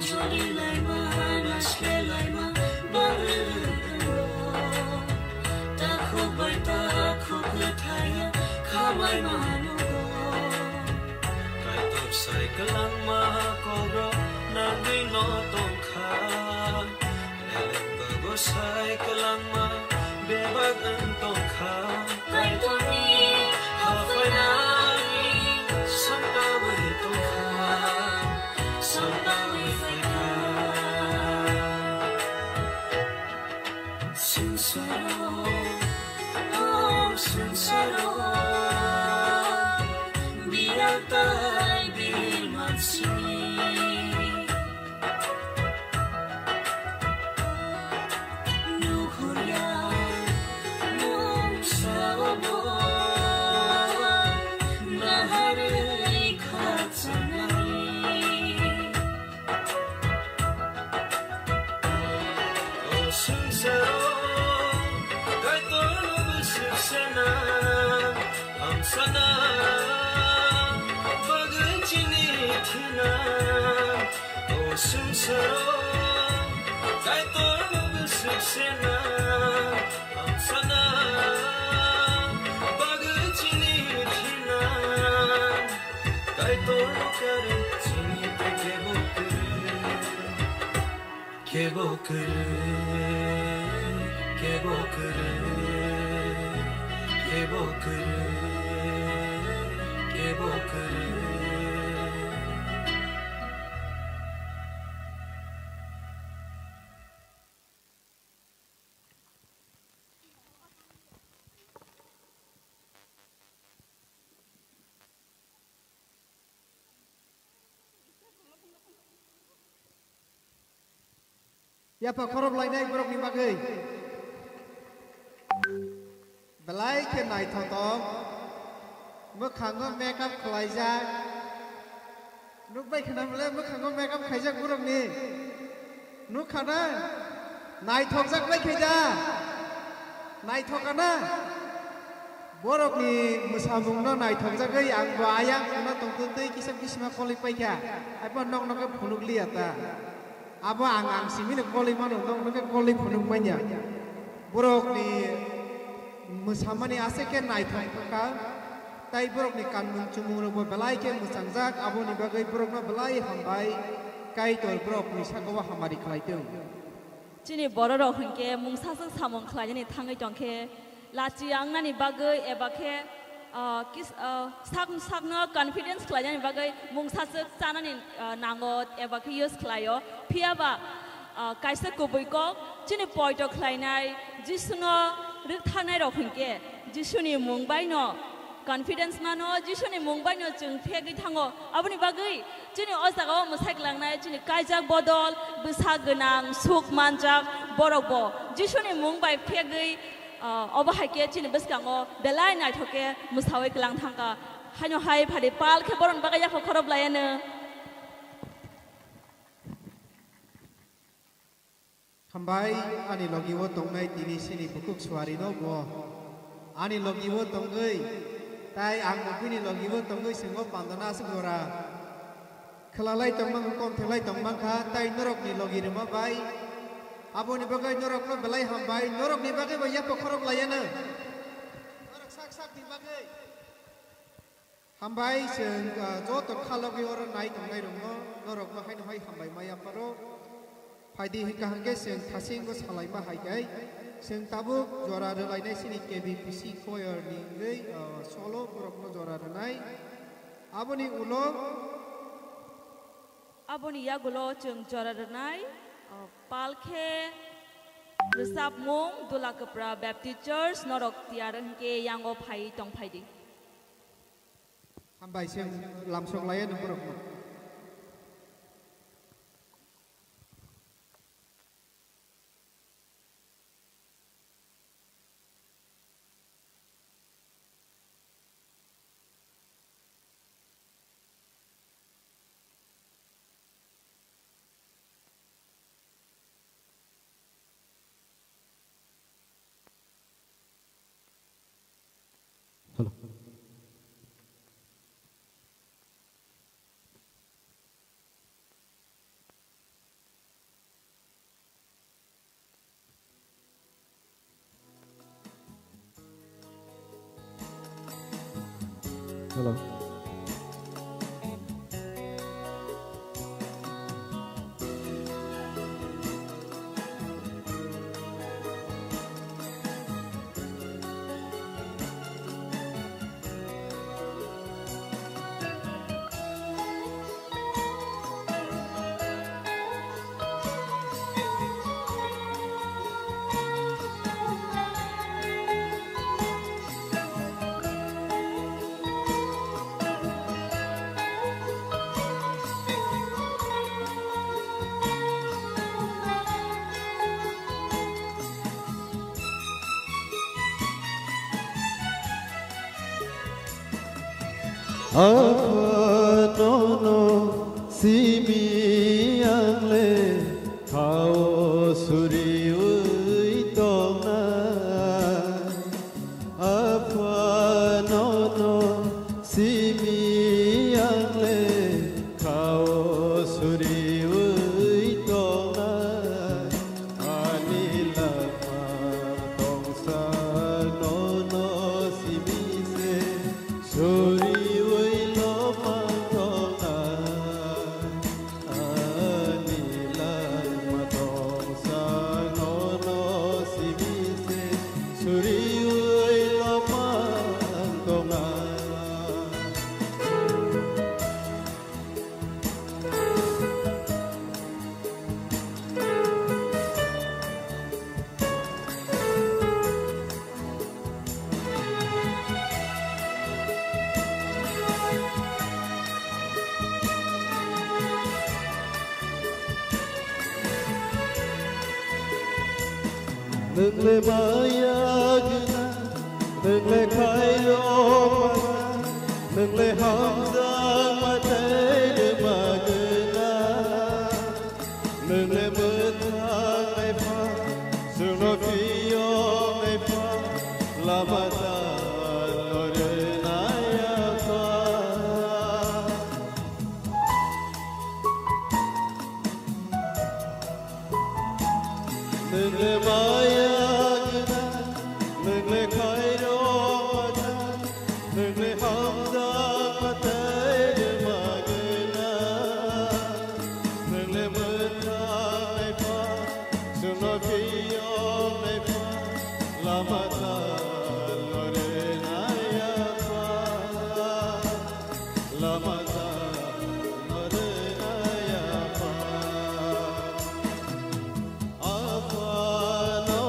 Joli laima, naisle laima, barwi rwngno. Takhuk bai takhuk kwthaya khamai mano. Kaitor sai kwlangma kokrok nagwi no tongkha. Elemba gosai kwlangma bebak wng tongkha. Kaitorni ha phainai sampaui tongkha, sampaui phaikha. Swngcharo, o swngcharo, biyatai birman simi. Nuhurya, mungsa obo, naharwi khachanai. O swngcharo Kaitorno bwswk sana, hamsana bagwi chini thina. O swngcharo Kaitorno bwswk sana, hamsana bagwi chini thina. Kaitorno kwrwi chini tei kebo kwrwi. Kebo kwrwi, kebo kwrwi, kebo kwrwi, kebo kwrwi. Yapha khorok lainai borokni bagwi. Belai khe naithotok. Mwkhango makeup khwlaijak. Nukbai khna bole mwkhango makeup khaijak borokni. Nukha na? Naithokjak bai khe da? Naithok na? Borokni mwsamungno naithokjagwi ang bo ayang wngna tongtwtwi kisa bisima kolwi paikha. Abo nok nok khe phunuk liya ta. Abo ang ang simino kolwi mano, nok nok khe kolwi phunuk manya. Borokni mwsamani aswk khe naithok wngkha, tei borokni kanmung chumung rokbo belai khe mwchangjak, aboni bagwi borokno belai hambai Kaitor borokni sakao hamari khlai tong. Chini bororok hinkhe mungsaswk samung khlainani thangwi tongkhe, lachi wngnani bagwi eba khe, ah, kis-, ah, sak-, sakno confidence khlainani bagwi mungsaswk chanani, ah, nango eba khe use khlaio. Phiyaba, ah, kaisa kubui kok chini poito khlainai Jisuno rwktharnairok hinkhe Jisuni mung baino confidence mano, Jisuni mung baino chwng phegwi thango. Aboni bagwi chini o jagao mwsai kwlangnai chini kaijak bodol, bwsa gwnang, suk manjak borokbo Jisuni mung bai phegwi, ah, obo hai khe chini bwskango belai naithok khe mwsaui kwlang thangkha. Haino hai phadi pal khe borokni bagwi yapha khorop laianw. Hambai, ani logi o tongnai tini sini bukuk suari no bo. Ani logi o tongwi, tai ang bo bini logi o tongwi singo pandana aswk jora. Khwlalai tongmang, kom thenglai tongmang kha, tai norok ni logi rwma bai. Aboni bagwi norok no belai hambai, norok ni bagwi bo yapha khorok laianw. Norok sak sak ni bagwi. Hambai chwng, ah, joto khalogwi oro nai tongnai rokno, norokno haino hai hambai maya pharo. Phaidi hwnkha hwnkhe chwng thasingbo salaima hai khe, chwng tabuk jora rwlainai chini K B P C choir ni wngwi, ah, solo borokno jora rwnai. Aboni ulo, aboni yagulo chwng jora rwnai, ah, pal khe rwchapmung Dula Kwpra Baptist Church norok tiyar hwnkhe yango phai tong phaidi. Hambai se lamsok laiya nung borok no. Hello. Hello. Apha nono simi ang le khao suriwi tongnai. Apha nono simi ang le khao suriwi tongnai. Ani lama tongsa nono simi se suriwi lopang tongnai. Ani lama tongsa nono simi se suriwi lopang tongnai. Nwng le maya gwnang, nwng le khairokma gwnang, nwng le hamjakma tei rwma gwnang. Nwng le mwthang nai pha, chwngno phiyok nai pha, lama ta no rwnai apha. Nwng le maya gwnang, nwng le khairokma gwnang, nwng le hamjakma tei rwma gwnang. Nwng le mwthang nai pha, chwngno phiyok nai pha, lama ta no rwnai apha. Lama ta no rwnai apha. Apha no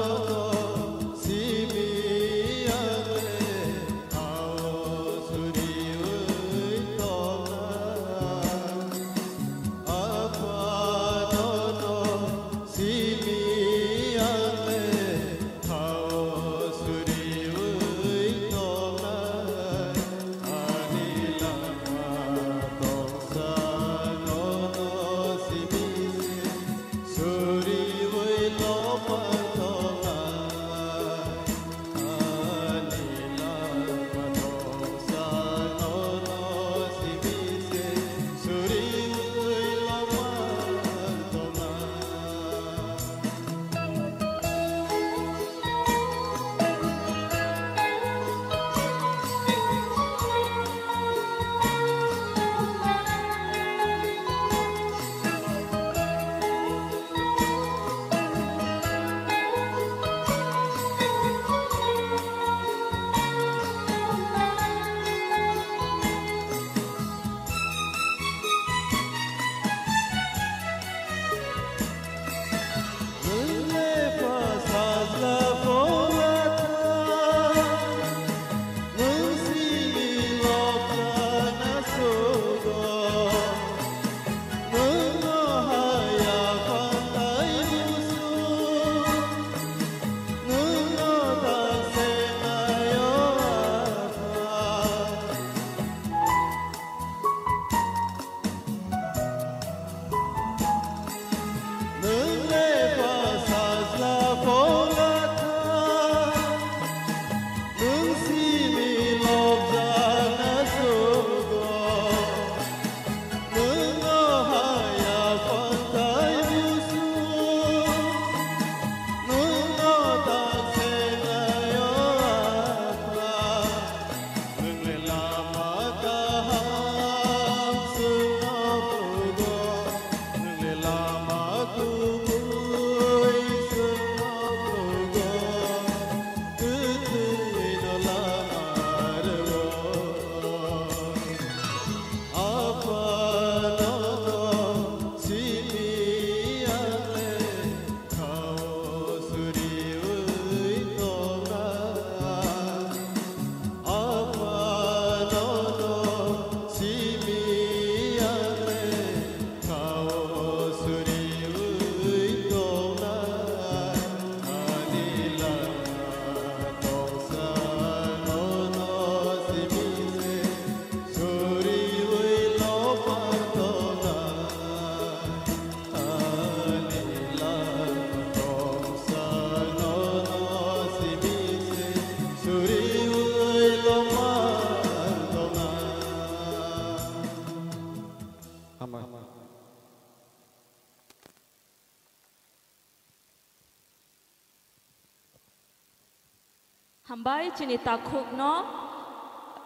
Hambai chini takhukno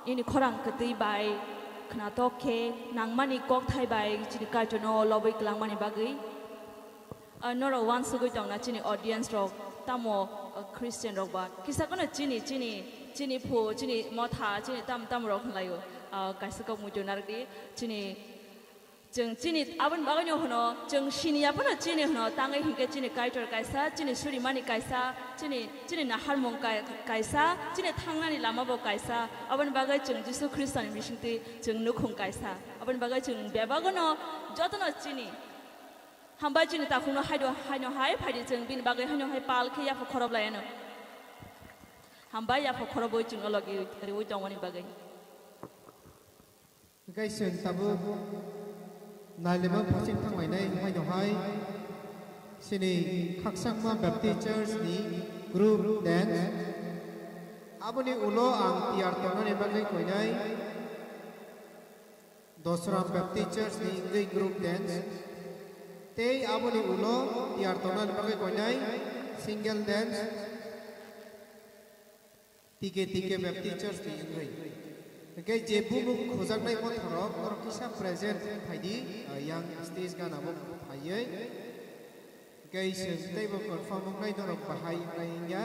nini khorang kwtwi bai khwnatok khe nangmani kokthai bai chini Kaitorno lobwi kwlangmani bagwi. Ah, norok uansugwi tongna chini audience rok, tamo, ah, Christian rok ba kisa kheno chini, chini, chini phu, chini motha, chini tam tam rok hwnlaio. Ah, kaisa kok muitu narwkdi, chini, chwng chini aboni bagwino hwno, chwng siniya phano chini hwno, tangwi hinkhe chini Kaitor kaisa, chini surimani kaisa, chini, chini naharmung kai-, kaisa, chini thangnani lama bo kaisa. Aboni bagwi chwng Jisu Khristoni bisingtwi chwng nukhung kaisa. Aboni bagwi chwng bebagwino jotono chini. Hambai chini takhukno haino, haino hai phaidi chwng bini bagwi haino hai pal khe yapha khorob lai ano. Hambai yapha khorobwi chwngno logi riwi tongmani bagwi. Hingke chwng tabuk nailema phasing thanglainai haino hai chini Khakchangma Baptist Church ni group dance. Aboni ulo ang tiyar tongnani bagwi koinai. Dosram Baptist Church ni wngwi group dance. Tei aboni ulo tiyar tongnani bagwi koinai single dance. T K T K Baptist Church ni wngwi. Hingke je bumung khujaknai motharok norok kisa present phaidi, ah, yang stage gana bo phaiwi. Hingke chwng teibo confirm wngnai norok bahai wngnai wngya.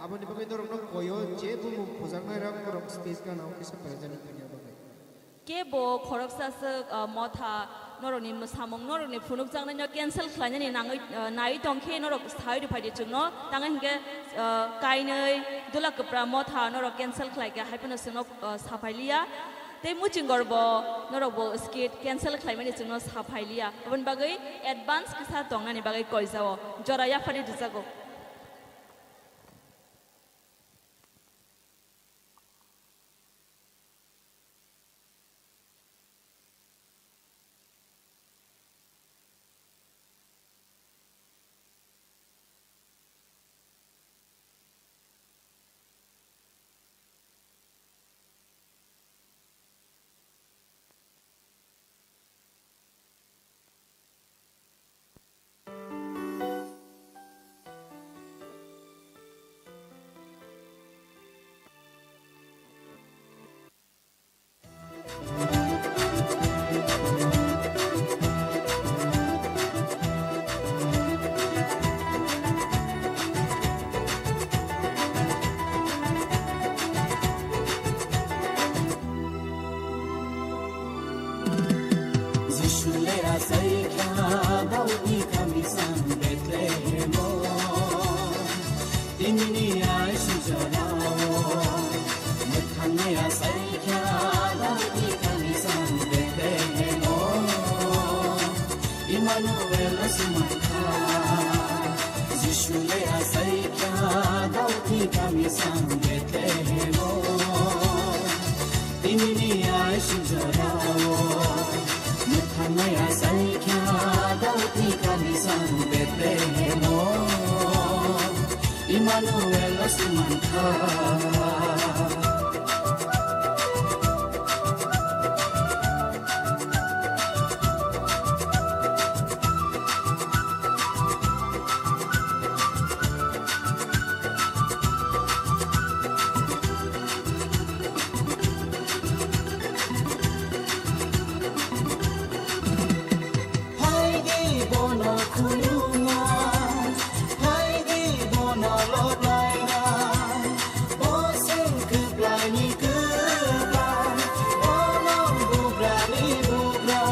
Aboni bagwi norokno koyo je bumung khujaknai rok norok stage gana o kisa present wngya bagwi. Kebo khoroksa swk, ah, motha norokni mwsamung, norokni phunukjaknaino cancel khlainani nangwi, ah, naiwi tongkhe norok sai rwphaidi chwngno. Tangwi hinkhe, ah, kainwi dula kwpra motha norok cancel khlaikha, hai phano chwngno, ah, saphailiya. Tei muchingor bo norok bo skit cancel khlaimani chwngno saphailiya. Aboni bagwi advance kisa tongnani bagwi koijao. Jora yaphari rwjago. Jisu le asai kha Daudni kami sang Bethlehemo. Tinini ai sujorao. Mwthangni asai kha Daudni kami sang Bethlehemo. Immanuel asumang kha. Jisu le asai kha Daudni kami sang Bethlehemo. Tinini ai sujorao. Mwthangni asai kha Daudni kami sang Bethlehemo. Immanuel asumang kha. Hai di bono khulumna, hai di bono loblaina, bo seng kwplaini kwplai, bono bugrani bugra.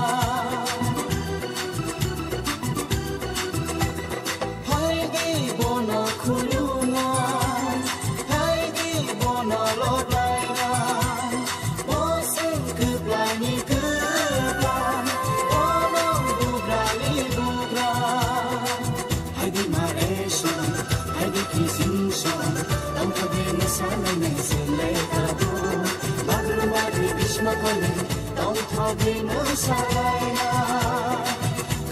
Hai di bono khulumna, hai di bono loblaina, bo seng kwplaini kwplai, bono bugrani bugra. Hai di mareso, hai di kisingso, tongtho di mwsalainai sele kabo. Bagru bagru bisma kole, tongtho di mwsalaina.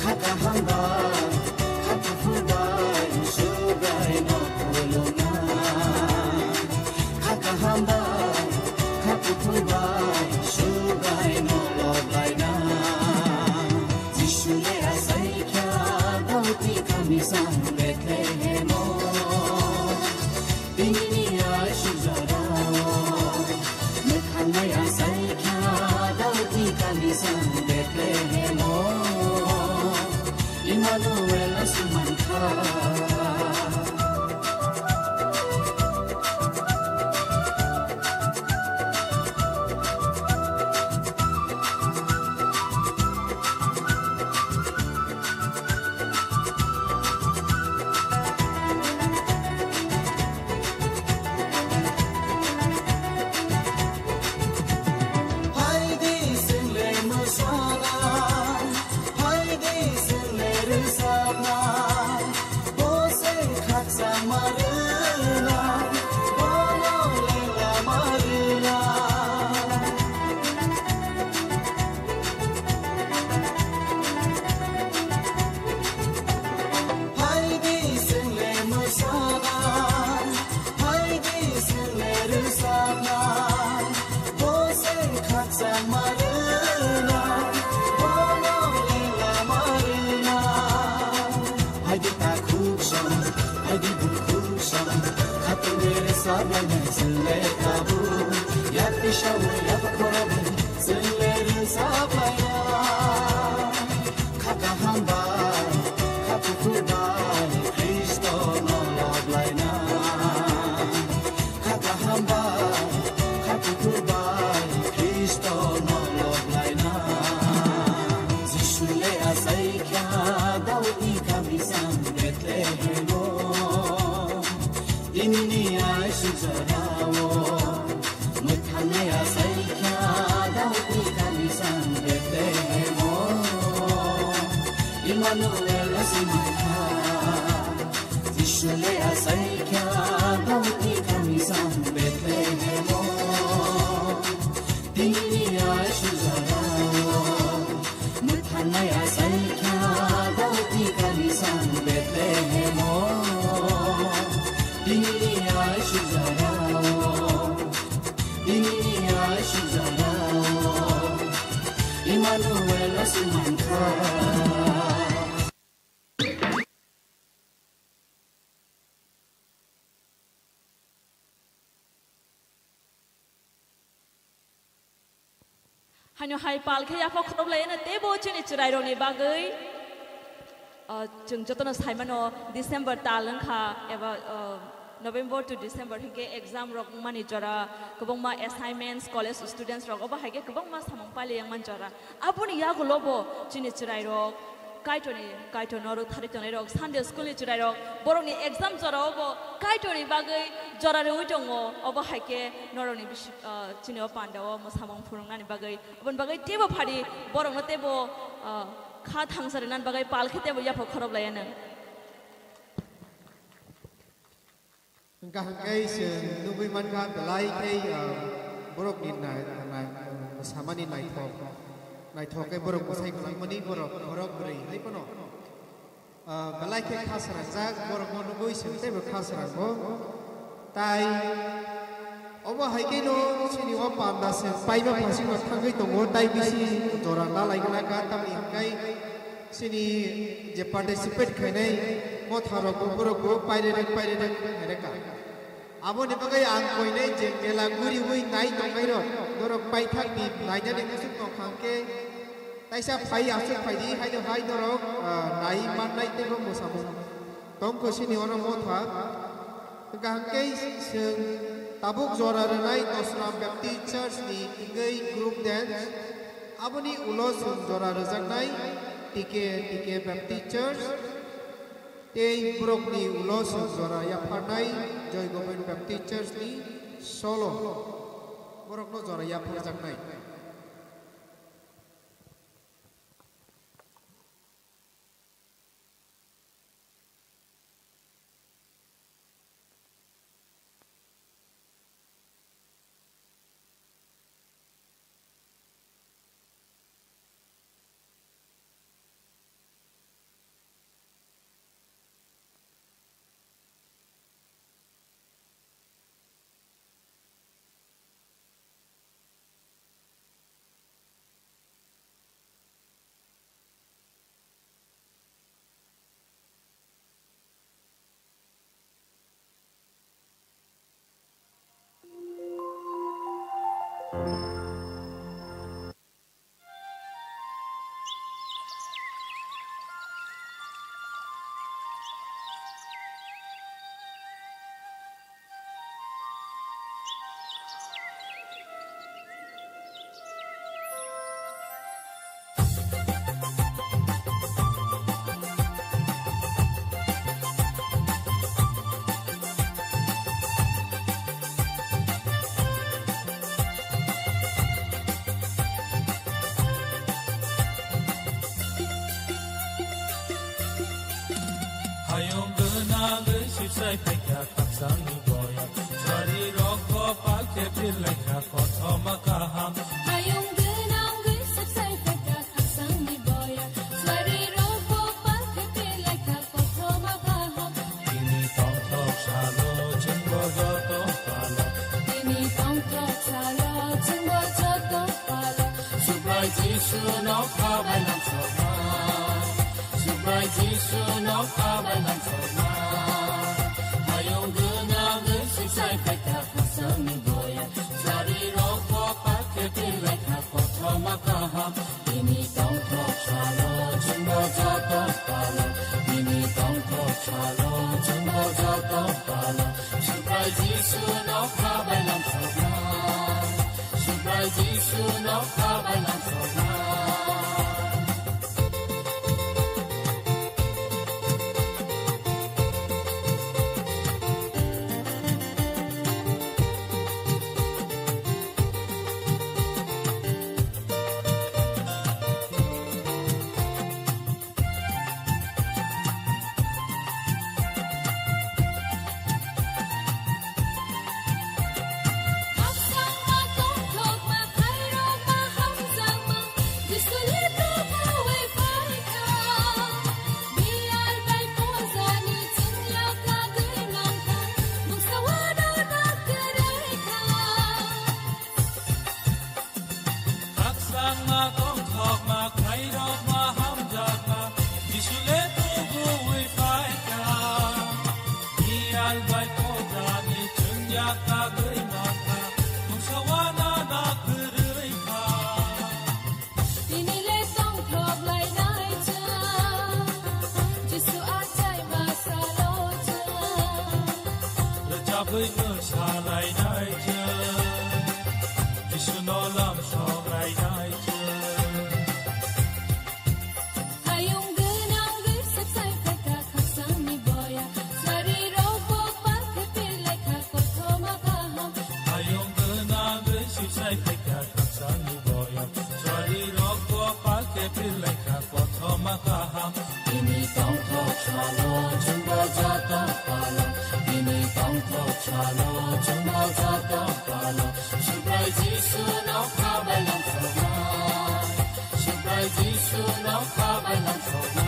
Kha kaham bai, kha kuphur bai, Subrai no khulumna. Kha kaham bai, kha kuphur bai, Subrai no loblaina. Jisu le asai kha Daudni kami sang Bethlehemo. Tinini ai Haino hai pal khe yapha khoroplai no teibo chini chwrairokni bagwi, ah, chwng jotono saimano December tal wngkha eba, ah, November to December hinkhe exam rok wngmani jora, kwbangma assignments, college students rok obo hai khe kwbangma samung pailai wngmani jora. Aboni yagulo bo chini chwrairok Kaitorni, Kaitor norok thari tongnairok, Sunday school ni chwrairok, borokni exam jorao bo Kaitorni bagwi jora rwui tongo. Obo hai khe norokni bisi-, ah, chini o pandao mwsamung phwrwngnani bagwi, oboni bagwi teibo phari borokno teibo, ah, kha thangsa rwnani bagwi pal khe teibo yapha khoroplai anw. Hwnkha hwnkhe chwng nugwi mankha belai khe, ah, borokni nai-, nai-, mwsamani naithok, naithok khe borok bwsai kwlangmani borok khorok bwrwi hai phano, ah, belai khe kha srangjak, borokno nugwi chwng teibo kha srango. Tai obo hai kheno chini o panda se paiba phasingno thangwi tongo, tai bisi jora na lai gwnang kha, tamni hwnkhe chini je participate khainai motharokbo borokbo pairerek pairerek khaireka. Aboni bagwi ang koinai je mela guriwi nai tongnairok, norok paithakni nainani muchung tongkha hwnkhe taisa phai aswk phaidi, haino hai norok, ah, nai mannai teibo mwsamung tongkho chini ono motha. Hwnkha hwnkhe chwng tabuk jora rwnai Dosra Baptist Church ni wngwi group dance, aboni ulo chwng jora rwjaknai T K, T K Baptist Church, tei borokni ulo chwng jora yapharnai Joy Government Baptist Church ni solo, borokno jora yapharjaknai. Ayung gwnangwi sipsai phaikha khakchangni boya. Swari rok bo palkhe phirlaikha kothoma kaham. Ayung gwnangwi sipsai phaikha khakchangni boya. Swari rok bo palkhe phirlaikha kothoma kaham. Bini tongthok salo chwngbo joto palo. Bini tongthok salo chwngbo joto palo. Subrai Jisu no khabai langsokma. Subrai Jisu no khabai langsokma. Ayung gwnangwi sipsai phaikha khakchangni boya. Swari rok bo palkhe phirlaikha kothoma kaham. Bini tongthok salo chwngbo joto palo. Bini tongthok salo chwngbo joto palo. Subrai Jisu no khabai langsokma. Subrai Jisu no khabai langsokma. Khakchangma, tongthokma, khlairokma, hamjakma, Jisu le tubuwi phaikha. Biyal bai kodrani chwngya kagwi mankha, mungsa wana na kwrwi kha. Tini le tongthok lainai chwng, Jisu achai ma salo chwng. Rwchapwi mwsa lainai chwng, Jisu no lam sok lainai chwng. Hayung gwnangwi sipsai phaikha khakchangni boya. Swari rok bo palkhe phirlaikha kothoma kaham. Hayung gwnangwi sipsai phaikha khakchangni boya. Swari rok bo palkhe phirlaikha kothoma kaham. Bini tongthok salo chwngbo joto palo. Bini tongthok salo chwngbo joto palo. Subrai Jisu no khabai langsokma. Subrai Jisu no khabai langsokma.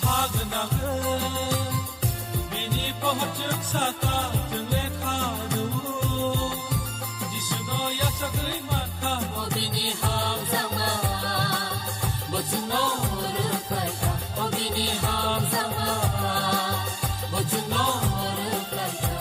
Ha gwnangwi bini pohor chwng saka chwng lekha rwo. Jisuno yachagwi mankha, o bini hamjakma, bo chwngno rwkhlaikha, o bini hamjakma, bo chwngno rwkhlaikha.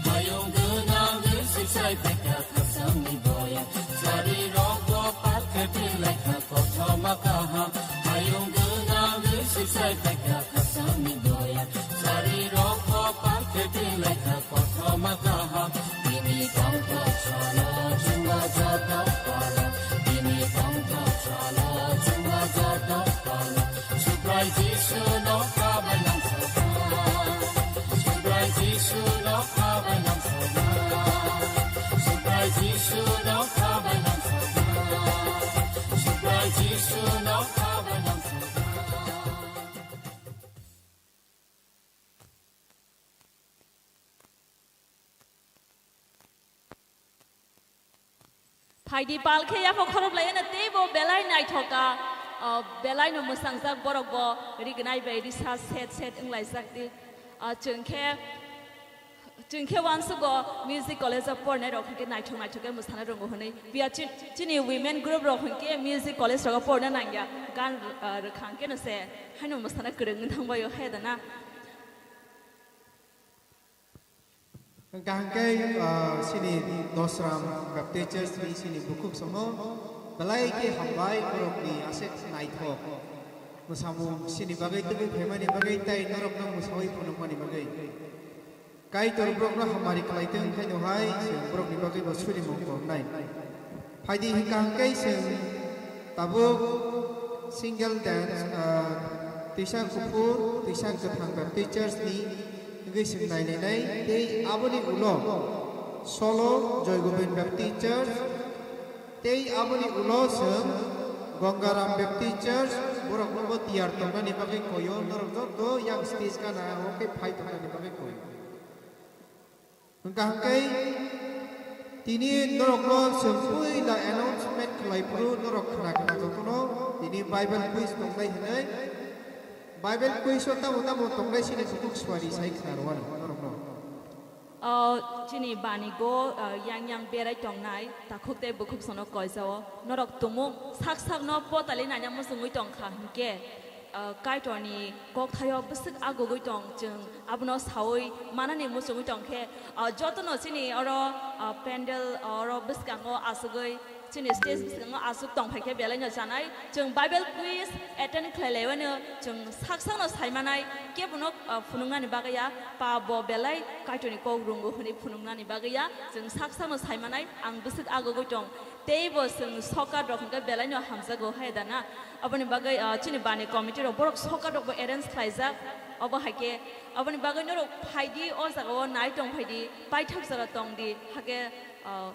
Hayung gwnangwi sipsai phaikha khakchangni boya. Swari rok bo palkhe phirlaikha kothoma kaham. Hayung gwnangwi sipsai phaikha khakchangni boya. Swari rok bo palkhe phirlaikha kothoma kaham. Bini tongthok salo chwngbo joto palo. Bini tongthok salo chwngbo joto palo. Subrai Jisu no khabai langsokma. Subrai Jisu no khabai langsokma. Subrai Jisu no khabai langsokma. Subrai Jisu no khabai langsokma. Phaidi pal khe yaphang khorop lai eno teibo belai naithoka, ah, belai no mwsangjak borok bo rignai bai risa set set wnglaijak di. Ah, chwng khe, chwng khe uansugo music college o pornai rok hinkhe naithok naithok khe mwsana rongo hwnwi. Biya chi-, chini women group rok hinkhe music college rogo porna nangya, gan, ah, rwkha hinkhe no se haino mwsana kwrwng wng thangbaio hai da na. Hwnkha hwnkhe, ah, chini Dosram Baptist Church ni chini bukhuk samo belai khe hambai, borokni aswk naithok mwsamung chini bagwi tubui phaimani bagwi tei norokno mwsawi phunukmani bagwi. Kaitor borokno hamari khlai tong khaino hai chwng borokni bagwi bo surimung tongnai. Phaidi hwnkha hwnkhe chwng tabuk single dance, ah, twisa kuphur, twisa kwthang Baptist Church ni wngwi chwng nailainai, tei aboni ulo Solo Joy Gobind Baptist Church, tei aboni ulo chwng Gongaram Baptist Church, borokno bo tiyar tongnani bagwi koyo, norok joto yang stage gana o khe phai tongnani bagwi koyo. Hwnkha hwnkhe tini norokno chwng puila announcement khlai phuru norok khna khna jotono tini Bible quiz tongnai hwnwi. Bible quiz o tamo tamo tongnai sini bukhuk suari sai khna rwani norokno. O, chini bani go, o, yang yang berai tongnai, takhuk tei bukhuk sono koisa o. Norok tumung sak sak no potali nanya muchungwi tongkha hwnkhe, o, Kaitorni kokthaio bwswk agugwi tong, chwng abono saui manani muchungwi tongkhe, o, jotono chini oro, o, pandal, o, oro bwskango asugwi, chini stage bwskango aswk tongphaikhe belaino chanai. Chwng Bible quiz attend khlai laiwano chwng sak sakno saimanai, kebono, o, phunuknani bagwi ya, pa bo belai Kaitorni kok rwngo hwnwi phunuknani bagwi ya, chwng sak sakno saimanai, ang bwswk agugwi tong. Teibo chwng sokar rok hwnkhe belaino hamjago hai da na? Aboni bagwi, ah, chini bani committee rok borok sokar rokbo arrange khlaijak. Obo hai khe aboni bagwi norok phaidi, o jagao nai tong phaidi, paithak jora tongdi, hakhe, ah,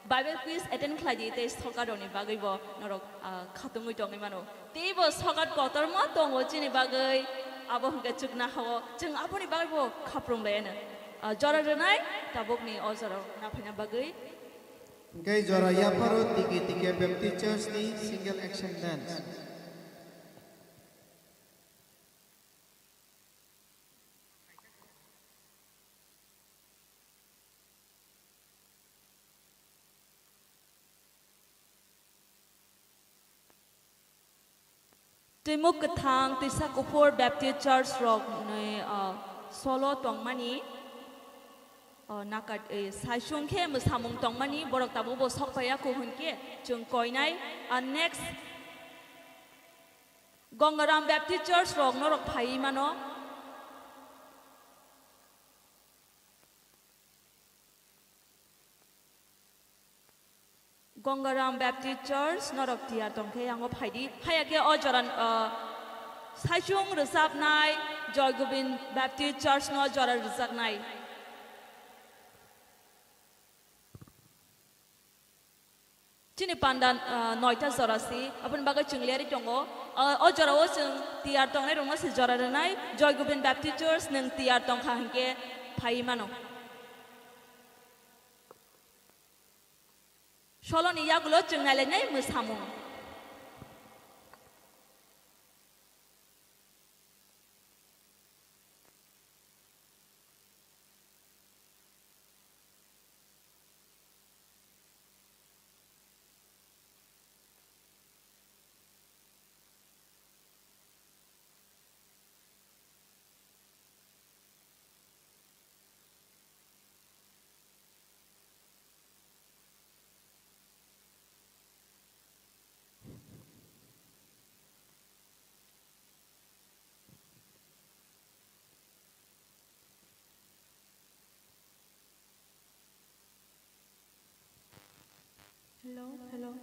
Bible quiz attend khlaidi tei sokar rokni bagwibo norok, ah, khatungwi tongwi mano. Teibo sokar kotorma tongo chini bagwi, abo hwnkhe chukna hao chwng aboni bagwibo khaprung laiano. Ah, jora rwnai tabukni o jora naphaina bagwi. Hwnkhe jora yapharo Tiki Tiki Baptist Church ni single action dance. Twimuk kwthang twisa kuphur Baptist Church rokni, ah, solo tongmani, ah, nakat, eh, saichung khe mwsamung tongmani borok tabukbo sok phaiya kuhun khe chwng koinai, ah, next Gongaram Baptist Church rok norok phaiwi mano. Gongaram Baptist Church norok tiyar tongkhe yango phaidi. Phaiya khe o jora, ah, saichung rwchapnai Joy Gobind Baptist Church no jora rwchapnai. Chini panda, ah, noita jora si, aboni bagwi chwng leri tongo. Ah, o jora o chwng tiyar tongnai rokno se jora rwnai, Joy Gobind Baptist Church nwng tiyar tongkha hinkhe phaiwi mano. Soloni yagulo chwng nailainai mwsamung. Hello, hello.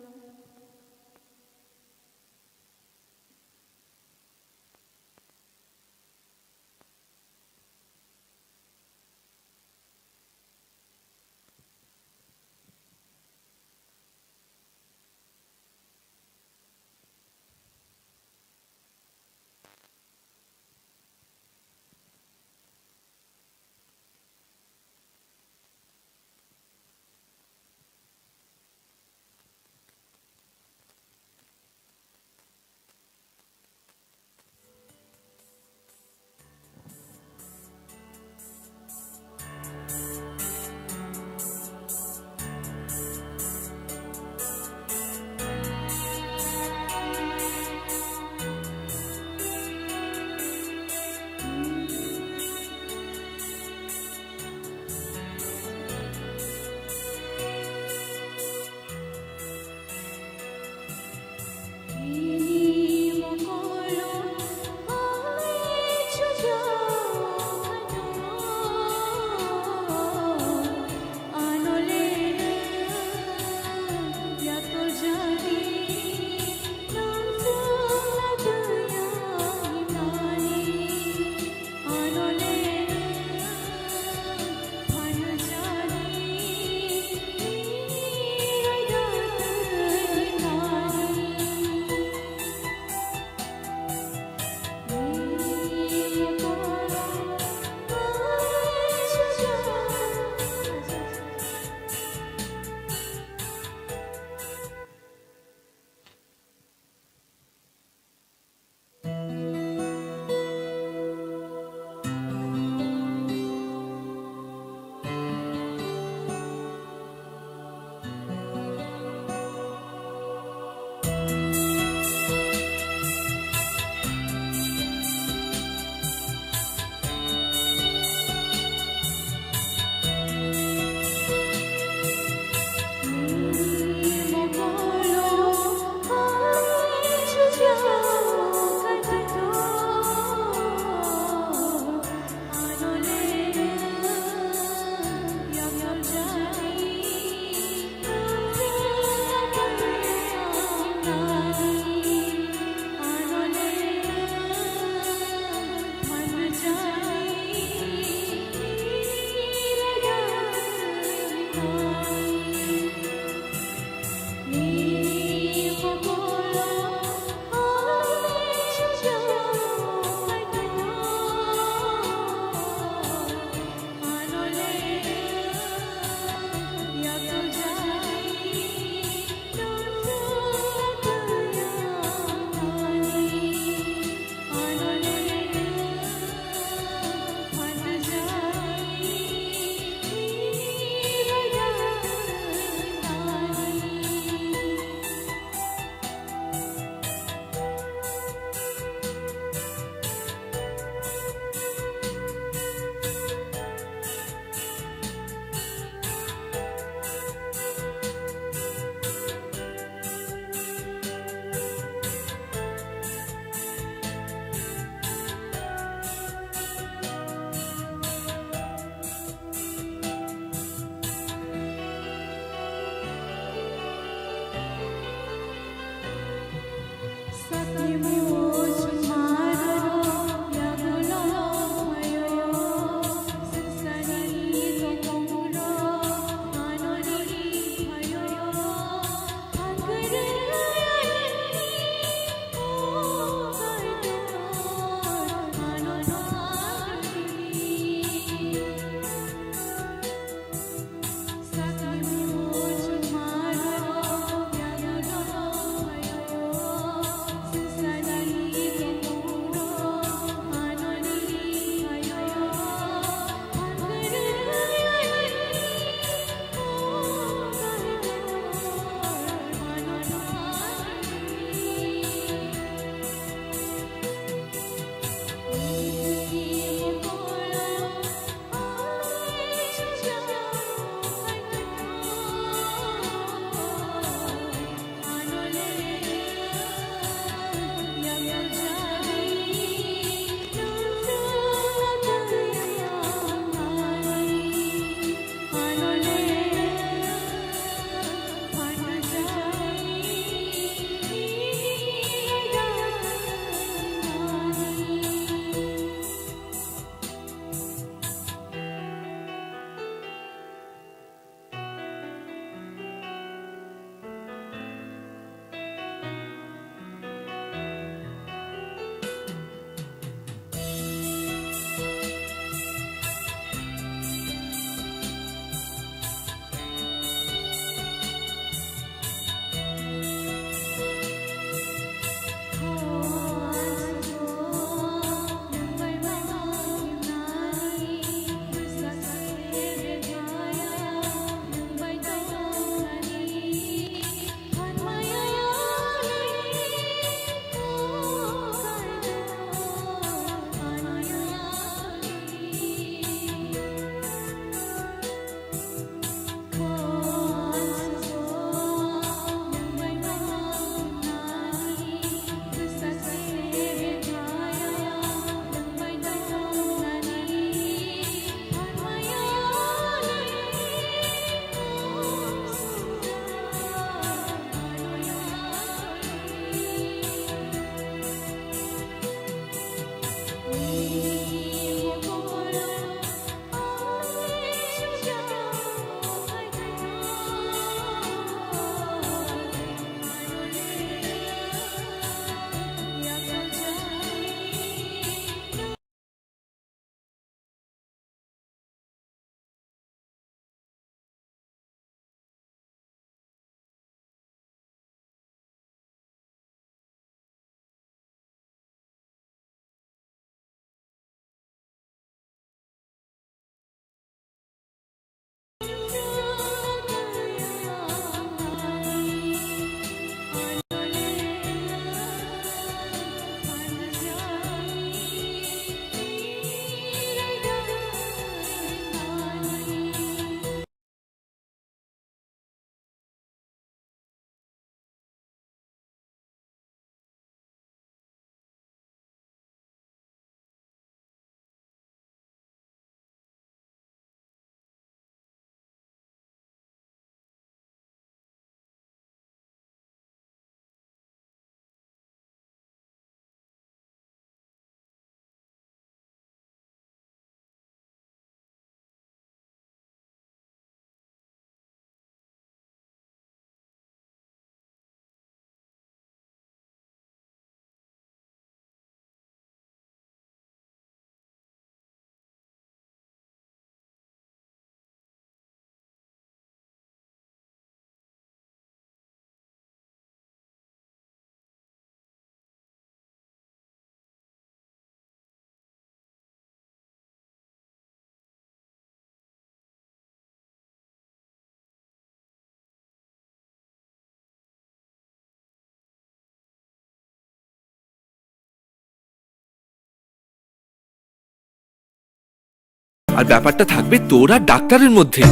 আর ব্যাপারটা থাকবে তোর আর ডাক্তারের মধ্যে।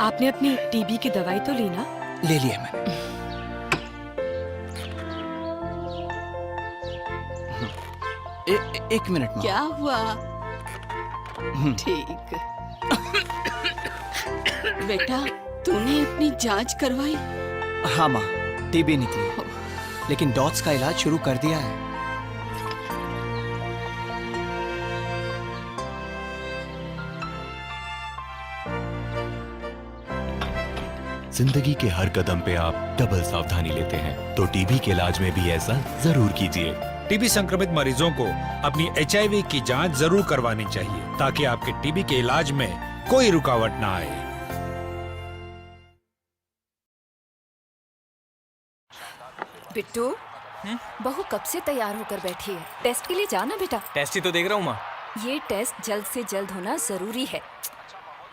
आपने अपनी टीबी की दवाई तो ली ना? ले लिया मैंने। ए, ए, एक मिनट, माँ। क्या हुआ? हम्म। ठीक। बेटा, तूने अपनी जांच करवाई? हाँ, माँ, टीबी निकली। लेकिन डॉट्स का इलाज शुरू कर दिया है। जिंदगी के हर कदम पे आप डबल सावधानी लेते हैं, तो टीबी के इलाज में भी ऐसा जरूर कीजिए। टीबी संक्रमित मरीजों को अपनी एचआईवी की जांच जरूर करवानी चाहिए, ताकि आपके टीबी के इलाज में कोई रुकावट ना आए। बिट्टू, हम्म? बहू कब से तैयार होकर बैठी है? टेस्ट के लिए जाना बेटा। टेस्ट ही तो देख रहा हूँ, माँ। ये टेस्ट जल्द से जल्द होना जरूरी है।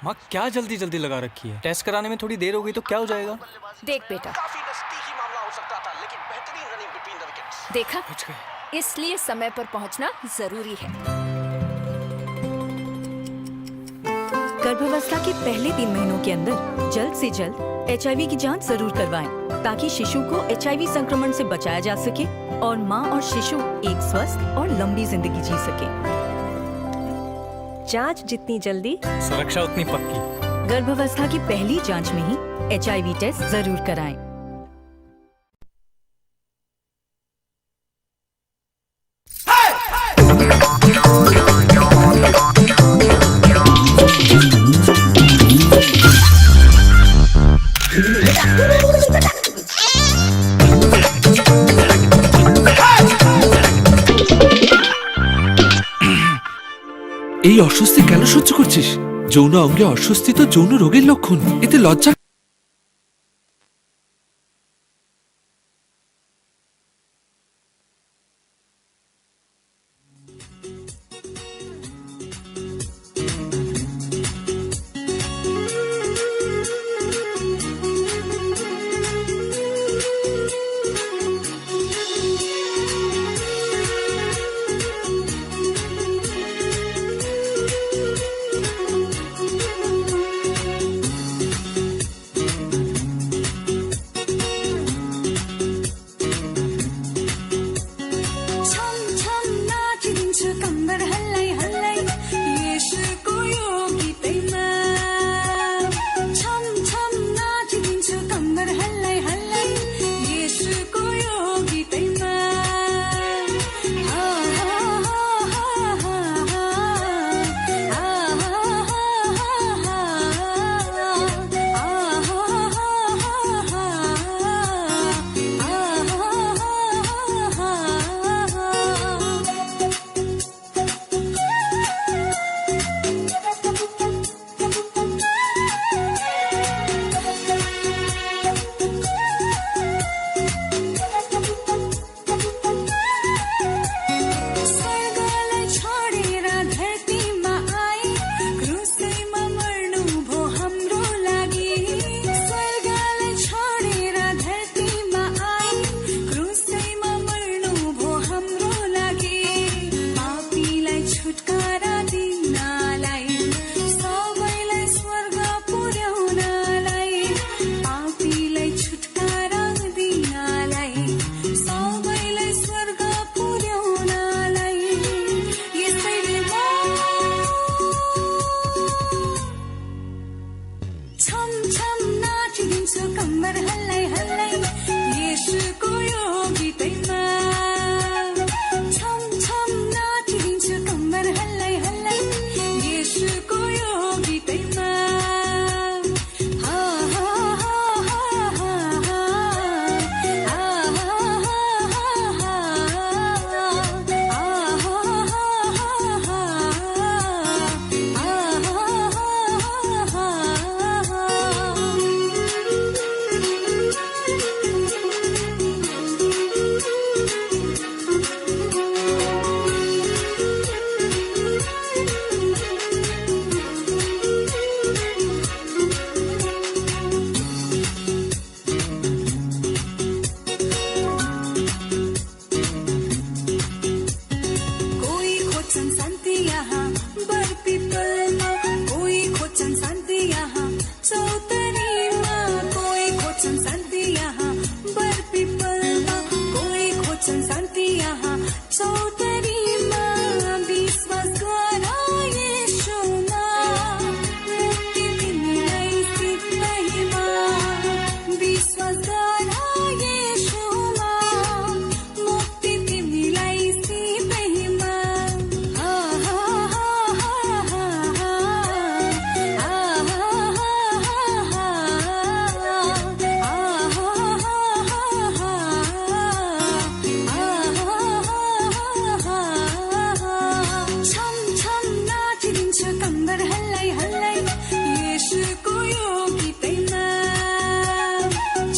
माँ, क्या जल्दी जल्दी लगा रखी है? टेस्ट कराने में थोड़ी देर हो गई तो क्या हो जाएगा? देख बेटा, काफी नजदीकी मामला हो सकता था, लेकिन बेहतरीन रनिंग बिटवीन द विकेट्स। देखा, बच गए। इसलिए समय पर पहुंचना जरूरी है। गर्भावस्था के पहले तीन महीनों के अंदर जल्द से जल्द एचआईवी की जांच जरूर करवाएं, ताकि शिशु को एचआईवी संक्रमण से बचाया जा सके और मां और शिशु एक स्वस्थ और लंबी जिंदगी जी सके। जांच जितनी जल्दी, सुरक्षा उतनी पक्की। गर्भावस्था की पहली जांच में ही एचआईवी टेस्ट जरूर कराएं। এই অস্বস্তি কেন সহ্য করছিস? যৌন অঙ্গে অস্বস্তি তো যৌন রোগের লক্ষণ, এতে লজ্জা छम छम नाचिदिन्छु कम्मर हल्लै हल्लै, येशूको यो गीतैमा। छम छम नाचिदिन्छु कम्मर हल्लै हल्लै, येशूको यो गीतैमा। स्वर्गलाई छोडेर धरतीमा आए, क्रुसैमा मर्नु भो हाम्रो लागि। स्वर्गलाई छोडेर धरतीमा आए, क्रुसैमा मर्नु भो हाम्रो लागि। पापीलाई छुटकारा दिनलाई, सबैलाई स्वर्ग पुर्याउनलाई, पापीलाई छुट छुटकारा दिनलाई, सबैलाई स्वर्ग पुर्याउनलाई, यसैले म छम छम नाचिदिन्छु कम्मर हल्लै हल्लै, येशूको यो गीतैमा। छम छम नाचिदिन्छु कम्मर हल्लै हल्लै, येशूको यो गीतैमा। खोज्छन् शान्ति यहाँ बर पिपलमा, कोही खोज्छन् शान्ति यहाँ चौतारीमा। विश्वास गर येशूमा, मुक्ति तिमीलाई सित्तैमा। विश्वास गर येशूमा, मुक्ति तिमीलाई सित्तैमा। छम छम नाचिदिन्छ कम्मर हल्लाइ हल्लाइ, येशूको यो गीतैमा।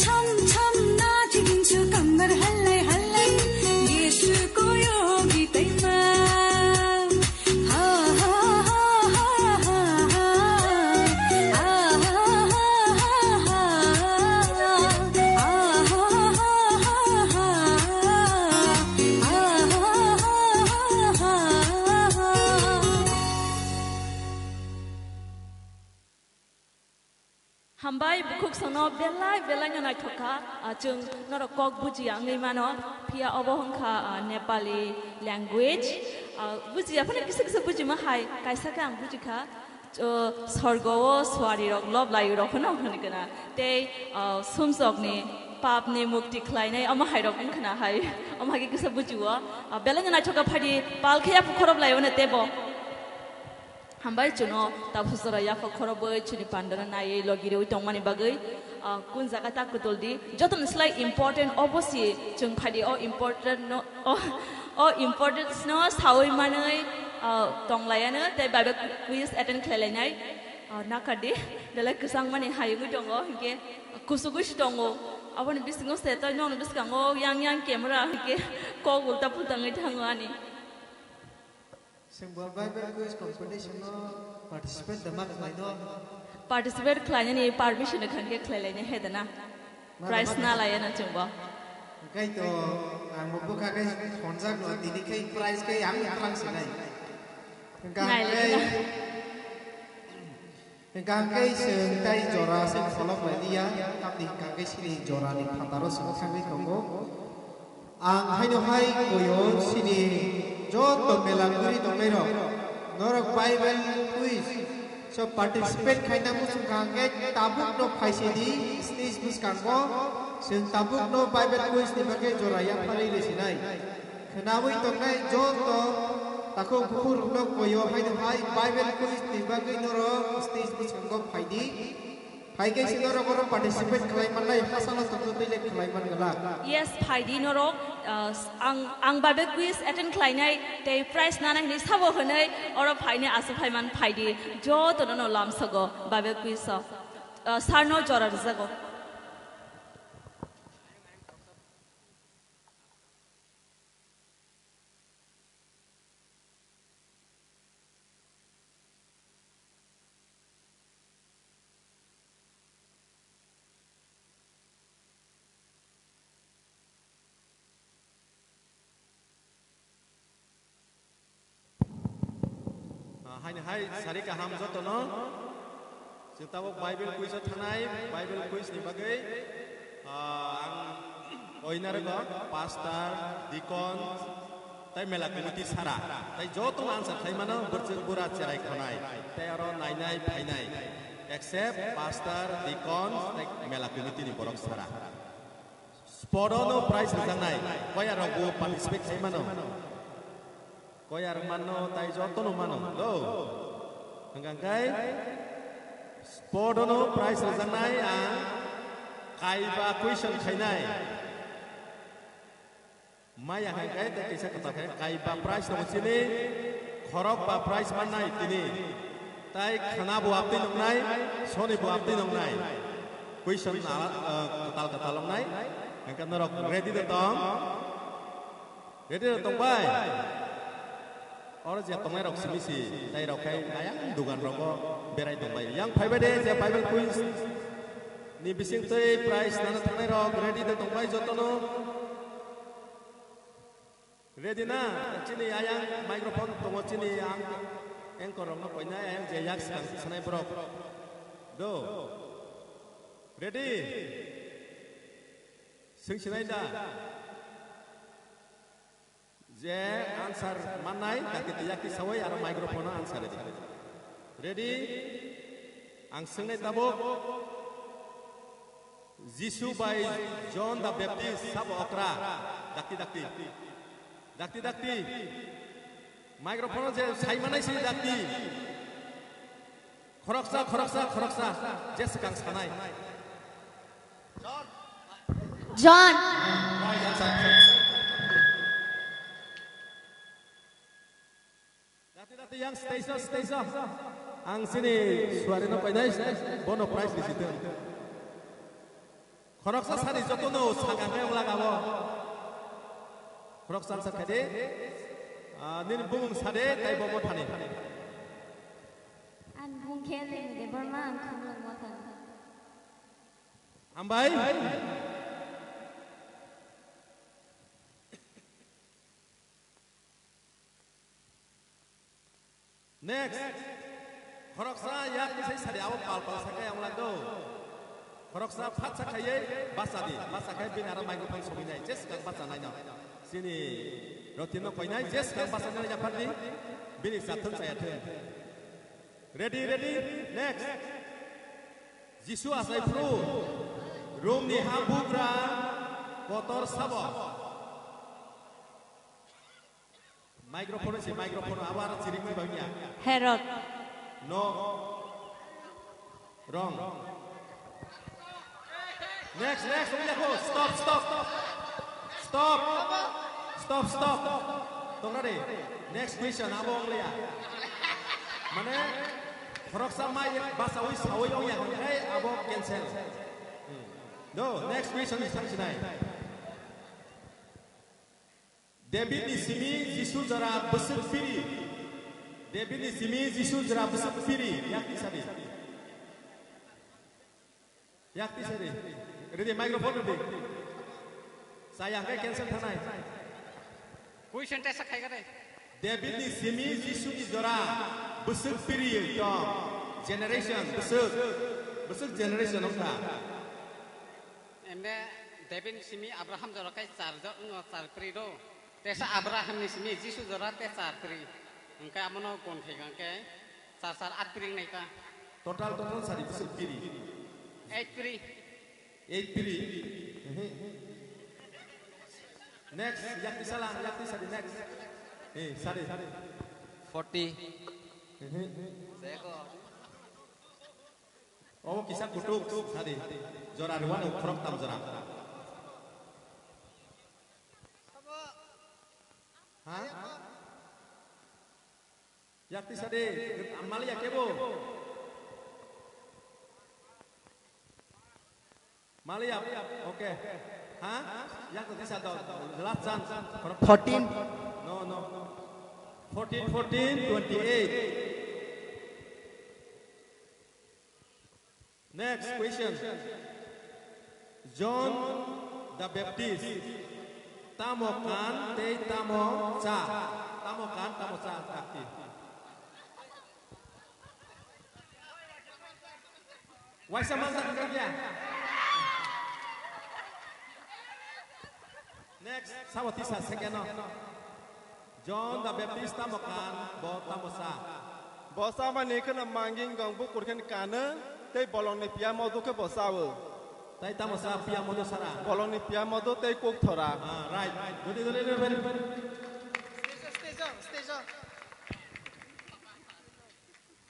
छम छम नाचिदिन्छ कम्मर हल्लाइ हल्लाइ, येशूको यो गीतैमा। Hambai bukhuk songno belai belai no naithok kha. Ah, chwng norok kok bujiya wngwi mano, phiya obo wngkha, ah, Nepali language. Ah, bujiya phano kisa kisa bujima hai, kaisa khe ang bujikha. O sorgo o suari rok lob lai rok phano hwn gana. Tei, ah, sumsok ni pap ni mukti khlainai omo hai rok wngkhana hai. Omo hai khe kisa bujio. Ah, belai no naithok kha, phaidi pal khe yaphu khorob lai ono tebo. Hambai chuno tabuk jora yapha khorobwi chini pandano naiwi logi rwi tongmani bagwi, ah, kun jaga ta kutuldi. Jotono slai important obo si chwng phaidi o important no, o, o importance no sawi manwi, ah, tonglayano tei Bible quiz attend khlailainai, ah, nakardi. Belai kwchangmani hayungwi tongo, hinkhe kusugwi si tongo. Aboni bisingo se tei nono bwskango yang yang camera hinkhe kok ulta pulta wngwi thango ani. Chwng bo Bible quiz competition no participate da ma khlai no? Participate khlainani permission khan khe khlailaina he da na. Ma prize ma na laya na chwng bo. Kai to ang bo bwkha kai khonjak no tini kai prize kai ang tlang sinai. Hwnkha Nai kai lagi na. Hwnkha hwnkhe chwng tai jora se pholok lai liya, tamni hwnkha hwnkhe chini jorani phataro chwng thangwi tongo. Ang haino hai koyo chini joto mela guri tongnairok, norok Bible quiz so participate khaina muchung kha hwnkhe tabukno phaisidi stage bwskango chwng tabukno Bible quiz ni bagwi jora yapharwi rwsinai. Khwnawi tongnai joto takhuk bukhuk rokno koyo haino hai Bible quiz ni bagwi norok stage bwskango phaidi. Phaikhe se norok oro participate khlai mannai, hasalo tongthontwi le khlai man glak. Yes, phaidi norok, uh, ang, ang Bible quiz attend khlainai tei prize nanai hinwi sabo hwnwi oro phainai aswk phaiman phaidi. Jotono no lamsogo Bible quiz o, uh, sarno jora rwjago. Ah, haini hai sari kaham jotono. Chwng tabuk Bible quiz o thanai, Bible quiz ni bagwi, ah, ang winner go pastor, deacon, tei mela committee sara, tei jotono answer khlai mano, bwrchwk bura cherai khonai, tei aro nainai phainai, except pastor, deacon, tei mela committee ni borok sara. Spot o no prize rwjaknai, koya rok bo participate khai mano. Koya rok mano tai joto no mano, do. Hwnkha hwnkhe spot o no prize rwjaknai ang kaiba question khainai. Maya hwnkhe tei kisa kwtal khe kaiba prize tongo chini, khorok ba prize mannai tini. Tai khwna bo abdi nongnai, soni bo abdi nongnai. Question ala, ah, kwtal kwtal wngnai. Hwnkhe norok ready de tong? Ready de tong bai? Oro je tongnai rok simi si, tai rok khai ayang dugan rogo berai tong bai. Yang phai bai de je Bible quiz ni bising twi prize nana thangnai rok ready de tong bai jotono? Ready na? Chini ayang microphone tongo, chini ang anchor rokno koinai, ayang je yak swkang sanai borok. Do. Ready? Swng sinai da? Je answer mannai, dakti tiyakti sawai aro microphone o answer redi. Ready? Ang swngnai tabuk. Jisu bai John the Baptist sabo okra? Dakti, dakti. Dakti, dakti. Microphone o je saimanai si dakti. Khoroksa, khoroksa, khoroksa. Je swkang sanai. John. Right answer. Dakti, dakti, yang stage o, stage o. Ang sini suari no painai, bono prize risi tong. Khoroksa sari joto no sakang khe wng lagabo. Khoroksa sa khadi. Ah, nini bumung sade, tai bobo thani. Ang bung khe Lemi Debbarma, ang Khumlung Mothani. Hambai. Next. Khoroksa yak tisai sari abo pal pal sakai ang lando. Khoroksa phat sakhaiye basa di. Basa khai bini aro microphone sobi nai. Jes kang basa nai no. Sini roti no koi nai. Jes kang basa nai ya phat di. Bini sathun saya thun. Ready, ready. Next. Jisu asai phru. Rom ni ha bugra. Kotor sabo. Microphone si microphone abo aro chiring mai bangya. Herod. No. Wrong. Next, next, ungya ko. Stop, stop. Stop. Stop, stop. Tongra de. Next question abo ongleya. Mane khoroksa mai basa ui sawi ongya hwnkhe abo cancel. Hmm. No, next question is thangsinai. David ni simi Jisu jora bwswk piri. David ni simi Jisu jora bwswk piri. Yakti sadi. Yakti sadi. Ready, microphone ready. Saya ke cancel thanai. Question tesa khai gade. David ni simi Jisu ni jora bwswk piri to. Generation bwswk. Bwswk generation ongkha. Emne David ni simi Abraham jora kai char jo, no, char pri do. Tesa Abraham ni simi Jisu jora te char pri. Hingke amono gon khe hingke char char at pri nai ta. Total, total sari bwswk piri? Eight pri. Eight pri. Next, yakti sala, yakti sari next. Eh, sari. Forty. Seko. Omo kisa kutuk sadi. Jora rwano khorok tam jora. Ha? Yakti sadi, mali ya kebo? Mali ya, okay. Ha? Yakti sadi, last chance. Khorok fourteen. No, no. Fourteen, fourteen, twenty-eight. Next question. John the Baptist tamo kan tei tamo cha? Tamo kan, tamo cha, dakti. Waisa manjak wngkha ya? Next, sabo tisa second o. John the Baptist tamo kan, bo tamo sa? Bo samani kheno manging gong bukur khen kano, tei bolongni piya modu khe bo sao. Tai tamo sa piya modu sara? Bolongni piya modu tei kuk thora. Ah, right. Dodi, dodi, dodi, dodi. Stage o, stage o, stage o.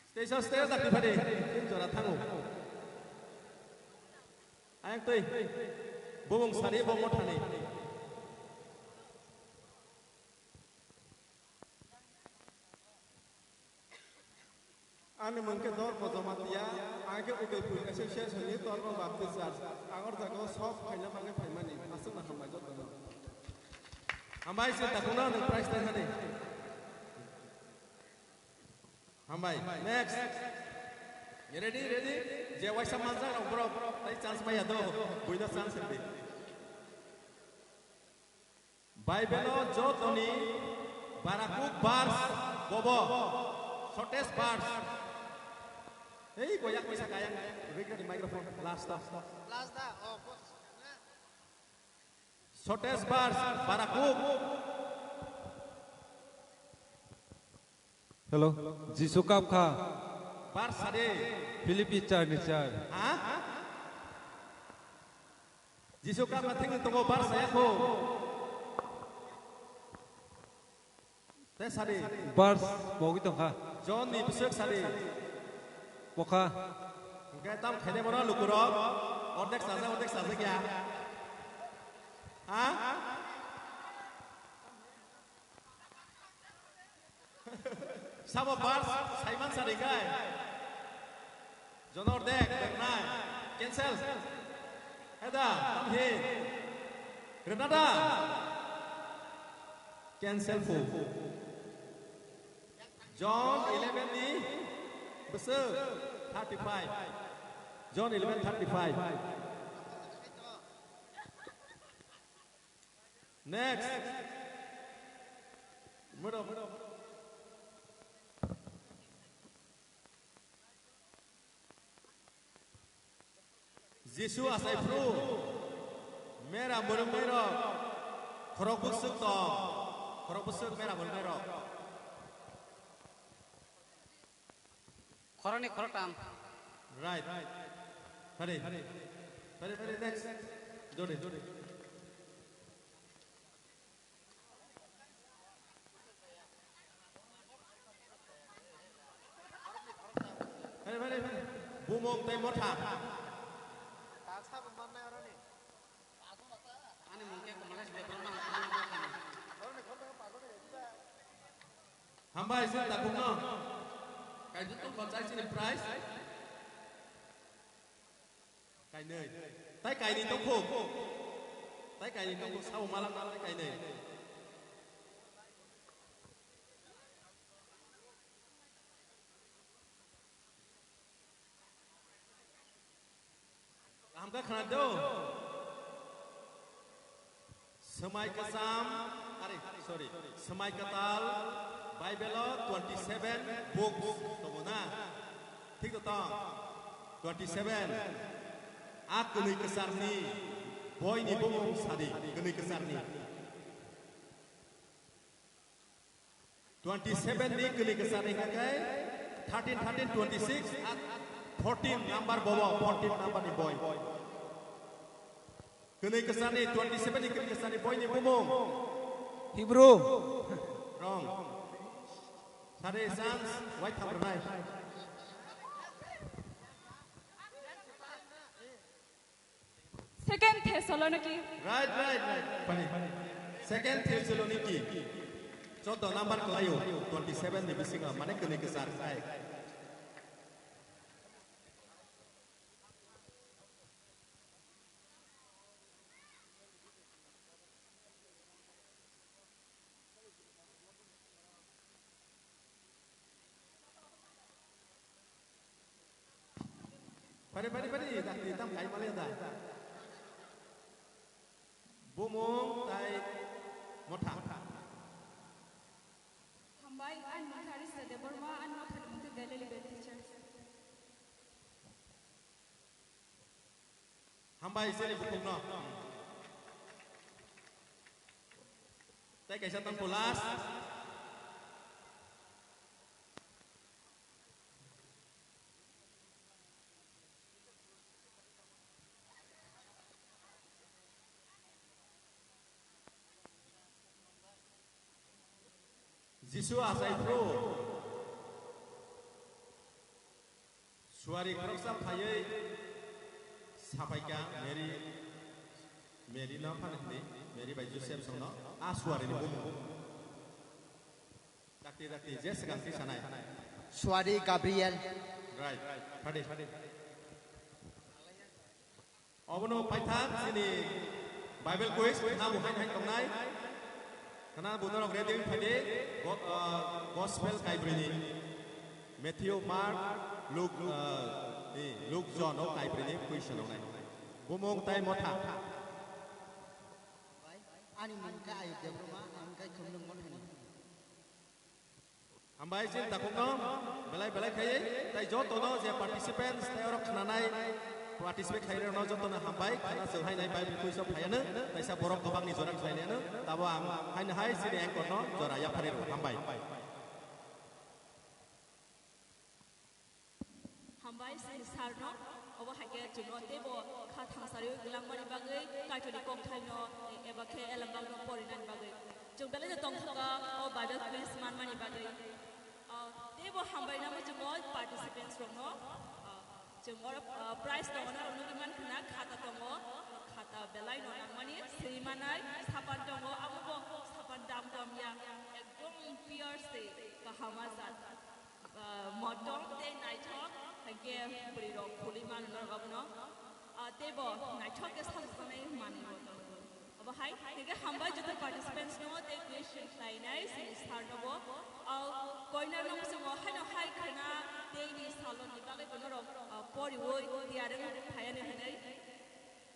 Stage o, stage o, dakti phadi. Tin jora thango. Ayang twi. Bubung sari bo mothani. Ani mung khe Dormo Jamatia, ang khe Udaipur Association ni Dormo Baptist Church. Ang or jaga o sob khaina bagwi phaimani. Aswkno hambai jotono. Hambai se takhukno nwng prize tainani. Hambai. Next. Ready, ready? Je waisa manjak rok borok tai chance maya do. Buino chance rwdi. Bible o jotoni barakuk verse bobo. Shortest verse. Ei boyak waisa kayang. Ready microphone. Last. Last da. Oh, boss. Shortest verse, Barakuk. Hello, Jisu kam kha. Verse sadi. Philippi char ni char. Ha? Jisu kam kha thengwi tongo, verse saya kho. Te sadi. Verse bogwi tongkha. John ni bwswk sadi. Bokha. Hwnkhe tam khaide bono lukurok. Ordek sajak, ordek sajak ya. Ha? Sabo verse saiman sadi kai. Jonor dek, dek nai. Cancel. Heda, tamhi. Renata. Cancel fu. John eleven ni bwswk thirty-five. John eleven thirty-five. Next. Mudok. Jisu achai phuru mera mwrwngnairok khorok bwswk tong, khorok bwswk mera mwrwngnairok. Khoroknwi khoroktham. Right. Phari. Phari, phari, next. Jodi. Phari, phari, phari. Bumung tei motha. Ani mungke Kamlesh Debbarma. Hambai se takhukno. Kaijak tong khorchai chini prize. Kainwi. Tai kainwi tongkho. Tai kainwi tongkho, sabo malak malak tai kainwi. Kaham khe khna do. Swmai kwcham, are, sorry, Swmai Kwtal Bible o twenty seven books tongo na? Thik to tong? Twenty seven. A kwnwi kwcharni boini bumung sadi, kwnwi kwcharni. Twenty seven ni kwnwi kwcharni hwnkhe thirteen, thirteen, twenty six, at fourteen number bobo, fourteen number ni boi. Kwnwi kwcharni, twenty seven ni kwnwi kwcharni boini bumung. Hebrew. Wrong. Sari chance, waitham rwnai. Second Thessaloniki. Right, right, right. Pani. Second Thessaloniki. Choddo number kwlaio, twenty seven ni bisingo, mane kwnwi kwchar khai. Pari, pari, pari, dakti tam kai male da. Bumung tai motha. Hambai, ani motha Arisa Debbarma, ani motha ni mungkhe Galilee Baptist Church. Hambai, chini bukhukno. Tai kaisa tongkho last. Jisu achai phuru suari khoroksa phaiwi sapaikha Mary, Mary no phano hwnwi, Mary bai Joseph songno a suari ni bumung. Dakti, dakti, je swkang twi sanai. Suari Gabriel. Right, phadi. Obono paithak chini Bible quiz khna bo hain hain tongnai. Khna bo norok ready wng phai di. Go-, ah, Gospel kaibrini. Matthew, Mark, Luke, ah, ni, Luke, John o kaibrini quiz tongnai. Bumung tai motha. Ani mung khe Ayuk Debbarma, ang khe Khumlwng Mothani. Hambai chini takhukno belai belai khaiwi tai jotono je participants tai orok khnanai Participate khairokno jotono hambai, khana chwng hainai bai bukhui sok phaiano, kaisa borok kwbangni jora khlainaiano, tabo ang haino hai chini anchor no jora yapharwi rw hambai. Hambai chini sir no, obo hai khe chwngno teibo kha thangsariwi gwlangmani bagwi Kaitorni kokthaino eba khe elembakno porinani bagwi. Chwng belai no tongthokgo o Bible quiz manmani bagwi. Ah, teibo hambai namo chwngno participants rokno. Ah, chwng oro, ah, prize tongo norok nugwi mankha na khata tongo. Khata belai no nangmani swi manai sapan tongo, abo bo sapan dam dam ya. Ekdom pure se kahama jat. Ah, motom tei naithok, hwnkhe bwrwi rok khulwi mano norok abono. Ah, teibo naithok khe sajwkjaknai manwi bo tongo. Obo hai, hwnkhe hambai joto participants no tei question khlainai chini sir no bo. Ah, koinarno muchungo haino hai khwna tei ni salon ni bagwi bo norok, ah, poriwi tiyar wng phaiani hwnwi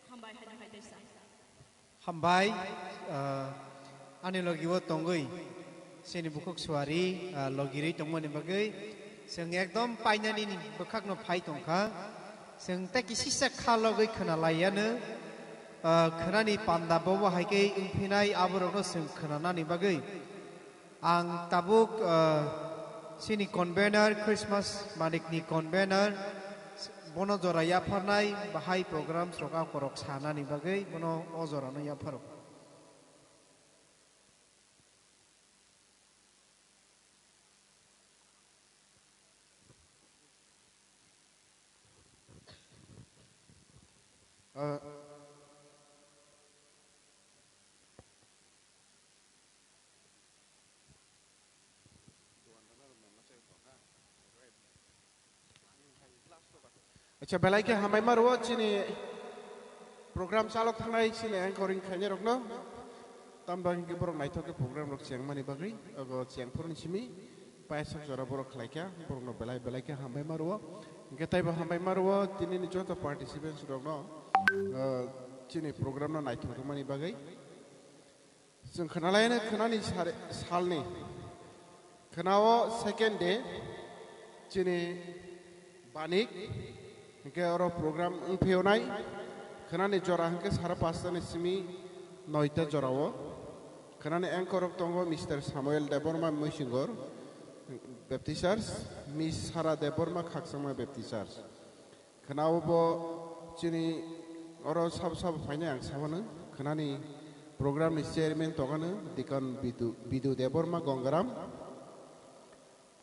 hambai haino hai teisa. Hambai, ah, ani logi o tongwi, chini bukhuk suari, ah, logirwi tongmani bagwi, chwng ekdom painani ni bwkhakno phai tongkha. Chwng tei kisisa kha logwi khwna laiya no, ah, khwnani panda bobo hai khe wngphinai aborokno chwng khwnanani bagwi. Ang tabuk, ah, chini convener, Christmas manikni convener, bono jora yapharnai bahai programs rok akorok sanani bagwi bono o jorano yapharo. Ah, Acha, belai khe hambai ma rwo chini program chalok thangnai chini anchoring khainai rokno. Tamni bagwi khe borok naithok khe program rok chengmani bagwi, ogo chengphuruni simi paisa jora borok khlaikha, borokno belai belai khe hambai ma rwo. Hwnkhe taibo hambai ma rwo tinini joto participants rokno, ah, chini program no naithok tongmani bagwi. Chwng khwnalaino khwnani sare-, salni khwnao second day chini banik hwnkhe oro program wngphiyonai khwnani jora hwnkhe sara pastani simi noita jorao khwnani anchor rok tongo Mister Samuel Debbarma Muisingor Baptist Church, Miss Sara Debbarma Khakchangma Baptist Church. Khwnao bo chini oro sabo sabo phainai ang sabano khwnani program ni chairman tongano Deacon Bidu, Bidu Debbarma Gongaram.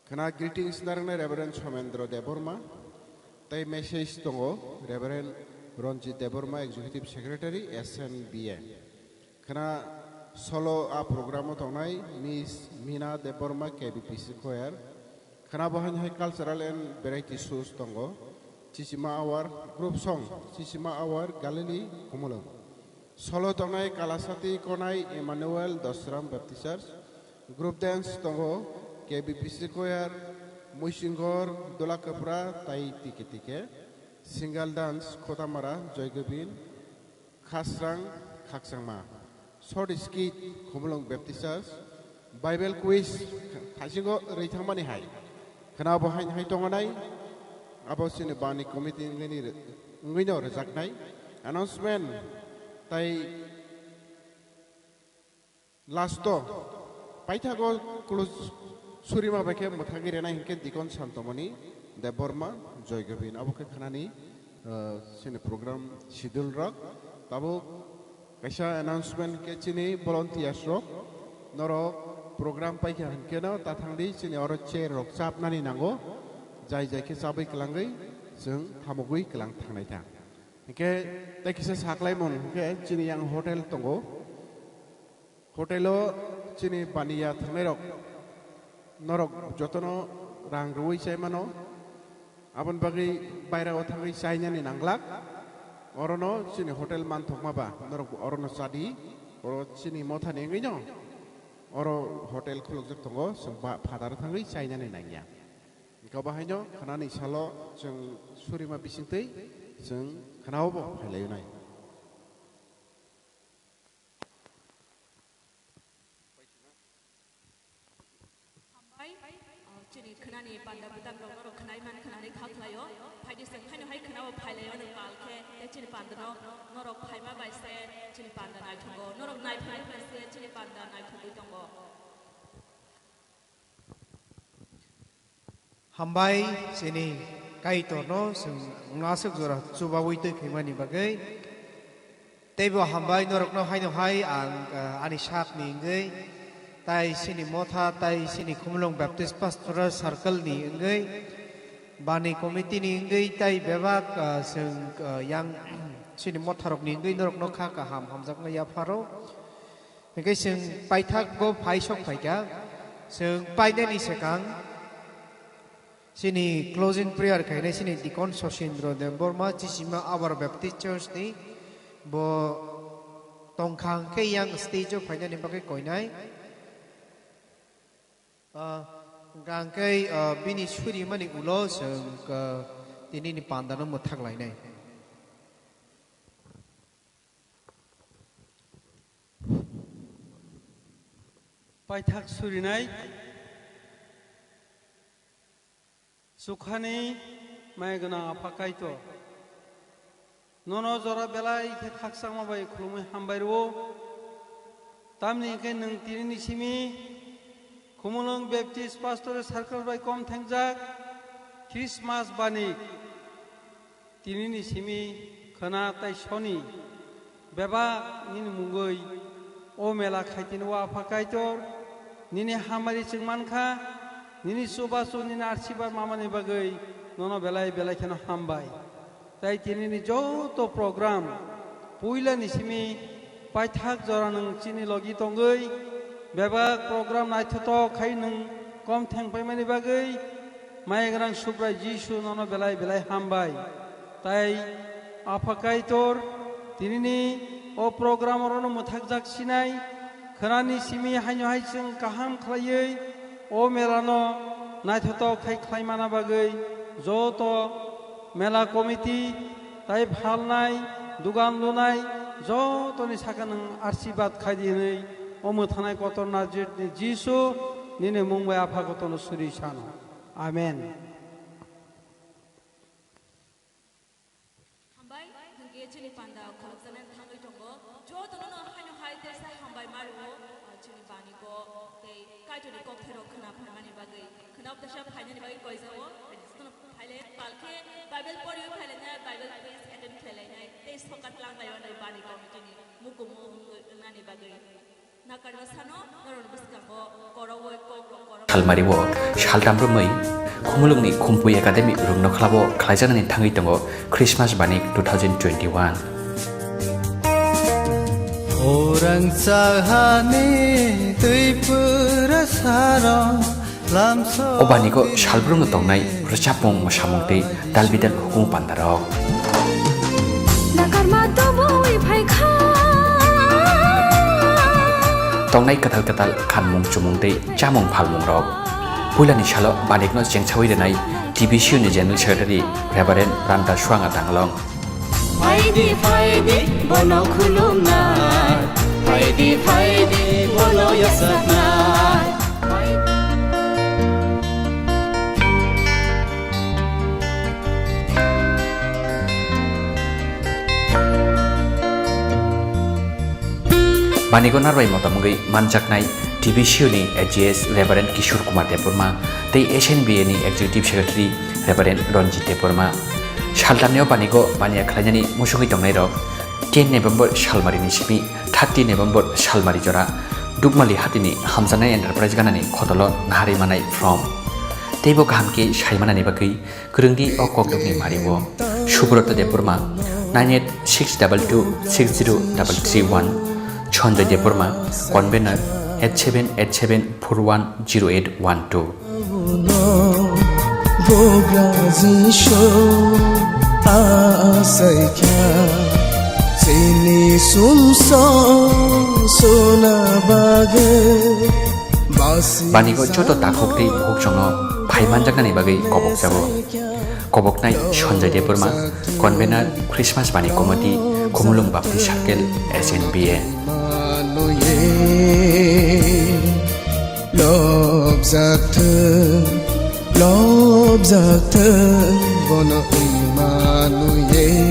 Khwna greetings narwknai Reverend Somendra Debbarma. Tei message tongo Reverend Ranjit Debbarma, Executive Secretary, S N B A. Khwna solo a program o tongnai Miss Mina Debbarma, K B P C Choir. Khwna bo haino hai cultural and variety shows tongo. Chichima Awar, group song, Chichima Awar, Galilee, Khumulwng. Solo tongnai Kalasati Konai Emmanuel Dosram Baptist Church. Group dance tongo K B P C Choir, Muisingor, Dulakapra, tai tike tike. Single dance Khotamara, Joygobin, Khasrang, Khakchangma. Short skit, Khumulwng Baptist Church. Bible quiz, thaisingo rwi thangmani hai. Khwna bo hai, hai tongonai. Abo chini bani committee wngwini re-, wngwino rwjaknai. Announcement, tai Last o paithago close surima bai khe mwthangwi rwnai hinkhe Deacon Santomoni Debbarma Joygobin. Abo khe khwnani, ah, chini program schedule rok. Tabuk kaisa announcement khe chini volunteers rok norok program paikha hinkhe no ta thangdi chini oro chair rok chapnani nango. Jai jai khe chabwi kwlangwi chwng hamugwi kwlang thangnai ta. Hinkhe tei kisa saklaimung hinkhe chini yang hotel tongo. Hotel o chini baniya thangnairok norok jotono rang rwui chai mano. Aboni bagwi bairao thangwi chainani nanglak. Orono chini hotel manthokma ba norok orono chadi. Oro chini mothani wngwino oro hotel khulukjak tongo, chwng ba phataro thangwi chainani nangya. Hwnkhe bo haino khwnani salo chwng surima bisingtwi chwng khwnao bo phailainai. Hambai, ah, chini Khwnani panda bwtang rok norok khwnai man khwnani kha khlaio. Phaidi se phaino hai khwnao phailaio nwng pal khe, tei chini panda no norok phaima bai se chini panda naithogo. Norok naiphai bai se chini panda naithogwi tongo. Hambai chini Kaitorno chwng aswk jora chubaui twi phaimani bagwi. Teibo hambai norokno haino hai ang, ah, ani sakni wngwi, tai chini motha, tai chini Khumulwng Baptist Pastoral Circle ni wngwi, bani committee ni wngwi, tai bebak, ah, chwng, ah, yang chini motharokni wngwi norokno kha kaham hamjakma yapharo. Hingke chwng paithakgo phai sok phaikha, chwng painani swkang chini closing prayer khainai chini Deacon Sosindro Debbarma, Chisima Abar Baptist Church ni, bo tongkha hingke yang stage o phainani bagwi koinai. Ah, hingkha hingke, ah, bini surimani ulo chwng, ah, tinini pandano mwthak lainai. Paithak surinai, chukhani maya gwnang Apha Kaitor, nono jora belai khe khakchangma bai khulumwi hambai rwo. Tamni hwnkhe nwng tinini simi Khumulwng Baptist Pastoral Circle bai kom thengjak Christmas bani. Tinini simi khwna tai soni bebak nini mungwi o mela khaitini o Apha Kaitor, nini hamari chwng mankha, nini chubachu nini arsibar mamani bagwi nono belai belai kheno hambai. Tai tinini joto program puilani simi paithak jora nwng chini logi tongwi bebak program naithotok khai nwng kom thengpaimani bagwi Maya gwnang Subrai Jisu nono belai belai hambai. Tai Apha Kaitor, tinini o program orono mwthakjak sinai, khwnani simi haino hai chwng kaham khlaiwi o melano naithotok khai khlaimana bagwi joto mela committee tai phalnai, dugan lunai jotoni saka nwng arsibad khai di hwnwi o mwthanai kotor Nazaretni Jisu nini mung bai Apha kotorno suri sano. Amen. Hambai, hwnkhe chini panda khoroksa nang thangwi tongo. Jotono no haino hai tesa hambai mario, ah, chini bani ko tei Kaitorni kokthairok khna phaimani bagwi, khna updesa phainani bagwi koijao. Jotono phaile palkhe Bible poriwi phaile na Bible quiz attend khlailai nai tei sokat lang lai bani committee ni mukumu wngnani bagwi. Salmari o saltam romwi Khumulwngni Khumpui Academy rungno khlabo khlaijaknani thangwi tongo Christmas bani two thousand twenty-one. Orang sahani twi pura sarong. O banigo salbrumno tongnai rwchapmung, mwsamung tei dalbidal hukumu pandarok. Nakarma tobwi phaikha. Tongnai kwtal kwtal khanmung chumung tei chamung phalmungrok. Puilani salo banikno chengsawi rwnai T B C U ni General Secretary Reverend Ranta Suanga Tanglong. Phaidi, phaidi, bono khulumnai. Phaidi, phaidi, bono yachaknai. Banigo narbai motom wngwi manjaknai T B C U ni A G S Reverend Kishore Kumar Debbarma tei S N B A ni Executive Secretary Reverend Ranjit Debbarma. Saltamni o banigo baniya khlainani musungwi tongnairok ten November salmarini simi thirty November salmari jora Dukmali hatini Hamjanai Enterprise ganani khotolo naharwi manai from. Teibo kaham khe saimanani bagwi kwrwngdi o kokdokni mario. Subroto Debbarma, nine eight six double two six zero double three one, Sanjoy Debbarma, convener, eight seven eight seven four one zero eight one two. Bugra Jisu asaikha chini sumso suna bagwi basi. Banigo joto takhuk tei bukhukchongno phai manjaknani bagwi kobokjago. Koboknai Sanjoy Debbarma, convener Christmas bani committee, Khumulwng Baptist Circle, S N B A. Lobjakthung Lobjak thung bono Immanuel.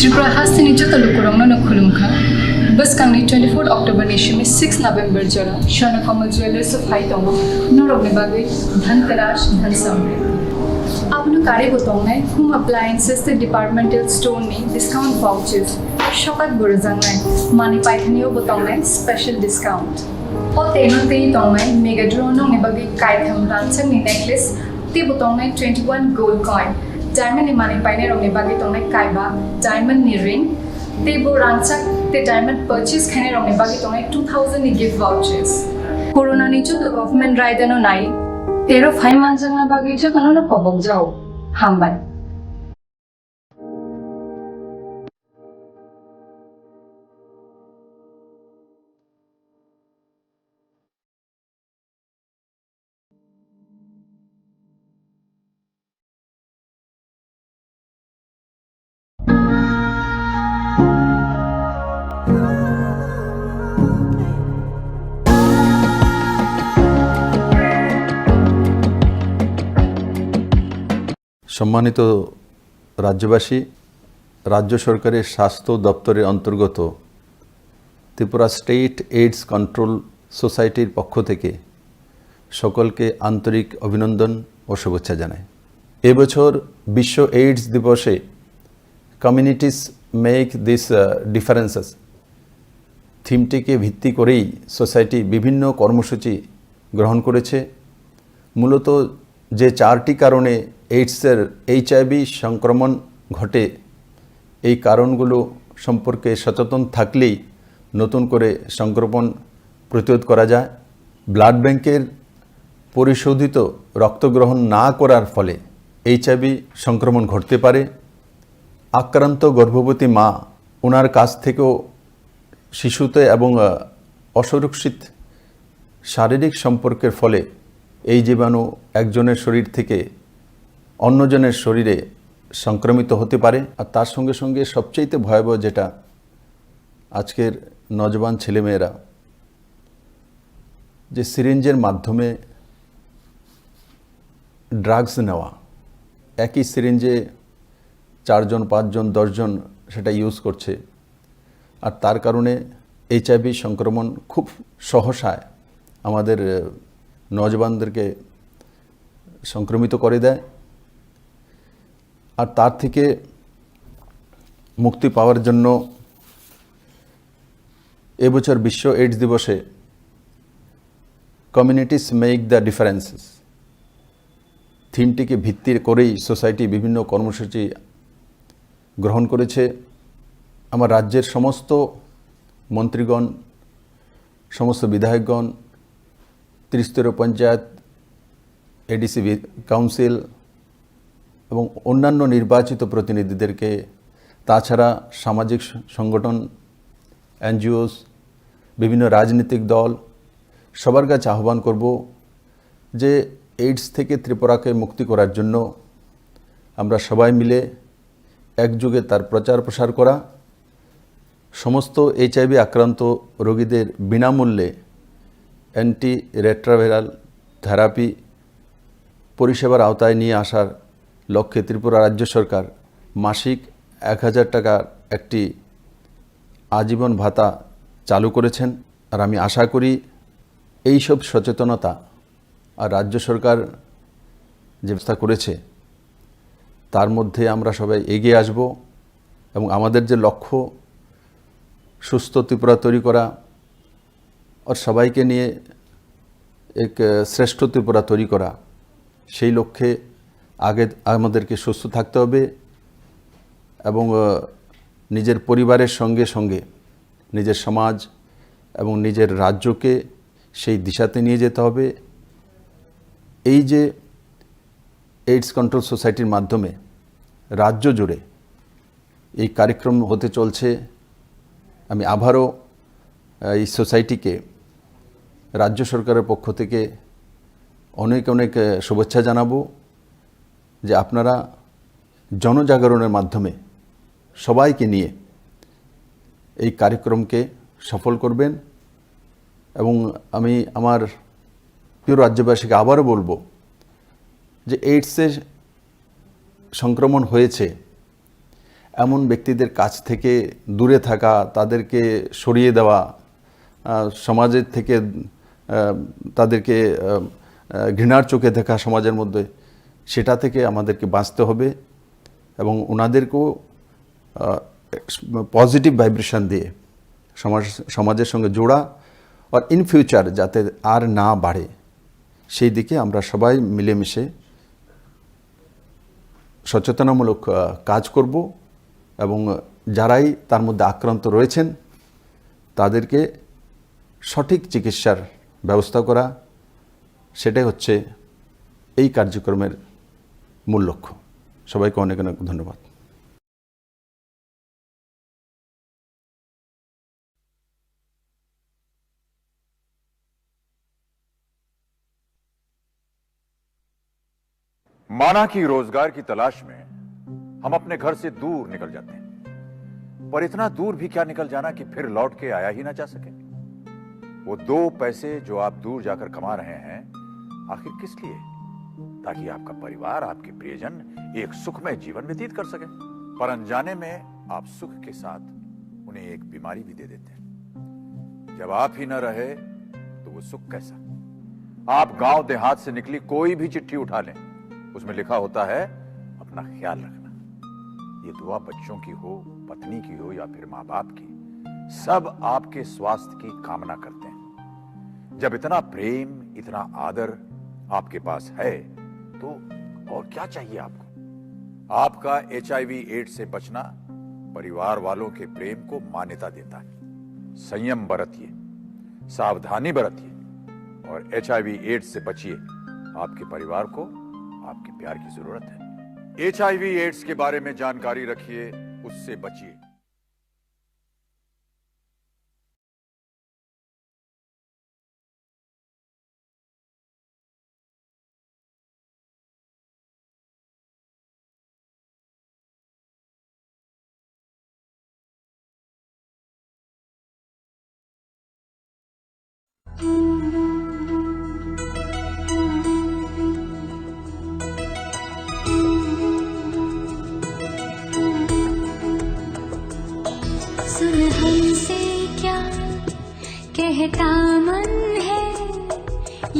Tripura hasteni joto lukurokno no khulumkha. Bwskangni twenty-four October ni simi six November jora Swarna Kamal Jewellers o phai tongo norokni bagwi Dhanteras, Dhan Samriddhi. Abono karwi bo tongnai Home Appliances tei Departmental Store ni discount vouchers, sokat bo rwjaknai, manwi paithanio bo tongnai special discount. O teno tei tongnai Mega Draw nokni bagwi kaitham rangchakni necklace, tei bo tongnai twenty-one gold coin, diamond ni manwi painairokni bagwi tongnai kaiba diamond ni ring, tei bo rangchak tei diamond purchase khainairokni bagwi tongnai two thousand ni gift vouchers. Corona ni joto government raidano nai, tero phai manjakna bagwi jotono no kobok jao. Hambai. সম্মানিত রাজ্যবাসী, রাজ্য সরকারের স্বাস্থ্য দপ্তরের অন্তর্গত Tripura state AIDS control সোসাইটির পক্ষ থেকে সকলকে আন্তরিক অভিনন্দন ও শুভেচ্ছা জানাই। এবছর বিশ্ব এইডস দিবসে Communities Make This, আহ, Differences থিমটিকে ভিত্তি করেই সোসাইটি বিভিন্ন কর্মসূচি গ্রহণ করেছে। মূলত যে চারটি কারণে এইডসের, এইচআইভি সংক্রমণ ঘটে, এই কারণগুলো সম্পর্কে সচেতন থাকলেই নতুন করে সংক্রমণ প্রতিরোধ করা যায়। ব্লাড ব্যাংকের পরিশোধিত রক্ত গ্রহণ না করার ফলে এইচআইভি সংক্রমণ ঘটতে পারে। আক্রান্ত গর্ভবতী মা, ওনার কাছ থেকেও শিশুতে এবং, আহ, অসুরক্ষিত শারীরিক সম্পর্কের ফলে এই জীবাণু একজনের শরীর থেকে অন্যজনের শরীরে সংক্রমিত হতে পারে। আর তার সঙ্গে সঙ্গে সবচেয়ে ভয়াবহ যেটা, আজকের নজওয়ান ছেলেমেয়েরা যে সিরিঞ্জের মাধ্যমে ড্রাগস নেওয়া, একই সিরিঞ্জে চারজন, পাঁচজন, দশজন সেটা ইউজ করছে। আর তার কারণে এইচআইভি সংক্রমণ খুব সহসায় আমাদের, আহ, নজওয়ানদেরকে সংক্রমিত করে দেয়। আর তার থেকে মুক্তি পাওয়ার জন্য এবছর বিশ্ব এইডস দিবসে Communities Make the Differences থিমটিকে ভিত্তি করেই সোসাইটি বিভিন্ন কর্মসূচি গ্রহণ করেছে। আমার রাজ্যের সমস্ত মন্ত্রীগণ, সমস্ত বিধায়কগণ, ত্রিস্তরীয় পঞ্চায়েত, এডিসি বি-, কাউন্সিল এবং অন্যান্য নির্বাচিত প্রতিনিধিদেরকে, তাছাড়া সামাজিক স-, সংগঠন, এনজিওস, বিভিন্ন রাজনৈতিক দল, সবার কাছে আহ্বান করব যে এইডস থেকে ত্রিপুরাকে মুক্তি করার জন্য আমরা সবাই মিলে একযোগে তার প্রচার প্রসার করা, সমস্ত এইচআইভি আক্রান্ত রোগীদের বিনামূল্যে অ্যান্টি রেট্রোভাইরাল থেরাপি পরিষেবার আওতায় নিয়ে আসার লক্ষ্যে ত্রিপুরা রাজ্য সরকার মাসিক এক হাজার টাকার একটি আজীবন ভাতা চালু করেছেন। আর আমি আশা করি এইসব সচেতনতা আর রাজ্য সরকার যে ব্যবস্থা করেছে, তার মধ্যে আমরা সবাই এগিয়ে আসব এবং আমাদের যে লক্ষ্য সুস্থ ত্রিপুরা তৈরি করা, আর সবাইকে নিয়ে এক, আহ, শ্রেষ্ঠ ত্রিপুরা তৈরি করা, সেই লক্ষ্যে আগে আমাদেরকে সুস্থ থাকতে হবে এবং, আহ, নিজের পরিবারের সঙ্গে সঙ্গে নিজের সমাজ এবং নিজের রাজ্যকে সেই দিশাতে নিয়ে যেতে হবে। এই যে এইডস কন্ট্রোল সোসাইটির মাধ্যমে রাজ্য জুড়ে এই কার্যক্রম হতে চলছে। আমি আবারও, আহ, এই সোসাইটিকে রাজ্য সরকারের পক্ষ থেকে অনেক অনেক, আহ, শুভেচ্ছা জানাবো যে আপনারা জনজাগরণের মাধ্যমে সবাইকে নিয়ে এই কার্যক্রমকে সফল করবেন। এবং আমি আমার প্রিয় রাজ্যবাসীকে আবারও বলবো যে এইডসের সংক্রমণ হয়েছে এমন ব্যক্তিদের কাছ থেকে দূরে থাকা, তাদেরকে সরিয়ে দেওয়া, আহ, সমাজের থেকে, আহ, তাদেরকে, আহ, আহ, ঘৃণার চোখে দেখা সমাজের মধ্যে, সেটা থেকে আমাদেরকে বাঁচতে হবে এবং ওনাদেরকেও, আহ, পজিটিভ ভাইব্রেশন দিয়ে সমাজ, সমাজের সঙ্গে জোড়া, আর ইন ফিউচার যাতে আর না বাড়ে, সেই দিকে আমরা সবাই মিলেমিশে সচেতনামূলক, আহ, কাজ করব এবং যারাই তার মধ্যে আক্রান্ত রয়েছেন, তাদেরকে সঠিক চিকিৎসার ব্যবস্থা করা, সেটাই হচ্ছে এই কার্যক্রমের মূল লক্ষ্য। সবাইকে অনেক অনেক ধন্যবাদ। माना कि रोजगार की तलाश में हम अपने घर से दूर निकल जाते हैं, पर इतना दूर भी क्या निकल जाना कि फिर लौट के आया ही ना जा सके। वो दो पैसे जो आप दूर जाकर कमा रहे हैं, आखिर किस लिए? ताकि आपका परिवार, आपके प्रियजन एक सुखमय जीवन व्यतीत कर सके। पर अनजाने में आप सुख के साथ उन्हें एक बीमारी भी दे देते हैं। जब आप ही न रहे, तो वो सुख कैसा? आप गांव देहात से निकली कोई भी चिट्ठी उठा लें, उसमें लिखा होता है, "अपना ख्याल रखना।" ये दुआ बच्चों की हो, पत्नी की हो या फिर माँ बाप की, सब आपके स्वास्थ्य की कामना करते हैं। जब इतना प्रेम, इतना आदर आपके पास है, तो और क्या चाहिए आपको? आपका एचआईवी एड्स से बचना परिवार वालों के प्रेम को मान्यता देता है। संयम बरतिए, सावधानी बरतिए और एचआईवी एड्स से बचिए। आपके परिवार को आपके प्यार की जरूरत है। एचआईवी एड्स के बारे में जानकारी रखिए, उससे बचिए। सुन हमसे क्या कहता मन है,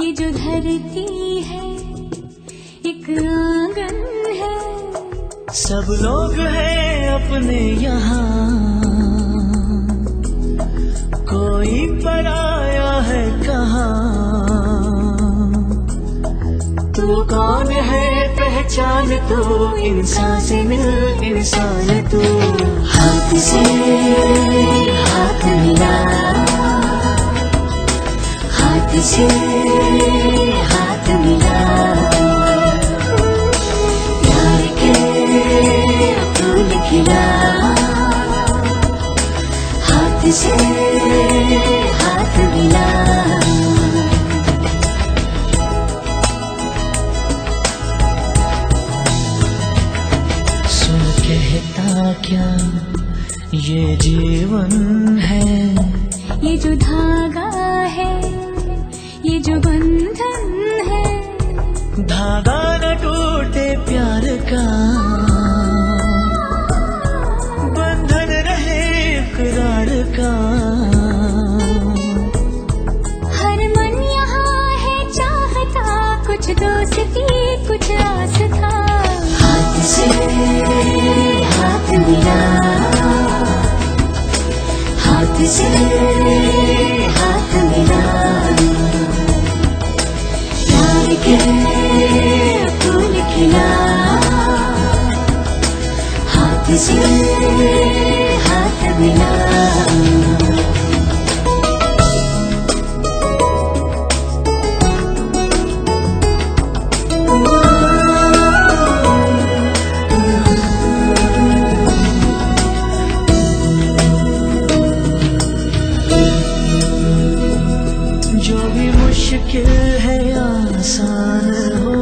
ये जो धरती है, एक आंगन है। सब लोग हैं अपने यहाँ, कोई पराया है कहाँ। तू कौन है पहचान तू, इंसान से मिल इंसान तू। हाथ से हाथ मिला, हाथ से हाथ मिला, प्यार के फूल खिला, हाथ से हाथ मिला। सुन कहता क्या ये जीवन है। ये जो धागा है, ये जो बंधन है। धागा न टूटे प्यार का, बंधन रहे इकरार का। हर मन यहाँ है चाहता, कुछ दोस्ती, कुछ आस्था। हाथ से हाथ मिला, हाथ से हाथ मिला, प्यार के फूल खिला, हाथ से हाथ मिला। मुश्किल है आसान हो,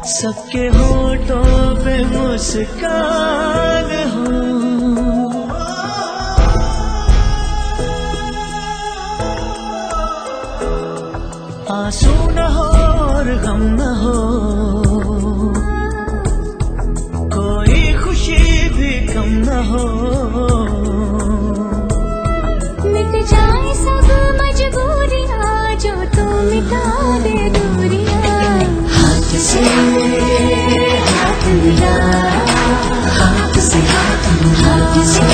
सबके होठों पे मुस्कान हो। आंसू न हो और गम न हो, कोई खुशी भी कम न हो। मिट जाए सब मजबूरियां, जो तू मिटा दे दूरियां। हाथ से हाथ मिला, हाथ से हाथ मिला, हाथ से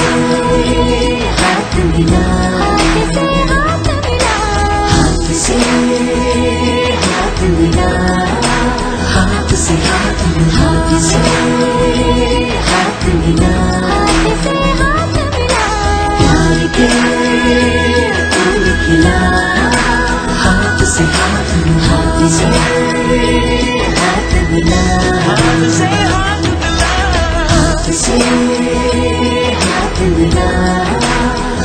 हाथ मिला, हाथ से हाथ मिला, हाथ से हाथ मिला, हाथ से हाथ मिला, हाथ से हाथ मिला, हाथ से हाथ मिला। प्यार के फूल खिला, हाथ से हाथ मिला, हाथ से हाथ मिला, हाथ से हाथ मिला,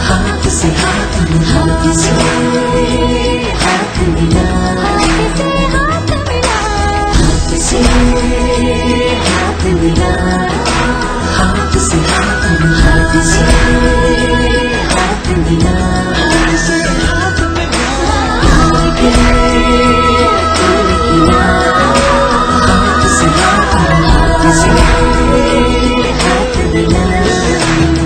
हाथ से हाथ मिला, हाथ से हाथ मिला, हाथ से हाथ मिला, हाथ से हाथ मिला, हाथ से हाथ मिला, हाथ से हाथ मिला, हाथ से हाथ मिला, हाथ से हाथ मिला, हाथ से हाथ मिला, हाथ से हाथ मिला।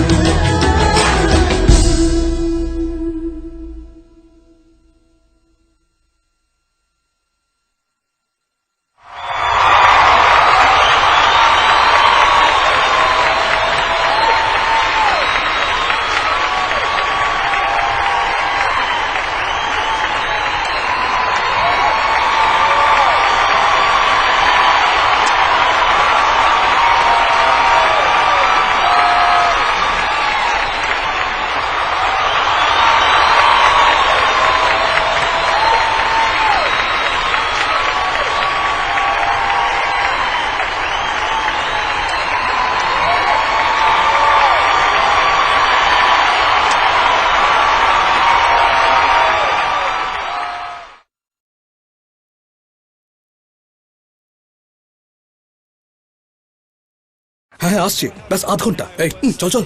হ্যাঁ, হ্যাঁ, আসছি। ব্যাস আধ ঘন্টা। এই, হুম, চল, চল।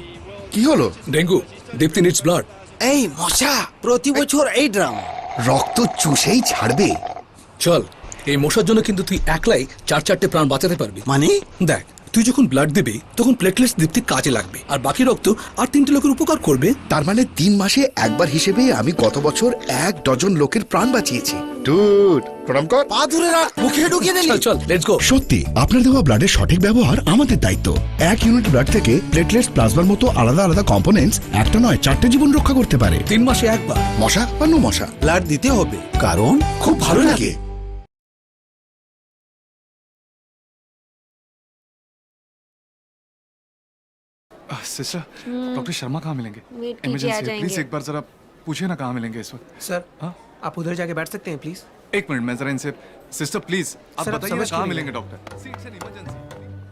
কি হলো? ডেঙ্গু। দীপ্তি নিডস ব্লাড। এই মশা, প্রতি বছর এই ড্রামা। রক্ত চুষেই ছাড়বে। চল, এই মশার জন্য কিন্তু তুই একলাই চার চারটে প্রাণ বাঁচাতে পারবি। মানে? দেখ, তুই যখন ব্লাড দিবি, তখন প্লেটলেটস দীপ্তির কাজে লাগবে, আর বাকি রক্ত আর তিনটে লোকের উপকার করবে। তার মানে তিন মাসে একবার হিসেবে আমি গত বছর এক ডজন লোকের প্রাণ বাঁচিয়েছি। ডুড, প্রণাম কর। পা ধরে রাখ, মুখে ঢুকিয়ে দিলি। চল, চল, লেটস গো। সত্যি, আপনার দেওয়া ব্লাডের সঠিক ব্যবহার আমাদের দায়িত্ব। এক ইউনিট ব্লাড থেকে প্লেটলেটস, প্লাজমার মতো আলাদা আলাদা কম্পোনেন্টস একটা নয়, চারটে জীবন রক্ষা করতে পারে। তিন মাসে একবার। মশা বা নো মশা, ব্লাড দিতে হবে, কারণ খুব ভালো লাগে। सिस्टर, डॉक्टर शर्मा कहाँ मिलेंगे? वेट कीजिए, आ जाएंगे। प्लीज एक बार जरा पूछिए ना, कहाँ मिलेंगे इस वक्त। सर, हाँ? आप उधर जाके बैठ सकते हैं, प्लीज? एक मिनट, मैं जरा इनसे, सिस्टर, प्लीज, आप बताइए ना, कहाँ मिलेंगे doctor? Seats and emergency.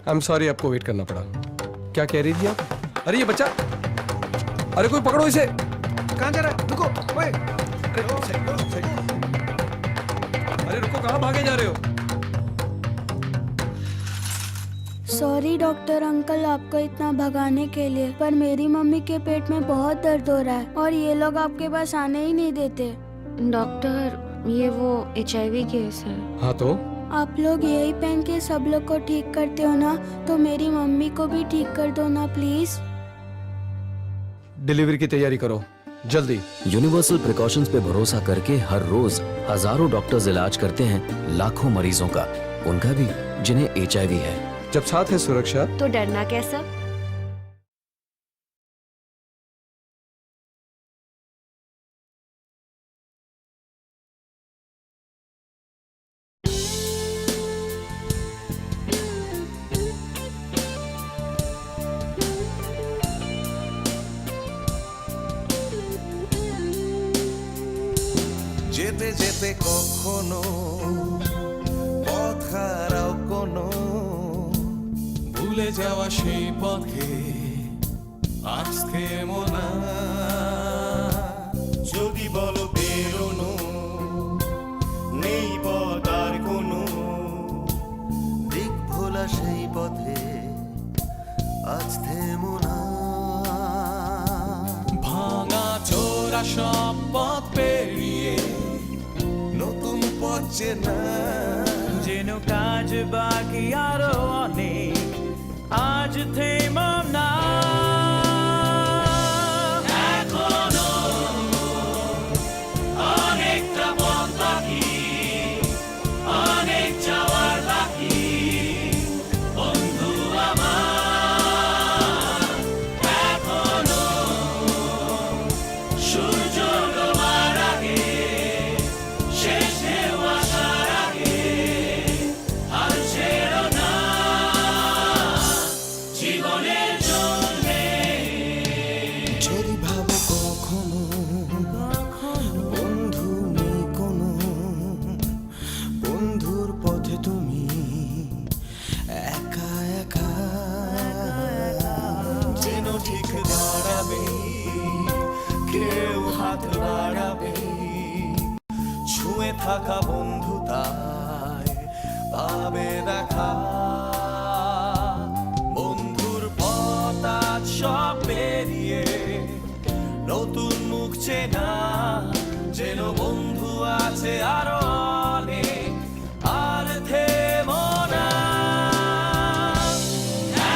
I am sorry, आपको वेट करना पड़ा। क्या कह रही थी आप? अरे, ये बच्चा, अरे, कोई पकड़ो इसे। कहाँ जा रहा है? रुको, ओए। अरे, साइड, साइड। अरे, रुको, कहाँ भागे जा रहे हो? सॉरी डॉक्टर अंकल, आपको इतना भगाने के लिए, पर मेरी मम्मी के पेट में बहुत दर्द हो रहा है और ये लोग आपके पास आने ही नहीं देते। डॉक्टर, ये वो एचआईवी केस है। हाँ तो? आप लोग यही पहन के सब लोग को ठीक करते हो ना, तो मेरी मम्मी को भी ठीक कर दो ना प्लीज। डिलीवरी की तैयारी करो, जल्दी। यूनिवर्सल प्रिकॉशंस पे भरोसा करके हर रोज हजारों डॉक्टर्स इलाज करते हैं लाखों मरीजों का, उनका भी जिन्हें एचआईवी है। जब साथ है सुरक्षा, तो डरना कैसा? যেতে যেতে কখনো পথ হারাও কোনো, ভুলে যাওয়া সেই পথে আজ থেমো না। যদি বলো বেরোনো, সব পথ পেরিয়ে নতুন পথ চেনা। যেন কাজ বাকি আরো অনেক, আজ থেমো না। এখনো অনেকটা পথ বাকি, অনেক যাওয়ার বাকি, বন্ধু আমার। এখনো সূর্য ডোবার আগে, শেষ ঢেউ আসার আগে, হাল ছেড়ো না। জীবনের জন্যে। যদি ভাবো কখনো, কখনো বন্ধু নেই কোনো, বন্ধুর পথে তুমি একা একা। যেন ঠিক দাঁড়াবে, কেউ হাত বাড়াবে। ছুঁয়ে থাকা বন্ধু তাই পাবে দেখা। বন্ধুর পথ আজ সব পেরিয়ে নতুন মুখ চেনা। যেন বন্ধু আছে আরো অনেক, আর থেমো না।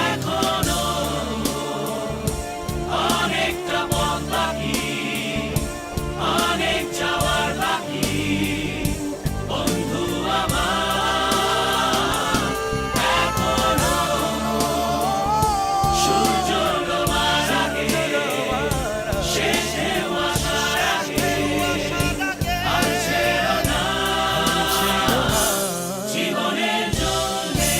এখনো অনেকটা পথ বাকি, অনেক যাওয়ার বাকি, বন্ধু আমার। এখনো সূর্য ডোবার আগে, শেষ ঢেউ আসার আগে, আর ছেড়ো না। জীবনের জন্যে।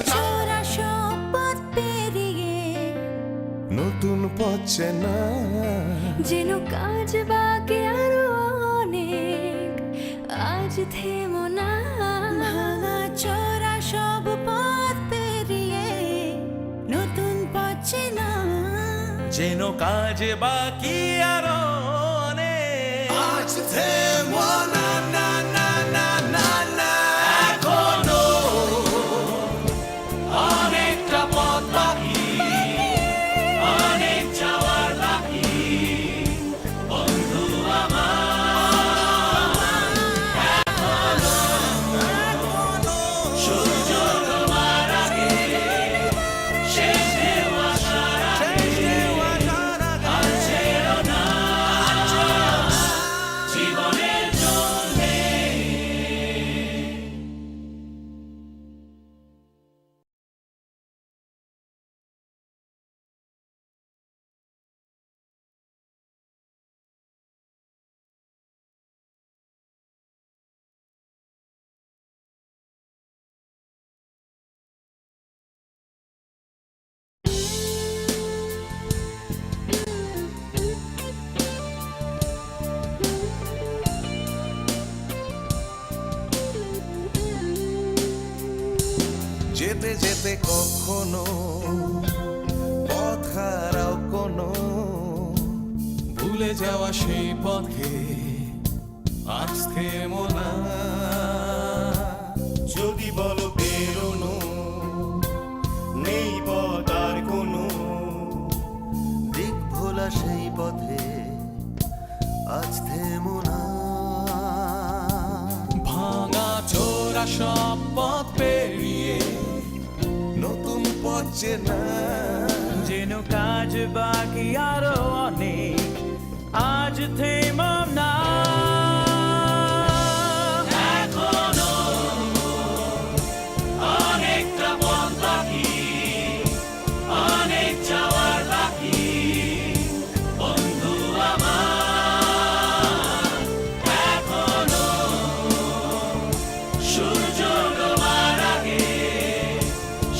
চোরা সব পথ পেরিয়ে নতুন পথ চেনা। যেন কাজ বাকি আরো অনেক, আজ থেমো না। ভাঙা চোরা সব পথ পেরিয়ে নতুন পথ চেনা। যেন কাজ বাকি আরো অনেক। আজ থেমো না, না, না, না, না, না। এখনো অনেকটা পথ বাকি, অনেক যাওয়ার বাকি। বন্ধু আমার, এখনো সূর্য ডোবার আগে, শেষ ঢেউ আসার আগে, আর ছেড়ো না, জীবনের জন্যে। যেতে যেতে কখনো পথ হারাও কোনো, ভুলে যাওয়া সেই পথে আজ থেমো না। যদি বলো বেরোনো নেই পথ আর কোনো, দিক ভোলা সেই পথে আজ থেমো না। ভাঙা চোরা সব পথ পেরিয়ে নতুন পথ চেনা। যেন কাজ বাকি আরো অনেক, আজ থেমো না। এখনো অনেকটা পথ বাকি, অনেক যাওয়ার বাকি, বন্ধু আমার। এখনো সূর্য ডোবার আগে,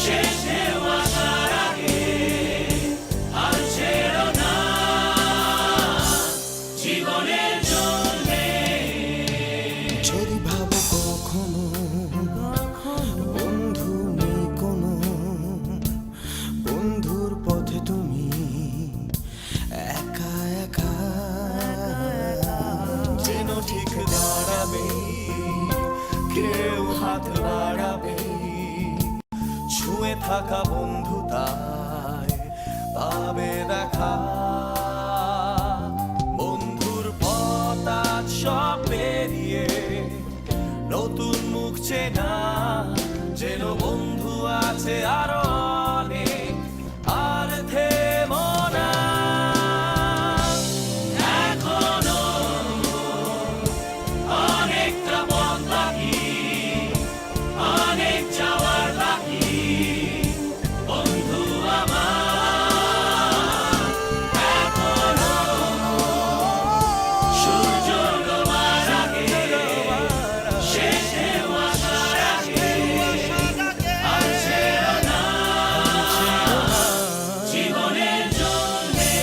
শেষ ঢেউ আসার আগে, হাল ছেড়ো না। ঠিক দাঁড়াবে, কেউ হাত বাড়াবে, ছুঁয়ে থাকা বন্ধু তাই পাবে দেখা। বন্ধুর পথ আজ সব পেরিয়ে নতুন মুখ চেনা, যেন বন্ধু আছে আরো অনেক, আর থেমো না। এখনো অনেকটা পথ বাকি, অনেক যাওয়ার বাকি, বন্ধু আমার। এখনো সূর্য ডোবার আগে, শেষ ঢেউ আসার আগে, আর ছেড়ো না জীবনের জন্যে।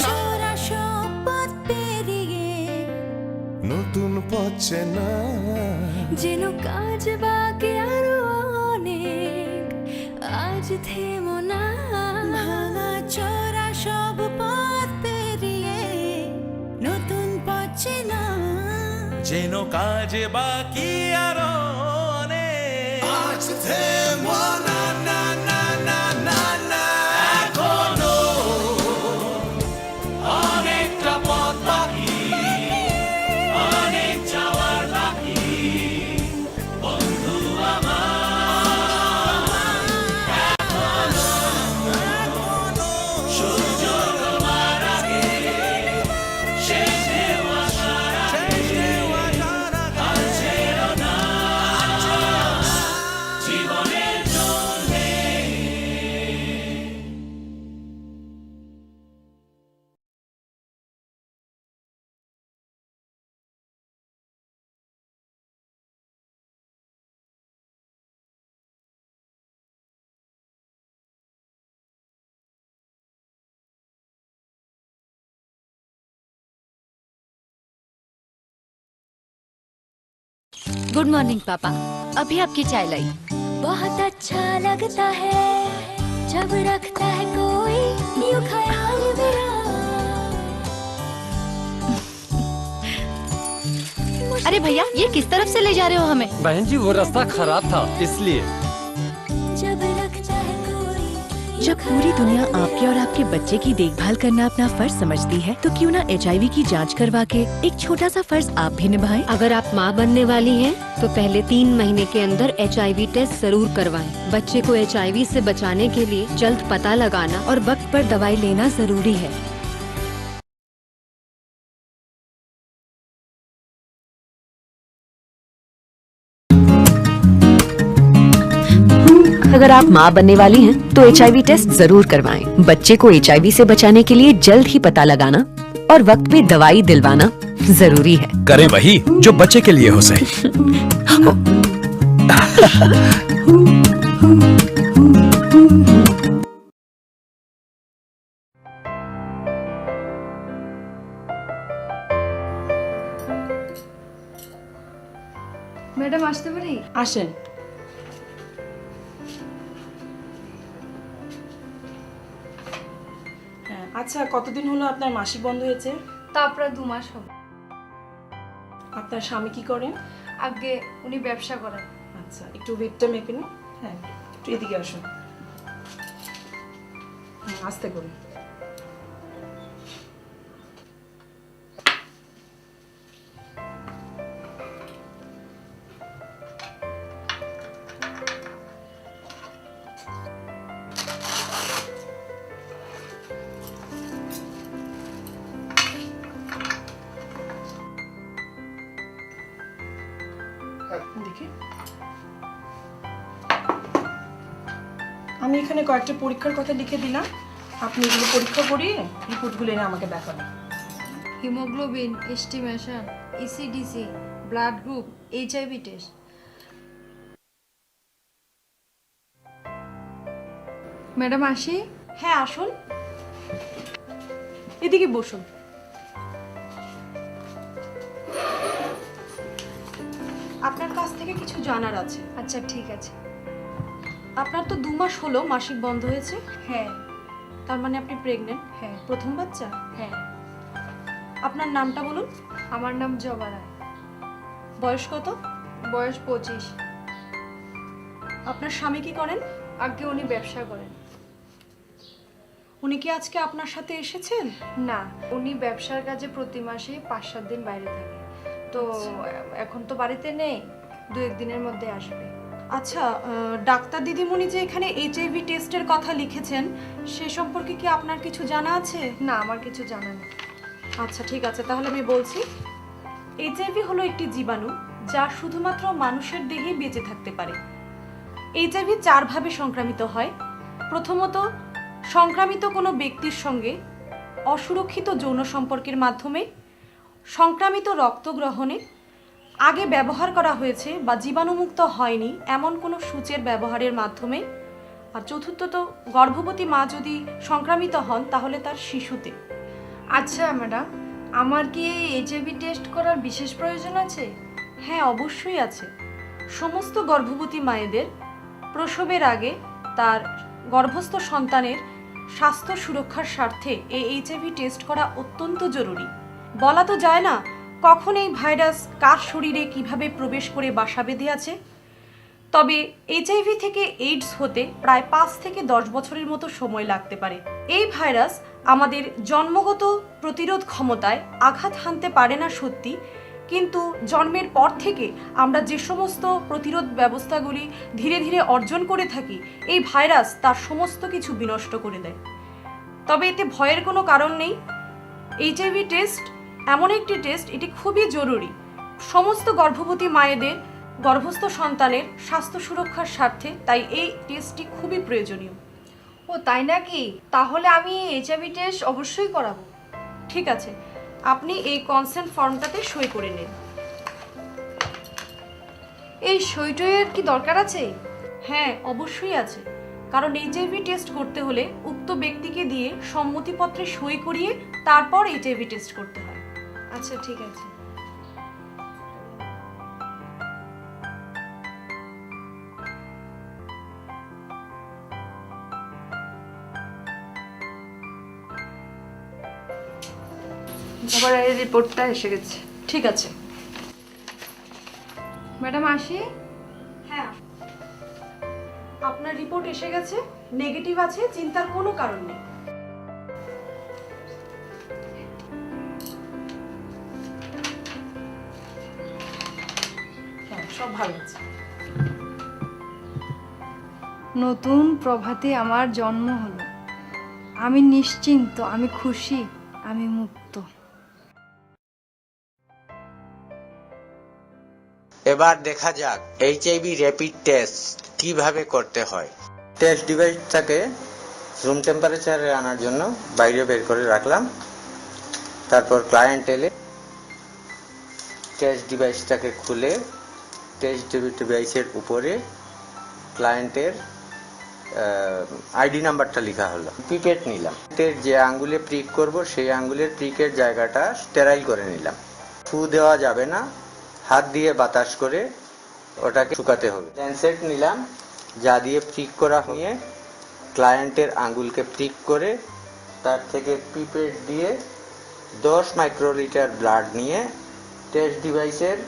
ছোড়া সব পথ পেরিয়ে নতুন পথ চেনা। যেন কাজ বাকি আরো অনেক, আজ থেমো না। ভাঙা চোরা সব পথ পেরিয়ে নতুন পথ চেনা। যেন কাজ বাকি আরো অনেক। আজ থেমো না, না, না, না, না, না। এখনো অনেকটা পথ বাকি, অনেক যাওয়ার বাকি, বন্ধু আমার। এখনো সূর্য ডোবার আগে, শেষ ঢেউ আসার আগে, আর ছেড়ো না জীবনের জন্যে। गुड मॉर्निंग पापा, अभी आपकी चाय लाई। बहुत अच्छा लगता है जब रखता है कोई यूं ख्याल मेरा। अरे भैया, ये किस तरफ से ले जा रहे हो हमें? बहन जी, वो रास्ता खराब था, इसलिए। जब रखता है कोई जब पूरी दुनिया आपके और आपके बच्चे की देखभाल करना अपना फर्ज समझती है, तो क्यों ना एचआईवी की जांच करवा के एक छोटा सा फर्ज आप भी निभाएं। अगर आप माँ बनने वाली हैं, तो पहले तीन महीने के अंदर एचआईवी टेस्ट जरूर करवाएं। बच्चे को एचआईवी से बचाने के लिए जल्द पता लगाना और वक्त पर दवाई लेना जरूरी है। अगर आप माँ बनने वाली हैं, तो एचआईवी टेस्ट जरूर करवाएं। बच्चे को एचआईवी से बचाने के लिए जल्द ही पता लगाना और वक्त पे दवाई दिलवाना जरूरी है। करें वही जो बच्चे के लिए हो सही। ম্যাডাম, আসতে পারি? আসেন। হ্যাঁ, আচ্ছা, কতদিন হলো আপনার মাসিক বন্ধ হয়েছে? তা প্রায় দু মাস হবে। আপনার স্বামী কি করেন? আগে উনি ব্যবসা করেন। আচ্ছা, একটু ওয়েটটা মেপে নিন। হ্যাঁ, একটু এদিকে আসুন। হুম, আস্তে করুন। দেখি। আমি এখানে কয়েকটা পরীক্ষার কথা লিখে দিলাম, আপনি এগুলো পরীক্ষা করিয়ে রিপোর্টগুলো এনে আমাকে দেখাবেন। Haemoglobin, estimation, ECDC, blood group, HIV test. Madam, আসি? হ্যাঁ, আসুন। এদিকে বসুন। আপনার কাছ থেকে কিছু জানার আছে। আচ্ছা, ঠিক আছে। আপনার তো দু মাস হলো মাসিক বন্ধ হয়েছে। হ্যাঁ। তার মানে আপনি প্রেগন্যান্ট? হ্যাঁ। প্রথম বাচ্চা? হ্যাঁ। আপনার নামটা বলুন। আমার নাম জবা রায়। বয়স কত? বয়স পঁচিশ। আপনার স্বামী কি করেন? আগে উনি ব্যবসা করেন। উনি কি আজকে আপনার সাথে এসেছেন? না, উনি ব্যবসার কাজে প্রতি মাসে পাঁচ সাত দিন বাইরে থাকে। তো আচ্ছা। এখন তো বাড়িতে নেই, দু এক দিনের মধ্যে আসবে। আচ্ছা, আহ, ডাক্তার দিদিমণি যে এখানে এইচআইভি টেস্টের কথা লিখেছেন, সে সম্পর্কে কি আপনার কিছু জানা আছে? না, আমার কিছু জানা নেই। আচ্ছা, ঠিক আছে, তাহলে আমি বলছি। এইচআইভি হলো একটি জীবাণু, যা শুধুমাত্র মানুষের দেহেই বেঁচে থাকতে পারে। এইচআইভি চারভাবে সংক্রামিত হয়। প্রথমত, সংক্রামিত কোনো ব্যক্তির সঙ্গে অসুরক্ষিত যৌন সম্পর্কের মাধ্যমে, সংক্রামিত রক্ত গ্রহণে, আগে ব্যবহার করা হয়েছে বা জীবাণুমুক্ত হয়নি এমন কোনো সূচের ব্যবহারের মাধ্যমে, আর চতুর্থত, গর্ভবতী মা যদি সংক্রামিত হন, তাহলে তার শিশুতে। আচ্ছা ম্যাডাম, আমার কি এই এইচআইভি টেস্ট করার বিশেষ প্রয়োজন আছে? হ্যাঁ, অবশ্যই আছে। সমস্ত গর্ভবতী মায়েদের প্রসবের আগে তার গর্ভস্থ সন্তানের স্বাস্থ্য সুরক্ষার স্বার্থে এই এইচআইভি টেস্ট করা অত্যন্ত জরুরি। বলা তো যায় না কখন এই ভাইরাস কার শরীরে কিভাবে প্রবেশ করে বাসা বেঁধে আছে। তবে এইচআইভি থেকে এইডস হতে প্রায় পাঁচ থেকে দশ বছরের মতো সময় লাগতে পারে। এই ভাইরাস আমাদের জন্মগত প্রতিরোধ ক্ষমতায় আঘাত হানতে পারে না সত্যি, কিন্তু জন্মের পর থেকে আমরা যে সমস্ত প্রতিরোধ ব্যবস্থাগুলি ধীরে ধীরে অর্জন করে থাকি, এই ভাইরাস তার সমস্ত কিছু বিনষ্ট করে দেয়। তবে এতে ভয়ের কোনো কারণ নেই। এইচআইভি টেস্ট এমন একটি টেস্ট, এটি খুবই জরুরি সমস্ত গর্ভবতী মায়েদের গর্ভস্থ সন্তানের স্বাস্থ্য সুরক্ষার স্বার্থে, তাই এই টেস্টটি খুবই প্রয়োজনীয়। ও তাই নাকি? তাহলে আমি এইচআইভি টেস্ট অবশ্যই করাবো। ঠিক আছে, আপনি এই কনসেন্ট ফর্মটাতে সই করে নিন। এই সই টইয়ের কি দরকার আছে? হ্যাঁ, অবশ্যই আছে, কারণ এইচআইভি টেস্ট করতে হলে উক্ত ব্যক্তিকে দিয়ে সম্মতিপত্রে সই করিয়ে তারপর এইচআইভি টেস্ট করতে হয়। আচ্ছা, ঠিক আছে। বাবার এই রিপোর্টটা এসে গেছে। ঠিক আছে। ম্যাডাম, আসি? হ্যাঁ। আপনার রিপোর্ট এসে গেছে, নেগেটিভ আছে, চিন্তার কোনো কারণ নেই। হ্যাঁ, সব ভালো আছে। নতুন প্রভাতে আমার জন্ম হলো। আমি নিশ্চিন্ত, আমি খুশি, আমি মুক্ত। এবার দেখা যাক এইচআইভি র‍্যাপিড টেস্ট কিভাবে করতে হয়। টেস্ট ডিভাইসটাকে রুম টেম্পারেচারে আনার জন্য বাইরে বের করে রাখলাম। তারপর ক্লায়েন্ট এলে টেস্ট ডিভাইসটাকে খুলে টেস্ট ডিভাইসের উপরে ক্লায়েন্টের আইডি নাম্বারটা লেখা হলো। পিপেট নিলাম। এর যে আঙ্গুলে প্রিক করব, সেই আঙ্গুলের প্রিকের জায়গাটা স্টেরাইল করে নিলাম। ফু দেওয়া যাবে না, হাত দিয়ে বাতাস করে ওটাকে শুকাতে হবে। ল্যান্সেট নিলাম, যা দিয়ে প্রিক করা হয়ে ক্লায়েন্টের আঙ্গুলকে প্রিক করে তার থেকে পিপেট দিয়ে দশ মাইক্রোলিটার ব্লাড নিয়ে টেস্ট ডিভাইসের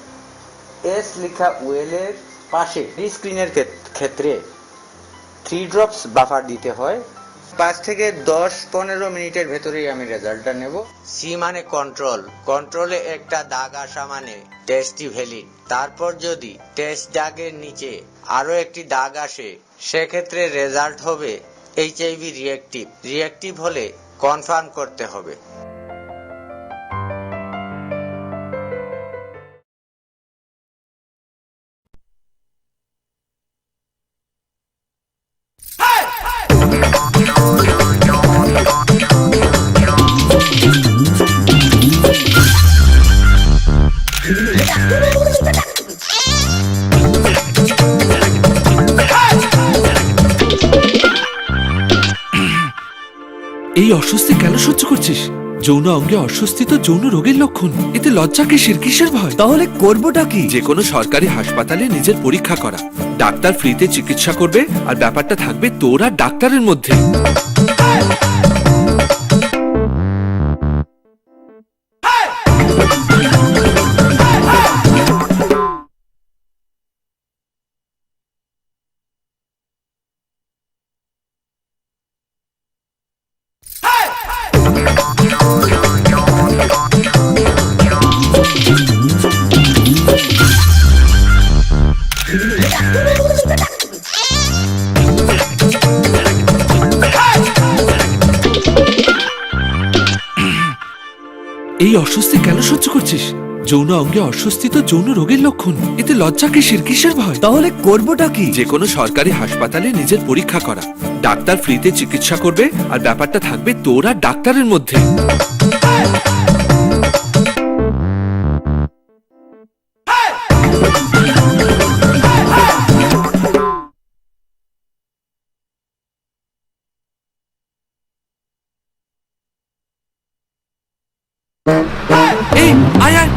এস লেখা ওয়েলের পাশে স্ক্রিনের ক্ষেত-, ক্ষেত্রে থ্রি ড্রপস বাফার দিতে হয়। পাঁচ থেকে দশ পনেরো মিনিটের ভেতরেই আমি রেজাল্টটা নেব। সি মানে কন্ট্রোল, কন্ট্রোলে একটা দাগ আসা মানে টেস্টটি ভ্যালিড। তারপর যদি টেস্ট দাগের নিচে আরও একটি দাগ আসে, সেক্ষেত্রে রেজাল্ট হবে এইচআইভি রিয়েক্টিভ। রিয়েক্টিভ হলে কনফার্ম করতে হবে। এই অস্বস্তি কেন সহ্য করছিস? যৌন অঙ্গে অস্বস্তি তো যৌন রোগের লক্ষণ। এতে লজ্জা কিসের, কিসের ভয়? তাহলে করবোটা কি? যে কোনো সরকারি হাসপাতালে নিজের পরীক্ষা করা। ডাক্তার ফ্রিতে চিকিৎসা করবে, আর ব্যাপারটা থাকবে তোর আর ডাক্তারের মধ্যে। এই অস্বস্তি কেন সহ্য করছিস? যৌন অঙ্গে অস্বস্তি তো যৌন রোগের লক্ষণ। এতে লজ্জা কিসের, কিসের ভয়? তাহলে করবোটা কি? যে কোনো সরকারি হাসপাতালে নিজের পরীক্ষা করা। ডাক্তার ফ্রিতে চিকিৎসা করবে, আর ব্যাপারটা থাকবে তোর আর ডাক্তারের মধ্যে। এই, আয়, আয়।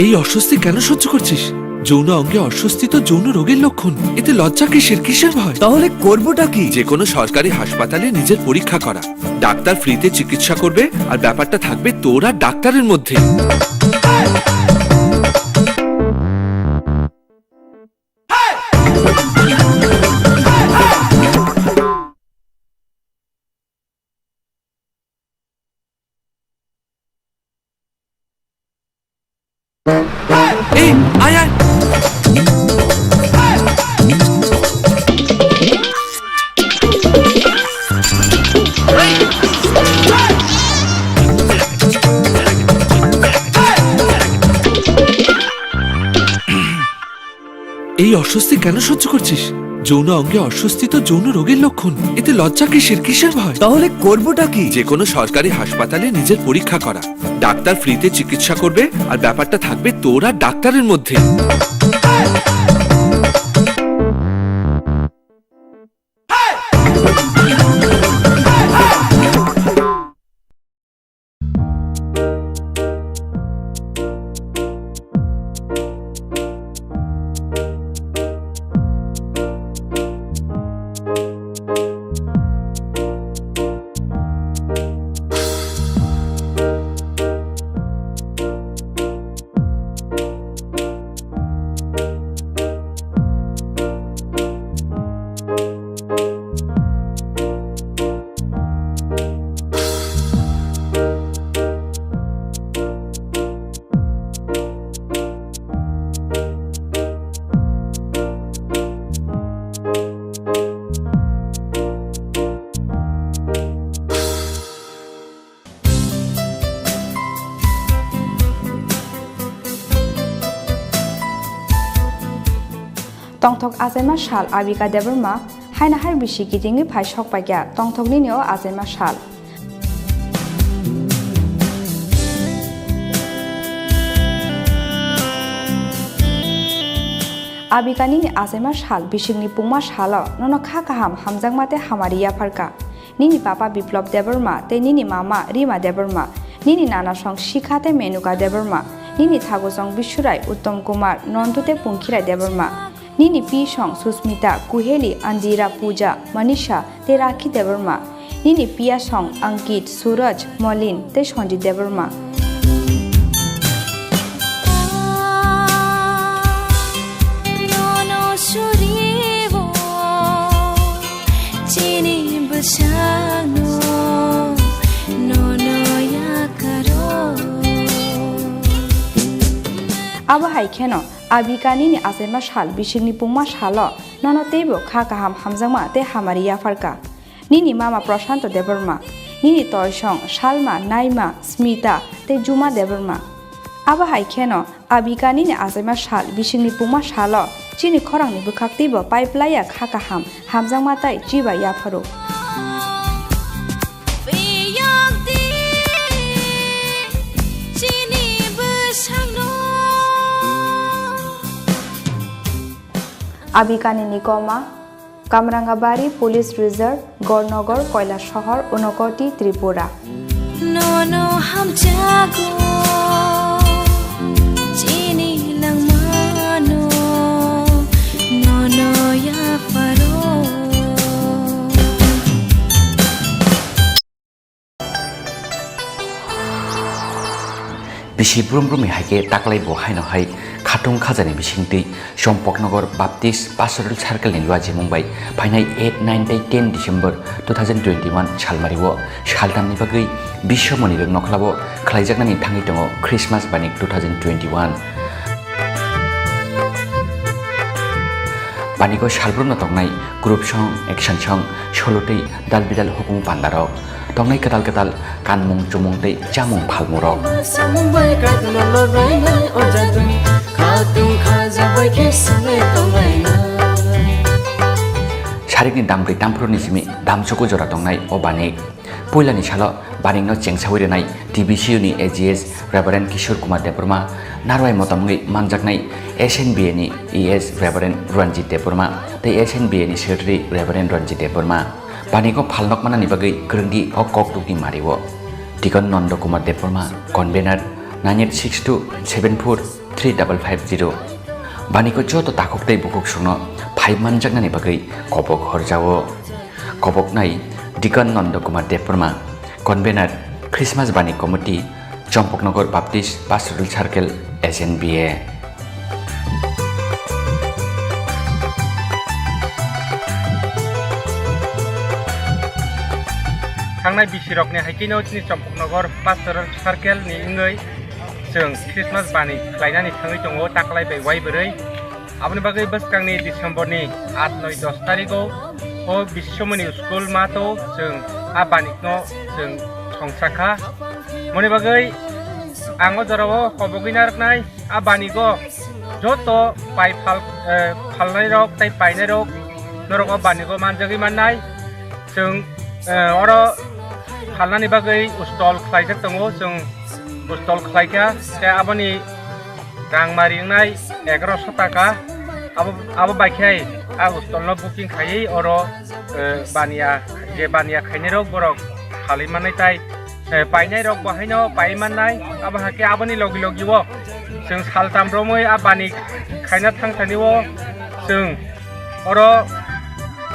এই অস্বস্তি কেন সহ্য করছিস? যৌন অঙ্গে অস্বস্তি তো যৌন রোগের লক্ষণ। এতে লজ্জা কিসের, কিসের ভয়? তাহলে করবোটা কি? যে কোনো সরকারি হাসপাতালে নিজের পরীক্ষা করা। ডাক্তার ফ্রিতে চিকিৎসা করবে, আর ব্যাপারটা থাকবে তোর আর ডাক্তারের মধ্যে। এই, আয়, আয়। এই অস্বস্তি কেন সহ্য করছিস? যৌন অঙ্গে অস্বস্তি তো যৌন রোগের লক্ষণ। এতে লজ্জা কিসের, কিসের ভয়? তাহলে করবোটা কি? যে কোনো সরকারি হাসপাতালে নিজের পরীক্ষা করা। ডাক্তার ফ্রিতে চিকিৎসা করবে, আর ব্যাপারটা থাকবে তোর আর ডাক্তারের মধ্যে। Tongthok achaima sal Abika Debbarma, haina hai bisi kitingwi phai sok paikha tongthok nini o achaima sal. Abika nini achaima sal, bisikni pungma salo nono kha kaham, hamjakma tei hamari yapharkha. Nini papa Biplop Debbarma tei nini mama Rima Debbarma, nini nana song Sikha tei Menuka Debbarma, nini thagu song Bisurai, Uttom Kumar, Nondu tei Pungkhirai Debbarma, nini pi song Susmita, Kuheli, Andira, Puja, Manisha tei Rakhi Debbarma, nini piya song Ankit, Suraj, Molin tei Sanjit Debbarma. Nono suribo chini bwsano nono yakaro. Abo hai kheno Abika nini achaima sal, bisikni pungma salo nono teibo kha kaham, hamjakma tei hamari yapharkha. Nini mama Prashanto Debbarma, nini toisong Salma, Naima, Smita tei Juma Debbarma. Abo hai kheno Abika nini achaima sal, bisikni pungma salo chini khorangni bwkhak teibo pai plaiya kha kaham, hamjakma tei chiba yapharo. Abikani ni koma, Kamrangabari Police Reserve, Gornogor, Koilasohor, Unakoti, Tripura. Nono hamjago, chini langmano, nono yaparo. Bisi brum brumni hai khe taklai bo haino hai khatung khajani bisingtwi Chompoknogor Baptist Pastoral Circle ni luajimung bai phainai eight, nine tei ten December two thousand twenty-one salmario saltamni bagwi Biswamoni rwng nokhlao khlaijaknani thangwi tongo Christmas Banik two thousand twenty-one. Baniko salbrumno tongnai group song, action song, solo tei dal bidal hukumu pandarok. Tongnai kwtal kwtal kanmung, chumung tei chamung phalmurok. Samung bai kaitorno lobrainai o jadung, khatung khajabai khe swngwi tonglainai. Sarikni dambrwi damphuruni simi damchuku jora tongnai o Banik. Puilani salo Banikno chengsawi rwnai T B C U ni A G S Reverend Kishore Kumar Debbarma, narwai motom wngwi manjaknai S N B A ni E S Reverend Ranjit Debbarma tei S N B A ni Secretary Reverend Ranjit Debbarma. Baniko phalnok manani bagwi kwrwngdi o kokdukni mario. Deacon Nondo Kumar Debbarma, Convener, nine eight six two seven four three double five zero. Baniko joto takhuk tei bukhuk songno phai manjaknani bagwi kobok horjao. Koboknai Deacon Nondo Kumar Debbarma, Convener, Christmas Bani Committee, Chompoknogor Baptist Pastoral Circle, S N B A. Thangnai bisirokni hai kheno chini Chompoknogor Pastoral Circle ni wngwi chwng Christmas Bani khlainani thangwi tongo, taklai bai wai bwrwi. Aboni bagwi bwskangni December ni aat, noi, dos tarigo o Biswamoni school mato chwng a Banikno chwng songsa kha. Moni bagwi ang o jorao kobogwi narwknai a Banigo joto pai phal, eh, phalnairok tei painairok norok o Banigo manjagwi mannai. Chwng, eh, oro phalnani bagwi stall khlaijak tongo, chwng stall khlaikha, tei aboni rang mari wngnai egaroso taka. Abo, abo bai khe a stall no booking khaiwi oro, eh, baniya, je baniya khainai rok borok phalwi mannai tai, eh, painai rok bo haino pai mannai. Abo hakhe aboni logi logi o chwng saltam romwi a bani khaina thang thani o chwng oro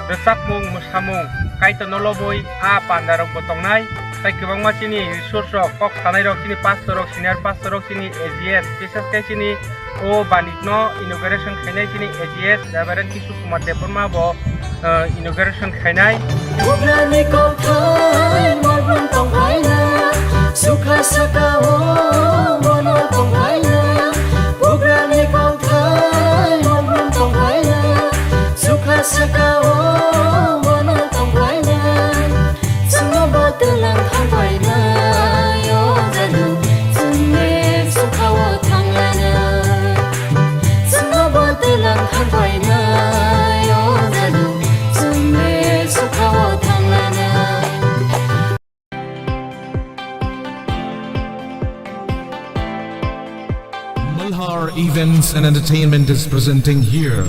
rwchapmung, mwsamung, Kaitorno lobwi a pandarokbo tongnai. Tai kwbangma chini resource rok, kok sanairok, chini pastor rok, senior pastor rok, chini A G S, bises khe chini o Banikno inauguration khainai chini A G S Reverend Kishore Kumar Debbarma bo, eh, inauguration khainai. Bugrani kokthai marbun tongphaina, sukha saka o bono tongphaina. Bugrani kokthai marbun tongphaina, sukha saka o bono tongphaina. Chwngno bo twlang thangphaina, o jadu, chwngni sukha o thanglaina. Chwngno bo twlang thangphaina, o jadu, chwngni sukha o thanglaina. Malhar Events and Entertainment is presenting here,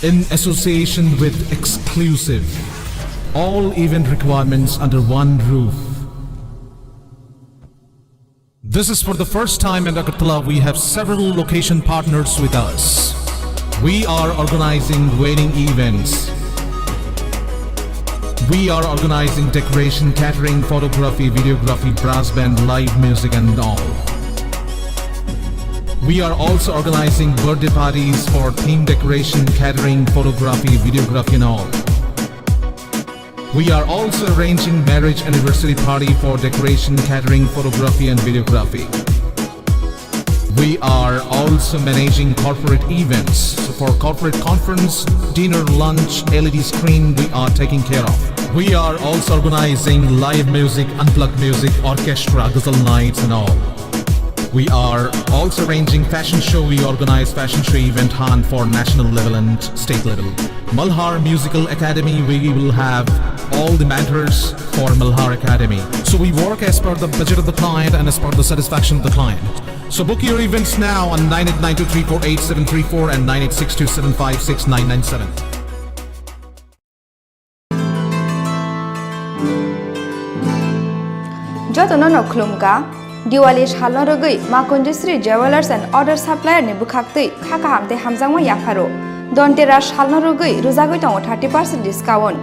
in association with Exclusive, all event requirements under one roof. This is for the first time in Agartala. We have several location partners with us. We are organizing wedding events. We are organizing decoration, catering, photography, videography, brass band, live music and all. We are also organizing birthday parties for theme decoration, catering, photography, videography and all. We are also arranging marriage anniversary party for decoration, catering, photography and videography. We are also managing corporate events. So for corporate conference, dinner, lunch, L E D screen, we are taking care of. We are also organizing live music, unplugged music, orchestra, ghazal nights and all. We are also arranging fashion show. We organize fashion show event hunt for national level and state level. Malhar Musical Academy, we will have all the mentors for Malhar Academy. So we work as per the budget of the client and as per the satisfaction of the client. So book your events now on nine eight nine two three four eight seven three four and nine eight six two seven five six nine nine seven. Jotono no khulumkha, Diwali salno rwgwi Ma Kunjusri Jewellers and Order Supplier ni bwkhaktwi kha kaham tei hamjakma yapharo. Dhanteras salno rwgwi rwjagwi tongo thirty percent discount.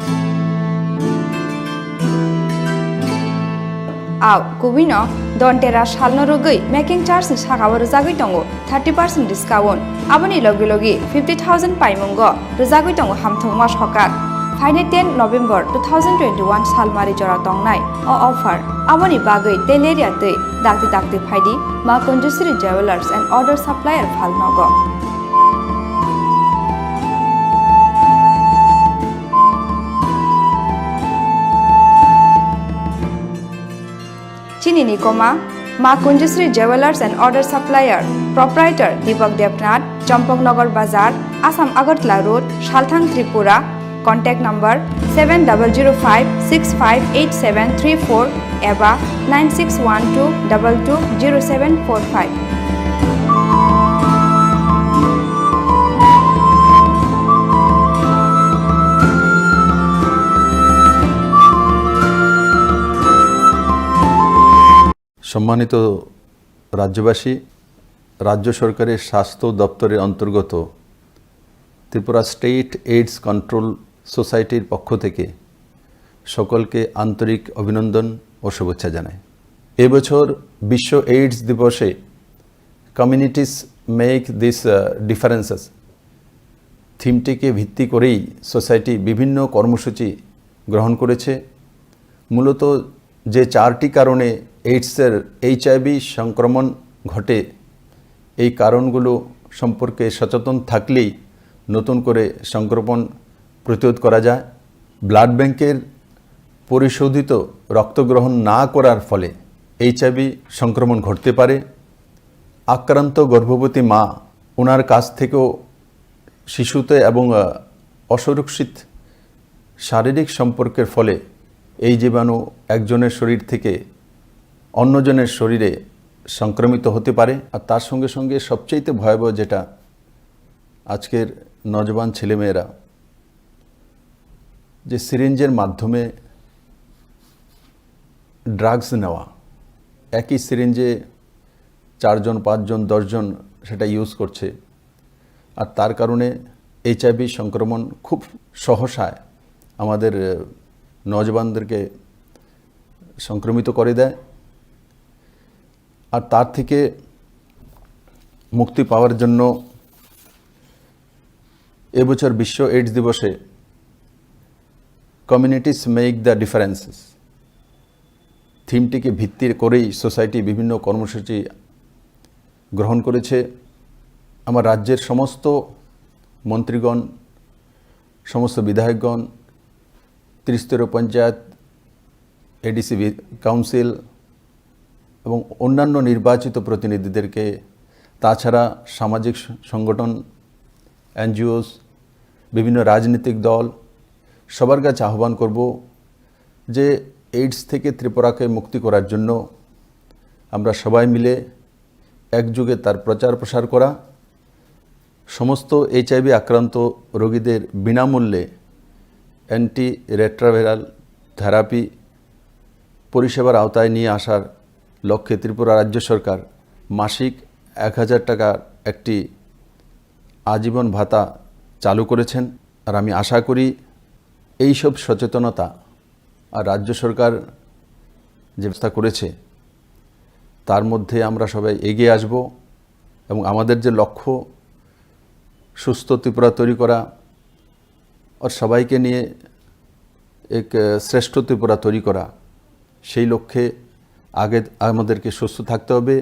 Au, kubui no Dhanteras salno rwgwi making charge ni saka o rwjagwi tongo thirty percent discount. Aboni logi logi fifty thousand paimungo rwjagwi tongo hamthokma sokak. Phainai ten November two thousand twenty-one salmari jora tongnai o offer. Aboni bagwi teleria twi dakti dakti phaidi Ma Kunjusri Jewellers and Order Supplier phalnogo. Chini ni koma, Ma Kunjusri Jewellers and Order Supplier, Proprietor Deepak Debnath, Champaknagar Bazar, Assam Agartala Road, Salthang, Tripura. Contact number seven double zero five six five eight seven three four eba nine six one two double two zero seven four five. সম্মানিত রাজ্যবাসী, রাজ্য সরকারের স্বাস্থ্য দপ্তরের অন্তর্গত Tripura state AIDS control সোসাইটির পক্ষ থেকে সকলকে আন্তরিক অভিনন্দন ও শুভেচ্ছা জানাই। এবছর বিশ্ব এইডস দিবসে Communities Make This, আহ, Differences থিমটিকে ভিত্তি করেই সোসাইটি বিভিন্ন কর্মসূচি গ্রহণ করেছে। মূলত যে চারটি কারণে এইডসের, এইচআইভি সংক্রমণ ঘটে, এই কারণগুলো সম্পর্কে সচেতন থাকলেই নতুন করে সংক্রমণ প্রতিরোধ করা যায়। ব্লাড ব্যাংকের পরিশোধিত রক্ত গ্রহণ না করার ফলে এইচআইভি সংক্রমণ ঘটতে পারে। আক্রান্ত গর্ভবতী মা, ওনার কাছ থেকেও শিশুতে এবং, আহ, অসুরক্ষিত শারীরিক সম্পর্কের ফলে এই জীবাণু একজনের শরীর থেকে অন্যজনের শরীরে সংক্রমিত হতে পারে। আর তার সঙ্গে সঙ্গে সবচেয়ে ভয়াবহ যেটা, আজকের নজওয়ান ছেলেমেয়েরা যে সিরিঞ্জের মাধ্যমে ড্রাগস নেওয়া, একই সিরিঞ্জে চারজন, পাঁচজন, দশজন সেটা ইউজ করছে। আর তার কারণে এইচআইভি সংক্রমণ খুব সহসায় আমাদের, আহ, নজওয়ানদেরকে সংক্রমিত করে দেয়। আর তার থেকে মুক্তি পাওয়ার জন্য এবছর বিশ্ব এইডস দিবসে Communities Make the Differences থিমটিকে ভিত্তি করেই সোসাইটি বিভিন্ন কর্মসূচি গ্রহণ করেছে। আমার রাজ্যের সমস্ত মন্ত্রীগণ, সমস্ত বিধায়কগণ, ত্রিস্তরীয় পঞ্চায়েত, এডিসি বি-, কাউন্সিল এবং অন্যান্য নির্বাচিত প্রতিনিধিদেরকে, তাছাড়া সামাজিক স-, সংগঠন, এনজিওস, বিভিন্ন রাজনৈতিক দল, সবার কাছে আহ্বান করব যে এইডস থেকে ত্রিপুরাকে মুক্তি করার জন্য আমরা সবাই মিলে একযোগে তার প্রচার প্রসার করা, সমস্ত এইচআইভি আক্রান্ত রোগীদের বিনামূল্যে অ্যান্টি রেট্রোভাইরাল থেরাপি পরিষেবার আওতায় নিয়ে আসার লক্ষ্যে ত্রিপুরা রাজ্য সরকার মাসিক এক হাজার টাকার একটি আজীবন ভাতা চালু করেছেন। আর আমি আশা করি এইসব সচেতনতা আর রাজ্য সরকার যে ব্যবস্থা করেছে, তার মধ্যে আমরা সবাই এগিয়ে আসব এবং আমাদের যে লক্ষ্য সুস্থ ত্রিপুরা তৈরি করা আর সবাইকে নিয়ে এক, আহ, শ্রেষ্ঠ ত্রিপুরা তৈরি করা, সেই লক্ষ্যে আগে আমাদেরকে সুস্থ থাকতে হবে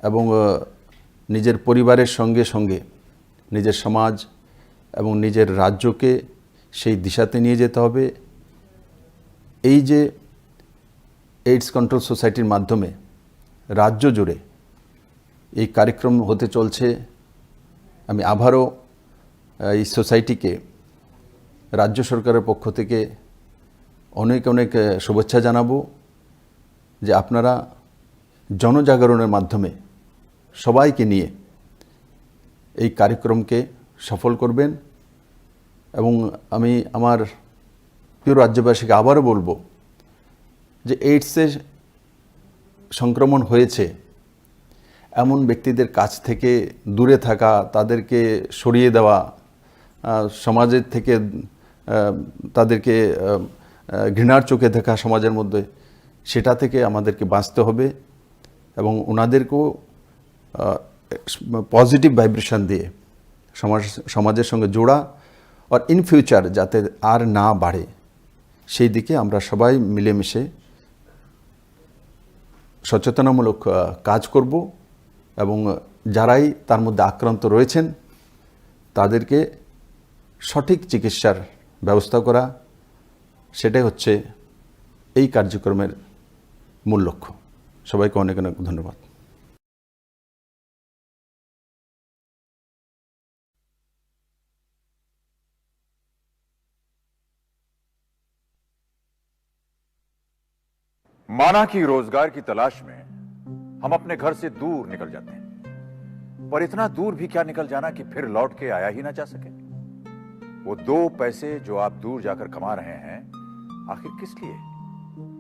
এবং, আহ, নিজের পরিবারের সঙ্গে সঙ্গে নিজের সমাজ এবং নিজের রাজ্যকে সেই দিশাতে নিয়ে যেতে হবে। এই যে এইডস কন্ট্রোল সোসাইটির মাধ্যমে রাজ্য জুড়ে এই কার্যক্রম হতে চলছে, আমি আবারও, আহ, এই সোসাইটিকে রাজ্য সরকারের পক্ষ থেকে অনেক অনেক, আহ, শুভেচ্ছা জানাবো যে আপনারা জনজাগরণের মাধ্যমে সবাইকে নিয়ে এই কার্যক্রমকে সফল করবেন। এবং আমি আমার প্রিয় রাজ্যবাসীকে আবারও বলবো যে এইডসের সংক্রমণ হয়েছে এমন ব্যক্তিদের কাছ থেকে দূরে থাকা, তাদেরকে সরিয়ে দেওয়া, আহ, সমাজের থেকে, আহ, তাদেরকে, আহ, আহ, ঘৃণার চোখে দেখা সমাজের মধ্যে, সেটা থেকে আমাদেরকে বাঁচতে হবে এবং ওনাদেরকেও, আহ, পজিটিভ ভাইব্রেশন দিয়ে সমাজ, সমাজের সঙ্গে জোড়া আর ইন ফিউচার যাতে আর না বাড়ে, সেই দিকে আমরা সবাই মিলেমিশে সচেতনামূলক, আহ, কাজ করব এবং যারাই তার মধ্যে আক্রান্ত রয়েছেন তাদেরকে সঠিক চিকিৎসার ব্যবস্থা করা, সেটাই হচ্ছে এই কার্যক্রমের মূল লক্ষ্য। সবাইকে অনেক অনেক ধন্যবাদ। माना कि रोजगार की तलाश में हम अपने घर से दूर निकल जाते हैं, पर इतना दूर भी क्या निकल जाना कि फिर लौट के आया ही ना जा सके। वो दो पैसे जो आप दूर जाकर कमा रहे हैं, आखिर किस लिए?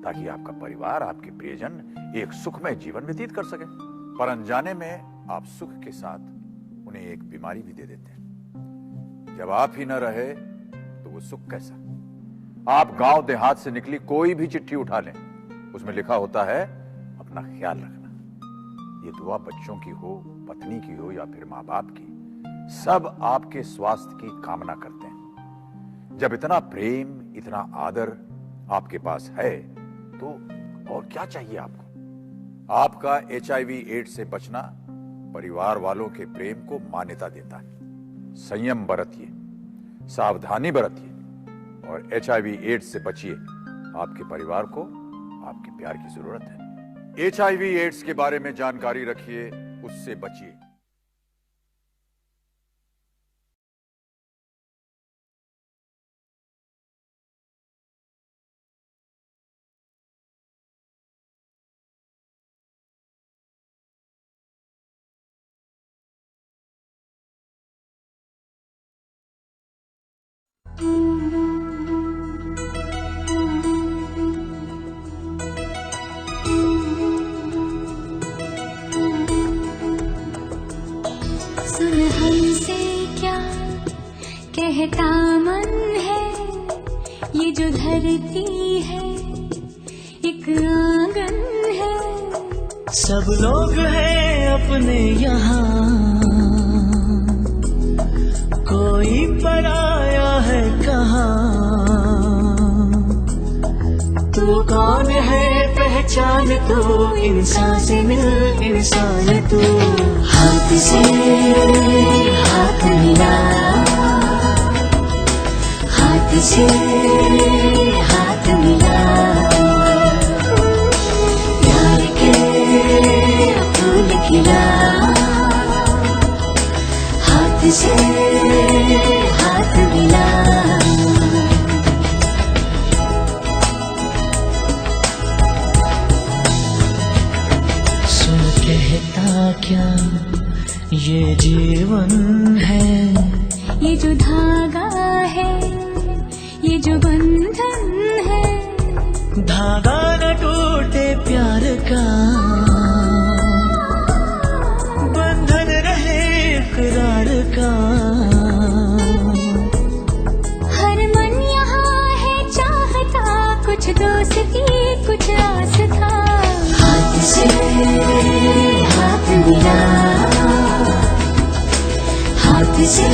ताकि आपका परिवार, आपके प्रियजन एक सुखमय जीवन व्यतीत कर सके। पर अनजाने में आप सुख के साथ उन्हें एक बीमारी भी दे देते हैं। जब आप ही न रहे, तो वो सुख कैसा? आप गांव देहात से निकली कोई भी चिट्ठी उठा लें, उसमें लिखा होता है, "अपना ख्याल रखना।" ये दुआ बच्चों की हो, पत्नी की हो या फिर माँ बाप की, सब आपके स्वास्थ्य की कामना करते हैं। जब इतना प्रेम, इतना आदर आपके पास है, तो और क्या चाहिए आपको? आपका एचआईवी एड्स से बचना परिवार वालों के प्रेम को मान्यता देता है। संयम बरतिए, सावधानी बरतिए और एचआईवी एड्स से बचिए। आपके परिवार को आपके प्यार की जरूरत है। एचआईवी एड्स के बारे में जानकारी रखिए, उससे बचिए। सुन हमसे क्या कहता मन है, ये जो धरती है एक आंगन है। सब लोग हैं अपने यहाँ, कोई पराया है कहाँ। तू कौन है पहचान तू, इंसान से मिल इंसान तू। हाथ से हाथ मिला, हाथ से हाथ मिला, प्यार के फूल खिला, हाथ से हाथ मिला। सुन कहता क्या ये जीवन है, ये जो धागा है, ये जो बंधन है। धागा न टूटे प्यार का, बंधन रहे इकरार का। हर मन यहाँ है चाहता, कुछ दोस्ती कुछ आस था। हाथ से हाथ मिला, हाथ से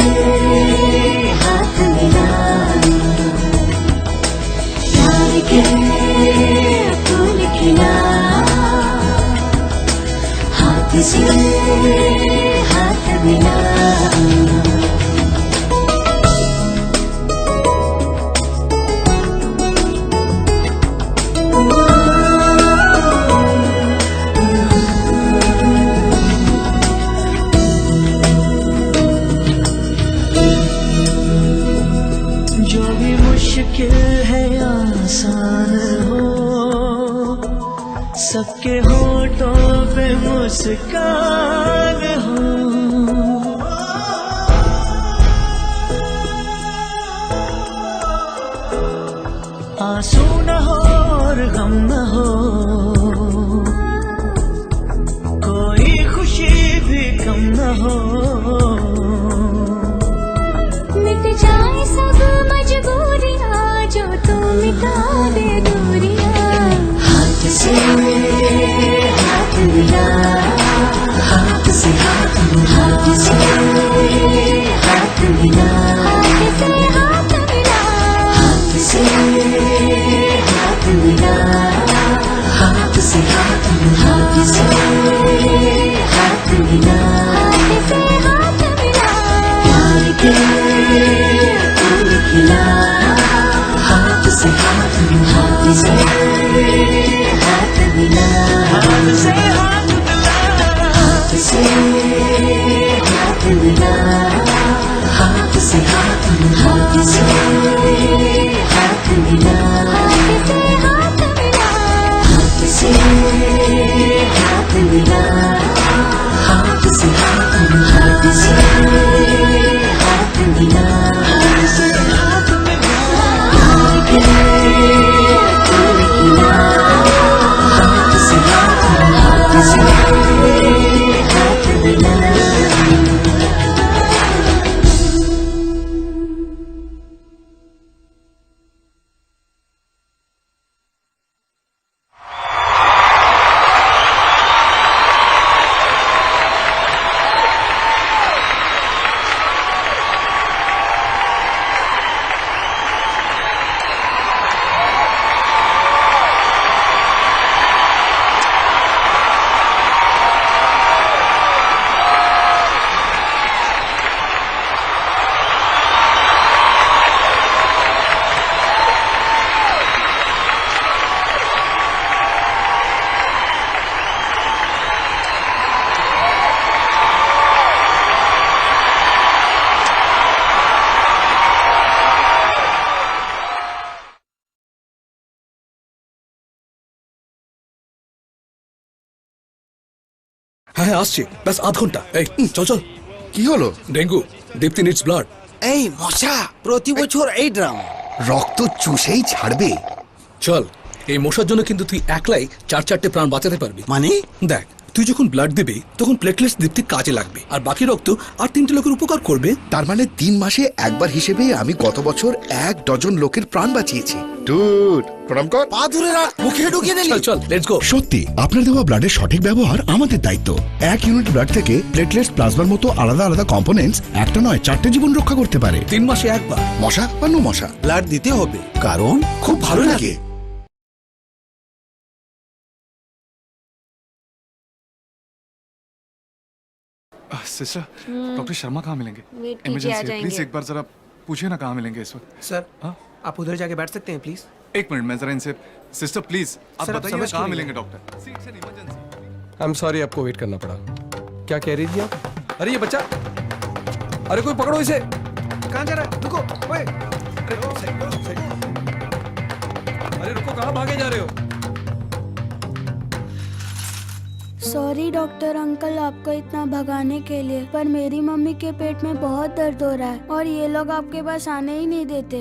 हाथ मिला, प्यार के फूल खिला, हाथ से हाथ मिला। जो भी मुश्किल है आसान हो, सबके होठों काल हो, आंसू न हो और गम न हो, कोई खुशी भी कम न हो। मिट जाए सब मजबूरियां, जो तू मिटा दे दूरियां। हाथ से हाथ मिला, हाथ से हाथ मिला, हाथ से हाथ मिला, हाथ से हाथ मिला, हाथ से हाथ मिला, हाथ से हाथ मिला, हाथ से हाथ मिला, हाथ से हाथ मिला। प्यार के फूल खिला, हाथ से हाथ मिला, हाथ से हाथ मिला, हाथ से हाथ मिला, हाथ से हाथ मिला, हाथ से हाथ मिला, हाथ से हाथ मिला, हाथ से हाथ मिला, हाथ से हाथ मिला, हाथ से हाथ मिला, हाथ से हाथ मिला, हाथ से हाथ मिला। হ্যাঁ, হ্যাঁ, আসছি। ব্যাস আধ ঘন্টা। এই, হুম, চল, চল। কি হলো? ডেঙ্গু। দীপ্তি নিডস ব্লাড। এই মশা, প্রতি বছর এই ড্রামা। রক্ত চুষেই ছাড়বে। চল, এই মশার জন্য কিন্তু তুই একলাই চার চারটে প্রাণ বাঁচাতে পারবি। মানে? দেখ, তুই যখন ব্লাড দিবি, তখন প্লেটলেটস দীপ্তি কাজে লাগবে, আর বাকি রক্ত আর তিনটে লোকের উপকার করবে। তার মানে তিন মাসে একবার হিসেবে আমি গত বছর এক ডজন লোকের প্রাণ বাঁচিয়েছি। ডুড, প্রণাম কর। পা ধরে রাখ, মুখে ঢুকিয়ে দিলি। চল, চল, লেটস গো। সত্যি, আপনার দেওয়া ব্লাডের সঠিক ব্যবহার আমাদের দায়িত্ব। এক ইউনিট ব্লাড থেকে প্লেটলেটস, প্লাজমার মতো আলাদা আলাদা কম্পোনেন্টস একটা নয়, চারটে জীবন রক্ষা করতে পারে। তিন মাসে একবার। মশা বা নো মশা, ব্লাড দিতে হবে, কারণ খুব ভালো লাগে। सिस्टर, डॉक्टर शर्मा कहाँ मिलेंगे? वेट कीजिए, आ इमरजेंसी है, प्लीज जाएंगे। एक बार जरा पूछिए ना, कहाँ मिलेंगे इस वक्त? सर, हाँ? आप उधर जाके बैठ सकते हैं, प्लीज? एक मिनट, मैं जरा इनसे, सिस्टर, प्लीज, आप सर, आप बताइए ना, समझ क्यों कहाँ नहीं मिलेंगे रहे? Doctor? It's an emergency। I'm sorry, आपको वेट करना पड़ा। क्या कह रही थी आप? अरे, ये बच्चा, अरे, कोई पकड़ो इसे। कहाँ जा रहा है? रुको, ओए। अरे, ओ, साइड, ओ, साइड। अरे, रुको, कहाँ भागे जा रहे हो? सॉरी डॉक्टर अंकल, आपको इतना भगाने के लिए, पर मेरी मम्मी के पेट में बहुत दर्द हो रहा है और ये लोग आपके पास आने ही नहीं देते।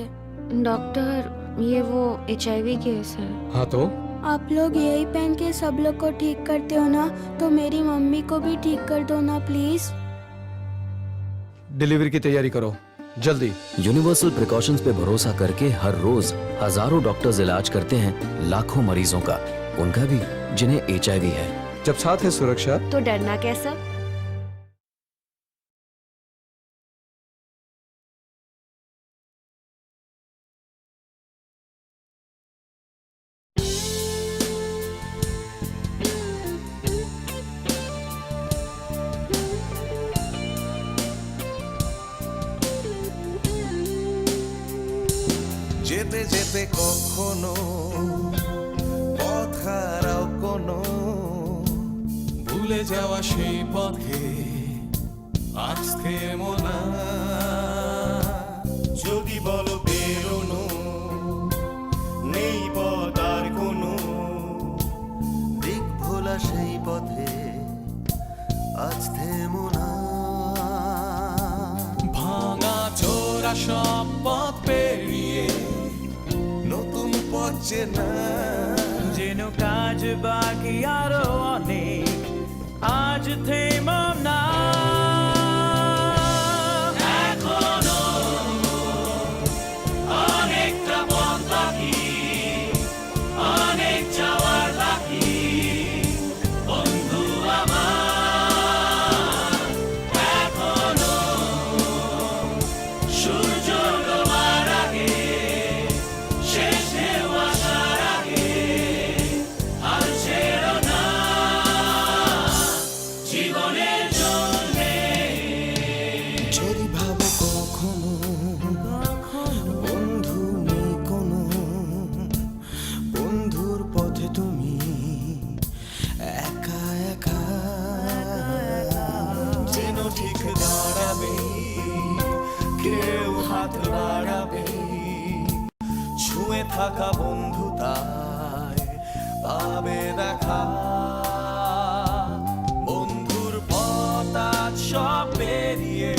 डॉक्टर, ये वो एचआईवी केस है। हाँ तो? आप लोग यही पहन के सब लोग को ठीक करते हो ना, तो मेरी मम्मी को भी ठीक कर दो ना प्लीज। डिलीवरी की तैयारी करो, जल्दी। यूनिवर्सल प्रिकॉशंस पे भरोसा करके हर रोज हजारों डॉक्टर्स इलाज करते हैं लाखों मरीजों का, उनका भी जिन्हें एचआईवी है। जब साथ है सुरक्षा, तो डरना कैसा? যেতে যেতে কখনো পথ হারাও কোনো, ভুলে যাওয়া সেই পথে আজ থেমো না। যদি বলো বেরোনো, নেই পথ আর কোনো, দিক ভোলা সেই পথে সব পথ পেরিয়ে নতুন পথ চেনা। যেন কাজ বাকি আরো অনেক, আজ থেমো না। এখনো অনেকটা পথ বাকি, অনেক যাওয়ার বাকি, বন্ধু আমার। এখনো সূর্য ডোবার আগে, শেষ ঢেউ আসার আগে, হাল ছেড়ো না জীবনের জন্যে। যদি ভাবো কখনো বন্ধু নেই কোনো, বন্ধুর পথে তুমি একা একা। যেন ঠিক দাঁড়াবে, কেউ হাত বাড়াবে, ছুঁয়ে থাকা বন্ধু তাই পাবে দেখা। বন্ধুর পথ আজ সব পেরিয়ে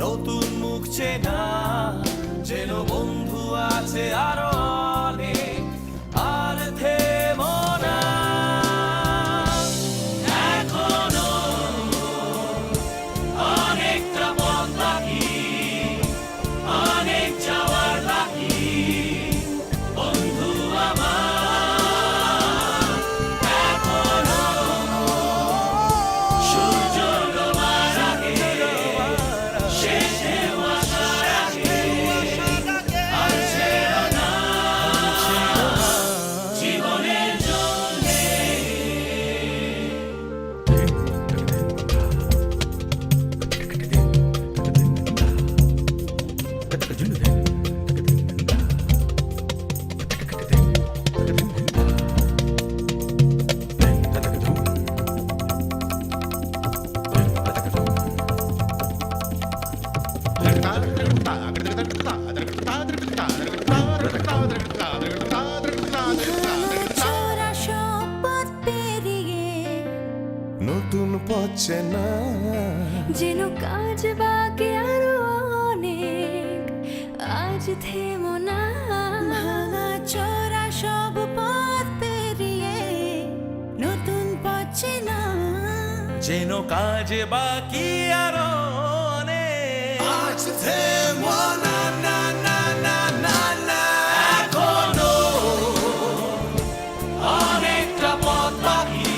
নতুন মুখ চেনা, যেন বন্ধু আছে আরো অনেক, আর থেমো না। এখনো অনেকটা পথ বাকি, অনেক যাওয়ার বাকি, বন্ধু আমার। এখনো সূর্য ডোবার আগে, শেষ ঢেউ আসার আগে, আর ছেড়ো না জীবনের জন্যে। চোরা সব পথ পেরিয়ে নতুন পথ চেনা। যেন কাজ বাকি আরো অনেক, আজ থেমো না। ভাঙা চোরা সব পথ পেরিয়ে নতুন পথ চেনা। যেন কাজ বাকি আরো অনেক। আজ থেমো না, না, না, না, না, না। এখনো অনেকটা পথ বাকি,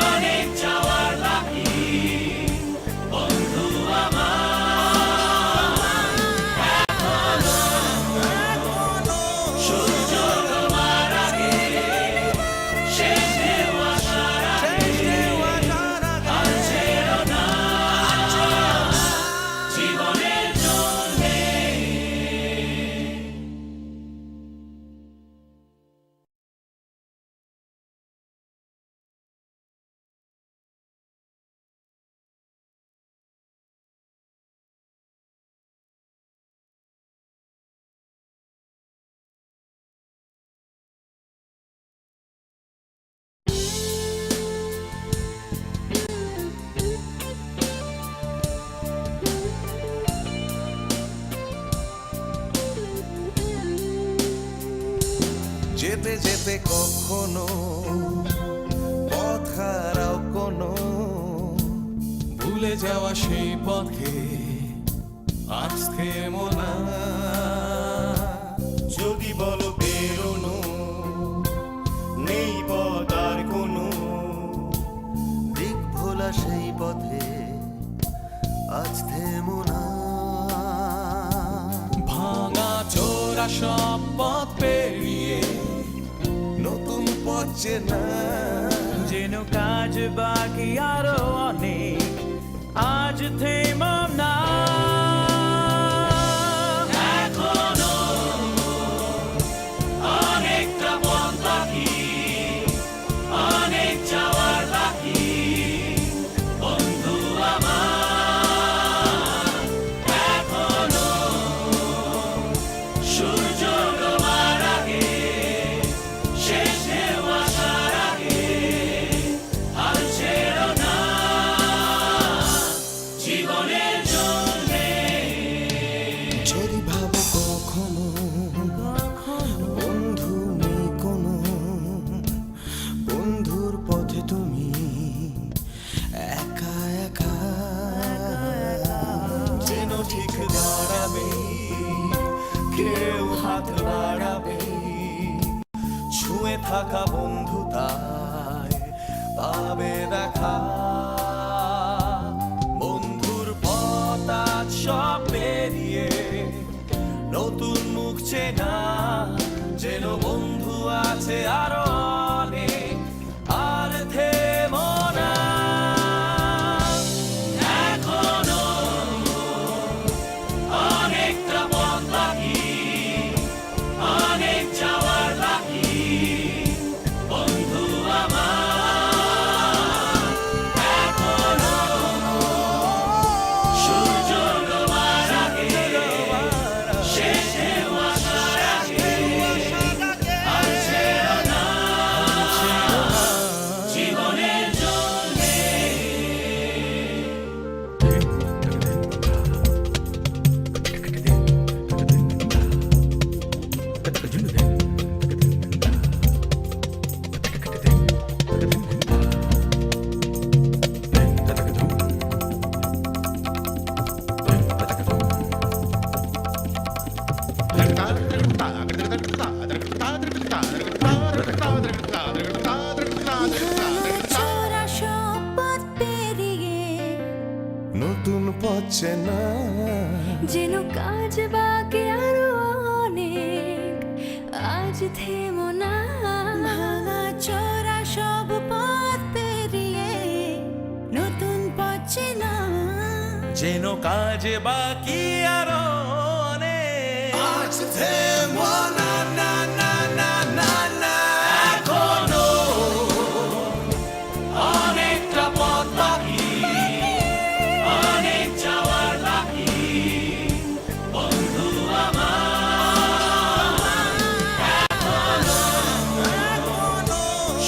অনেক যাওয়ার বাকি, বন্ধু আমার। এখনো সূর্য ডোবার আগে, শেষ ঢেউ আসার আগে, আর ছেড়ো না জীবনের জন্যে। যেতে যেতে কখনো পথ হারাও কোনো, ভুলে যাওয়া সেই পথে আজ থেমো না। যদি বলো বেরোনো নেই পথ আর কোনো, দিক ভোলা সেই পথে আজ থেমো না। ভাঙা চোরা সব পথ পেরিয়ে নতুন পথ চেনা। যেন কাজ বাকি আরো অনেক, আজ থেমো না। এখনো অনেকটা পথ বাকি, অনেক যাওয়ার বাকি, বন্ধু আমার। এখনো সূর্য ডোবার আগে, শেষ ঢেউ আসার আগে, হাল ছেড়ো না জীবনের জন্যে। বন্ধু নেই কোনো, বন্ধুর পথে তুমি একা একা। যেন ঠিক দাঁড়াবে, কেউ হাত বাড়াবে, ছুঁয়ে থাকা বন্ধু তাই পাবে দেখা। বন্ধুর পথ আজ সব পেরিয়ে নতুন মুখ চেনা, যেন বন্ধু আছে আরো অনেক, আর থেমো না। এখনো অনেকটা পথ বাকি, অনেক যাওয়ার বাকি, বন্ধু আমার। এখনো সূর্য ডোবার আগে, শেষ ঢেউ আসার আগে, আর ছেড়ো না জীবনের জন্যে। ছোড়া সব পথ পেরিয়ে নতুন পথ চেনা। যেন কাজ বাকি আরো অনেক, আজ থেমো না। ভাঙা চোরা সব পথ পেরিয়ে নতুন পথ চেনা। যেন কাজ বাকি আরো অনেক, আজ থেমো না, না, না, না, না, না। এখনো অনেকটা পথ বাকি, অনেক যাওয়ার বাকি, বন্ধু আমার। এখনো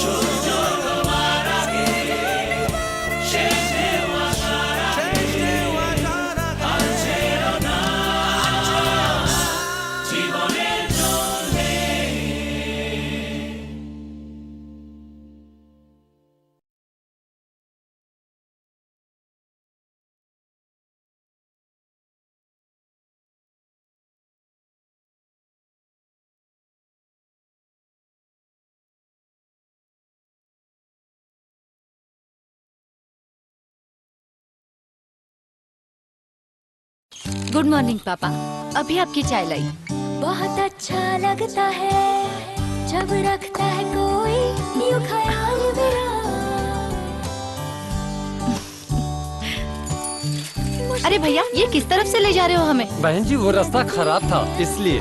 সূর্য ডোবার আগে, শেষ ঢেউ আসার আগে, আর ছেড়ো না জীবনের জন্যে। गुड मॉर्निंग पापा, अभी आपकी चाय लाई। बहुत अच्छा लगता है जब रखता है कोई यूं ख्याल मेरा। अरे भैया, ये किस तरफ से ले जा रहे हो हमें? बहन जी, वो रास्ता खराब था, इसलिए।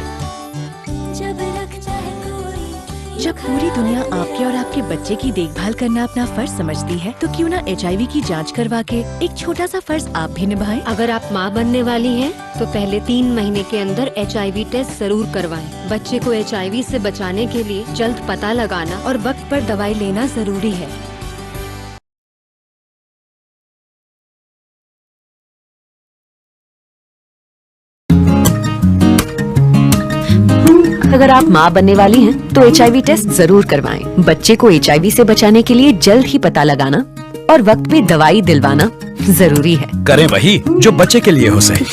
जब पूरी दुनिया आपके और आपके बच्चे की देखभाल करना अपना फर्ज समझती है, तो क्यों ना एचआईवी की जांच करवा के एक छोटा सा फर्ज आप भी निभाएं। अगर आप माँ बनने वाली हैं, तो पहले तीन महीने के अंदर एचआईवी टेस्ट जरूर करवाएं। बच्चे को एचआईवी से बचाने के लिए जल्द पता लगाना और वक्त पर दवाई लेना जरूरी है। अगर आप माँ बनने वाली हैं, तो एचआईवी टेस्ट जरूर करवाएं। बच्चे को एचआईवी से बचाने के लिए जल्द ही पता लगाना और वक्त पे दवाई दिलवाना जरूरी है। करें वही जो बच्चे के लिए हो सही।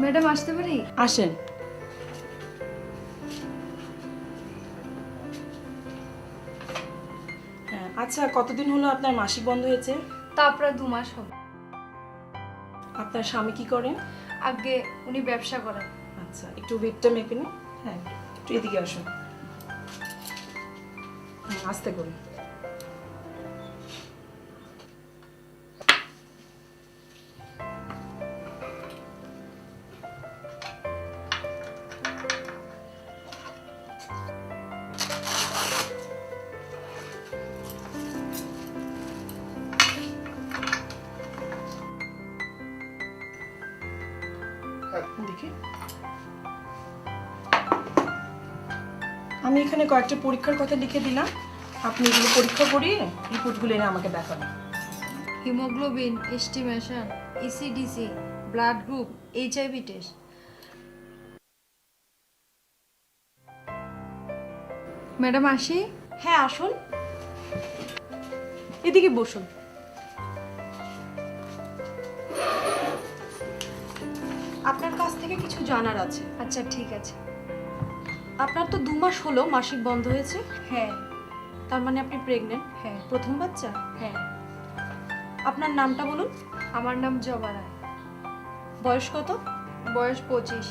ম্যাডাম, আসতে পারি? আসেন। হ্যাঁ, আচ্ছা, কতদিন হলো আপনার মাসিক বন্ধ হয়েছে? তা প্রায় দু মাস হবে। আপনার স্বামী কি করেন? আগে উনি ব্যবসা করেন। আচ্ছা, একটু ওয়েটটা মেপে নিন। হ্যাঁ, একটু এদিকে আসুন। হুম, আস্তে করুন। দেখি। আমি এখানে কয়েকটা পরীক্ষার কথা লিখে দিলাম, আপনি এগুলো পরীক্ষা করিয়ে রিপোর্টগুলো এনে আমাকে দেখাবেন। Haemoglobin, estimation, ECDC, blood group, HIV test. Madam, আসি? হ্যাঁ, আসুন। এদিকে বসুন। আপনার কাছ থেকে কিছু জানার আছে। আচ্ছা, ঠিক আছে। আপনার তো দু মাস হলো মাসিক বন্ধ হয়েছে। হ্যাঁ। তার মানে আপনি প্রেগন্যান্ট? হ্যাঁ। প্রথম বাচ্চা? হ্যাঁ। আপনার নামটা বলুন। আমার নাম জবা রায়। বয়স কত? বয়স পঁচিশ।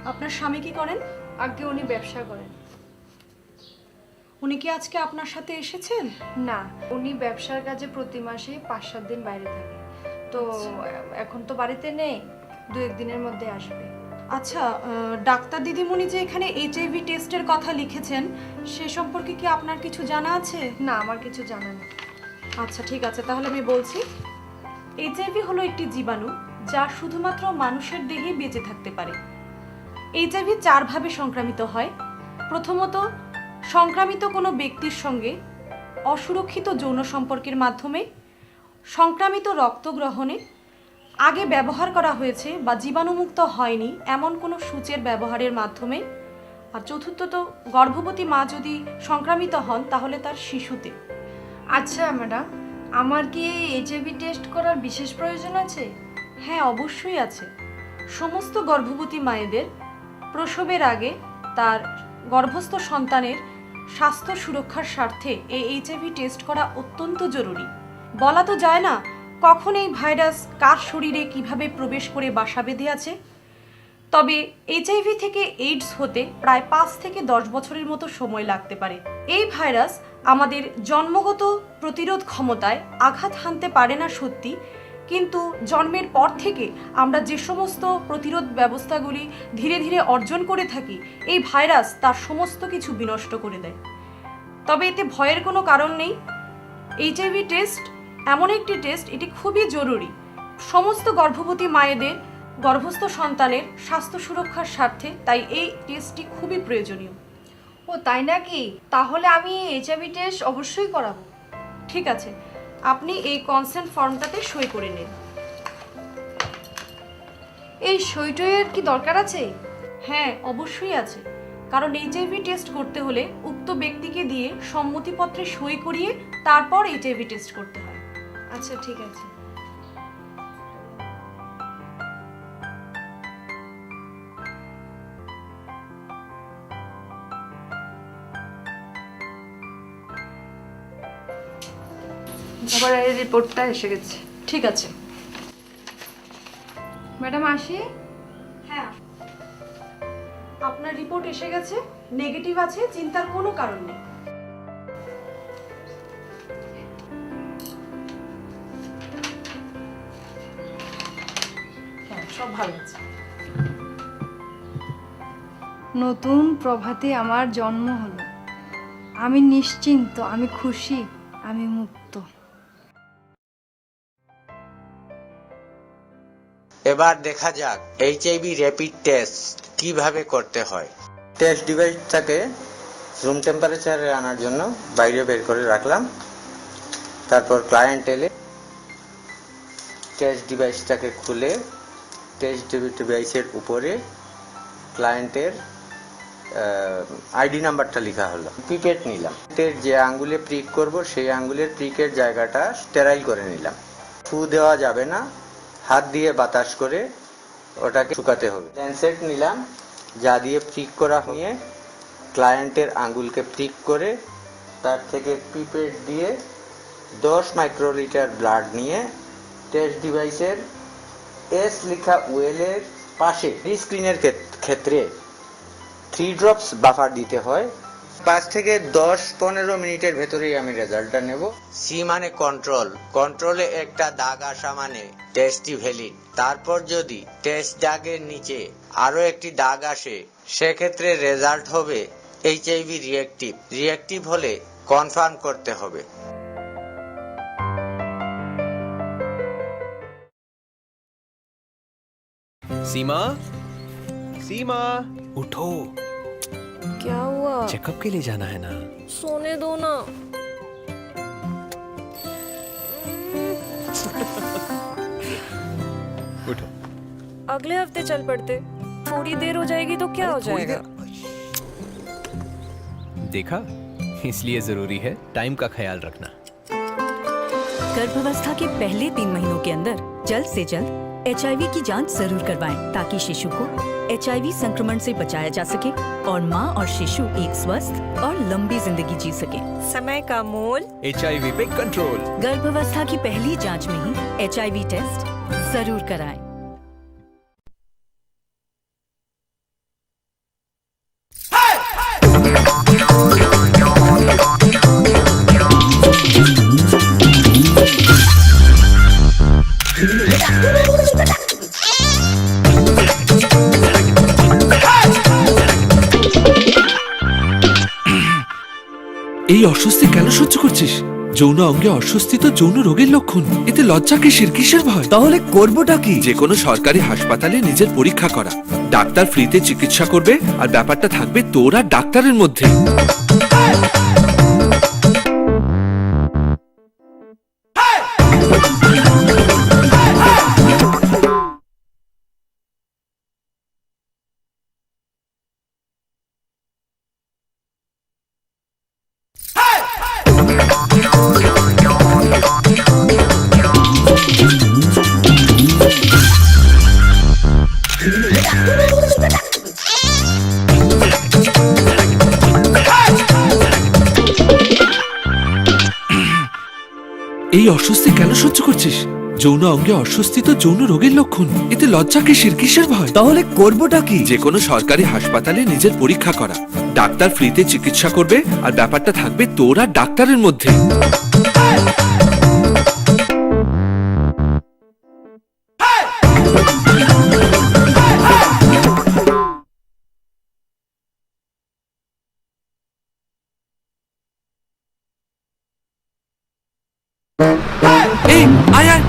আপনার স্বামী কি করেন? আগে উনি ব্যবসা করেন। উনি কি আজকে আপনার সাথে এসেছেন? না, উনি ব্যবসার কাজে প্রতি মাসে পাঁচ সাত দিন বাইরে থাকে। তো আচ্ছা। এখন তো বাড়িতে নেই, দু এক দিনের মধ্যে আসবে। আচ্ছা, আহ, ডাক্তার দিদিমণি যে এখানে এইচআইভি টেস্টের কথা লিখেছেন, সে সম্পর্কে কি আপনার কিছু জানা আছে? না, আমার কিছু জানা নেই। আচ্ছা, ঠিক আছে, তাহলে আমি বলছি। এইচআইভি হলো একটি জীবাণু, যা শুধুমাত্র মানুষের দেহে বেঁচে থাকতে পারে। এইচআইভি চারভাবে সংক্রামিত হয়। প্রথমত, সংক্রামিত কোনো ব্যক্তির সঙ্গে অসুরক্ষিত যৌন সম্পর্কের মাধ্যমে, সংক্রামিত রক্ত গ্রহণে, আগে ব্যবহার করা হয়েছে বা জীবাণুমুক্ত হয়নি এমন কোনো সূচের ব্যবহারের মাধ্যমে, আর চতুর্থত, গর্ভবতী মা যদি সংক্রামিত হন, তাহলে তার শিশুতে। আচ্ছা ম্যাডাম, আমার কি এই এইচআইভি টেস্ট করার বিশেষ প্রয়োজন আছে? হ্যাঁ, অবশ্যই আছে। সমস্ত গর্ভবতী মায়েদের প্রসবের আগে তার গর্ভস্থ সন্তানের স্বাস্থ্য সুরক্ষার স্বার্থে এই এইচআইভি টেস্ট করা অত্যন্ত জরুরি। বলা তো যায় না কখন এই ভাইরাস কার শরীরে কিভাবে প্রবেশ করে বাসা বেঁধে আছে। তবে এইচআইভি থেকে এইডস হতে প্রায় পাঁচ থেকে দশ বছরের মতো সময় লাগতে পারে। এই ভাইরাস আমাদের জন্মগত প্রতিরোধ ক্ষমতায় আঘাত হানতে পারে না সত্যি, কিন্তু জন্মের পর থেকে আমরা যে সমস্ত প্রতিরোধ ব্যবস্থাগুলি ধীরে ধীরে অর্জন করে থাকি, এই ভাইরাস তার সমস্ত কিছু বিনষ্ট করে দেয়। তবে এতে ভয়ের কোনো কারণ নেই। এইচআইভি টেস্ট এমন একটি টেস্ট, এটি খুবই জরুরি সমস্ত গর্ভবতী মায়েদের গর্ভস্থ সন্তানের স্বাস্থ্য সুরক্ষার স্বার্থে, তাই এই টেস্টটি খুবই প্রয়োজনীয়। ও তাই নাকি? তাহলে আমি এইচআইভি টেস্ট অবশ্যই করাবো। ঠিক আছে, আপনি এই কনসেন্ট ফর্মটাতে সই করে নিন। এই সই টইয়ের কি দরকার আছে? হ্যাঁ, অবশ্যই আছে, কারণ এইচআইভি টেস্ট করতে হলে উক্ত ব্যক্তিকে দিয়ে সম্মতিপত্রে সই করিয়ে তারপর এইচআইভি টেস্ট করতে হয়। আচ্ছা, ঠিক আছে। আবার এই রিপোর্টটা এসে গেছে। ঠিক আছে। ম্যাডাম, আসি? হ্যাঁ, আসুন। আপনার রিপোর্ট এসে গেছে, নেগেটিভ আছে, চিন্তার কোনো কারণ নেই। হ্যাঁ, সব ভালো আছে। নতুন প্রভাতে আমার জন্ম হলো। আমি নিশ্চিন্ত, আমি খুশি, আমি মুক্ত। এবার দেখা যাক এইচআইভি র‍্যাপিড টেস্ট কিভাবে করতে হয়। টেস্ট ডিভাইসটাকে রুম টেম্পারেচারে আনার জন্য বাইরে বের করে রাখলাম। তারপর ক্লায়েন্ট এলে টেস্ট ডিভাইসটাকে খুলে টেস্ট ডিভাইসের উপরে ক্লায়েন্টের আইডি নাম্বারটা লেখা হলো। পিপেট নিলাম। এর যে আঙ্গুলে প্রিক করব, সেই আঙ্গুলের প্রিকের জায়গাটা স্টেরাইল করে নিলাম। ফু দেওয়া যাবে না, হাত দিয়ে বাতাস করে ওটাকে শুকাতে হবে। ল্যান্সেট নিলাম, যা দিয়ে প্রিক করা হয়ে ক্লায়েন্টের আঙ্গুলকে প্রিক করে তার থেকে পিপেট দিয়ে দশ মাইক্রোলিটার ব্লাড নিয়ে টেস্ট ডিভাইসের এস লেখা ওয়েলের পাশে স্ক্রিনের ক্ষেত-, ক্ষেত্রে থ্রি ড্রপস বাফার দিতে হয়। পাঁচ থেকে দশ পনেরো মিনিটের ভেতরেই আমি রেজাল্টটা নেব। সি মানে কন্ট্রোল, কন্ট্রোলে একটা দাগ আসা মানে টেস্টটি ভ্যালিড। তারপর যদি টেস্ট দাগের নিচে আরও একটি দাগ আসে, সেক্ষেত্রে রেজাল্ট হবে এইচআইভি রিয়েক্টিভ। রিয়েক্টিভ হলে কনফার্ম করতে হবে। सीमा, सीमा, उठो। क्या हुआ? चेकअप के लिए जाना है ना? सोने दो ना। उठो। अगले हफ्ते चल पड़ते। थोड़ी देर हो जाएगी तो क्या हो जाएगा? देखा, इसलिए जरूरी है टाइम का ख्याल रखना। गर्भावस्था के पहले तीन महीनों के अंदर जल्द से जल्द एचआईवी की जांच जरूर करवाएं, ताकि शिशु को एचआईवी संक्रमण से बचाया जा सके और मां और शिशु एक स्वस्थ और लंबी जिंदगी जी सके। समय का मोल। एचआईवी पे कंट्रोल। गर्भावस्था की पहली जांच में ही एचआईवी टेस्ट जरूर कराएं। এই অস্বস্তি কেন সহ্য করছিস? যৌন অঙ্গে অস্বস্তি তো যৌন রোগের লক্ষণ। এতে লজ্জা কিসের? কিসের ভয়? তাহলে করবোটা কি? যে কোনো সরকারি হাসপাতালে নিজের পরীক্ষা করা। ডাক্তার ফ্রিতে চিকিৎসা করবে, আর ব্যাপারটা থাকবে তোর আর ডাক্তারের মধ্যে। এই অস্বস্তি কেন সহ্য করছিস? যৌন অঙ্গে অস্বস্তি তো যৌন রোগের লক্ষণ। এতে লজ্জা কিসের? কিসের ভয়? তাহলে করবোটা কি? যে কোনো সরকারি হাসপাতালে নিজের পরীক্ষা করা। ডাক্তার ফ্রিতে চিকিৎসা করবে, আর ব্যাপারটা থাকবে তোর আর ডাক্তারের মধ্যে। এই, আয়, আয়।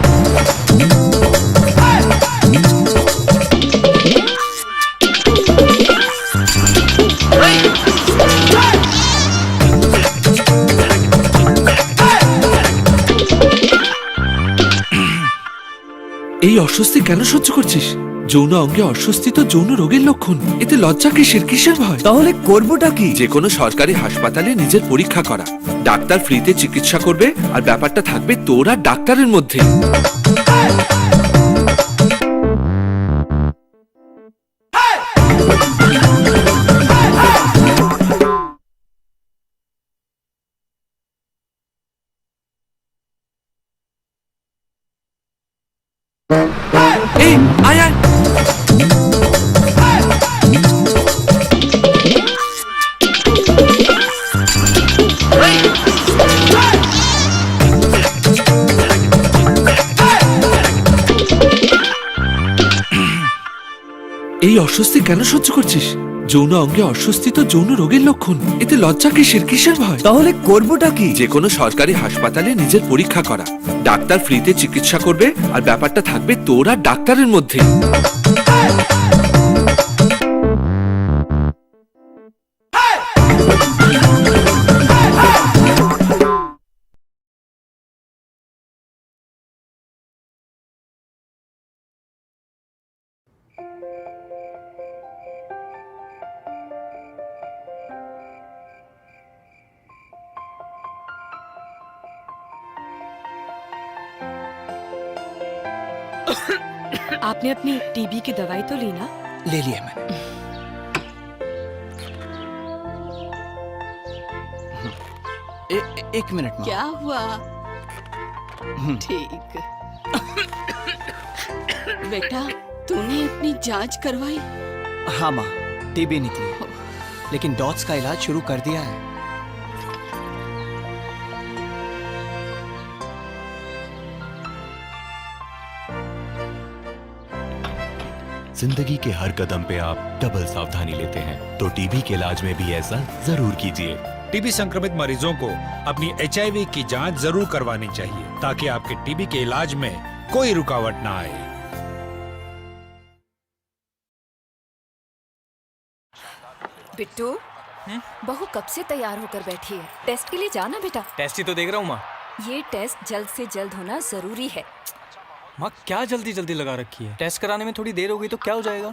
এই অস্বস্তি কেন সহ্য করছিস? যৌন অঙ্গে অস্বস্তি তো যৌন রোগের লক্ষণ। এতে লজ্জা কিসের? কিসের ভয়? তাহলে করবোটা কি? যে কোনো সরকারি হাসপাতালে নিজের পরীক্ষা করা। ডাক্তার ফ্রিতে চিকিৎসা করবে, আর ব্যাপারটা থাকবে তোর আর ডাক্তারের মধ্যে। এই, আয়, আয়। এই অস্বস্তি কেন সহ্য করছিস? যৌন অঙ্গে অস্বস্তি তো যৌন রোগের লক্ষণ। এতে লজ্জা কিসের? কিসের ভয়? তাহলে করবোটা কি? যে কোনো সরকারি হাসপাতালে নিজের পরীক্ষা করা। ডাক্তার ফ্রিতে চিকিৎসা করবে, আর ব্যাপারটা থাকবে তোর আর ডাক্তারের মধ্যে। आपने अपनी टीबी की दवाई तो ली ना? ले लिया मैंने। ए, ए, एक मिनट, माँ। क्या हुआ? हम्म। ठीक। बेटा, तूने अपनी जांच करवाई? हाँ, माँ, टीबी निकली, लेकिन डॉट्स का इलाज शुरू कर दिया है। जिंदगी के हर कदम पे आप डबल सावधानी लेते हैं, तो टीबी के इलाज में भी ऐसा जरूर कीजिए। टीबी संक्रमित मरीजों को अपनी एचआईवी की जांच जरूर करवानी चाहिए, ताकि आपके टीबी के इलाज में कोई रुकावट ना आए। बिट्टू, हम्म? बहू कब से तैयार होकर बैठी है। टेस्ट के लिए जाना बेटा। टेस्ट ही तो देख रहा हूँ माँ। ये टेस्ट जल्द से जल्द होना जरूरी है। माँ, क्या जल्दी जल्दी लगा रखी है? टेस्ट कराने में थोड़ी देर हो गई तो क्या हो जाएगा?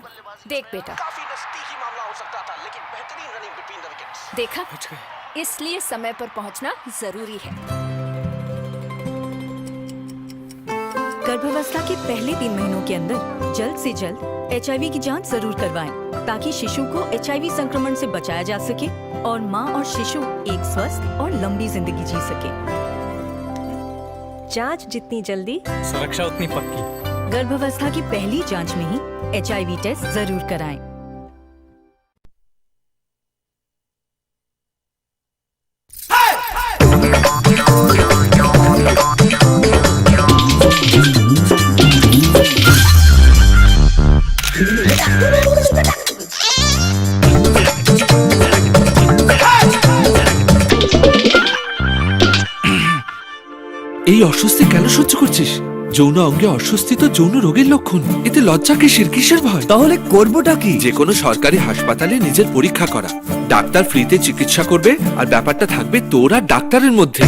देख बेटा। काफी नजदीकी मामला हो सकता था, लेकिन बेहतरीन रनिंग बिटवीन द विकेट्स। देखा? पहुंच गए। इसलिए समय पर पहुंचना जरूरी है। गर्भावस्था के पहले तीन महीनों के अंदर जल्द से जल्द एचआईवी की जांच जरूर करवाएं, ताकि शिशु को एचआईवी संक्रमण से बचाया जा सके और मां और शिशु एक स्वस्थ और लंबी जिंदगी जी सके। जांच जितनी जल्दी, सुरक्षा उतनी पक्की। गर्भावस्था की पहली जांच में ही एचआईवी टेस्ट जरूर कराएं। এই অস্বস্তি কেন সহ্য করছিস? যৌন অঙ্গে অস্বস্তি তো যৌন রোগের লক্ষণ, এতে লজ্জা কিসের, কিসের ভয়? তাহলে করবোটা কি? যে কোনো সরকারি হাসপাতালে নিজের পরীক্ষা করা, ডাক্তার ফ্রিতে চিকিৎসা করবে, আর ব্যাপারটা থাকবে তোর আর ডাক্তারের মধ্যে।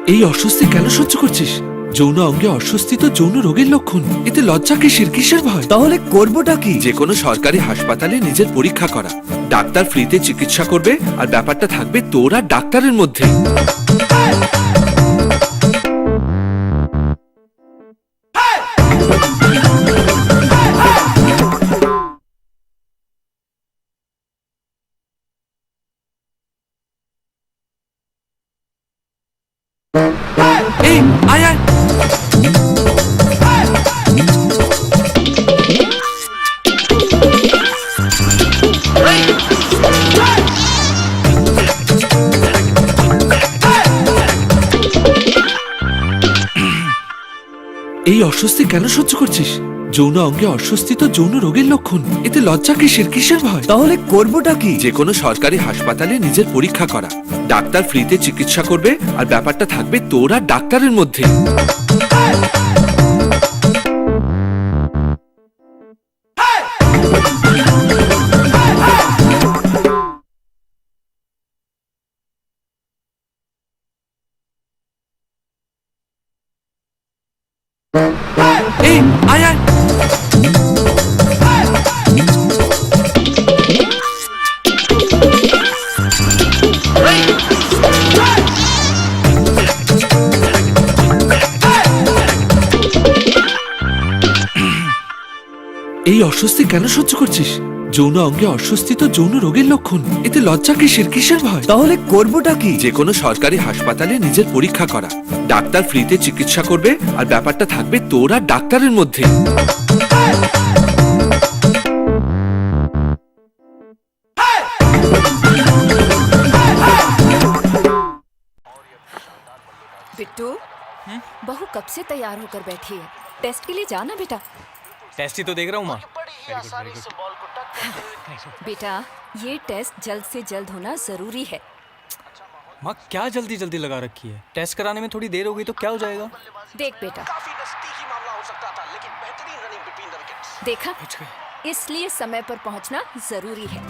এই অস্বস্তি কেন সহ্য করছিস? যৌন অঙ্গে অস্বস্তি তো যৌন রোগের লক্ষণ, এতে লজ্জা কিসের, কিসের ভয়? তাহলে করবোটা কি? যে কোনো সরকারি হাসপাতালে নিজের পরীক্ষা করা, ডাক্তার ফ্রিতে চিকিৎসা করবে, আর ব্যাপারটা থাকবে তোর আর ডাক্তারের মধ্যে। এই, আয়, আয়। এই অস্বস্তি কেন সহ্য করছিস? যৌন অঙ্গে অস্বস্তি তো যৌন রোগের লক্ষণ, এতে লজ্জা কিসের, কিসের ভয়? তাহলে করবোটা কি? যে কোনো সরকারি হাসপাতালে নিজের পরীক্ষা করা, ডাক্তার ফ্রিতে চিকিৎসা করবে, আর ব্যাপারটা থাকবে তোর আর ডাক্তারের মধ্যে। এই, আয়, আয়। এই অস্বস্তি কেন সহ্য করছিস? যৌন অঙ্গে অস্বস্তি তো যৌন রোগের লক্ষণ, এতে লজ্জা কিসের, কিসের ভয়? তাহলে করবোটা কি? যে কোনো সরকারি হাসপাতালে নিজের পরীক্ষা করা, ডাক্তার ফ্রিতে চিকিৎসা করবে, আর ব্যাপারটা থাকবে তোর আর ডাক্তারের মধ্যে। बिट्टू, हम्म? बहू कब से तैयार होकर बैठी है। टेस्ट के लिए जाना बेटा। टेस्ट ही तो देख रहा हूँ माँ। बेटा, ये टेस्ट जल्द से जल्द होना जरूरी है। माँ, क्या जल्दी जल्दी लगा रखी है? टेस्ट कराने में थोड़ी देर हो गई तो क्या हो जाएगा? देख बेटा। काफी नजदीकी मामला हो सकता था, लेकिन बेहतरीन रनिंग बिटवीन द विकेट्स। देखा? पहुंच गए। इसलिए समय पर पहुंचना जरूरी है।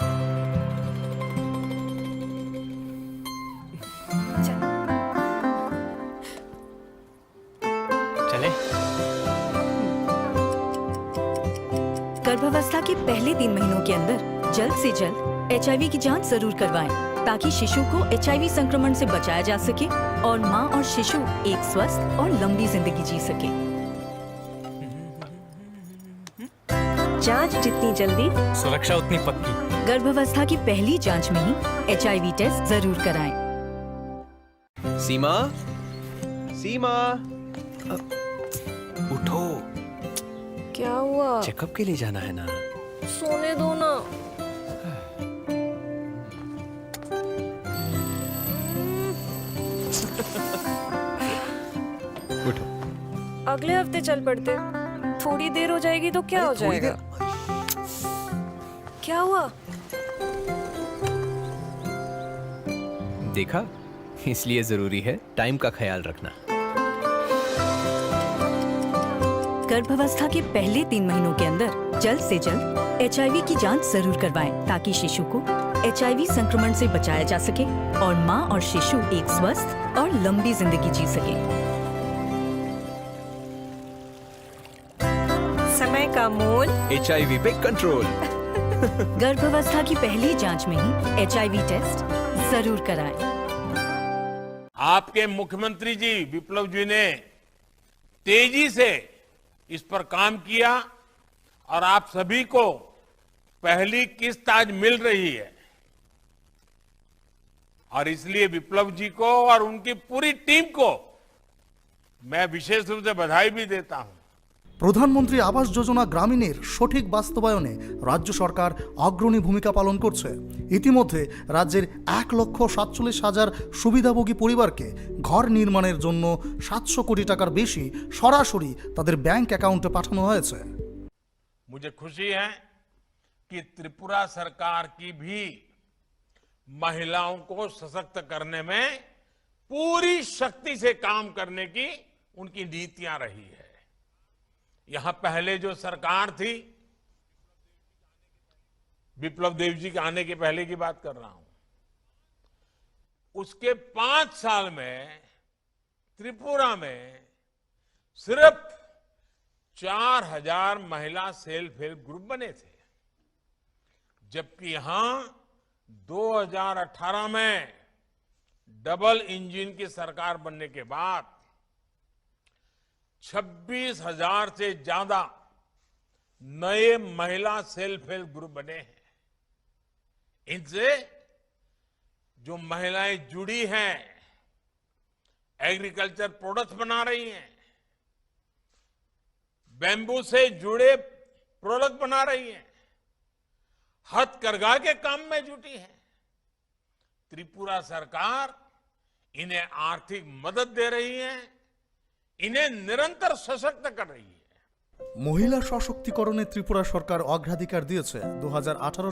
चल। चले। गर्भावस्था के पहले तीन महीनों के अंदर जल्द से जल्द एचआईवी की जांच जरूर करवाएं, ताकि शिशु को एचआईवी संक्रमण से बचाया जा सके और मां और शिशु एक स्वस्थ और लंबी जिंदगी जी सके। जांच जितनी जल्दी, सुरक्षा उतनी पक्की। गर्भावस्था की पहली जांच में ही एचआईवी टेस्ट जरूर कराएं। सीमा, सीमा, अ, उठो। क्या हुआ? चेकअप के लिए जाना है ना। सोने दो ना। उठो। अगले हफ्ते चल पड़ते। थोड़ी देर हो जाएगी तो क्या हो थोड़ी देर। जाएगा? क्या हुआ? देखा, इसलिए जरूरी है टाइम का ख्याल रखना। गर्भावस्था के पहले तीन महीनों के अंदर जल्द से जल्द एचआईवी की जांच जरूर करवाएं, ताकि शिशु को एचआईवी संक्रमण से बचाया जा सके और मां और शिशु एक स्वस्थ और लंबी जिंदगी जी सके। समय का मोल। एचआईवी पे कंट्रोल। गर्भावस्था की पहली जांच में ही एचआईवी टेस्ट जरूर कराएं। आपके मुख्यमंत्री जी विप्लव जी ने तेजी से इस पर काम किया और आप सभी को पहली किस्त आज मिल रही है। और इसलिए विप्लव जी को और उनकी पूरी टीम को मैं विशेष रूप से बधाई भी देता हूं। প্রধানমন্ত্রী আবাস যোজনা গ্রামীণের সঠিক বাস্তবায়নে রাজ্য সরকার অগ্রণী ভূমিকা পালন করছে। ইতিমধ্যে রাজ্যের এক লক্ষ সাতচল্লিশ হাজার সুবিধাভোগী পরিবারকে ঘর নির্মাণের জন্য সাতশো কোটি টাকার বেশি সরাসরি তাদের ব্যাংক অ্যাকাউন্টে পাঠানো হয়েছে। मुझे खुशी है कि त्रिपुरा सरकार की भी महिलाओं को सशक्त करने में पूरी शक्ति से काम करने की उनकी नीतियां रही है। यहां पहले जो सरकार थी, विप्लव देव जी के आने के पहले की बात कर रहा हूं, उसके पांच साल में त्रिपुरा में सिर्फ चार हजार महिला सेल्फ हेल्प ग्रुप बने थे, जबकि यहां दो हज़ार अठारह में डबल इंजन की सरकार बनने के बाद छब्बीस हज़ार से ज्यादा नए महिला सेल्फ हेल्प ग्रुप बने हैं। इनसे जो महिलाएं जुड़ी हैं, एग्रीकल्चर प्रोडक्ट्स बना रही हैं, बैम्बू से जुड़े प्रोडक्ट बना रही हैं, हथकरघा के काम में जुटी हैं। त्रिपुरा सरकार इन्हें आर्थिक मदद दे रही है, इन्हें निरंतर सशक्त कर रही है। মহিলা সশক্তিকরণে ত্রিপুরা সরকার অগ্রাধিকার দিয়েছে। দু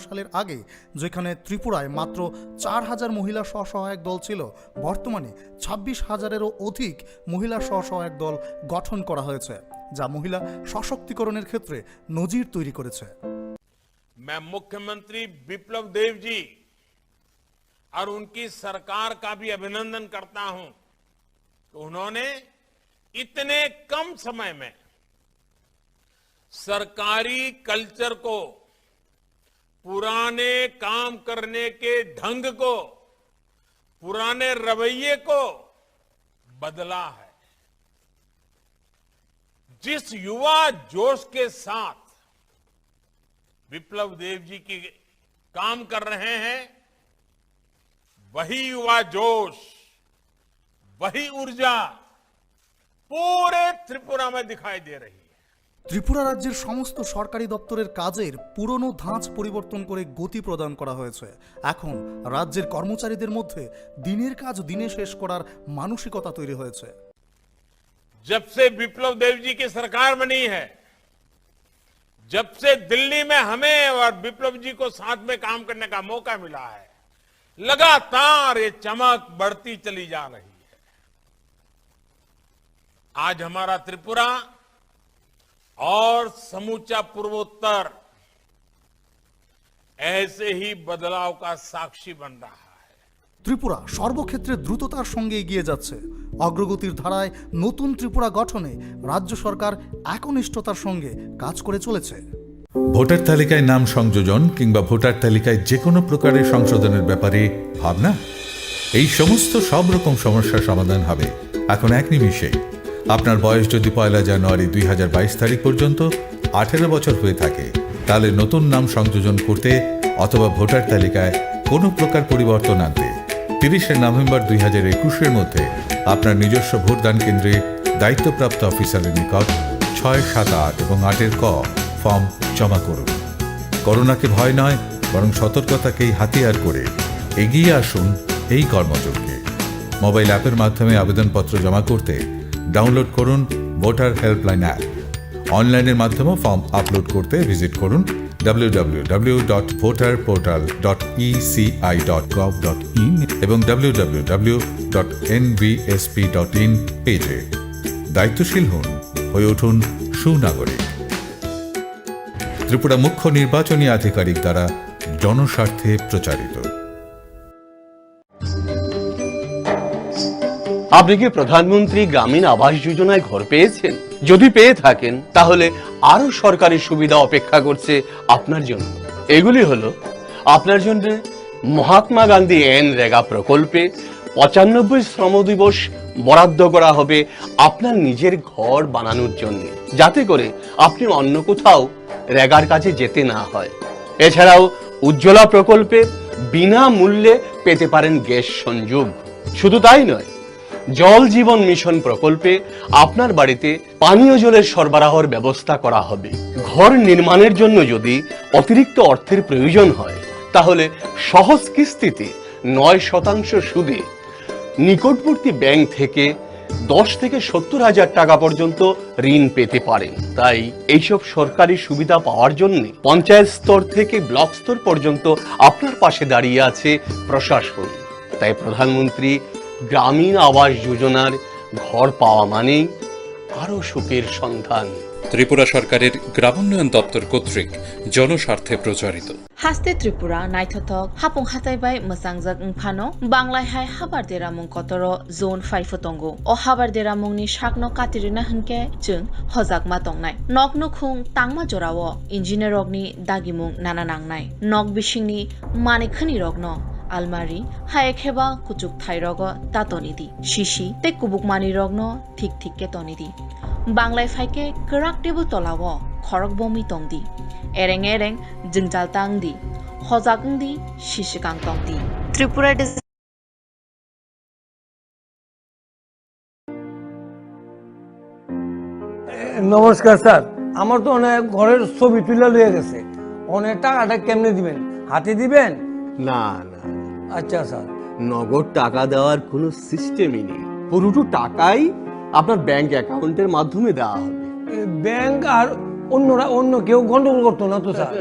সালের আগে যেখানে ত্রিপুরায় মাত্র চার হাজার মহিলা স্বসহায়ক দল ছিল, বর্তমানে ছাব্বিশ হাজারেরও অধিক মহিলা স্বসহায়ক দল গঠন করা হয়েছে, যা মহিলা সশক্তিকরণের ক্ষেত্রে নজির তৈরি করেছে। मैं मुख्यमंत्री विप्लव देव जी और उनकी सरकार का भी अभिनंदन करता हूं कि उन्होंने इतने कम समय में सरकारी कल्चर को, पुराने काम करने के ढंग को, पुराने रवैये को बदला है। जिस युवा जोश के साथ विप्लव देव जी की काम कर रहे हैं, वही युवा जोश, वही ऊर्जा पूरे त्रिपुरा में दिखाई दे रही है। ত্রিপুরা রাজ্যের সমস্ত সরকারি দপ্তরের কাজের পুরনো ধাঁচ পরিবর্তন করে গতি প্রদান করা হয়েছে। এখন রাজ্যের কর্মচারীদের মধ্যে দিনের কাজ দিনে শেষ করার মানসিকতা তৈরি হয়েছে। जब से विप्लव देव जी की सरकार बनी है, जब से दिल्ली में हमें और विप्लव जी को साथ में काम करने का मौका मिला है, लगातार ये चमक बढ़ती चली जा रही है। आज हमारा त्रिपुरा और समूचा पूर्वोत्तर ऐसे ही बदलाव का साक्षी बन रहा है। ত্রিপুরা সর্বক্ষেত্রে দ্রুততার সঙ্গে এগিয়ে যাচ্ছে। অগ্রগতির ধারায় নতুন ত্রিপুরা গঠনে রাজ্য সরকার একনিষ্ঠতার সঙ্গে কাজ করে চলেছে। ভোটার তালিকায় নাম সংযোজন কিংবা ভোটার তালিকায় যে কোনো প্রকারের সংশোধনের ব্যাপারে ভাবনা? এই সমস্ত সব রকম সমস্যার সমাধান হবে এখন এক নিমিষেই। আপনার বয়স যদি পয়লা জানুয়ারি দুই হাজার বাইশ তারিখ পর্যন্ত আঠেরো বছর হয়ে থাকে, তাহলে নতুন নাম সংযোজন করতে অথবা ভোটার তালিকায় কোনো প্রকার পরিবর্তন আনতে তিরিশে নভেম্বর দুই হাজার একুশের মধ্যে আপনার নিজস্ব ভোটদান কেন্দ্রে দায়িত্বপ্রাপ্ত অফিসারের নিকট ছয় সাত আট এবং আটের ক ফর্ম জমা করুন। করোনাকে ভয় নয়, বরং সতর্কতাকেই হাতিয়ার করে এগিয়ে আসুন এই কর্মযজ্ঞে। মোবাইল অ্যাপের মাধ্যমে আবেদনপত্র জমা করতে ডাউনলোড করুন ভোটার হেল্পলাইন অ্যাপ। অনলাইনের মাধ্যমেও ফর্ম আপলোড করতে ভিজিট করুন W W W dot voter portal dot E C I dot gov dot in এবং W W W dot N V S P dot in পেজে। দায়িত্বশীল হন, হয়ে উঠুন সুনাগরিক। ত্রিপুরা মুখ্য নির্বাচনী আধিকারিক দ্বারা জনস্বার্থে প্রচারিত। আপনি কি প্রধানমন্ত্রী গ্রামীণ আবাস যোজনায় ঘর পেয়েছেন? যদি পেয়ে থাকেন, তাহলে আরো সরকারি সুবিধা অপেক্ষা করছে আপনার জন্য। এগুলি হলো আপনার জন্য মহাত্মা গান্ধী এন রেগা প্রকল্পে পঁচানব্বই শ্রম দিবস বরাদ্দ করা হবে আপনার নিজের ঘর বানানোর জন্য, যাতে করে আপনি অন্য কোথাও রেগার কাজে যেতে না হয়। এছাড়াও উজ্জ্বলা প্রকল্পে বিনামূল্যে পেতে পারেন গ্যাস সংযোগ। শুধু তাই নয়, জল জীবন মিশন প্রকল্পে আপনার বাড়িতে পানীয় জলের সরবরাহর ব্যবস্থা করা হবে। ঘর নির্মাণের জন্য যদি অতিরিক্ত অর্থের প্রয়োজন হয়, তাহলে সহজ কিস্তিতে নয় শতাংশ সুদে নিকটবর্তী ব্যাংক থেকে দশ থেকে সত্তর হাজার টাকা পর্যন্ত ঋণ পেতে পারেন। তাই এইসব সরকারি সুবিধা পাওয়ার জন্য পঞ্চায়েত স্তর থেকে ব্লক স্তর পর্যন্ত আপনার পাশে দাঁড়িয়ে আছে প্রশাসন। তাই প্রধানমন্ত্রী গ্রামীণ আবাস যোজনার ঘর পাওয়া মানেই আরো সুখের সন্ধান। ত্রিপুরা সরকারের গ্রামোন্নয়ন দপ্তর কর্তৃক জনস্বার্থে প্রচারিত। Haste Tripura naithothok hapung hatai bai mwchangjak wng phano, banglai hai habar deramung kotoro zone phai pho tongo. O habar deramungni sakno katirina hwnkhe chwng hojakma tongnai. Nok nukhung tangma jorao engineer rokni dagimung nana nangnai. Nok bisingni manwi khwnirokno almari, hai khe ba kuchuk thairogo ta toni di. Sisi tei kubuk manwirokno thik thik khe toni di. Banglai phai khe kwrak table tolao khorok bomwi tong di. Ereng ereng jwngjal ta wng di. Hojak wng di, sisikang tong di. Tripura Dis- এ, নমস্কার স্যার, আমার তো অনেক ঘরের ছবি তুলে লইয়া গেছে, অনেক টাকাটা কেমনে দিবেন, হাতে দিবেন? না, না, না। আচ্ছা স্যার। নগদ টাকা দেওয়ার কোনো সিস্টেমই নেই। পুরোটা টাকাই আপনার ব্যাংক অ্যাকাউন্টের মাধ্যমে দেওয়া হবে। এ, ব্যাংক আর অন্যরা, অন্য কেউ গন্ডগোল করতো না তো স্যার?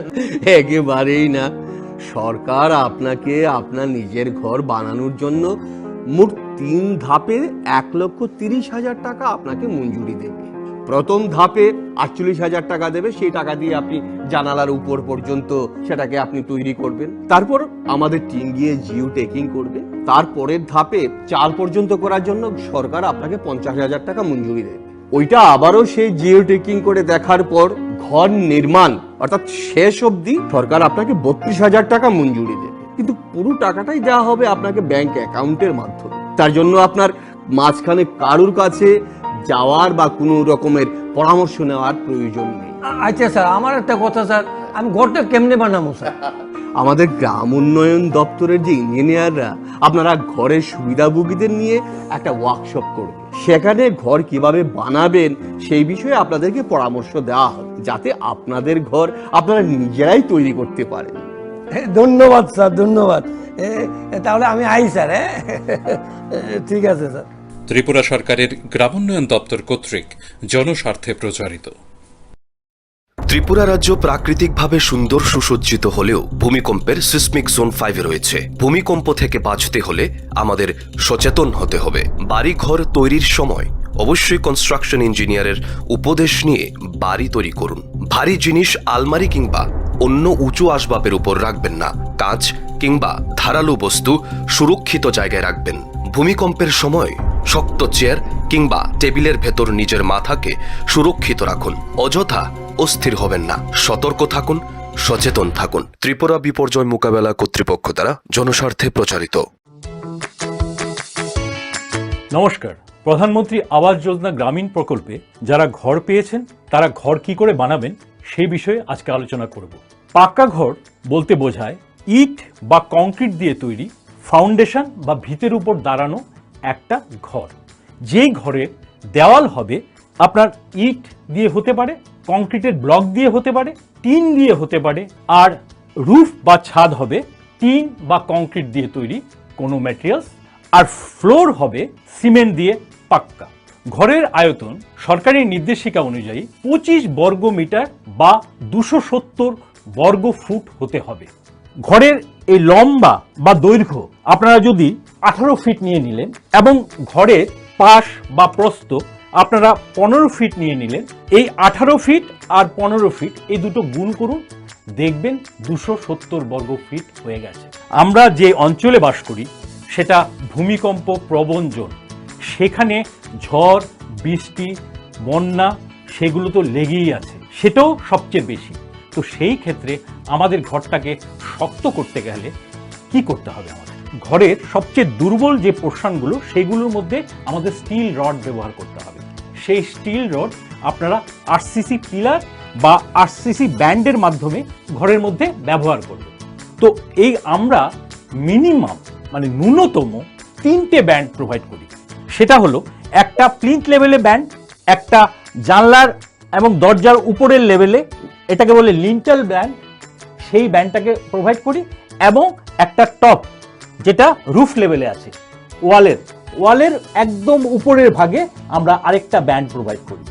একেবারেই না। সরকার আপনাকে আপনার নিজের ঘর বানানোর জন্য মোট তিন ধাপে এক লক্ষ তিরিশ হাজার টাকা আপনাকে মঞ্জুরি দেবে। প্রথম ধাপে আটচল্লিশ হাজার টাকা দেবে, সেই টাকা দিয়ে আপনি জানালার উপর পর্যন্ত সেটাকে আপনি তৈরি করবেন। তারপর আমাদের টিম গিয়ে জিও ট্যাগিং করবে। তারপরের ধাপে চাল পর্যন্ত করার জন্য সরকার আপনাকে পঞ্চাশ হাজার টাকা মঞ্জুরি দেবে। ওইটা আবারও সেই জিও ট্যাগিং করে দেখার পর ঘর নির্মাণ অর্থাৎ শেষ অবধি সরকার আপনাকে বত্রিশ হাজার টাকা মঞ্জুরি দেবে, কিন্তু পুরো টাকাটাই দেওয়া হবে আপনাকে ব্যাংক অ্যাকাউন্টের মাধ্যমে। তার জন্য আপনার মাঝখানে কারুর কাছে যাওয়ার বা কোনো রকমের পরামর্শ নেওয়ার প্রয়োজন নেই। আ-, আচ্ছা স্যার, আমার একটা কথা স্যার, আমি ঘরটা কেমনে বানাবো স্যার? আমাদের গ্রাম উন্নয়ন দপ্তরের যে ইঞ্জিনিয়াররা আপনারা ঘরের সুবিধাভোগীদের নিয়ে একটা ওয়ার্কশপ করবে, সেখানে ঘর কিভাবে বানাবেন সেই বিষয়ে আপনাদেরকে পরামর্শ দেওয়া হবে, যাতে আপনাদের ঘর আপনারা নিজেরাই তৈরি করতে পারেন। এ, ধন্যবাদ স্যার, ধন্যবাদ। এ, এ, তাহলে আমি আই স্যার, হ্যাঁ? এ, ঠিক আছে স্যার। ত্রিপুরা সরকারের গ্রামোন্নয়ন দপ্তর কর্তৃক জনস্বার্থে প্রচারিত। ত্রিপুরা রাজ্য প্রাকৃতিকভাবে সুন্দর সুসজ্জিত হলেও ভূমিকম্পের সিসমিক জোন ফাইভে রয়েছে। ভূমিকম্প থেকে বাঁচতে হলে আমাদের সচেতন হতে হবে। বাড়িঘর তৈরির সময় অবশ্যই কনস্ট্রাকশন ইঞ্জিনিয়ারের উপদেশ নিয়ে বাড়ি তৈরি করুন। ভারী জিনিস আলমারি কিংবা অন্য উঁচু আসবাবের উপর রাখবেন না। কাঁচ কিংবা ধারালো বস্তু সুরক্ষিত জায়গায় রাখবেন। ভূমিকম্পের সময় শক্ত চেয়ার কিংবা টেবিলের ভেতর নিজের মাথাকে সুরক্ষিত রাখুন। অযথা অস্থির হবেন না। সতর্ক থাকুন, সচেতন থাকুন। ত্রিপুরা বিপর্যয় মোকাবেলা কর্তৃপক্ষ দ্বারা জনস্বার্থে প্রচারিত। নমস্কার। প্রধানমন্ত্রী আবাস যোজনা গ্রামীণ প্রকল্পে যারা ঘর পেয়েছেন, তারা ঘর কি করে বানাবেন, সেই বিষয়ে আজকে আলোচনা করব। পাক্কা ঘর বলতে বোঝায় ইট বা কংক্রিট দিয়ে তৈরি ফাউন্ডেশন বা ভিতের উপর দাঁড়ানো একটা ঘর। যেই ঘরের দেওয়াল হবে আপনার ইট দিয়ে হতে পারে, কংক্রিটের ব্লক দিয়ে হতে পারে, টিন দিয়ে হতে পারে, আর রুফ বা ছাদ হবে টিন বা কংক্রিট দিয়ে তৈরি কোনো ম্যাটেরিয়ালস, আর ফ্লোর হবে সিমেন্ট দিয়ে পাক্কা। ঘরের আয়তন সরকারি নির্দেশিকা অনুযায়ী পঁচিশ বর্গ মিটার বা দুশো সত্তর বর্গ ফুট হতে হবে। ঘরের এই লম্বা বা দৈর্ঘ্য আপনারা যদি আঠারো ফিট নিয়ে নিলেন এবং ঘরের পাশ বা প্রস্থ আপনারা পনেরো ফিট নিয়ে নিলেন, এই আঠারো ফিট আর পনেরো ফিট এই দুটো গুণ করুন, দেখবেন দুশো সত্তর বর্গ ফিট হয়ে গেছে। আমরা যে অঞ্চলে বাস করি সেটা ভূমিকম্প প্রবণ জোন, সেখানে ঝড়, বৃষ্টি, বন্যা সেগুলো তো লেগেই আছে, সেটাও সবচেয়ে বেশি। তো সেই ক্ষেত্রে আমাদের ঘরটাকে শক্ত করতে গেলে কি করতে হবে আমাদের? ঘরের সবচেয়ে দুর্বল যে পোর্শনগুলো, সেগুলোর মধ্যে আমাদের স্টিল রড ব্যবহার করতে হবে। সেই স্টিল রড আপনারা আরসিসি পিলার বা আরসিসি ব্যান্ডের মাধ্যমে ঘরের মধ্যে ব্যবহার করবেন। তো এই আমরা মিনিমাম, মানে ন্যূনতম তিনটে ব্যান্ড প্রোভাইড করি। সেটা হলো একটা প্লিন্থ লেভেলে ব্যান্ড, একটা জানলার এবং দরজার উপরের লেভেলে, এটাকে বলে লিন্টেল ব্যান্ড, সেই ব্যান্ডটাকে প্রোভাইড করি, এবং একটা টপ, যেটা রুফ লেভেলে আছে, ওয়ালের ওয়ালের একদম উপরের ভাগে আমরা আরেকটা ব্যান্ড প্রোভাইড করি।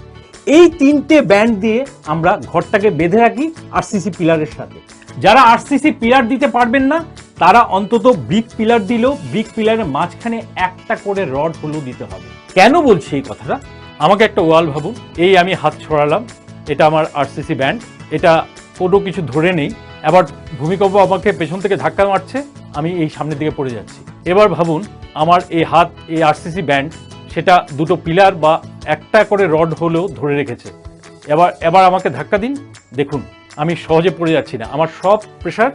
এই তিনটে ব্যান্ড দিয়ে আমরা ঘরটাকে বেঁধে রাখি আরসিসি পিলারের সাথে। যারা আরসিসি পিলার দিতে পারবেন না, তারা অন্তত ব্রিক পিলার দিলেও ব্রিক পিলারের মাঝখানে একটা করে রড হলেও দিতে হবে। কেন বলছি এই কথাটা? আমাকে একটা ওয়াল ভাবুন, এই আমি হাত ছড়ালাম, এটা আমার আরসিসি ব্যান্ড, এটা কোনো কিছু ধরে নেই, আবার ভূমিকম্প আমাকে পেছন থেকে ধাক্কা মারছে, আমি এই সামনের দিকে পড়ে যাচ্ছি। এবার ভাবুন, আমার এই হাত, এই আরসিসি ব্যান্ড, সেটা দুটো পিলার বা একটা করে রড হলেও ধরে রেখেছে। এবার এবার আমাকে ধাক্কা দিন, দেখুন আমি সহজে পড়ে যাচ্ছি না, আমার সব প্রেশার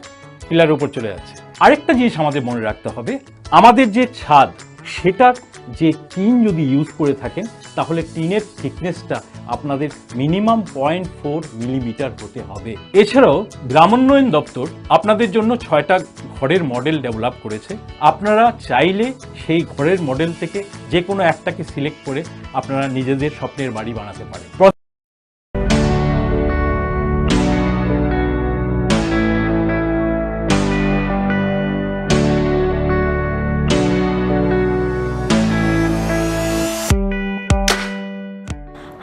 পিলারের উপর চলে যাচ্ছে। আরেকটা জিনিস আমাদের মনে রাখতে হবে, আমাদের যে ছাদ, সেটার যে টিন যদি ইউজ করে থাকেন, তাহলে টিনের থিকনেসটা আপনাদের মিনিমাম পয়েন্ট ফোর মিলিমিটার হতে হবে। এছাড়াও গ্রামোন্নয়ন দপ্তর আপনাদের জন্য ছয়টা ঘরের মডেল ডেভেলপ করেছে। আপনারা চাইলে সেই ঘরের মডেল থেকে যে কোনো একটাকে সিলেক্ট করে আপনারা নিজেদের স্বপ্নের বাড়ি বানাতে পারেন।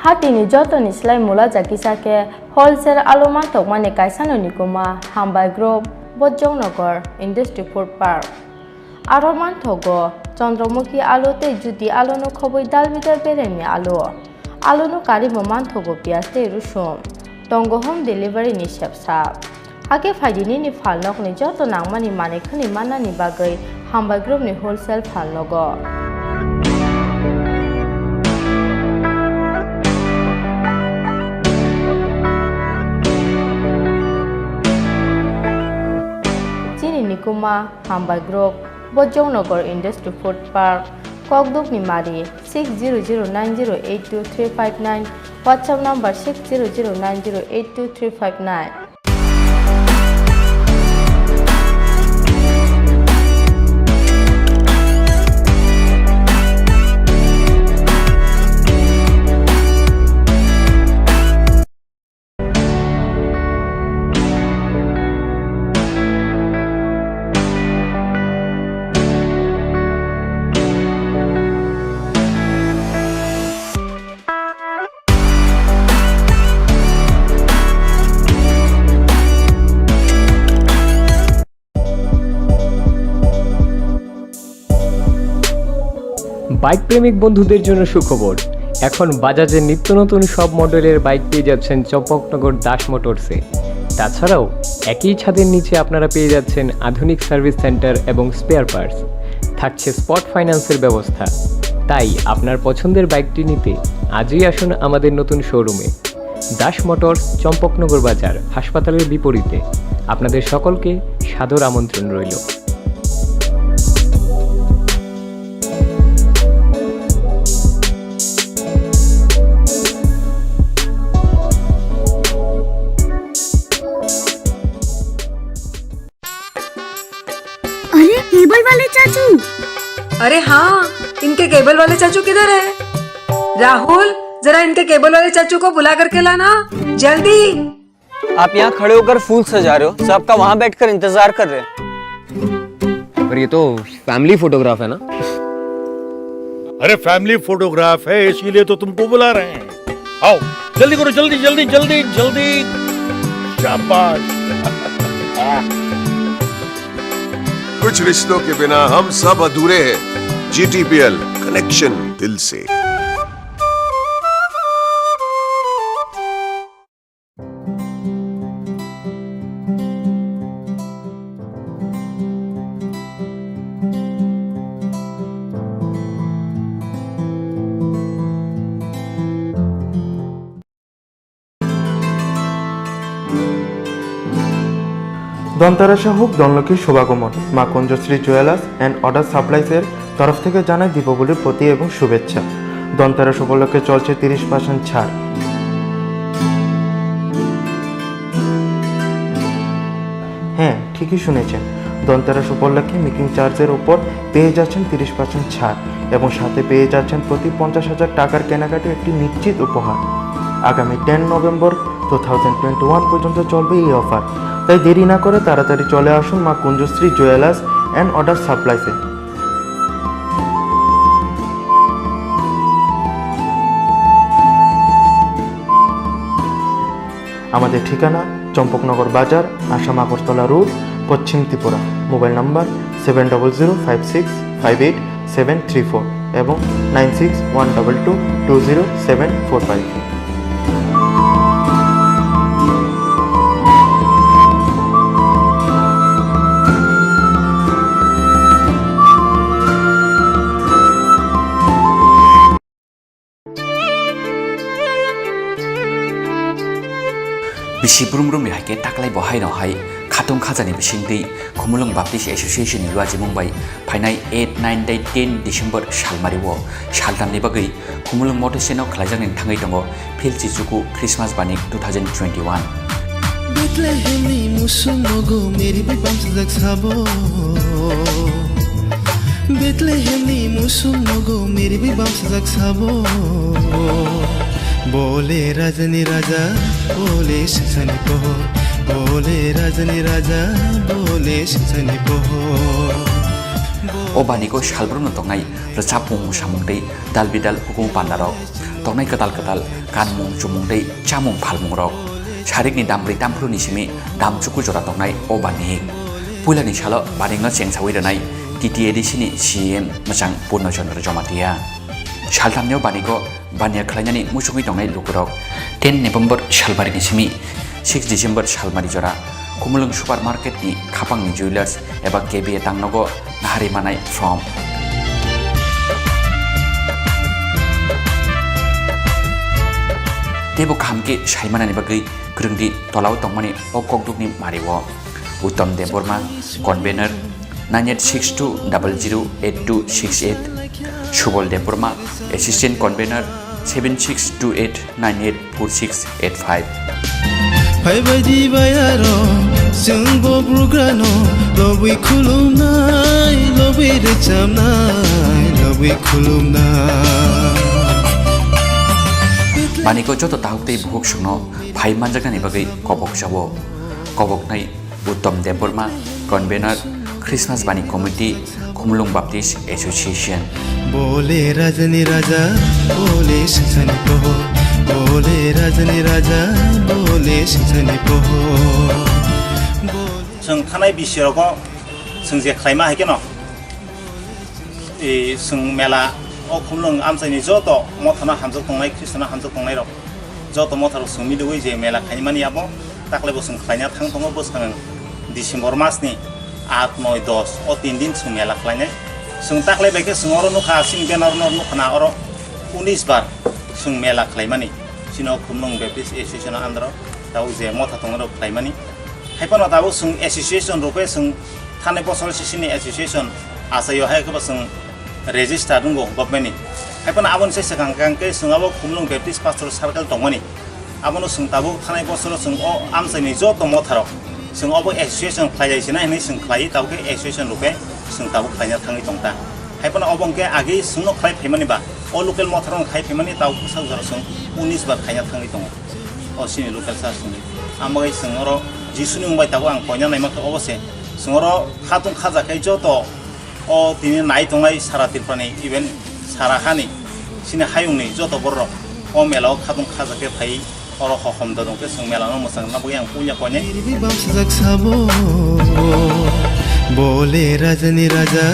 Hatini jotoni slai mula jakisa khe wholesale alu manthokmani kaisano nikuma Hambai Group, Bojongnagar Industry Food Park. Aro manthogo Chandramukhi alu tei Jyoti alu no khobwi dal bidal beremni alu. Alu no karwi bo manthogo piyaj tei rusum. Tongo home delivery ni sepsa. Hakhe phaidi nini phalnokni joto nangmani manwi khwnwi mannani bagwi Hambai Group ni wholesale phalnogo. Chini nikuma Hambai Group, Bojongnagar Industry Food Park, Kokdukni Mari, six zero zero nine zero eight two three five nine, WhatsApp number six zero zero nine zero eight two three five nine. Bike প্রেমিক বন্ধুদের জন্য সুখবর, এখন বাজাজের নিত্য নতুন সব মডেলের বাইক পেয়ে যাচ্ছেন চম্পকনগর দাস মোটরসে। তাছাড়াও একই ছাদের নিচে আপনারা পেয়ে যাচ্ছেন আধুনিক সার্ভিস সেন্টার এবং স্পেয়ার পার্টস। থাকছে স্পট ফাইন্যান্সের ব্যবস্থা। তাই আপনার পছন্দের বাইকটি নিতে আজই আসুন আমাদের নতুন শোরুমে। দাস মোটরস, চম্পকনগর বাজার, হাসপাতালের বিপরীতে। আপনাদের সকলকে সাদর আমন্ত্রণ রইল। अरे, केबल वाले चाचू। अरे हाँ, इनके केबल वाले चाचू किधर है? राहुल, जरा इनके केबल वाले चाचू को बुला करके लाना, जल्दी। आप यहाँ खड़े होकर फूल सजा रहे हो, सब आपका वहाँ बैठकर इंतजार कर रहे हैं। पर ये तो फैमिली फोटोग्राफ है ना? अरे, फैमिली फोटोग्राफ है, इसीलिए तो तुमको बुला रहे हैं। आओ, जल्दी करो, जल्दी, जल्दी, जल्दी, जल्दी। शाबाश। कुछ रिश्तों के बिना हम सब अधूरे हैं। जीटीपीएल, कनेक्शन दिल से। ধনতেরাসে হোক ধনলক্ষ্মীর শুভাগমন, মা কুঞ্জশ্রী জুয়েলার্স অ্যান্ড অর্ডার সাপ্লাইসের তরফ থেকে জানাই দীপাবলির প্রতি এবং শুভেচ্ছা। ধনতেরাস উপলক্ষে চলছে তিরিশ পার্সেন্ট ছাড়। হ্যাঁ, ঠিকই শুনেছেন, ধনতেরাস উপলক্ষে মেকিং চার্জের উপর পেয়ে যাচ্ছেন তিরিশ পার্সেন্ট ছাড় এবং সাথে পেয়ে যাচ্ছেন প্রতি পঞ্চাশ হাজার টাকার কেনাকাটা একটি নিশ্চিত উপহার। আগামী ten November two thousand twenty one পর্যন্ত চলবে এই অফার, তাই দেরি না করে তাড়াতাড়ি চলে আসুন মা কুঞ্জশ্রী জুয়েলার্স অ্যান্ড অর্ডার সাপ্লাইসে। আমাদের ঠিকানা চম্পকনগর বাজার, আসাম আগরতলা রোড, পশ্চিম Tripura. Mobile number seven double zero five six five eight seven three four এবং nine six one double two two zero seven four five. Bisi brum brum ni hai khe taklai bo hai no hai khatung khajani bising twi Khumulwng Baptist Association ni luajimung bai phainai eight, nine tei ten December salmari o saltam ni bagwi Khumulwng Motor Stand o khlaijak ni thangwi tongo Phil Chichuku Christmas Bani two thousand twenty-one. Bethlehemni musung nogo meri bai bamsajak sabo. Bethlehemni musung nogo meri bai bamsajak sabo. Bole rajani raja, bole singsani pohor. Bole rajani raja, bole singsani pohor. O bani ko salbrumno tongnai rwchapmung samung tei dal bidal hukumu pandarok. Tongnai kwtal kwtal kanmung chumung tei chamung phalmungrok. Sarikni dam brwi tamphru ni simi dam chuku jora tongnai o bani. Puilani salo baningno chengsawi rwnai T T A D C ni C E M mwchang Purno Chandra Jamatia. Saltamni o banigo baniya khlainani muchungwi tongnai lukurok. Ten November salmari ni simi six December salmari jora Khumulwng Supermarket ni khapangni Jewellers eba K B A tangnogo nahari manai from. Teibo kaham khe saimanani bagwi kwrwngdi tolao tongmani o kokdukni mario. Uttom Debbarma, convener, nine eight six two double zero eight two six eight, Subol Debbarma, assistant convener, seven six two eight nine eight four six eight five. Phaibaidi bayaro, chwngbo bugrano, lobwi khulumnai, lobwi rwchapnai, lobwi khulumnai. Maniko joto tahuk tei buhuk songno phai manjaknani bagwi kobok jabo. Koboknai Uttom Debbarma, convener, Christmas Bani Committee, Khumulwng Baptist Association. Bole rajani raja, bole singsani pohor. Bole rajani raja, bole singsani pohor. Bole. Chwng thanai bisi rogo chwng je khlaima hai kheno, e, chwng mela o Khumulwng amchaini joto mothano hamjak tongnai, Khristono hamjak tongnai rok joto motharok chwng miliwi je mela khlaimani abo. Taklaibo chwng khlaina thang tongo bwskang December masni aat, noi, dos o tin din chwng mela khlainai. Chwng taklai bai khe chwng oro nukha, chini banner no nukha na oro unis bar chwng mela khlaimani. Chini o Khumulwng Baptist Association o under o tabuk je motha tongnai rok khlaimani. Haiphano tabuk chwng association rwkhe chwng thanai bosor se chini association achaio hai khe bo chwng register wngkha government ni. Haiphano aboni se swkang kang khe chwng abo Khumulwng Baptist Pastor Circle tongmani. Abono chwng tabuk thanai bosoro chwng o amchaini joto motharok chwng obo association khlai jai sinai hinwi chwng khlaiwi tabuk khe association rwkhe chwng tabuk khlaina thangwi tongkha. Hai phano obo hwnkhe agi chwngno khlai phaimani ba, o local motharokno khai phaimani, tabuk bwsajora chwng unis bar khaina thangwi tongo. O chini local church ni. Ang bagwi chwng oro Jisuni mung bai tabuk ang koina naima khe obo se. Chwng oro khatung khaja khe joto o tini nai tongnai sara Tripura ni, even sara hani chini hayung ni joto borok o mela o khatung khaja khe phai. Oro hohom dodong khe chwng mela no mwchang na bagwi ang puila koinai. Bole rajani raja,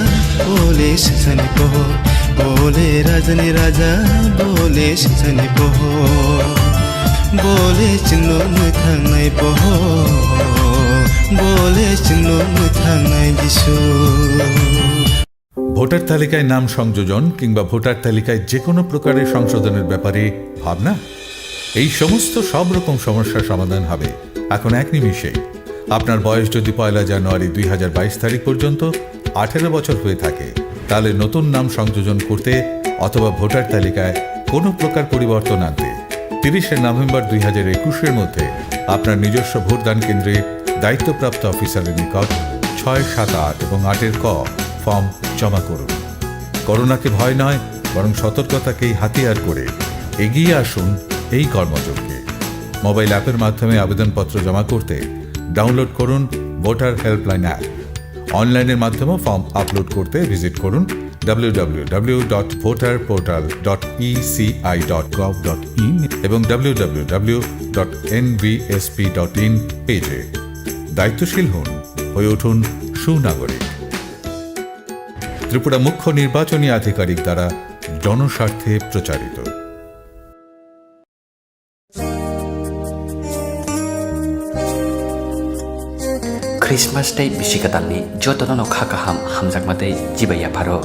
bole sisani pohor, bole rajani raja, bole sisani pohor, bole chwngno mwthangnai pohor, bole chwngno mwthangnai Jisu. Voter তালিকায় নাম সংযোজন কিংবা ভোটার তালিকায় যে কোনো প্রকারের সংশোধনের ব্যাপারে ভাবনা? এই সমস্ত সব রকম সমস্যার সমাধান হবে এখন এক নিমিষে। আপনার বয়স যদি পয়লা জানুয়ারি দুই হাজার বাইশ তারিখ পর্যন্ত আঠারো বছর হয়ে থাকে, তাহলে নতুন নাম সংযোজন করতে অথবা ভোটার তালিকায় কোনো প্রকার পরিবর্তন আনতে তিরিশে নভেম্বর দুই হাজার একুশের মধ্যে আপনার নিজস্ব ভোটদান কেন্দ্রে দায়িত্বপ্রাপ্ত অফিসারের নিকট ছয় সাত আট এবং আটের ক ফর্ম জমা করুন। করোনাকে ভয় নয়, বরং সতর্কতাকেই হাতিয়ার করে এগিয়ে আসুন এই কর্মযজ্ঞে। মোবাইল অ্যাপের মাধ্যমে আবেদনপত্র জমা করতে ডাউনলোড করুন ভোটার হেল্পলাইন অ্যাপ। অনলাইনের মাধ্যমেও ফর্ম আপলোড করতে ভিজিট করুন W W W dot voter portal dot E C I dot gov dot in এবং W W W dot N V S P dot in পেজে। দায়িত্বশীল হন, হয়ে উঠুন সুনাগরিক। ত্রিপুরা মুখ্য নির্বাচনী আধিকারিক দ্বারা জনস্বার্থে প্রচারিত। Christmas tei bisi kwtalni jotono no kha kaham, hamjakma tei chibai yapharo.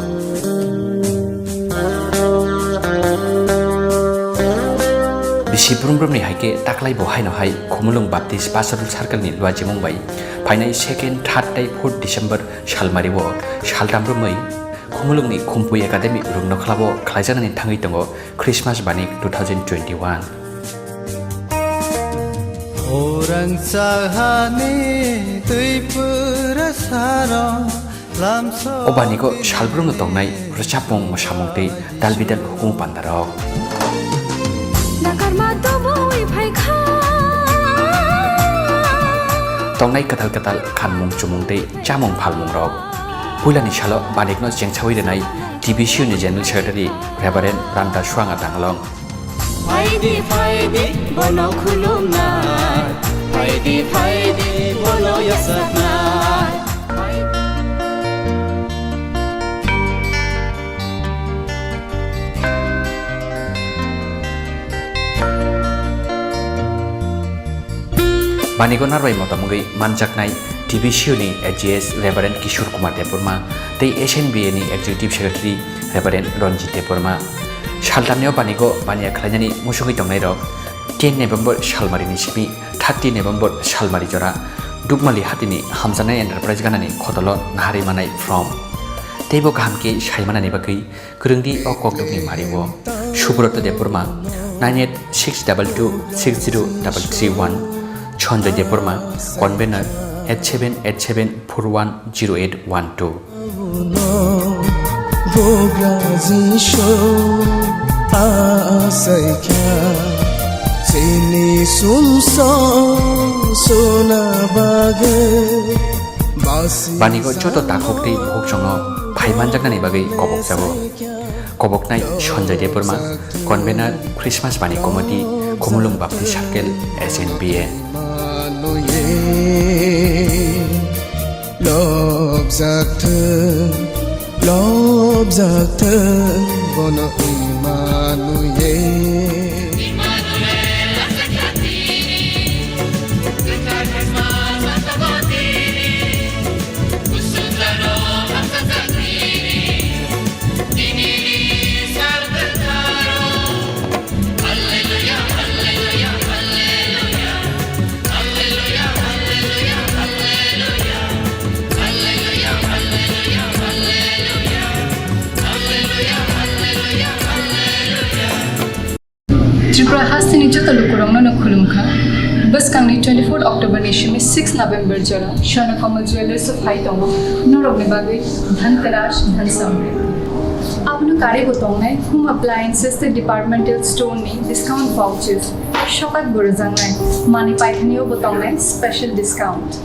Bisi brum brumni hai khe taklai bo haino hai Khumulwng Baptist Pastoral Circle ni luachimung bai phainai second, third tei fourth December salmari o saltam romwi Khumulwngni Khumpui Academy Rungnokhla o khlaijaknani thangwi tongo Christmas Banik two thousand twenty-one. Orang sahani twi pura saro lamso. O banigo salbrumno tongnai rwchapmung, mwsamung tei dalbidal hukumu pandarok. Nakarma tobwi phaikha. Tongnai kwtal kwtal khanmung chumung tei chamung phalmungrok. Puilani salo banikno chengsawi rwnai T B C U ni General Secretary Reverend Ranta Suanga Danglong. Phaidi, phaidi, bono khulumnai. Phaidi, phaidi, bono yasaknai. Banigo narbai motom wngwi manjaknai T B C U ni A G S Reverend Kishore Kumar Debbarma tei S N B A ni Executive Secretary Reverend Ranjit Debbarma. Saltamni o banigo baniya khlainani musungwi tongnairok ten November salmarini simi thirty November salmari jora Dukmali hatini Hamjaknai Enterprise ganani khotolo naharwi manai from. Teibo kaham khe saimanani bagwi kwrwngdi o kokdukni mario. Subroto Debbarma, nine eight six double two six zero double three one, Sanjoy Debbarma, convener, eight seven eight seven four one zero eight one two. Bugra Jisu asaikha chini sumso suna bagwi basi. Banigo joto takhuk tei bukhukchongo phai manjaknani bagwi kobokjago. Koboknai Sanjoy Debbarma, convener Christmas Bani Committee, Khumulwng Baptist Circle, S N B A. Lobjak thung, lobjak thung, bono Imanuel. Tripura hasteni joto lukurokno no khulumkha. Bwskangni twenty-four October ni simi six November jora Swarna Kamal Jewellers o phai tongo norokni bagwi Dhanteras, Dhan Samri. Abono karwi bo tongnai home appliances tei departmental store ni discount vouchers. Sokak bo rwjaknai, manwi paithani o bo tongnai special discount.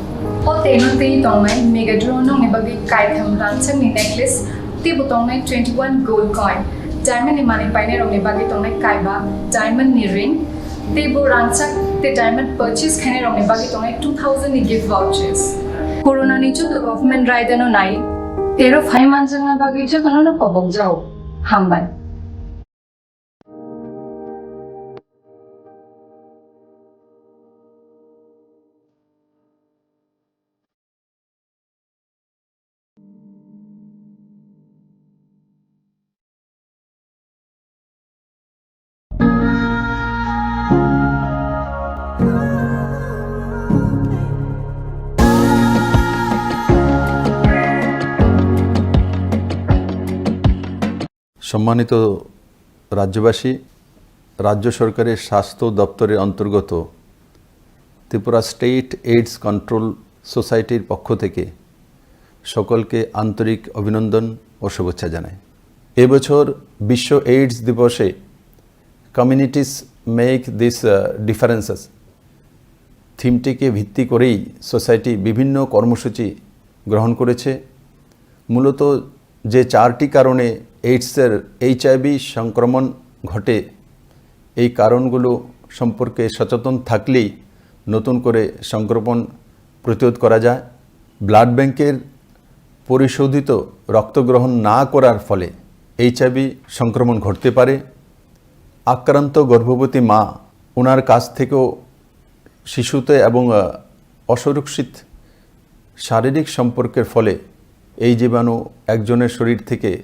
O tei no tei tongnai mega draw nokni bagwi kaitham rangchakni necklace, tei bo tongnai twenty one gold coin, diamond ni manwi painai rokni bagwi tongnai kaiba diamond ni ring, tei bo rangchak tei diamond purchase khainai rokni bagwi tongnai two thousand ni gift vouchers. Corona ni joto government raida no nai, tero phai manjakna bagwi jotono no kobok jao. Hambai. সম্মানিত রাজ্যবাসী, রাজ্য সরকারের স্বাস্থ্য দপ্তরের অন্তর্গত Tripura state AIDS control সোসাইটির পক্ষ থেকে সকলকে আন্তরিক অভিনন্দন ও শুভেচ্ছা জানাই। এবছর বিশ্ব এইডস দিবসে কমিউনিটিস মেক দিস ডিফারেন্সেস থিমটিকে ভিত্তি করেই সোসাইটি বিভিন্ন কর্মসূচি গ্রহণ করেছে। মূলত যে চারটি কারণে এইডসের, এইচআইভি সংক্রমণ ঘটে, এই কারণগুলো সম্পর্কে সচেতন থাকলেই নতুন করে সংক্রমণ প্রতিরোধ করা যায়। ব্লাড ব্যাংকের পরিশোধিত রক্ত গ্রহণ না করার ফলে এইচআইভি সংক্রমণ ঘটতে পারে। আক্রান্ত গর্ভবতী মা, ওনার কাছ থেকেও শিশুতে এবং, আহ, অসুরক্ষিত শারীরিক সম্পর্কের ফলে এই জীবাণু একজনের শরীর থেকে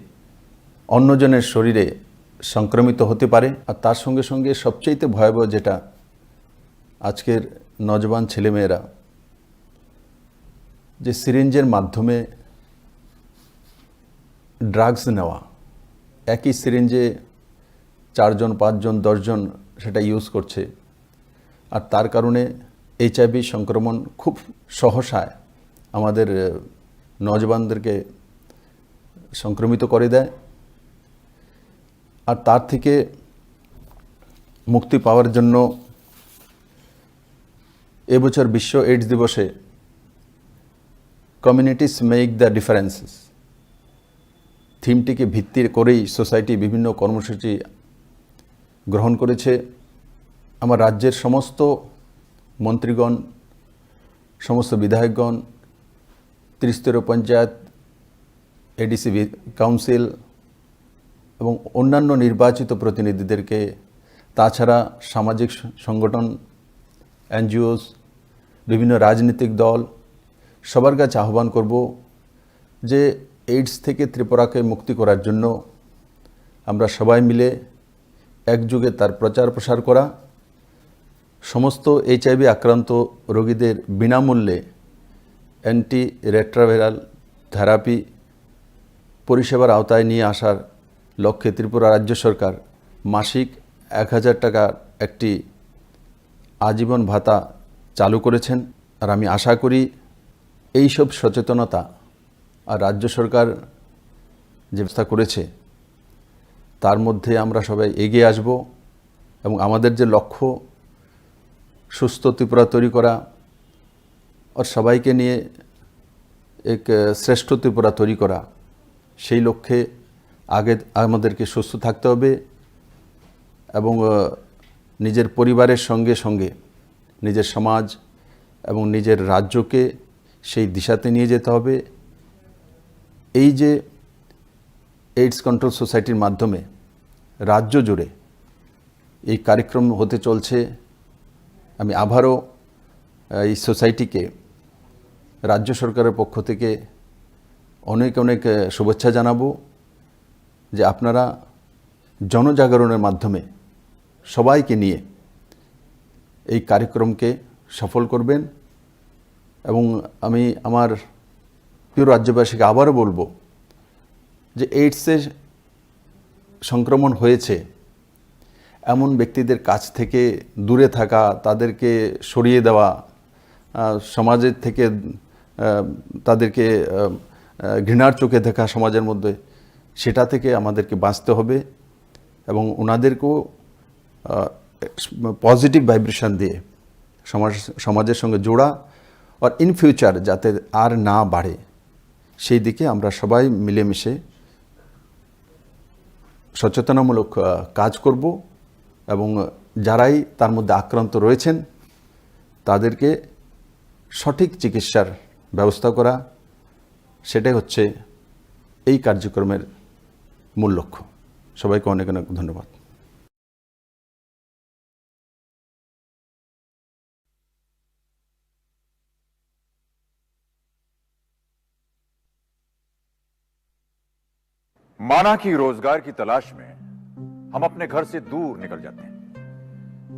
অন্যজনের শরীরে সংক্রমিত হতে পারে। আর তার সঙ্গে সঙ্গে সবচেয়ে ভয়াবহ যেটা, আজকের নজওয়ান ছেলেমেয়েরা যে সিরিঞ্জের মাধ্যমে ড্রাগস নেওয়া, একই সিরিঞ্জে চারজন, পাঁচজন, দশজন সেটা ইউজ করছে। আর তার কারণে এইচআইভি সংক্রমণ খুব সহসায় আমাদের, আহ, নজওয়ানদেরকে সংক্রমিত করে দেয়। আর তার থেকে মুক্তি পাওয়ার জন্য এবছর বিশ্ব এইডস দিবসে কমিউনিটিস মেক দ্য ডিফারেন্সেস থিমটিকে ভিত্তি করেই সোসাইটি বিভিন্ন কর্মসূচি গ্রহণ করেছে। আমার রাজ্যের সমস্ত মন্ত্রীগণ, সমস্ত বিধায়কগণ, ত্রিস্তরীয় পঞ্চায়েত, এডিসি বি-, কাউন্সিল এবং অন্যান্য নির্বাচিত প্রতিনিধিদেরকে, তাছাড়া সামাজিক স-, সংগঠন, এনজিওস, বিভিন্ন রাজনৈতিক দল, সবার কাছে আহ্বান করব যে এইডস থেকে ত্রিপুরাকে মুক্তি করার জন্য আমরা সবাই মিলে একযোগে তার প্রচার প্রসার করা, সমস্ত এইচআইভি আক্রান্ত রোগীদের বিনামূল্যে অ্যান্টি রেট্রোভাইরাল থেরাপি পরিষেবার আওতায় নিয়ে আসার লক্ষ্যে ত্রিপুরা রাজ্য সরকার মাসিক এক হাজার টাকার একটি আজীবন ভাতা চালু করেছেন। আর আমি আশা করি এইসব সচেতনতা আর রাজ্য সরকার যে ব্যবস্থা করেছে, তার মধ্যে আমরা সবাই এগিয়ে আসব এবং আমাদের যে লক্ষ্য, সুস্থ ত্রিপুরা তৈরি করা আর সবাইকে নিয়ে এক, আহ, শ্রেষ্ঠ ত্রিপুরা তৈরি করা, সেই লক্ষ্যে আগে আমাদেরকে সুস্থ থাকতে হবে এবং, আহ, নিজের পরিবারের সঙ্গে সঙ্গে নিজের সমাজ এবং নিজের রাজ্যকে সেই দিশাতে নিয়ে যেতে হবে। এই যে এইডস কন্ট্রোল সোসাইটির মাধ্যমে রাজ্য জুড়ে এই কার্যক্রম হতে চলছে, আমি আবারও, আহ, এই সোসাইটিকে রাজ্য সরকারের পক্ষ থেকে অনেক অনেক, আহ, শুভেচ্ছা জানাবো যে আপনারা জনজাগরণের মাধ্যমে সবাইকে নিয়ে এই কার্যক্রমকে সফল করবেন। এবং আমি আমার প্রিয় রাজ্যবাসীকে আবারও বলবো যে এইডসের সংক্রমণ হয়েছে এমন ব্যক্তিদের কাছ থেকে দূরে থাকা, তাদেরকে সরিয়ে দেওয়া, আহ, সমাজের থেকে, আহ, তাদেরকে, আহ, আহ, ঘৃণার চোখে দেখা সমাজের মধ্যে, সেটা থেকে আমাদেরকে বাঁচতে হবে এবং ওনাদেরকেও, আহ, পজিটিভ ভাইব্রেশন দিয়ে সমাজ, সমাজের সঙ্গে জোড়া, আর ইন ফিউচার যাতে আর না বাড়ে, সেই দিকে আমরা সবাই মিলেমিশে সচেতনামূলক, আহ, কাজ করব এবং যারাই তার মধ্যে আক্রান্ত রয়েছেন, তাদেরকে সঠিক চিকিৎসার ব্যবস্থা করা, সেটাই হচ্ছে এই কার্যক্রমের মূল লক্ষ্য। সবাইকে অনেক অনেক ধন্যবাদ। माना कि रोजगार की तलाश में हम अपने घर से दूर निकल जाते हैं,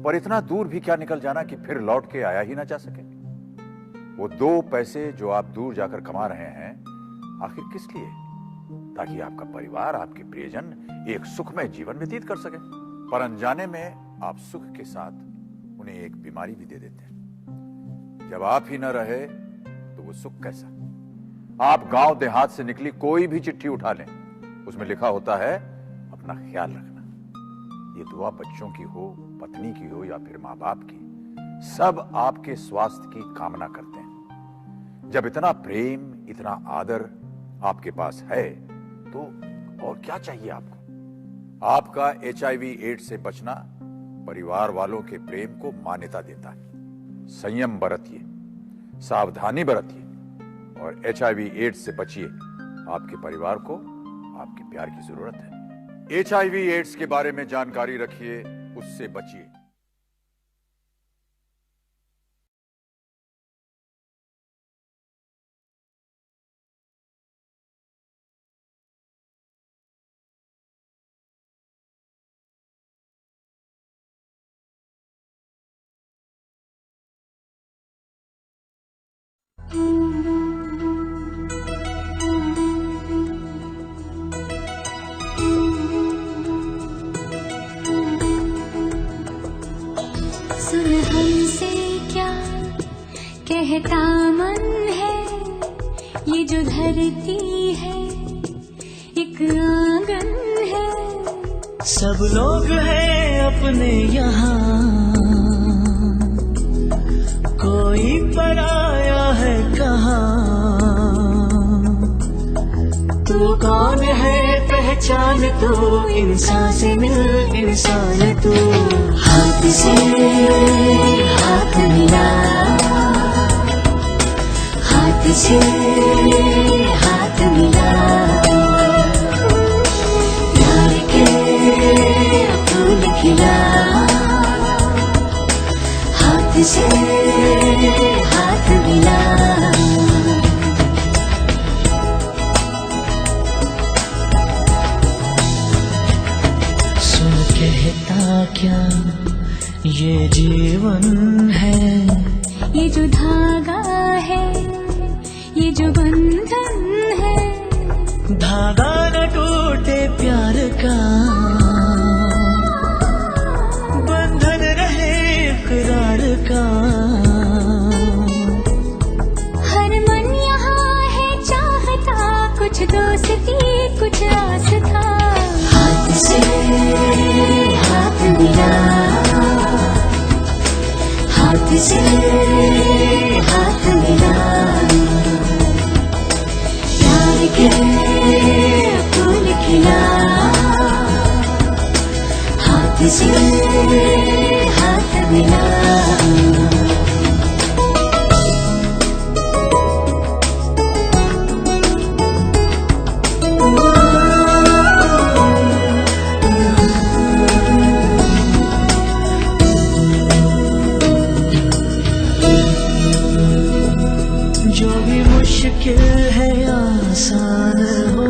पर इतना दूर भी क्या निकल जाना कि फिर लौट के आया ही ना जा सके। वो दो पैसे जो आप दूर जाकर कमा रहे हैं, आखिर किस लिए? ताकि आपका परिवार, आपके प्रियजन एक सुखमय जीवन व्यतीत कर सके। पर अनजाने में आप सुख के साथ उन्हें एक बीमारी भी दे देते हैं। जब आप ही न रहे, तो वो सुख कैसा? आप गांव देहात से निकली कोई भी चिट्ठी उठा लें, उसमें लिखा होता है, "अपना ख्याल रखना।" ये दुआ बच्चों की हो, पत्नी की हो या फिर माँ बाप की, सब आपके स्वास्थ्य की कामना करते हैं। जब इतना प्रेम, इतना आदर आपके पास है, तो और क्या चाहिए आपको? आपका एचआईवी एड्स से बचना परिवार वालों के प्रेम को मान्यता देता है। संयम बरतिए, सावधानी बरतिए और एचआईवी एड्स से बचिए। आपके परिवार को आपके प्यार की जरूरत है। एचआईवी एड्स के बारे में जानकारी रखिए, उससे बचिए। सुन हमसे क्या कहता मन है, ये जो धरती है एक आंगन है। सब लोग हैं अपने यहाँ, कोई पराया है कहाँ। तू कौन है पहचान तू, इंसान से मिल इंसान तू। हाथ से हाथ मिला, हाथ से हाथ मिला, प्यार के फूल खिला, हाथ से हाथ मिला। सुन कहता क्या ये जीवन है, ये जो धागा है, ये जो बंधन है। धागा न टूटे प्यार का, बंधन रहे इकरार का। हर मन यहाँ है चाहता, कुछ दोस्ती कुछ आस था। हाथ से हाथ मिला, हाथ से हाथ मिला, प्यार के फूल खिला, हाथ से हाथ मिला। जो भी मुश्किल है आसान हो,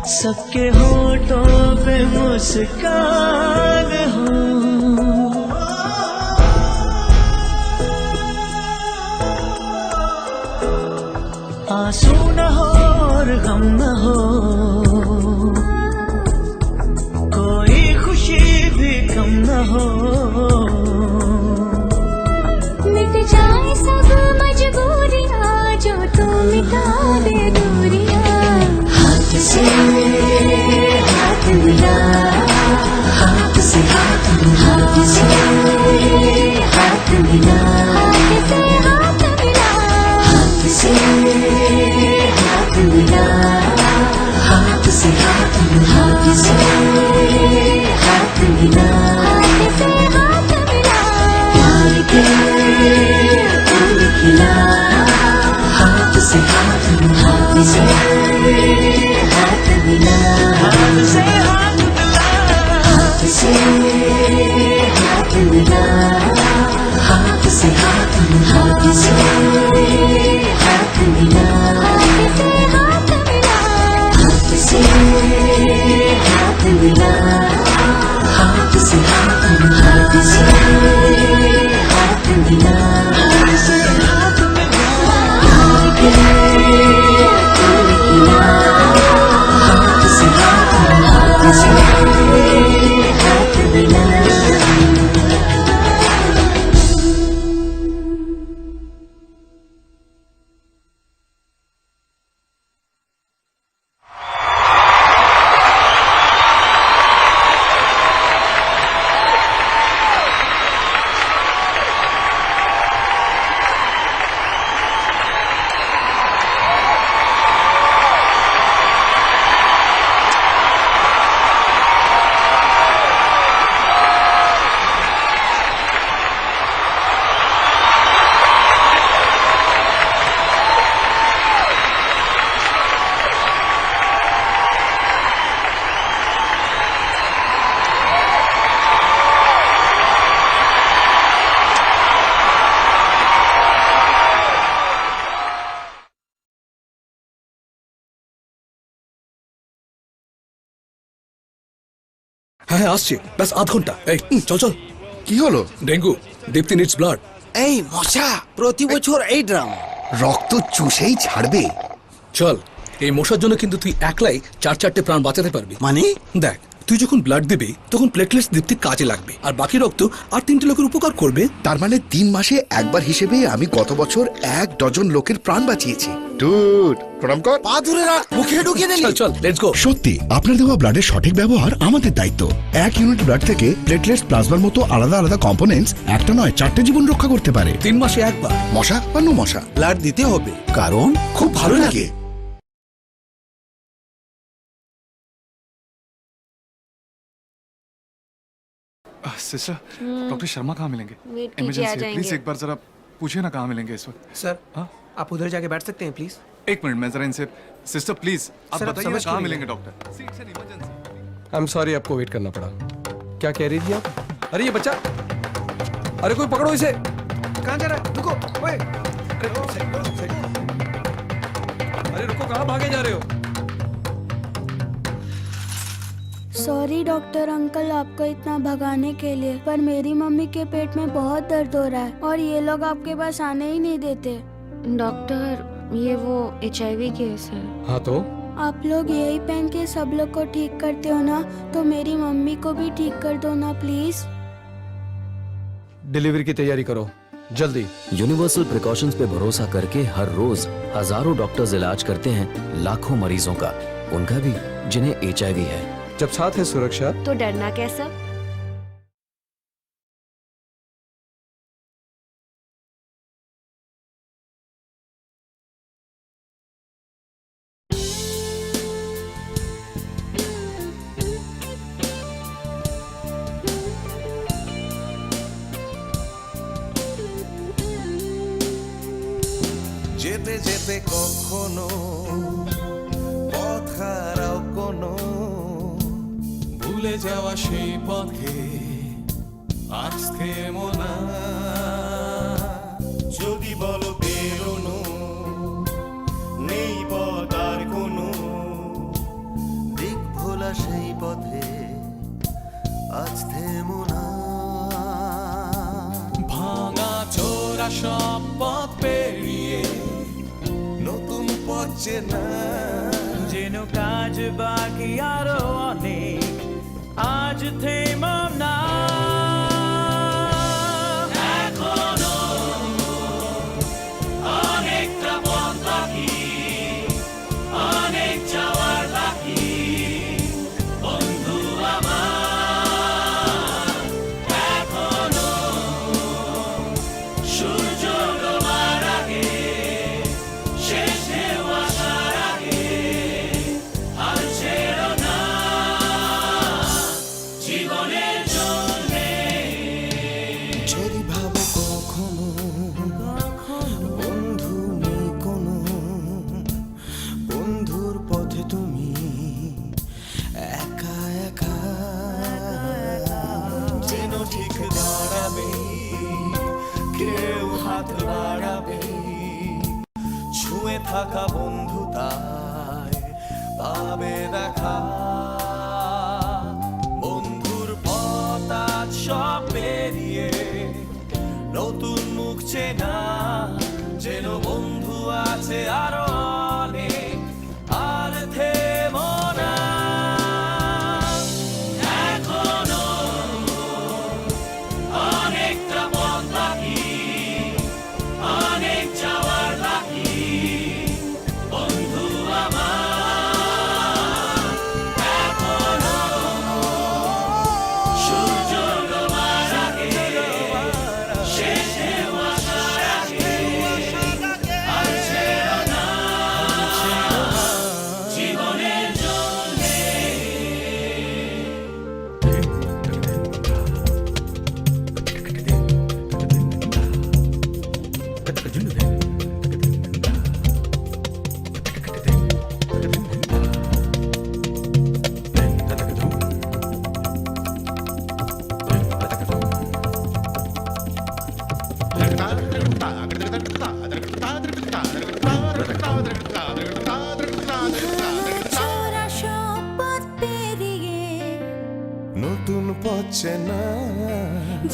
सबके होठों पे मुस्कान हो। आंसू न हो और गम न हो, कोई खुशी भी कम न हो। मिट जाए सब मजबूरियां, जो तू मिटा दे दूरियां। हाथ से से हाथ मिला, हाथ से हाथ मिला, हाथ से हाथ मिला, हाथ से हाथ मिला, हाथ से हाथ मिला, हाथ से हाथ मिला, प्यार के फूल खिला, हाथ से हाथ मिला, हाथ से हाथ मिला, हाथ से हाथ मिला, हाथ से हाथ मिला, हाथ से हाथ मिला, हाथ से हाथ मिला, हाथ से हाथ मिला, हाथ से हाथ मिला, हाथ से हाथ मिला, हाथ से हाथ मिला, हाथ से हाथ मिला, हाथ से हाथ मिला, हाथ से हाथ मिला। হ্যাঁ, হ্যাঁ, আসছি। ব্যাস আধ ঘন্টা। এই, হুম, চল, চল। কি হলো? ডেঙ্গু। দীপ্তি নিডস ব্লাড। এই মশা, প্রতি বছর এই ড্রামা। রক্ত চুষেই ছাড়বে। চল, এই মশার জন্য কিন্তু তুই একলাই চার চারটে প্রাণ বাঁচাতে পারবি। মানে? দেখ, তুই যখন ব্লাড দিবি, তখন প্লেটলেটস দীপ্তির কাজে লাগবে, আর বাকি রক্ত আর তিনটে লোকের উপকার করবে। তার মানে তিন মাসে একবার হিসেবে আমি গত বছর এক ডজন লোকের প্রাণ বাঁচিয়েছি। ডুড, প্রণাম কর। পা দূরে রাখ, মুখে ঢুকিয়ে দিলি। চল, চল, লেটস গো। সত্যি, আপনার দেওয়া ব্লাডের সঠিক ব্যবহার আমাদের দায়িত্ব। এক ইউনিট ব্লাড থেকে প্লেটলেটস প্লাজমার মতো আলাদা আলাদা কম্পোনেন্টস একটা নয়, চারটে জীবন রক্ষা করতে পারে। তিন মাসে একবার। মশা বা নো মশা, ব্লাড দিতে হবে, কারণ খুব ভালো লাগে। सिस्टर, डॉक्टर शर्मा कहाँ मिलेंगे? वेट कीजिए, आ जाएंगे। प्लीज एक बार जरा पूछिए ना, कहाँ मिलेंगे इस वक्त? सर, हाँ? आप उधर जाके बैठ सकते हैं, प्लीज? एक मिनट, मैं जरा इनसे, सिस्टर, प्लीज, आप बताइए ना, कहाँ मिलेंगे doctor? Seats and emergency. I am sorry, आपको वेट करना पड़ा। क्या कह रही थी आप? अरे, ये बच्चा, अरे, कोई पकड़ो इसे। कहाँ जा रहा है? रुको, ओए। अरे, रुको, साइड करो, साइड करो। अरे, रुको, कहाँ भागे जा रहे हो? सॉरी डॉक्टर अंकल, आपको इतना भगाने के लिए, पर मेरी मम्मी के पेट में बहुत दर्द हो रहा है और ये लोग आपके पास आने ही नहीं देते। डॉक्टर, ये वो एचआईवी केस है। हाँ तो? आप लोग यही पहन के सब लोग को ठीक करते हो ना, तो मेरी मम्मी को भी ठीक कर दो ना प्लीज। डिलीवरी की तैयारी करो, जल्दी। यूनिवर्सल प्रिकॉशंस पे भरोसा करके हर रोज हजारों डॉक्टर्स इलाज करते हैं लाखों मरीजों का, उनका भी जिन्हें एचआईवी है। जब साथ है सुरक्षा, तो डरना कैसा? যেতে যেতে কখনো পথ হারাও কোনো, ভুলে যাওয়া সেই পথে আজ থেমো না। যদি বলো বেরোনো নেই পথ আর কোনো, দিক ভোলা সেই পথে আজ থেমো না। ভাঙা চোরা সব পথ পেরিয়ে নতুন পথ চেনা। যেন কাজ বাকি আরো অনেক, আজ থেমো না। এখনো অনেকটা পথ বাকি, অনেক যাওয়ার বাকি, বন্ধু আমার, হাত বাড়াবে, ছুঁয়ে থাকা বন্ধু তাই পাবে দেখা। বন্ধুর পথ আজ সব পেরিয়ে নতুন মুখ চেনা, যেন বন্ধু আছে আরো অনেক। আর থেমো না, এখনো অনেকটা পথ বাকি, অনেক যাওয়ার বাকি, বন্ধু আমার। এখনো সূর্য ডোবার আগে, শেষ ঢেউ আসার আগে, চড়া সব পথ পেরিয়ে নতুন পথ চেনা।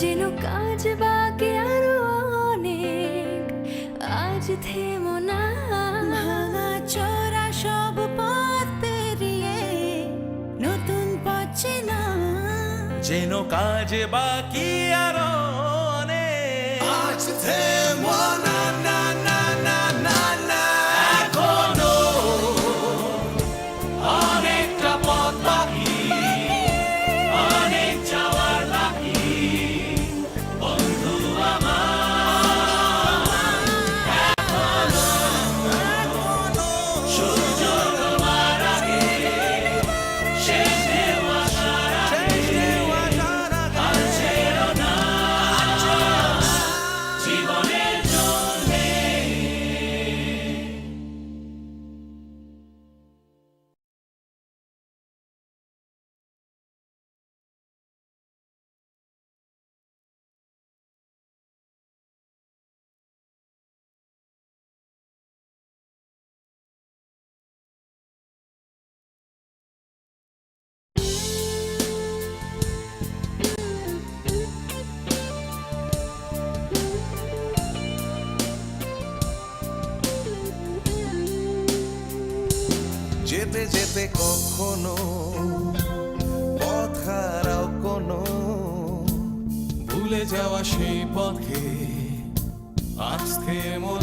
যেন কাজ বাকি আরো অনেক, আজ থেমো না। ভাঙা চড়া সব পথ পেরিয়ে নতুন পথ চেনা। যেন কাজ বাকি আরো অনেক। আজ থেমো না, না, না, না, না, না। এখনো অনেকটা পথ বাকি, অনেক যাওয়ার বাকি। বন্ধু আমার, এখনো সূর্য ডোবার আগে, শেষ ঢেউ আসার আগে, আর ছেড়ো না, জীবনের জন্যে। যেতে যেতে কখনো পথ হারাও কোনো, ভুলে যাওয়া সেই পথে আজ থেমো